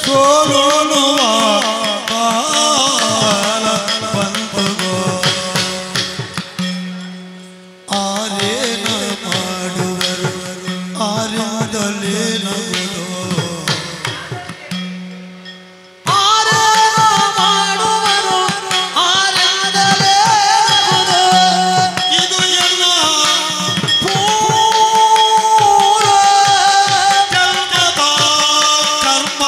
ಸೋಲುವ ಕಾಲ ಬಂತು ಆರೇನ ಮಾಡುವರು ಆರಿಂದಲೇ ನಗುದು ಆರೇನ ಮಾಡುವರು ಆರಿಂದಲೇ ನಗುದು ಇದು ಎಲ್ಲ ಪೂರ ಜನ್ಮದ ಕರ್ಮ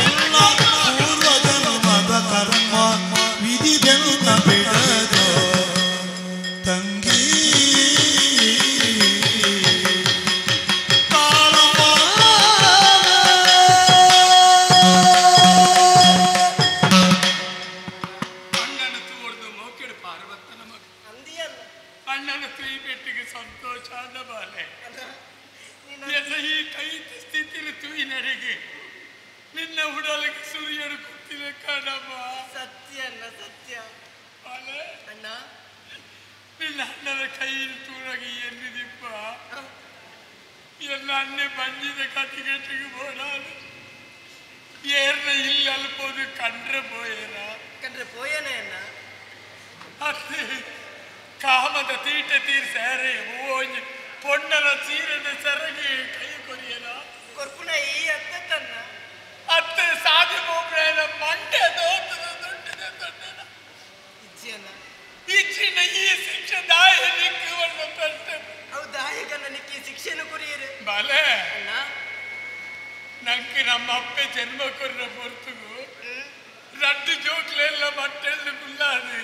ಎಲ್ಲ ಪೂರ್ವ ಜನ್ಮದ ಕರ್ಮ ವಿಧಿ ಬೆನ್ನ ಬಿಡದು ತಂಗಿ ಕಾಳಮ್ಮ ಅಣ್ಣನ ತೋರ್ದು ಮೋಕೆಡು ಪಾರ್ವತನ ಮಗ ಅಂದಿಯಲ್ಲ ಅಣ್ಣನ ತೂಯಿ ಸಂತೋಷ ಅಂದ ಬಾಲೆ ಎಲ್ಲ ಈ ಕೈ ಸ್ಥಿತಿಲಿ ತೂಯಿ ನಡೆಗೆ ನಿನ್ನ ಉಡಲಿಗೆ ಸೂರ್ಯನು ಕೂತಿಲ್ಲ ಕಣಮ್ಮ ಸತ್ಯ ಅಣ್ಣ ಸತ್ಯ ಬಾಲೆ ಅಣ್ಣ ನಿನ್ನ ಅಣ್ಣನ ಕೈಯಲ್ಲಿ ತೂರಾಗಿ ಎಲ್ಲಿದಿಪ್ಪ ಎಲ್ಲ ಅಣ್ಣೆ ಬಂದಿದ ಕತಿಗೆಟ್ಟಿಗೆ ಬೋಡಾದು ಏರ್ನ ಇಲ್ಲಿ ಅಲ್ಬೋದು ಕಂಡ್ರೆ ಬೋಯೇನ ಕಂಡ್ರೆ ಪೋಯನೆ ಅಣ್ಣ ಅತ್ತೆ ಕಾಮದ ತೀಟ ತೀರ್ಸಾರೆ ಓಂಜಿ ಪೊಣ್ಣನ ಸೀರೆನ ಸೆರಗಿ ಕೈ ಕೊರಿಯನ ಕೊರ್ಪುನ ಈ ಅತ್ತನ್ನ ಅತ್ತೆ ಸಾಧಿ ಬೋಬ್ರೇನ ಮಂಡೆ ದೋತದ ದುಡ್ಡಿದ ದೊಡ್ಡನ ಇಜ್ಜಿಯನ್ನ ಇಚ್ಚಿನ ಈ ಶಿಕ್ಷೆ ದಾಯ ನಿಕ್ಕು ಒಂದು ಪ್ರಶ್ನೆ ಅವು ದಾಯಕನ ನಿಕ್ಕಿ ಶಿಕ್ಷೆನು ಕುರಿಯರು ಬಲೆ ಅಣ್ಣ ನಂಗೆ ನಮ್ಮ ಅಪ್ಪೆ ಜನ್ಮ ಕೊರ್ರ ಪೊರ್ತುಗು ರಡ್ಡು ಜೋಕ್ಲೆಲ್ಲ ಮಟ್ಟೆಲ್ಲ ಕುಲ್ಲಾದು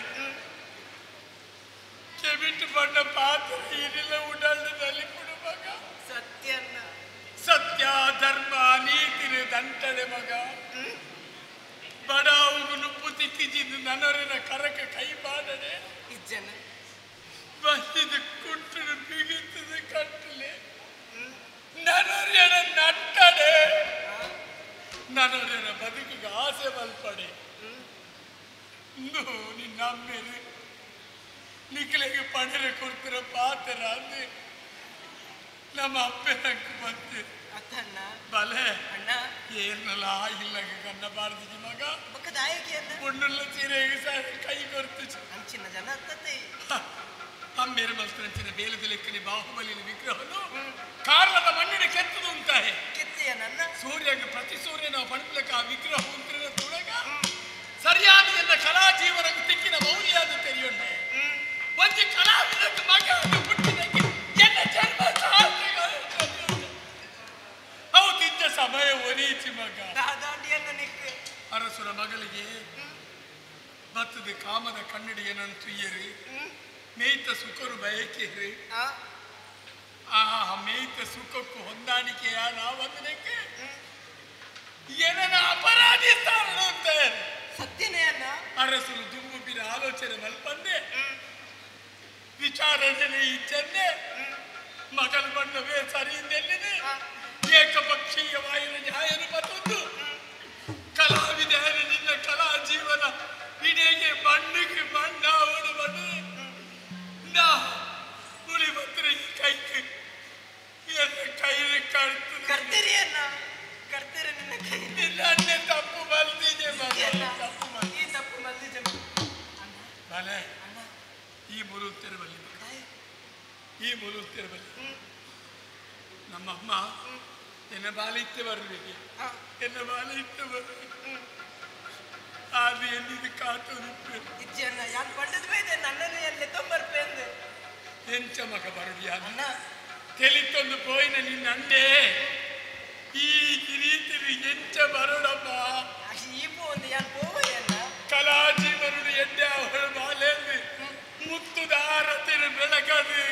ಕೆಬಿಟ್ಟು ಬಣ್ಣ ಪಾತ್ರ ಇರಿಲ್ಲ ಉಡಲ್ದಲ್ಲಿ ಕೊಡು ಮಗ ಸತ್ಯ ಅಣ್ಣ ಸತ್ಯ ಧರ್ಮ ನೀತಿನ ದಂಟಡೆ ಮಗ ಬಡಾವುಗು ನುಪ್ಪು ತಿಕ್ಕಿಜಿದ್ದು ನನ್ನವರಿನ ಕರಕ ಕೈ ಬಾಡಡೆ ಇಜ್ಜನ ಬಂದಿದ್ದು ಕುಟ್ಟುನು ಬಿಗಿತದ ಕಟ್ಟಲೆ ನನ್ನವರಿನ ನಟ್ಟಡೆ ನನ್ನವರಿನ ಬದುಕಿಗೆ ಆಸೆ ಬಲ್ಪಡೆ ನಿನ್ನ ಅಮ್ಮೇರು ನಿಕ್ಲೆಗೆ ಪಣರೆ ಕೊಡ್ತಿರೋ ಪಾತ್ರ ಅಂದೆ ನಮ್ಮ ಅಪ್ಪೆ ನಂಗೆ ಬಂತು ಅತ್ತಣ್ಣ ಬಲೆ ಅಣ್ಣ ಏರ್ನಲ್ಲ ಆಗಿಲ್ಲ ಕನ್ನ ಬಾರ್ದಿಜಿ ಮಗ ಬೊಕ್ಕ ದಾಯಕಿ ಅಣ್ಣ ಪೊಣ್ಣುಲ್ಲ ಸೀರೆಗೆ ಸಾರಿ ಕೈ ಕೊರ್ತು ಅಂಚಿನ ಜನ ಅತ್ತತ್ತೆ ಅಮ್ಮೇರು ಮಲ್ತನಂಚಿನ ಬೇಲದ ಬಾಹುಬಲಿನ ವಿಗ್ರಹನು ಕಾರ್ಲದ ಮಣ್ಣಿನ ಕೆತ್ತದು ಉಂಟಾಯೆ ಕೆತ್ತೆಯ ನನ್ನ ಸೂರ್ಯಗೆ ಪ್ರತಿ ಸೂರ್ಯನ ಪಣಪ್ಲಕ ಆ ವಿಗ್ರಹ ಉಂಟಿನ ತುಳಗ ಸರಿಯಾದ ಎನ್ನ ಕಲಾ ಜೀವನಕ್ಕೆ ತಿಕ್ಕಿನ ಮೌಲ್ಯಾದ ತೆರೆಯುಂಡೆ ಒಂಜಿ ಕಲಾವಿದಕ್ಕೆ ಮಗ ಅದು ಹುಟ್ಟಿದಕ್ಕೆ ಎನ್ನ ಜನ್ಮ ಸಾರ್ಥಕ ಹೌದಿದ್ದ ಸಮಯ ಒರೀಚಿ ಮಗ ದಾದಾಂಡಿಯನ್ನ ನಿಕ್ ಅರಸುರ ಮಗಳಿಗೆ ಬತ್ತದ ಕಾಮದ ಕನ್ನಡಿಯನನ್ನು ತುಯ್ಯರಿ ಮೇಯ್ತ ಸುಖರು ಬಯಕಿರಿ ಆ ಆ ಮೇಯ್ತ ಸುಖಕ್ಕೂ ಹೊಂದಾಣಿಕೆಯ ನಾವಂದನಕ್ಕೆ ಏನನ್ನ ಅಪರಾಧಿ ಸ್ಥಾನ ಅಂತ ಸತ್ಯನೇ ಅಣ್ಣ ಅರಸರು ದುಂಬು ಬಿರ ಆಲೋಚನೆ ಮಲ್ಪಂದೆ ವಿಚಾರಣೆ ಇಚ್ಚನ್ನೆ ಮಗನ ಬಣ್ಣವೇ ಸರಿ ಎಂದೆಲ್ಲಿದೆ ಏಕಪಕ್ಷೀಯವಾಯಿನ ನ್ಯಾಯನು ಮತ್ತೊಂದು ಕಲಾವಿದ ನಿನ್ನ ಕಲಾ ಜೀವನ ಇಡೀಗೆ ಮಣ್ಣಿಗೆ ಮಣ್ಣ ಓಡು ಮಣ್ಣು ನಾ ಹುಳಿ ಬತ್ತರೆ ಕರ್ತು ಕರ್ತೀರಿ ಅಣ್ಣ ಕರ್ತೀರಿ ನಿನ್ನ ಕೈ ನಿನ್ನ ತಪ್ಪು ಮಲ್ದಿಜೆ ತಪ್ಪು ಈ ತಪ್ಪು ಮಲ್ದಿಜೆ ಬಾಲೆ ಈ ಮುರುತ್ತಿರಬಲ್ಲಿ ಈ ಮುರುತ್ತಿರಬಲ್ಲಿ ನಮ್ಮಮ್ಮ ಎನ್ನ ಬಾಲಿತ್ತೆ ಬರಬೇಕು ಎನ್ನ ಬಾಲಿತ್ತೆ ಬರಬೇಕು ಅದು ಎಲ್ಲಿದ್ದು ಕಾತು ಇಜ್ಜಿ ಅಣ್ಣ ಯಾನ್ ಪಂಡದ ಬೈದೆ ನನ್ನನ್ನು ಎಲ್ಲೆ ತೊಂಬರ್ಪೆ ಅಂದೆ ಎಂಚ ಮಗ ಬರುಡಿಯ ತೆಲಿತೊಂದು ಪೋಯಿನ ನಿನ್ನ ಅಂಡೆ ಈ ಕಿರೀತಿರು ಎಂಚ ಬರುಡಮ್ಮ ಈ ಒಂದು ಯಾನ್ ಪೋವಯ್ಯಣ್ಣ ಕಲಾಜಿ ಬರುಡು ಎಡ್ಡೆ ಅವಳು ಬಾಲೆಂದು ಮುತ್ತುದಾರ ತಿರು ಬೆಳಕದು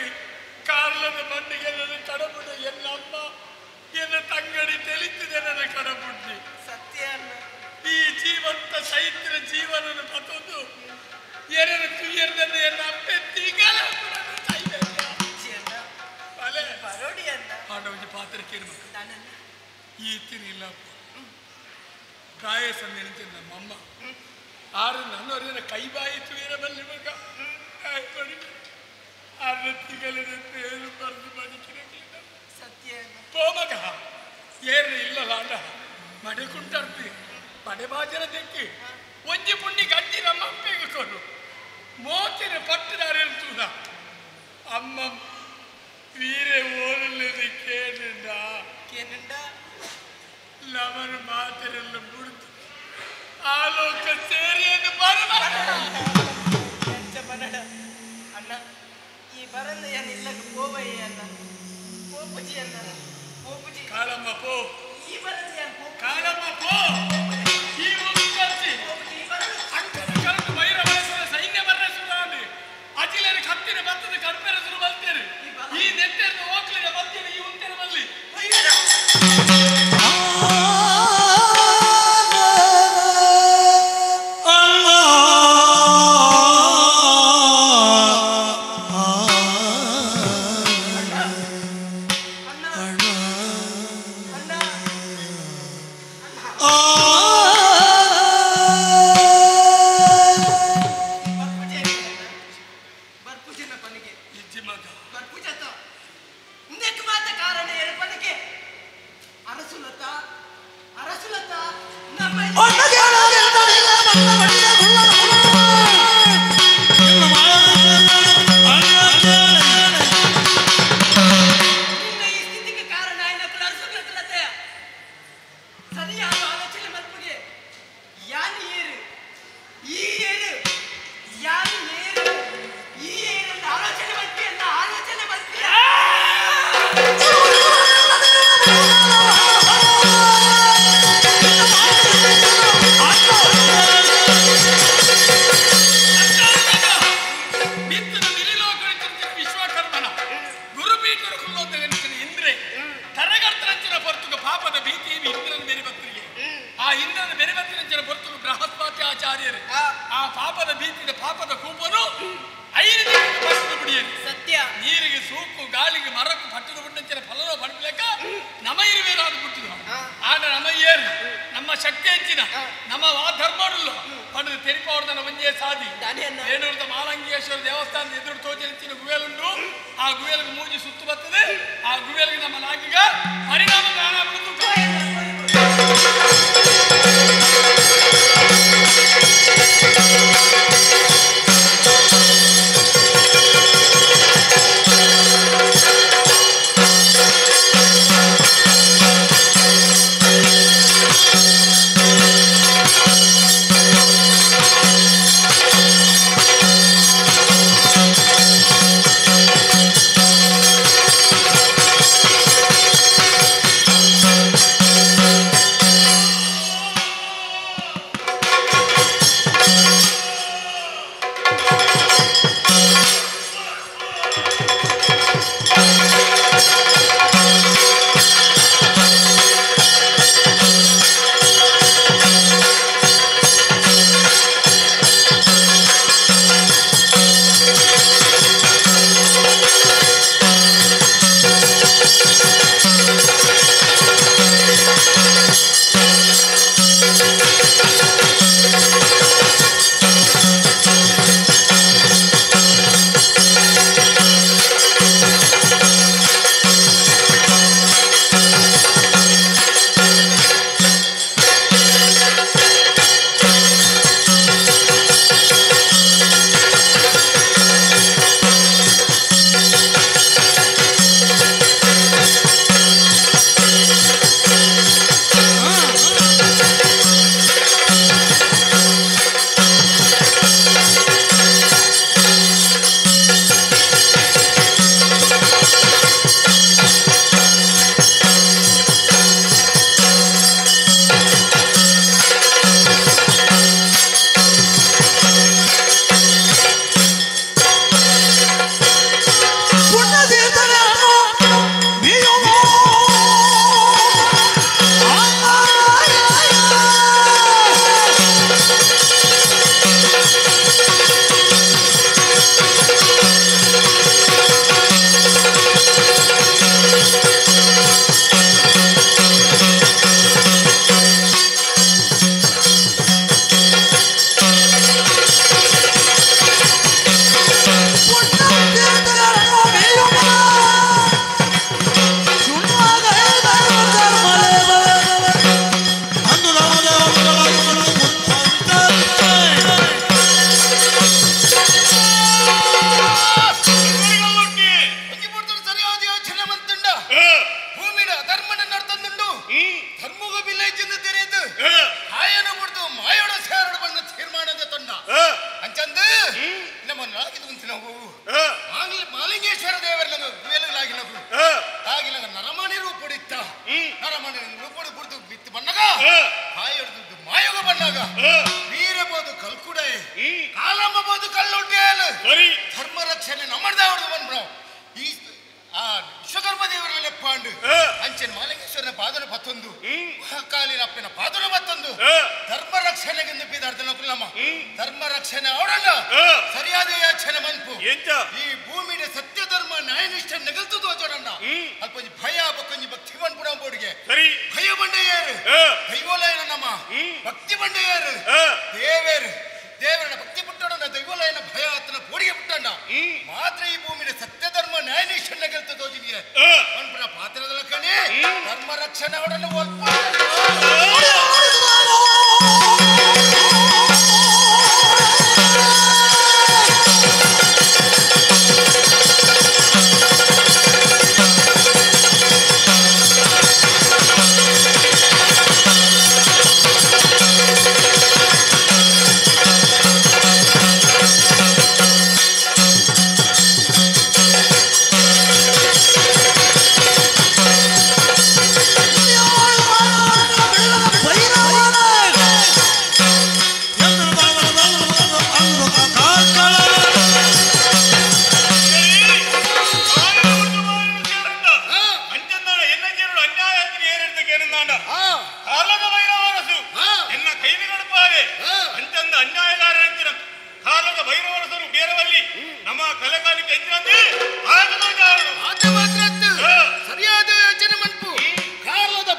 ಕಾರ್ಲದ ಮಣ್ಣಿಗೆ ನನ್ನ ಕಡಬುಡ ಎಲ್ಲಮ್ಮ ಎನ್ನ ತಂಗಡಿ ತೆಲಿತಿದೆ ನನ್ನ ಕಡಬುಡ್ಡಿ ಸತ್ಯ ಅಣ್ಣ ಈ ಜೀವಂತ ಸೈತ್ರ ಜೀವನನ್ನು ಪತೊಂದು ಎರರು ತುಯ್ಯರ್ದನ್ನು ಎನ್ನ ಅಪ್ಪೆ ತಿಗಲ ಬರೋಡಿ ಅಣ್ಣ ಆಂಡ ಒಂಜಿ ಪಾತ್ರ ಕೇಳ್ಬೇಕು ಈ ತಿನ್ನಿಲ್ಲ ಪ್ರಾಯ ಸಂದಿನ ನಮ್ಮಮ್ಮ ಆರು ನನ್ನವರಿನ ಕೈ ಬಾಯಿ ತುಯ್ಯರ ಬಲ್ಲಿ ಮಗ ಆರು ತಿಗಲದ ಪೇರು ಬರೆದು ಬದುಕಿರಲಿಲ್ಲ ಸತ್ಯ ಪೋಮಗ ಏರು ಇಲ್ಲ ಲಾಂಡ ಮಡೆ ಕುಂಟರ್ತಿ ಮಡೆ ಬಾಜರ ದೆಕ್ಕಿ ಒಂಜಿ ಪುಣ್ಯ ಗಂಜಿ ನಮ್ಮ ಅಪ್ಪೆಗೆ ಕೊಡು ಮೋತಿನ ಪಟ್ಟದಾರೆ ತೂದ ಅಮ್ಮ ವೀರೆ ಓದಲಿದೆ ಕೇಳಿಂಡ ಕೇನುಂಡ ನಮನ ಮಾತಿರೆಲ್ಲ ಮುಡಿದು ಆಲೋಕ ಸೇರಿಯನ್ನು ಬರಬ ಬನ್ನಡ ಅಣ್ಣ ಈ ಬರಂದ ಏನ್ ಇಲ್ಲಕ್ಕೆ ಪೋವಯ್ಯ ಅಣ್ಣ ಪೋಪುಜಿ ಅಣ್ಣ ಪೋಪುಜಿ ಕಾಳಮ್ಮ ಪೋ ಈ ಬರಂದ ಏನ್ ಪೋ ಕಾಳಮ್ಮ ಪೋ ಈ ಮುಕ್ಕಚ್ಚಿ ಅಂಕದ ಕರೆದು ಭೈರವರಸುರ ಸೈನ್ಯ ಬರ್ರಸುರಾನಿ ಅಜಿಲರ ಕತ್ತಿನ ಬತ್ತದ ಕರ್ಪೆರಸುರು ಬಲ್ತೇನೆ ಈ ನೆತ್ತೆರದು ಹೋಗ್ಲಿನ ಬರ್ತೇನೆ ಈ ಉಂತೆರ ಬಲ್ಲಿ ಆ ಪಾಪದ ಭೀತಿದ ಪಾಪದ ಕೂಪನು ಐದು ಪಟ್ಟದ ಬಿಡಿಯರು ಸತ್ಯ ನೀರಿಗೆ ಸೂಕು ಗಾಳಿಗೆ ಮರಕ್ಕೂ ಪಟ್ಟದ ಬಿಟ್ಟಂಚಿನ ಫಲನೋ ಪಡ್ಲೇಕ ನಮ ಇರುವೇರಾದ ಬಿಟ್ಟಿದ್ರು ಆಗ ನಮ ಏರು ನಮ್ಮ ಶಕ್ತಿ ಹೆಚ್ಚಿನ ನಮ್ಮ ಧರ್ಮಡುಲ್ಲ ಪಡೆದು ತೆರಿಪವರ್ದನ ಒಂಜೇ ಸಾದಿ ರೇಣುರ್ದ ಮಾಲಂಗೇಶ್ವರ ದೇವಸ್ಥಾನದ ಎದುರು ತೋಜಿ ಗುವೇಲುಂಟು ಆ ಗುವೇಲಿಗೆ ಮೂಜಿ ಸುತ್ತು ಬರ್ತದೆ ಆ ಗುವೇಲಿಗೆ ನಮ್ಮ ನಾಗಿಗ ಪರಿಣಾಮ ದಾನ ಬಿಡುದು. ನಮ್ಮ ಮಾಲಿಂಗೇಶ್ವರ ದೇವರ ವೇಲುಗಳಾಗಿನವು ಆಗಿನ ನರಮಣಿ ರೂಪುಡಿತ್ತ ನರಮಣಿ ರೂಪುಡು ಕುಡಿದು ಬಿತ್ತು ಬಣ್ಣಗ ಕಾಯೊಡೆದು ಮಾಯೋಗ ಬಣ್ಣಗ ವೀರಬೋದು ಕಲ್ಕುಡೈ ಕಾಲಂಬಬೋದು ಕಲ್ಲುಡ್ಡೇಲು ಧರ್ಮ ರಕ್ಷಣೆ ನಮ್ಮದ ಬಂದ್ರು ಈ ಆ ವಿಶ್ವಕರ್ಮ ದೇವರ ನೆಪ್ಪಾಂಡು ಅಂಚನ್ ಮಾಲಿಂಗೇಶ್ವರನ ಪಾದನ ಪತ್ತೊಂದು ಕಾಲಿನ ಅಪ್ಪನ ಪಾದನ ಪತ್ತೊಂದು ಧರ್ಮ ರಕ್ಷಣೆಗೆ ಬಿದಾರ್ದನ ನಮ್ಮ ಧರ್ಮ ರಕ್ಷಣೆ ಅವರಲ್ಲ ಸರಿಯಾದ ಯಾಚನೆ ಮನ್ಪು ಈ ಭೂಮಿನ ಸತ್ಯ ಧರ್ಮ ನ್ಯಾಯನಿಷ್ಠ ನಗಲ್ತದ್ದು ಅಜೋಡಣ್ಣ ಅಲ್ಪ ಭಯ ಬಕ್ಕೊಂಜಿ ಭಕ್ತಿ ಮನ್ಪುಣ ಬೋಡಿಗೆ ಭಯ ಬಂಡೆಯೇರು ದೈವಲಯನ ನಮ್ಮ ಭಕ್ತಿ ಬಂಡೆಯೇರು ದೇವೇರು ದೇವರನ್ನ ಭಕ್ತಿ ಪುಟ್ಟಣ ದೈವಲಯನ ಭಯ ಆತನ ಬೋಡಿಗೆ ಪುಟ್ಟಣ್ಣ ಮಾತ್ರ ಈ ಭೂಮಿನ ಸತ್ಯ ಧರ್ಮ ನ್ಯಾಯನಿಷ್ಠ ನಗಲ್ತದ್ದು ಅಜುನಿಗೆ ಮನ್ಪುಣ ಪಾತ್ರದ ಕಣೆ ಧರ್ಮ ರಕ್ಷಣೆ ಅವರನ್ನು ಸರಿಯಾದ ಯೋಚನೆ ಮನ್ಪು ಕಾರ್ಲದ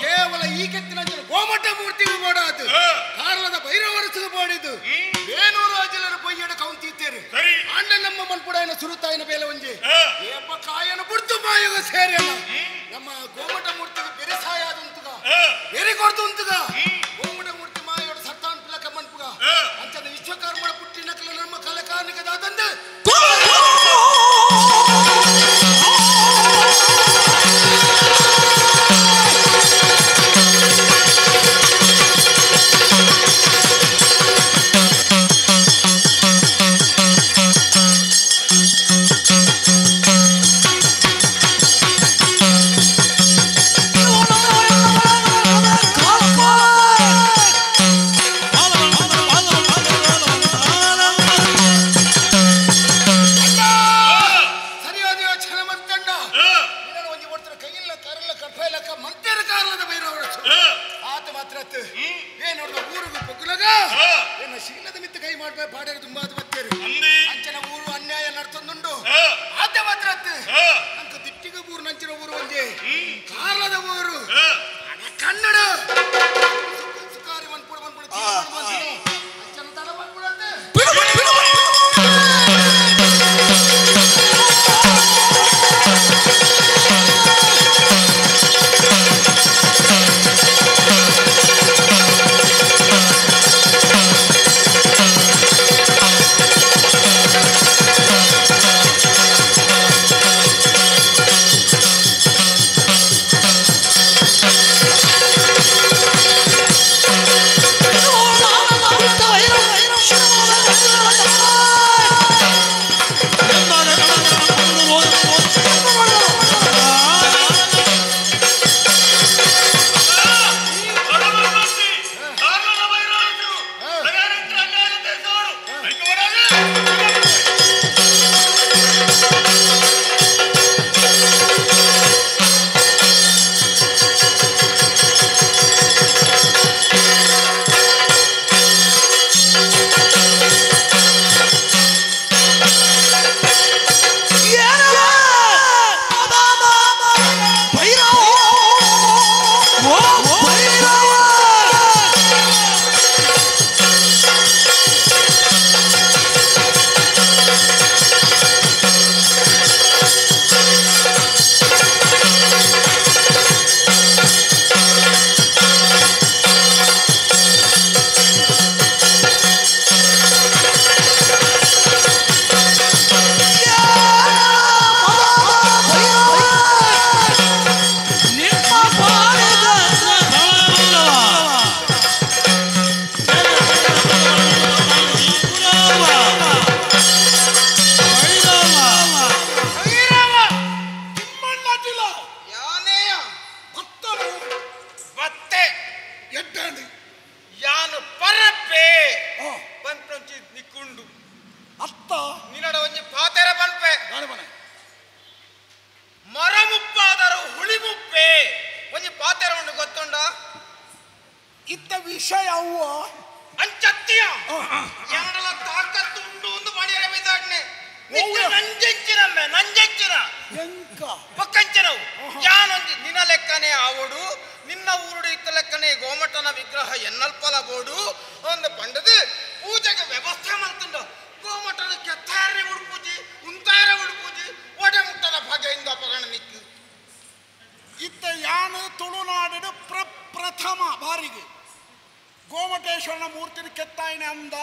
ಕೇವಲ ಈ ಕೆತ್ತಿನ ಗೋಮಠ ಮೂರ್ತಿಗೂ ಬೋಡಾತು ಕಾರ್ಲದ ಭೈರವರಸಿಗೆ ಬೋಡಿದ್ದು ಬೇನೂರು ಅಜಲರ ಪೊಯ್ಯಡ ಕೌಂತಿತ್ತೇರು ಅಂಡ ನಮ್ಮ ಮನ್ಪುಡಾಯನ ಸುರುತಾಯನ ಬೇಲೆ ಒಂಜಿ ಏಪ ಕಾಯನ ಬುಡ್ತು ಮಾಯಗ ಸೇರಿಯಲ್ಲ ನಮ್ಮ ಗೋಮಠ ಮೂರ್ತಿಗೆ ಬೆರೆ ಸಾಯ ಆದಂತುಗ ಬೆರೆ ಕೊಡ್ತು ಉಂತುಗ ಗೋಮಠ ಮೂರ್ತಿ ಮಾಯೋಡ ಸತ್ತಾನ್ ಪಿಲಕ ಮನ್ಪುಗ ಅಂಚದ ವಿಶ್ವಕರ್ಮಣ ಪುಟ್ಟಿನಕಲ ನಮ್ಮ ಕಲಕಾನಿಕದಾದಂದು ಕಾಲ ಯಾವ ಅಂಚತ್ತಿಯ ಎರಡಲ ತಾಕತ್ತು ಉಂಡು ಒಂದು ಮಾಡಿಯರೆ ಬಿದ್ದಾಡ್ನೆ ನಂಜೆಂಚಿನಮ್ಮೆ ನಂಜೆಂಚಿನ ಎಂಕ ಪಕ್ಕಂಚಿನವು ಯಾನೊಂಜಿ ನಿನ್ನ ಲೆಕ್ಕನೆ ಆವೋಡು ನಿನ್ನ ಊರುಡು ಇತ್ತ ಲೆಕ್ಕನೆ ಗೋಮಟನ ವಿಗ್ರಹ ಎನ್ನಲ್ಪಲ ಬೋಡು ಒಂದು ಪಂಡದು ಪೂಜೆಗೆ ವ್ಯವಸ್ಥೆ ಮಾಡ್ತುಂಡು ಗೋಮಟನ ಕೆತ್ತಾರನೆ ಉಡುಪೂಜಿ ಉಂತಾರ ಉಡುಪೂಜಿ ಒಡೆ ಮುಟ್ಟದ ಭಾಗ್ಯ ಅಪಗಣ ನಿಕ್ಕು ಇತ್ತ ಯಾನು ತುಳುನಾಡಿನ ಪ್ರಥಮ ಬಾರಿಗೆ ಗೋಮಟೇಶ್ವರನ ಮೂರ್ತಿನ ಕೆತ್ತಾಯಿನ ಅಂದ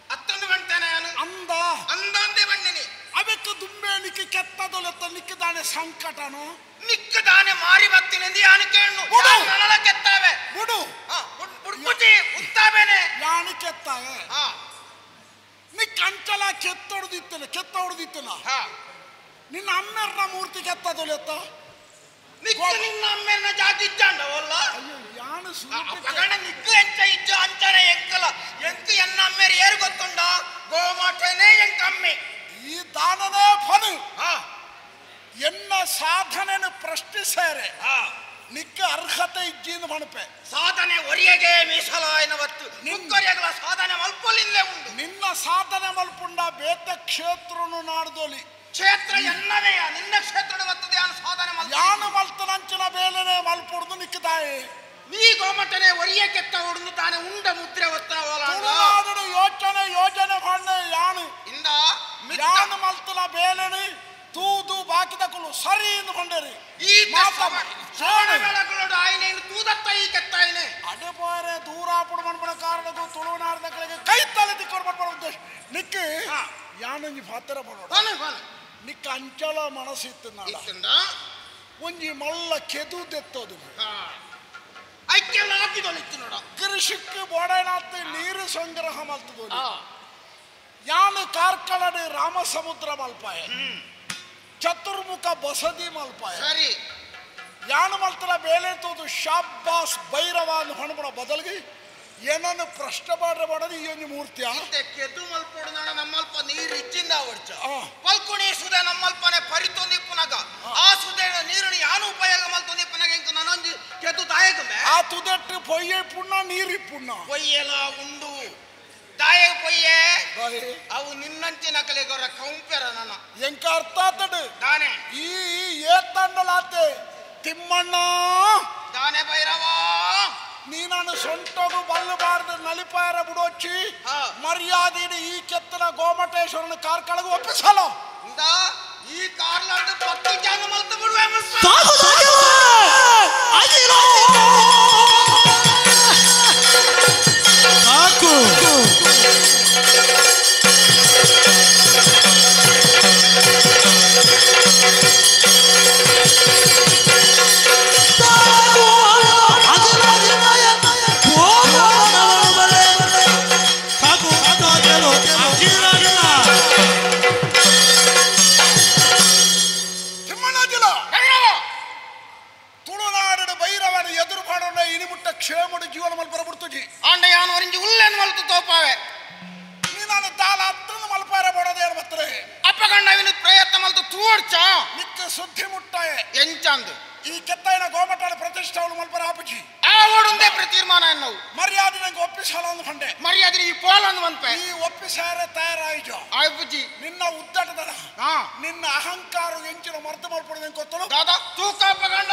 ಅತ್ತೊಂದು ಬಂಟಾನೆ ಅಂದ ಅಂದಂದೇ ಬಣ್ಣಿನಿ ಅವಕ್ಕೆ ದುಂಬೆ ನಿಕ್ಕ ಕೆತ್ತದೊಲೆತ್ತ ನಿಕ್ಕದಾನೆ ಸಂಕಟನು ನಿಕ್ಕದಾನೆ ಮಾರಿ ಬತ್ತಿನಿಂದ ಯಾನು ಕೇಳು ನನಲ ಕೆತ್ತಾವೆ ಬುಡು ಬುಡ್ಪುಜಿ ಉತ್ತಾವೇನೆ ಯಾನು ಕೆತ್ತಾವೆ ನಿಕ್ಕ ಅಂಚಲ ಕೆತ್ತೊಡ್ದಿತ್ತಲ್ಲ ಕೆತ್ತ ಹೊಡೆದಿತ್ತಲ್ಲ ನಿನ್ನ ಅಮ್ಮೆರ್ನ ಮೂರ್ತಿ ಕೆತ್ತದೊಲೆತ್ತ ನಿಕ್ಕ ನಿನ್ನ ಅಮ್ಮೆರ್ನ ಜಾತಿ ಇಜ್ಜಾಂಡವಲ್ಲ ಅಯ್ಯೋ ಯಾನು ಅಪಗಣ ನಿಕ್ಕ ಎಂಚ ಇಜ್ಜ ಅಂಚನೆ ಎಂಕಲ ಎಂಕ ಎನ್ನ ಅಮ್ಮೆರ್ ಏರು ಗೊತ್ತುಂಡ ಗೋಮಾಟನೇ ಎಂಕ ಅಮ್ಮೆ ಈ ದಾನನೇ ಫನು ಎನ್ನ ಸಾಧನೆಯನ್ನು ಪ್ರಶ್ನಿಸಾರೆ ನಿಕ್ಕ ಅರ್ಹತೆ ಇಜ್ಜಿಂದ ಮಣಪೆ ಸಾಧನೆ ಒರಿಯಗೆ ಮೀಸಲಾಯನವತ್ತು ನಿಕ್ಕೊರಿಯಗಲ ಸಾಧನೆ ಮಲ್ಪೊಲಿಂದೇ ಉಂಡು ನಿನ್ನ ಸಾಧನೆ ಮಲ್ಪುಂಡ ಬೇತ ಕ್ಷೇತ್ರನು ನಾಡ್ದೋಲಿ ಕ್ಷೇತ್ರ ಎನ್ನವೇಯ ನಿನ್ನ ಕ್ಷೇತ್ರ ಬರ್ತದೆ ಯಾನು ಸಾಧನೆ ಮಲ್ಪ ಯಾನು ಮಲ್ತನಂಚಿನ ಬೇಲನೆ ಮಲ್ಪುಡ್ದು ನಿಕ್ಕದಾಯಿ ನೀ ಗೋಮಟನೆ ಒರಿಯ ಕೆತ್ತ ಹೊಡೆದು ತಾನೆ ಉಂಡ ಮುದ್ರೆ ಒತ್ತನವಲ್ಲ ತುಳುನಾಡು ಯೋಚನೆ ಯೋಜನೆ ಮಾಡ್ನೆ ಯಾನು ಇಂದ ಯಾನು ಮಲ್ತನ ಬೇಲನೆ ತೂದು ಬಾಕಿದಕುಲು ಸರಿ ಎಂದು ಕೊಂಡರಿ ಈ ಆಯ್ನೇನು ತೂದತ್ತ ಈ ಕೆತ್ತಾಯಿನೆ ಅಡೆ ಪೋರೆ ದೂರಾಪುಡು ಮನ್ಪಣ ಕಾರಣಕ್ಕೂ ತುಳುನಾಡದ ಕಡೆಗೆ ಕೈ ತಲೆ ತಿಕ್ಕೊಂಡು ಮನ್ಪಣ ಉದ್ದೇಶ ನಿಕ್ಕಿ ಯಾನೊಂಜಿ ಪಾತ್ರ ಪಡೋಣ ನಿಕ್ಕ ಅಂಚಲ ಮನಸ್ಸಿತ್ತು ನಾಡ ಒಂಜಿ ಮಲ್ಲ ಕೆದು ದೆತ್ತೋದು ಕೃಷಿಕ್ ಬೋಡೈನಾತ್ ನೀರು ಸಂಗ್ರಹ ಮಲ್ತದು ಯಾನು ಕಾರ್ಕಳಡು ರಾಮಸಮುದ್ರ ಮಲ್ಪಾಯ ಚತುರ್ಮುಖ ಬಸದಿ ಮಲ್ಪಾಯ ಸರಿ ಯಾನು ಮಲ್ತನ ಬೇಲೆ ತೋದು ಶಾಬಾಸ್ ಭೈರವ ಅಂದ್ ಹೊಣಬಣ ಬದಲಿಗೆ ಏನನ್ನು ಪ್ರಶ್ನೆ ಮಾಡ್ರೆ ಮಾಡೋದು ಈ ಒಂದು ಮೂರ್ತಿಯ ಕೆದು ಮಲ್ಪೋಡು ನಾಡ ನಮ್ಮಲ್ಪ ನೀರು ಇಚ್ಚಿಂದ ಅವಡ್ಚ ಪಲ್ಕುಣಿ ಸುದೆ ನಮ್ಮಲ್ಪನೆ ಪರಿತೊಂದಿಪ್ಪುನಗ ಆ ಸುದೆ ನೀರನ್ನು ಯಾನು ಉಪಯೋಗ ಮಲ್ತೊಂದಿಪ್ಪುನಗ ಇಂಕ ನಾನೊಂದು ಕೆದು ದಾಯಕಮೆ ಆ ತುದೆಟ್ಟು ಪೊಯ್ಯೆ ಪುಣ್ಣ ನೀರಿ ಪುಣ್ಣ ಪೊಯ್ಯೆಲ ಉಂಡು ದಾಯಕ ಪೊಯ್ಯೆ ಅವು ನಿನ್ನಂಚಿನ ಕಲೆಗೊರ ಕೌಂಪೆರ ನನ್ನ ಎಂಕ ಅರ್ಥ ಆತಡು ದಾನೆ ಈ ಏತಂಡಲಾತೆ ತಿಮ್ಮಣ್ಣ ದಾನೆ ಭೈರವ ನೀನನ್ನು ಸೊಂಟಗು ಬಲ್ಲಬಾರದು ನಲಿಪಾರ ಬಿಡೋಚಿ ಮರ್ಯಾದೆಯನ್ನು ಈ ಕೆತ್ತನ ಗೋಮಟೇಶ್ವರನ ಕಾರ್ಕಳಗು ಒಪ್ಪಿಸಲ ಈ ಕಾರ್ಲಾಟ ಪತ್ತು ಜಾಗ ಮಲ್ತು ಬಿಡುವೆ ಸಾಕು ತುಳುನಾಡಿನ ಭೈರವನ ಎದುರು ಮಾಡೋಣ ಇನಿಮುಟ್ಟ ಕ್ಷೇಮಡು ಜೀವನ ಮಲ್ಪರ ಬಿಡ್ತುಜಿ ಆಂಡ ಯಾನು ಒರಿಂಜಿ ಉಲ್ಲೇನು ಮಲ್ತು ತೋಪಾವೆ ನೀನು ದಾಲ ಹತ್ರ ಮಲ್ಪಾರ ಮಾಡೋದೇನು ಬರ್ತದೆ ಅಪ್ಪಗಂಡ ಪ್ರಯತ್ನ ಮಲ್ತು ತೂಡ್ಚ ನಿಕ್ಕ ಸುದ್ದಿ ಮುಟ್ಟಾಯೆ ಎಂಚಂದು ಈ ಕೆತ್ತೈನ ಗೋಮಠದ ಪ್ರತಿಷ್ಠಾವಳು ಮಲ್ಪರ ಆಪುಜಿ ಆ ಓಡುಂದೇ ತೀರ್ಮಾನ ಎನ್ನವು ಮರ್ಯಾದೆ ನಂಗೆ ಒಪ್ಪಿಸಲ ಅಂದು ಹೊಂಡೆ ಮರ್ಯಾದೆ ಈ ಪೋಲ ಅಂದು ಮನ್ಪೆ ಈ ಒಪ್ಪಿಸಾರೆ ತಯಾರಾಯಿಜೋ ಆಯ್ಪುಜಿ ನಿನ್ನ ಉದ್ದಟದನ ನಿನ್ನ ಅಹಂಕಾರ ಎಂಚಿನ ಮರ್ತು ಮಲ್ಪಡದೆ ಗೊತ್ತಲು ದಾದಾ ತೂಕ ಅಪ್ಪಗಂಡ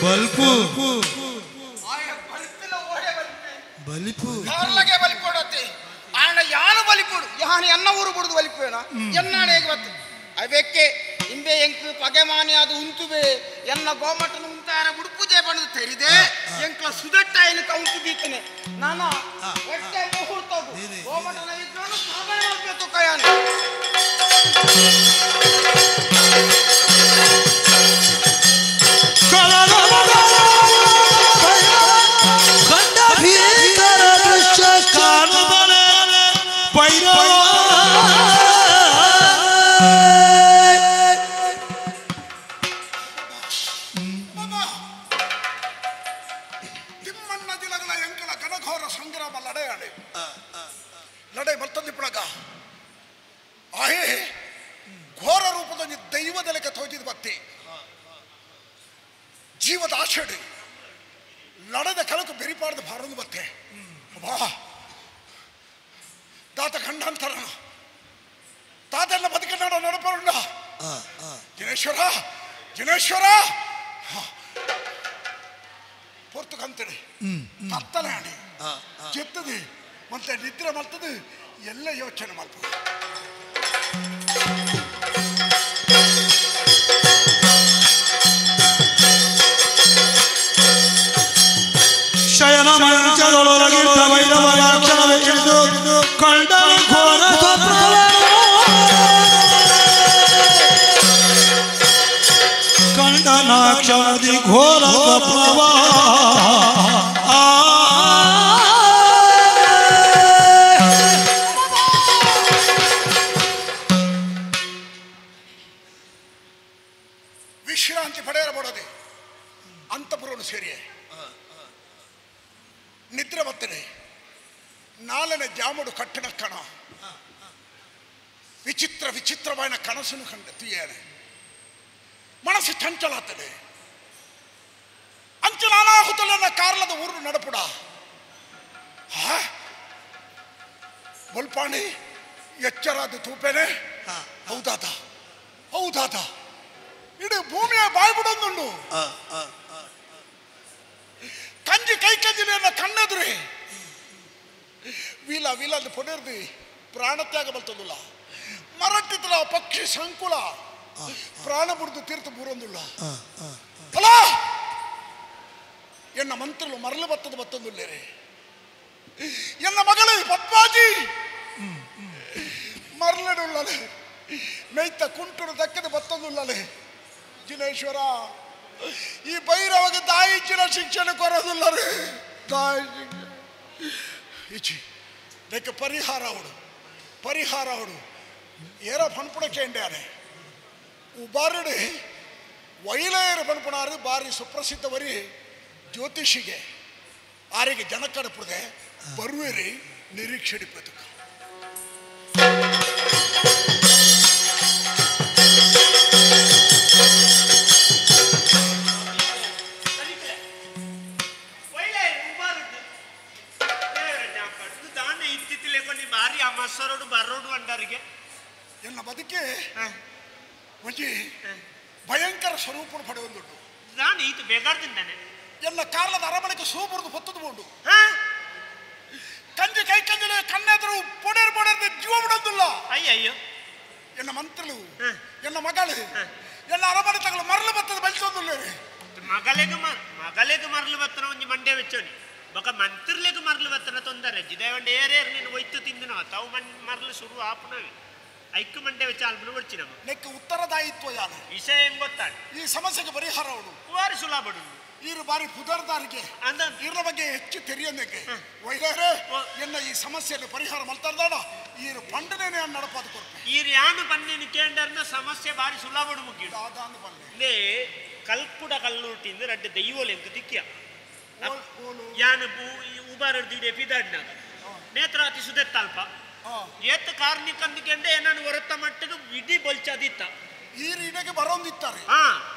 ಬಲ್ಪು ಬಲಿಪು ಕಾರ್ಲಗೆ ಬಲಿಪೋಡತ್ತೆ ಆಂಡ ಯಾನು ಬಲಿಪೋಡು ಯಾನು ಎನ್ನ ಊರು ಬುಡುದು ಬಲಿಪೇಣ ಎನ್ನಾಡೆ ಗೊತ್ತು ಅವಕ್ಕೆ ಇಂಬೆ ಎಂಕ್ ಪಗೆಮಾನಿ ಅದು ಉಂತುವೆ ಎನ್ನ ಗೋಮಟನ ಉಂತಾರ ಉಡುಪುಜೆ ಬಣ್ಣದ ತೆರಿದೆ ಎಂಕ್ಲ ಸುದಟ್ಟಾಯಿನ ಕೌಂತು ದೀತನೆ ನಾನ ಒಟ್ಟೆ ಮುಹೂರ್ತಗು ಗೋಮಟನ ವಿಗ್ರಹನು ಸ್ಥಾಪನೆ ಮಾಡಬೇಕು ಕಯಾನು Thank you. ಸಂಗ್ರಾಮ ಲಡಾಯಿ ಲಡೈ ಮಲ್ತಂದಿಪ್ಪಳಗ ಆಹೇ ಘೋರ ರೂಪದ ದೈವದ ಲೆಕ್ಕ ತೋಜಿದ ಭಕ್ತಿ ಜೀವದ ಆಶೆಡು ಲಡದ ಕಲಕು ಬೆರಿಪಾಡ್ದ ಭಾರದು ಬತ್ತೆ ವಾ ತಾತ ಖಂಡಾಂತರ ತಾತೆಲ್ಲ ಬದುಕನ್ನಾಡ ನಡಪರುಂಡ ಜಿನೇಶ್ವರ ಜಿನೇಶ್ವರ ಪೊರ್ತು ಕಂತಡಿ ಕತ್ತಲೆ ಆಡಿ ಚೆತ್ತದು ಮತ್ತೆ ನಿದ್ರೆ ಮಲ್ತದು ಎಲ್ಲ ಯೋಚನೆ ಮಲ್ಪ ಶಯನ ಮಂಚದೊಳಗಿದ್ದ ವೈರವನ ಕ್ಷಣವೆಂದು ಕಂಡನು ಘೋರ ಸ್ವಪ್ನವನು ಕಂಡನ ಕ್ಷಣದಿ ಘೋರ ಸ್ವಪ್ನವ ವಿಶ್ರಾಂತಿ ಪಡೆಯಬಡದೆ ಅಂತಪುರವನ್ನು ಸೇರಿಯೇ ನಿದ್ರೆ ಬರ್ತದೆ ನಾಲ್ನೇ ಜಾಮುಡು ಕಟ್ಟಣ ಕಣ ವಿಚಿತ್ರ ವಿಚಿತ್ರವಾದ ಕನಸನ್ನು ಕಂಡ ತುಯ್ಯಾನೆ ಮನಸ್ಸು ಚಂಚಲಾಗ್ತದೆ ಅಂಚಲ ಅನಾಹುತಲನ್ನ ಕಾರ್ಲದ ಊರು ನಡಪುಡ ಬೊಲ್ಪಾಣಿ ಎಚ್ಚರಾದ ತೂಪೇನೆ ಹೌದಾದ ಹೌದಾದ ಇಡೀ ಭೂಮಿಯ ಬಾಯಿ ಬಿಡೊಂದುಂಡು ಕಂಜಿ ಕೈ ಕಂಜಿನ ಕಣ್ಣೆದುರಿ ವೀಲ ವೀಲ ಅಂತ ಪೊಡೆರ್ದು ಪ್ರಾಣತ್ಯಾಗ ಬಲ್ತದುಲ್ಲ ಮರಟ್ಟಿದ್ರ ಪಕ್ಷಿ ಸಂಕುಲ ಪ್ರಾಣ ಬುಡ್ದು ತೀರ್ಥ ಬೂರೊಂದುಲ್ಲ ಫಲ ಎನ್ನ ಮಂತ್ರಲು ಮರಳು ಬತ್ತದ ಬತ್ತೊಂದುಲ್ಲೇರೆ ಎನ್ನ ಮಗಳು ಪದ್ಮಾಜಿ ಮರಳಡುಳ್ಳಲೆ ಮೇಯ್ತ ಕುಂಟುರು ದಕ್ಕದ ಬತ್ತೊಂದುಲ್ಲಲೆ ಜಿನೇಶ್ವರ ಈ ಭೈರವಾಗ ತಾಯಿಚ್ಚಿನ ಶಿಕ್ಷಣ ಕೊರೋದಿಲ್ಲ ರೀ ತಾಯಿ ಶಿಕ್ಷಣ ಇಚ್ಚಿ ಇದಕ್ಕೆ ಪರಿಹಾರ ಅವಡು ಪರಿಹಾರ ಅವಡು ಏರ ಪನ್ಪುಣಕ್ಕೆ ಎಂಡ್ಯಾನೆ ಉಬಾರಡು ವೈಲಯರ ಪನ್ಪುಣಾರು ಬಾರಿ ಸುಪ್ರಸಿದ್ಧ ವರಿ ಜ್ಯೋತಿಷಿಗೆ ಆರಿಗೆ ಜನಕ್ಕಡಪುದೆ ಬರುವಿರಿ ನಿರೀಕ್ಷೆಡಿಪದು ಎನ್ನ ಬದುಕೆ ಒಂಜಿ ಭಯಂಕರ ಸ್ವರೂಪ ಪಡೆಯೊಂದುಂಟು ನಾನು ಈತ ಬೇಗಾರ್ದಿಂದಾನೆ ಎಲ್ಲ ಕಾರ್ಲದ ಅರಮನೆಗೆ ಸೂಬುರ್ದು ಹೊತ್ತದು ಬೋಂಡು ಕಂಜಿ ಕೈ ಕಂಜಿಲೆ ಕಣ್ಣೆದುರು ಪೊಡೇರು ಪೊಡೇರ್ದು ಜೀವ ಬಿಡೋದಿಲ್ಲ ಅಯ್ಯಯ್ಯೋ ಎನ್ನ ಮಂತ್ರಲು ಎನ್ನ ಮಗಳು ಎಲ್ಲ ಅರಮನೆ ತಗಲು ಮರಳು ಬತ್ತದ ಬಲಿಸೋದಿಲ್ಲ ಮಗಲೆಗ್ ಮಗಲೆಗ್ ಮರಳು ಬತ್ತನ ಒಂಜಿ ಮಂಡೆ ವೆಚ್ಚೋನಿ ಬೊಕ ಮಂತ್ರಲೆಗ್ ಮರಳು ಬತ್ತನ ತೊಂದರೆ ಜಿದಾವಂಡ ಏರೇರು ನೀನು ಒಯ್ತು ತಿಂದಿನ ತಾವು ಮರಳು ಶುರು ಆಪುನವಿ ಐಕ್ಯ ಮಂಡೆ ವೆಚ್ಚ ಅಲ್ಪನ ಬಡ್ಚಿ ನಮ್ಮ ನೆಕ್ ಉತ್ತರದಾಯಿತ್ವ ಯಾನ ವಿಷಯ ಏನ್ ಗೊತ್ತಾಡ ಈ ಸಮಸ್ಯೆಗೆ ಪರಿಹಾರ ಅವನು ವಾರಿ ಸುಲಾಬಡು ಈರು ಬಾರಿ ಪುದರ್ದಾರಿಗೆ ಅಂದ ಇರ ಬಗ್ಗೆ ಹೆಚ್ಚು ತೆರಿಯಂದಕ್ಕೆ ವೈದ್ಯರೇ ಎನ್ನ ಈ ಸಮಸ್ಯೆಯನ್ನು ಪರಿಹಾರ ಮಲ್ತಾರ್ದಾಡ ಈರು ಪಂಡನೇನೆ ನಡಪಾದ ಕೊರ್ಪೆ ಈರು ಯಾನು ಪನ್ನೇನು ಕೇಂಡರ್ನ ಸಮಸ್ಯೆ ಬಾರಿ ಸುಲಾಬಡು ಮುಗಿಡು ದಾದಾನು ಪನ್ನೆ ಲೇ ಕಲ್ಪುಡ ಕಲ್ಲುಟ್ಟಿಂದ ರಡ್ಡ ದೈವೋಲೆ ಎಂಕ ತಿಕ್ಕಿಯ ಯಾನು ಉಬಾರಡ್ದು ಇಡೆ ಪಿದಾಡ್ನಾಗ ನೇತ್ರಾತಿ ಸುದೆತ್ತಲ್ಪ ಏತ ಕಾರ್ನಿಕಂದಿಕೆಂಡೆ ಏನನ್ನು ಹೊರತ ಮಟ್ಟಿಗೆ ವಿಧಿ ಬಲ್ಚದಿತ್ತ ಈರು ಇಡೆಗೆ ಬರೋಂದಿತ್ತಾರೆ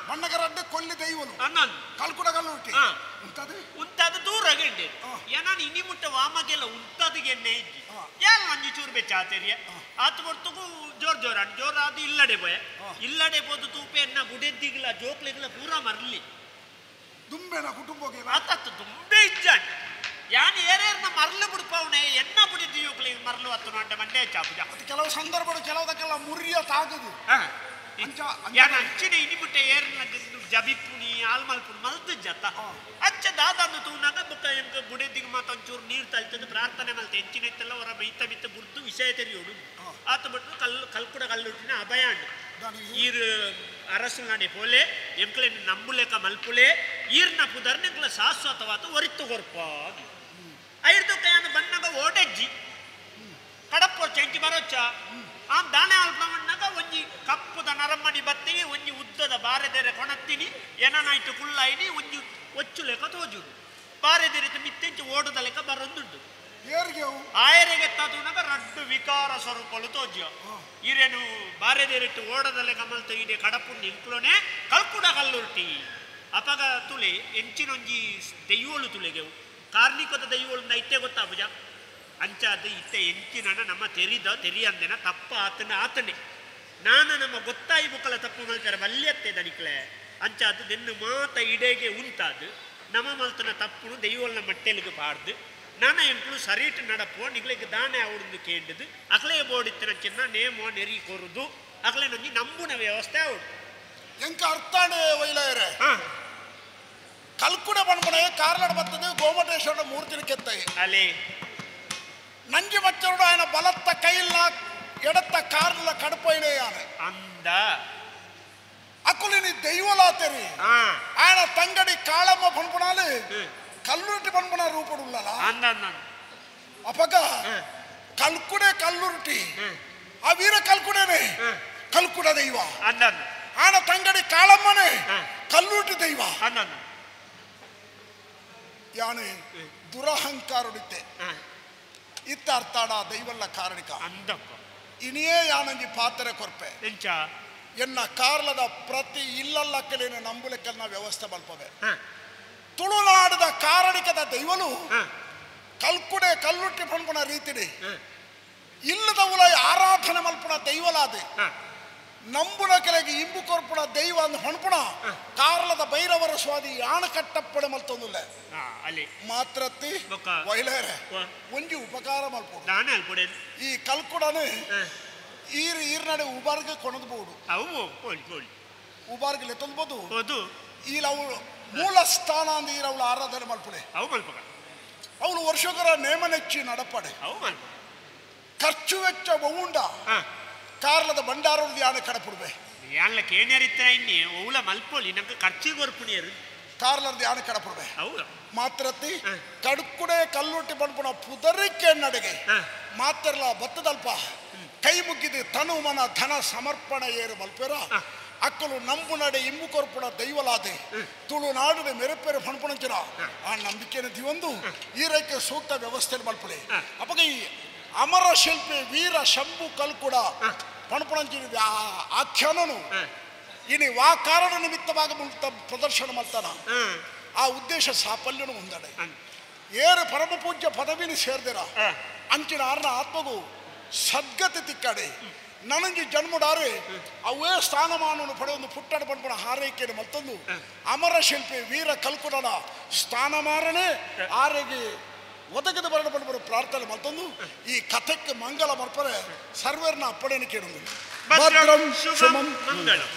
ಬಣ್ಣಗರಡ್ಡೆ ಕೊಲ್ಲಿ ದೈವಲು ಅನ್ನೊಂದು ಕಲ್ಕುಡ ಕಲ್ಲುಟ್ಟಿ ಉಂಟದು ಉಂಟದು ದೂರ ಗೆಂಡೆ ಏನಾನು ಇನಿ ಮುಟ್ಟ ವಾಮಗೆಲ್ಲ ಉಂಟದು ಗೆಣ್ಣೆ ಇಜ್ಜಿ ಯಾರು ಒಂಜಿ ಚೂರು ಬೆಚ್ಚ ಆತೇರಿಯ ಆತ ಹೊರ್ತಗೂ ಜೋರ್ ಜೋರ ಜೋರ ಅದು ಇಲ್ಲಡೆ ಬೋಯ ಇಲ್ಲಡೆ ಬೋದು ತೂಪೆ ಎನ್ನ ಬುಡೆದ್ದಿಗಿಲ್ಲ ಜೋಕ್ಲಿಗಿಲ್ಲ ಪೂರಾ ಮರಲಿ ದುಂಬೆನ ಕುಟುಂಬಗೆ ಆತತ್ತು ದುಂಬೆ ಇಜ್ಜಾಂಡ್ ಯಾನ್ ಏರೇರ್ನ ಮರಲು ಬಿಡ್ಪವನೆ ಎನ್ನ ಬುಡಿದ್ದು ಯುಕ್ಲಿ ಮರಲು ಹತ್ತು ಅಂಡ ಮಂಡೆ ಚಾಪುಜ ಅದು ಕೆಲವು ಸಂದರ್ಭಗಳು ಕೆಲವುದಕ್ಕೆಲ್ಲ ಮುರಿಯ ತಾಗದು ಯಾನ್ ಅಂಚಿನ ಇನಿಬಿಟ್ಟೆ ಏರ್ನ ಜಬಿಪುಣಿ ಆಲ್ಮಲ್ಪುಣಿ ಮಲ್ತು ಜತ್ತ ಅಚ್ಚ ದಾದಾನು ತೂನಾಗ ಬುಕ್ಕ ಎಂಕ ಬುಡೆದಿಗೆ ಮಾತ ಒಂಚೂರು ನೀರು ತಲ್ತದ್ದು ಪ್ರಾರ್ಥನೆ ಮಲ್ತೆ ಎಂಚಿನ ಇತ್ತೆಲ್ಲ ಹೊರ ಮೈತ ಬಿತ್ತ ಬುಡ್ದು ವಿಷಯ ತೆರಿಯೋಡು ಆತ ಬಿಟ್ಟು ಕಲ್ಲು ಕಲ್ಕುಡ ಕಲ್ಲುಟ್ಟಿನ ಅಭಯ ಅಂಡು ಈರು ಅರಸು ನಾಡೆ ಪೋಲೆ ಎಂಕ್ಲೆ ನಂಬುಲೆಕ ಮಲ್ಪುಲೆ ಈರ್ನ ಪುದರ್ನಿಂಕ್ಲ ಶಾಶ್ವತವಾದ ಒರಿತು ಕೊರ್ಪ ಐರ್ದು ಕೈಯನ್ನು ಬಣ್ಣಗ ಓಡೆಜ್ಜಿ ಕಡಪ್ಪೊ ಚೆಂಚಿ ಬರೋಚ್ಚ ಆ ದಾನೆ ಅಲ್ಪವಣ್ಣಗ ಒಂಜಿ ಕಪ್ಪುದ ನರಮಣಿ ಬತ್ತೀನಿ ಒಂಜಿ ಉದ್ದದ ಬಾರೆದೆರೆ ಕೊಣತ್ತೀನಿ ಏನನಾಯ್ತು ಕುಳ್ಳಾಯಿನಿ ಒಂಜಿ ಒಚ್ಚುಲೆಕ ತೋಜುಡು ಬಾರೆದಿರಿತ ಮಿತ್ತೆಂಚು ಓಡದಲೆಕ್ಕ ಬರೊಂದುಂಡು ಆಯರೆಗೆ ತದುನಗ ರಡ್ಡು ವಿಕಾರ ಸ್ವರೂಪಲು ತೋಜ್ಯ ಈರೇನು ಬಾರೆದಿರಿಟ್ಟು ಓಡದಲೆಕ್ಕ ಮಲ್ತು ಇದೆ ಕಡಪು ನಿಂಕ್ಲೋನೆ ಕಲ್ಕುಡ ಕಲ್ಲುರ್ಟಿ ಅಪಗ ತುಲೆ ಎಂಚಿನೊಂಜಿ ದೈವೋಳು ತುಲೆಗೆವು ಕಾರ್ಣಿಕದ ದೈವೋಳು ಇತ್ತೆ ಗೊತ್ತಾ ಭುಜ ಅಂಚಾದ ಇತ್ತೆ ಎಂಚಿನ ನಮ್ಮ ತೆರಿದ ತೆರಿಯಂದೆನ ತಪ್ಪ ಆತನ ಆತನೆ ನಾನು ನಮ್ಮ ಗೊತ್ತಾಯಿ ಬುಕ್ಕಲ ತಪ್ಪು ಮಲ್ತಾರೆ ಬಲ್ಯತ್ತೆ ದನಿಕ್ಲೆ ಅಂಚಾದ ನಿನ್ನ ಮಾತ ಇಡೆಗೆ ಉಂಟಾದು ನಮ್ಮ ಮಲ್ತನ ತಪ್ಪುನು ದೈವೋಲ್ನ ಮಟ್ಟೆಲಿಗೆ ಪಾಡ್ದು ನಾನು ಎಂಕ್ಲು ಸರೀಟ್ ನಡಪೋ ನಿಗ್ಲಿಗೆ ದಾನೆ ಅವಡ್ದು ಕೇಂಡದು ಅಕ್ಲೆ ಬೋಡಿತ್ತಿನ ಚಿನ್ನ ನೇಮೋ ನೆರಿ ಕೊರುದು ಅಕ್ಲೆ ನಂಜಿ ನಂಬುನ ವ್ಯವಸ್ಥೆ ಅವಡು ಎಂಕ ಅರ್ಥಾಣೆ ವೈಲಾಯರೆ ಕಲ್ಕುಡ ಬಣ್ಮನೆ ಕಾರ್ಲಡ ಬರ್ತದೆ ಗೋಮಟೇಶ್ವರನ ಮೂರ್ತಿನ ಕೆತ್ತೈ ಅಲ್ಲಿ ನಂಜಿ ಮಚ್ಚರುಡು ఆయన ಬಲತ್ತ ಕೈಲ್ಲ ಎಡತ್ತ ಕಾರ್ಲ ಕಡಪೈನೆ ಯಾನೆ ಅಂದ ಅಕುಲಿನಿ ದೈವಲಾತೆರಿ ఆయన ತಂಗಡಿ ಕಾಳಮ್ಮ ಪಣ್ಪುಣಾಲಿ ಕಲ್ಲುರುಟಿ ಪಣ್ಪುಣ ರೂಪಡುಲ್ಲಲ ಅಂದ ಅಂದ ಅಪಗ ಕಲ್ಕುಡೆ ಕಲ್ಲುರುಟಿ ಆ ವೀರ ಕಲ್ಕುಡೇನೆ ಕಲ್ಕುಡ ದೈವ ಅಂದ ఆయన ತಂಗಡಿ ಕಾಳಮ್ಮನೆ ಕಲ್ಲುರುಟಿ ದೈವ ಅಂದ ಯಾನೆ ದುರಹಂಕಾರುಡಿತ್ತೆ ಇತ್ತ ಅರ್ಥಾಡ ದೈವಲ್ಲ ಕಾರಣಿಕ ಅಂದಪ್ಪ ಇನಿಯೇ ಯಾನಂಜಿ ಪಾತ್ರೆ ಕೊರ್ಪೆ ಎಂಚ ಎನ್ನ ಕಾರ್ಲದ ಪ್ರತಿ ಇಲ್ಲಲ್ಲಕ್ಕಲೇನು ನಂಬುಲೆಕ್ಕನ್ನ ವ್ಯವಸ್ಥೆ ಮಲ್ಪವೆ ತುಳುನಾಡದ ಕಾರಣಿಕದ ದೈವಲು ಕಲ್ಕುಡೆ ಕಲ್ಲುಟ್ಟಿ ಪಣ್ಪುಣ ರೀತಿಡಿ ಇಲ್ಲದವುಲ ಆರಾಧನೆ ಮಲ್ಪುಣ ದೈವಲಾದೆ ನಂಬುನ ಕೆಳಗೆ ಇಂಬು ಕೊರ್ಪುಣ ದೈವ ಅಂದ ಪಣ್ಪುಣ ಕಾರ್ಲದ ಭೈರವರ ಸ್ವಾದಿ ಯಾಣ ಕಟ್ಟಪ್ಪಣೆ ಮಲ್ತೊಂದುಲ್ಲ ಅಲ್ಲಿ ಮಾತ್ರತ್ತಿ ವೈಲೇರೆ ಒಂಜಿ ಉಪಕಾರ ಮಲ್ಪುಡು ದಾನೆ ಅಲ್ಪುಡೆ ಈ ಕಲ್ಕುಡನೆ ಈರ್ ಈರ್ನಡೆ ಉಬಾರ್ಗೆ ಕೊಣದು ಬೋಡು ಅವು ಪೋಳಿ ಪೋಳಿ ಉಬಾರ್ಗೆ ಲೆತ್ತೊಂದು ಹೌದು ಈಲ ಅವಳು ಮೂಲ ಸ್ಥಾನ ಅಂದ ಈರ ಅವಳು ಆರಾಧನೆ ಮಲ್ಪುಡೆ ಅವು ಮಲ್ಪಕ ಅವಳು ವರ್ಷಕರ ನೇಮನೆಚ್ಚಿ ನಡಪಡೆ ಅವು ಮಲ್ಪಕ ಖರ್ಚು ವೆಚ್ಚ ಬಹುಂಡ ಕಾರ್ಲದ ಭಂಡಾರದ ಯಾನೆ ಕಡಪುಡುವೆ ಯಾನ್ಲ ಕೇಣ್ಯರಿತ್ತ ಇನ್ನಿ ಓಲ ಮಲ್ಪೋಲಿ ನಂಗೆ ಖರ್ಚಿಗೆ ಕೊರ್ಪುಣಿಯರು ಕಾರ್ಲದ ಯಾನೆ ಕಡಪುಡುವೆ ಹೌದು ಮಾತ್ರತಿ ಕಡುಕುಡೆ ಕಲ್ಲುಟ್ಟಿ ಪಣ್ಪುಣ ಪುದರಿಕೆ ನಡೆಗೆ ಮಾತ್ರಲ್ಲ ಬತ್ತದಲ್ಪ ಕೈ ಮುಗಿದು ತನು ಮನ ಧನ ಸಮರ್ಪಣೆ ಏರು ಮಲ್ಪೆರ ಅಕ್ಕಲು ನಂಬು ನಡೆ ಇಂಬು ಕೊರ್ಪುಣ ದೈವಲಾದೆ ತುಳುನಾಡಿನ ಮೆರೆಪೆರೆ ಪಣ್ಪುಣಂಚಿನ ಆ ನಂಬಿಕೆನ ದಿವೊಂದು ಈ ರೈಕೆ ಸೂಕ್ತ ವ್ಯವಸ್ಥೆ ಮಲ್ಪುಡೆ ಅಪಗ ಈ ಅಮರ ಶಿಲ್ಪಿ ವೀರ ಶಂಭು ಕಲ್ಕುಡ ಪಣ್ಪುಣಂಚಿನ ಆಖ್ಯಾನನು ಇನಿ ವಾ ಕಾರಣ ನಿಮಿತ್ತವಾಗ ಪ್ರದರ್ಶನ ಮಾಡ್ತಾನ ಆ ಉದ್ದೇಶ ಸಾಫಲ್ಯನು ಹೊಂದಡೆ ಏರು ಪರಮ ಪೂಜ್ಯ ಪದವಿನ ಸೇರ್ದಿರ ಅಂಚಿನ ಆರ್ನ ಆತ್ಮಗೂ ಸದ್ಗತಿ ತಿಕ್ಕಡೆ ನನಂಜಿ ಜನ್ಮಡಾರೆ ಅವೇ ಸ್ಥಾನಮಾನವನ್ನು ಪಡೆಯೊಂದು ಪುಟ್ಟಡ ಪಣ್ಪುಣ ಹಾರೈಕೆಯನ್ನು ಮತ್ತೊಂದು ಅಮರ ಶಿಲ್ಪಿ ವೀರ ಕಲ್ಕುಡನ ಸ್ಥಾನಮಾರನೇ ಆರೆಗೆ ಒದಗದ ಬರಣ ಪಣ್ಪುಣ ಪ್ರಾರ್ಥನೆ ಮತ್ತೊಂದು ಈ ಕಥೆಕ್ಕೆ ಮಂಗಲ ಮರ್ಪರೆ ಸರ್ವರ್ನ ಅಪ್ಪಣೆಯನ್ನು ಕೇಳುವುದು ಭದ್ರಂ ಶುಭಂ ಮಂಗಳಂ.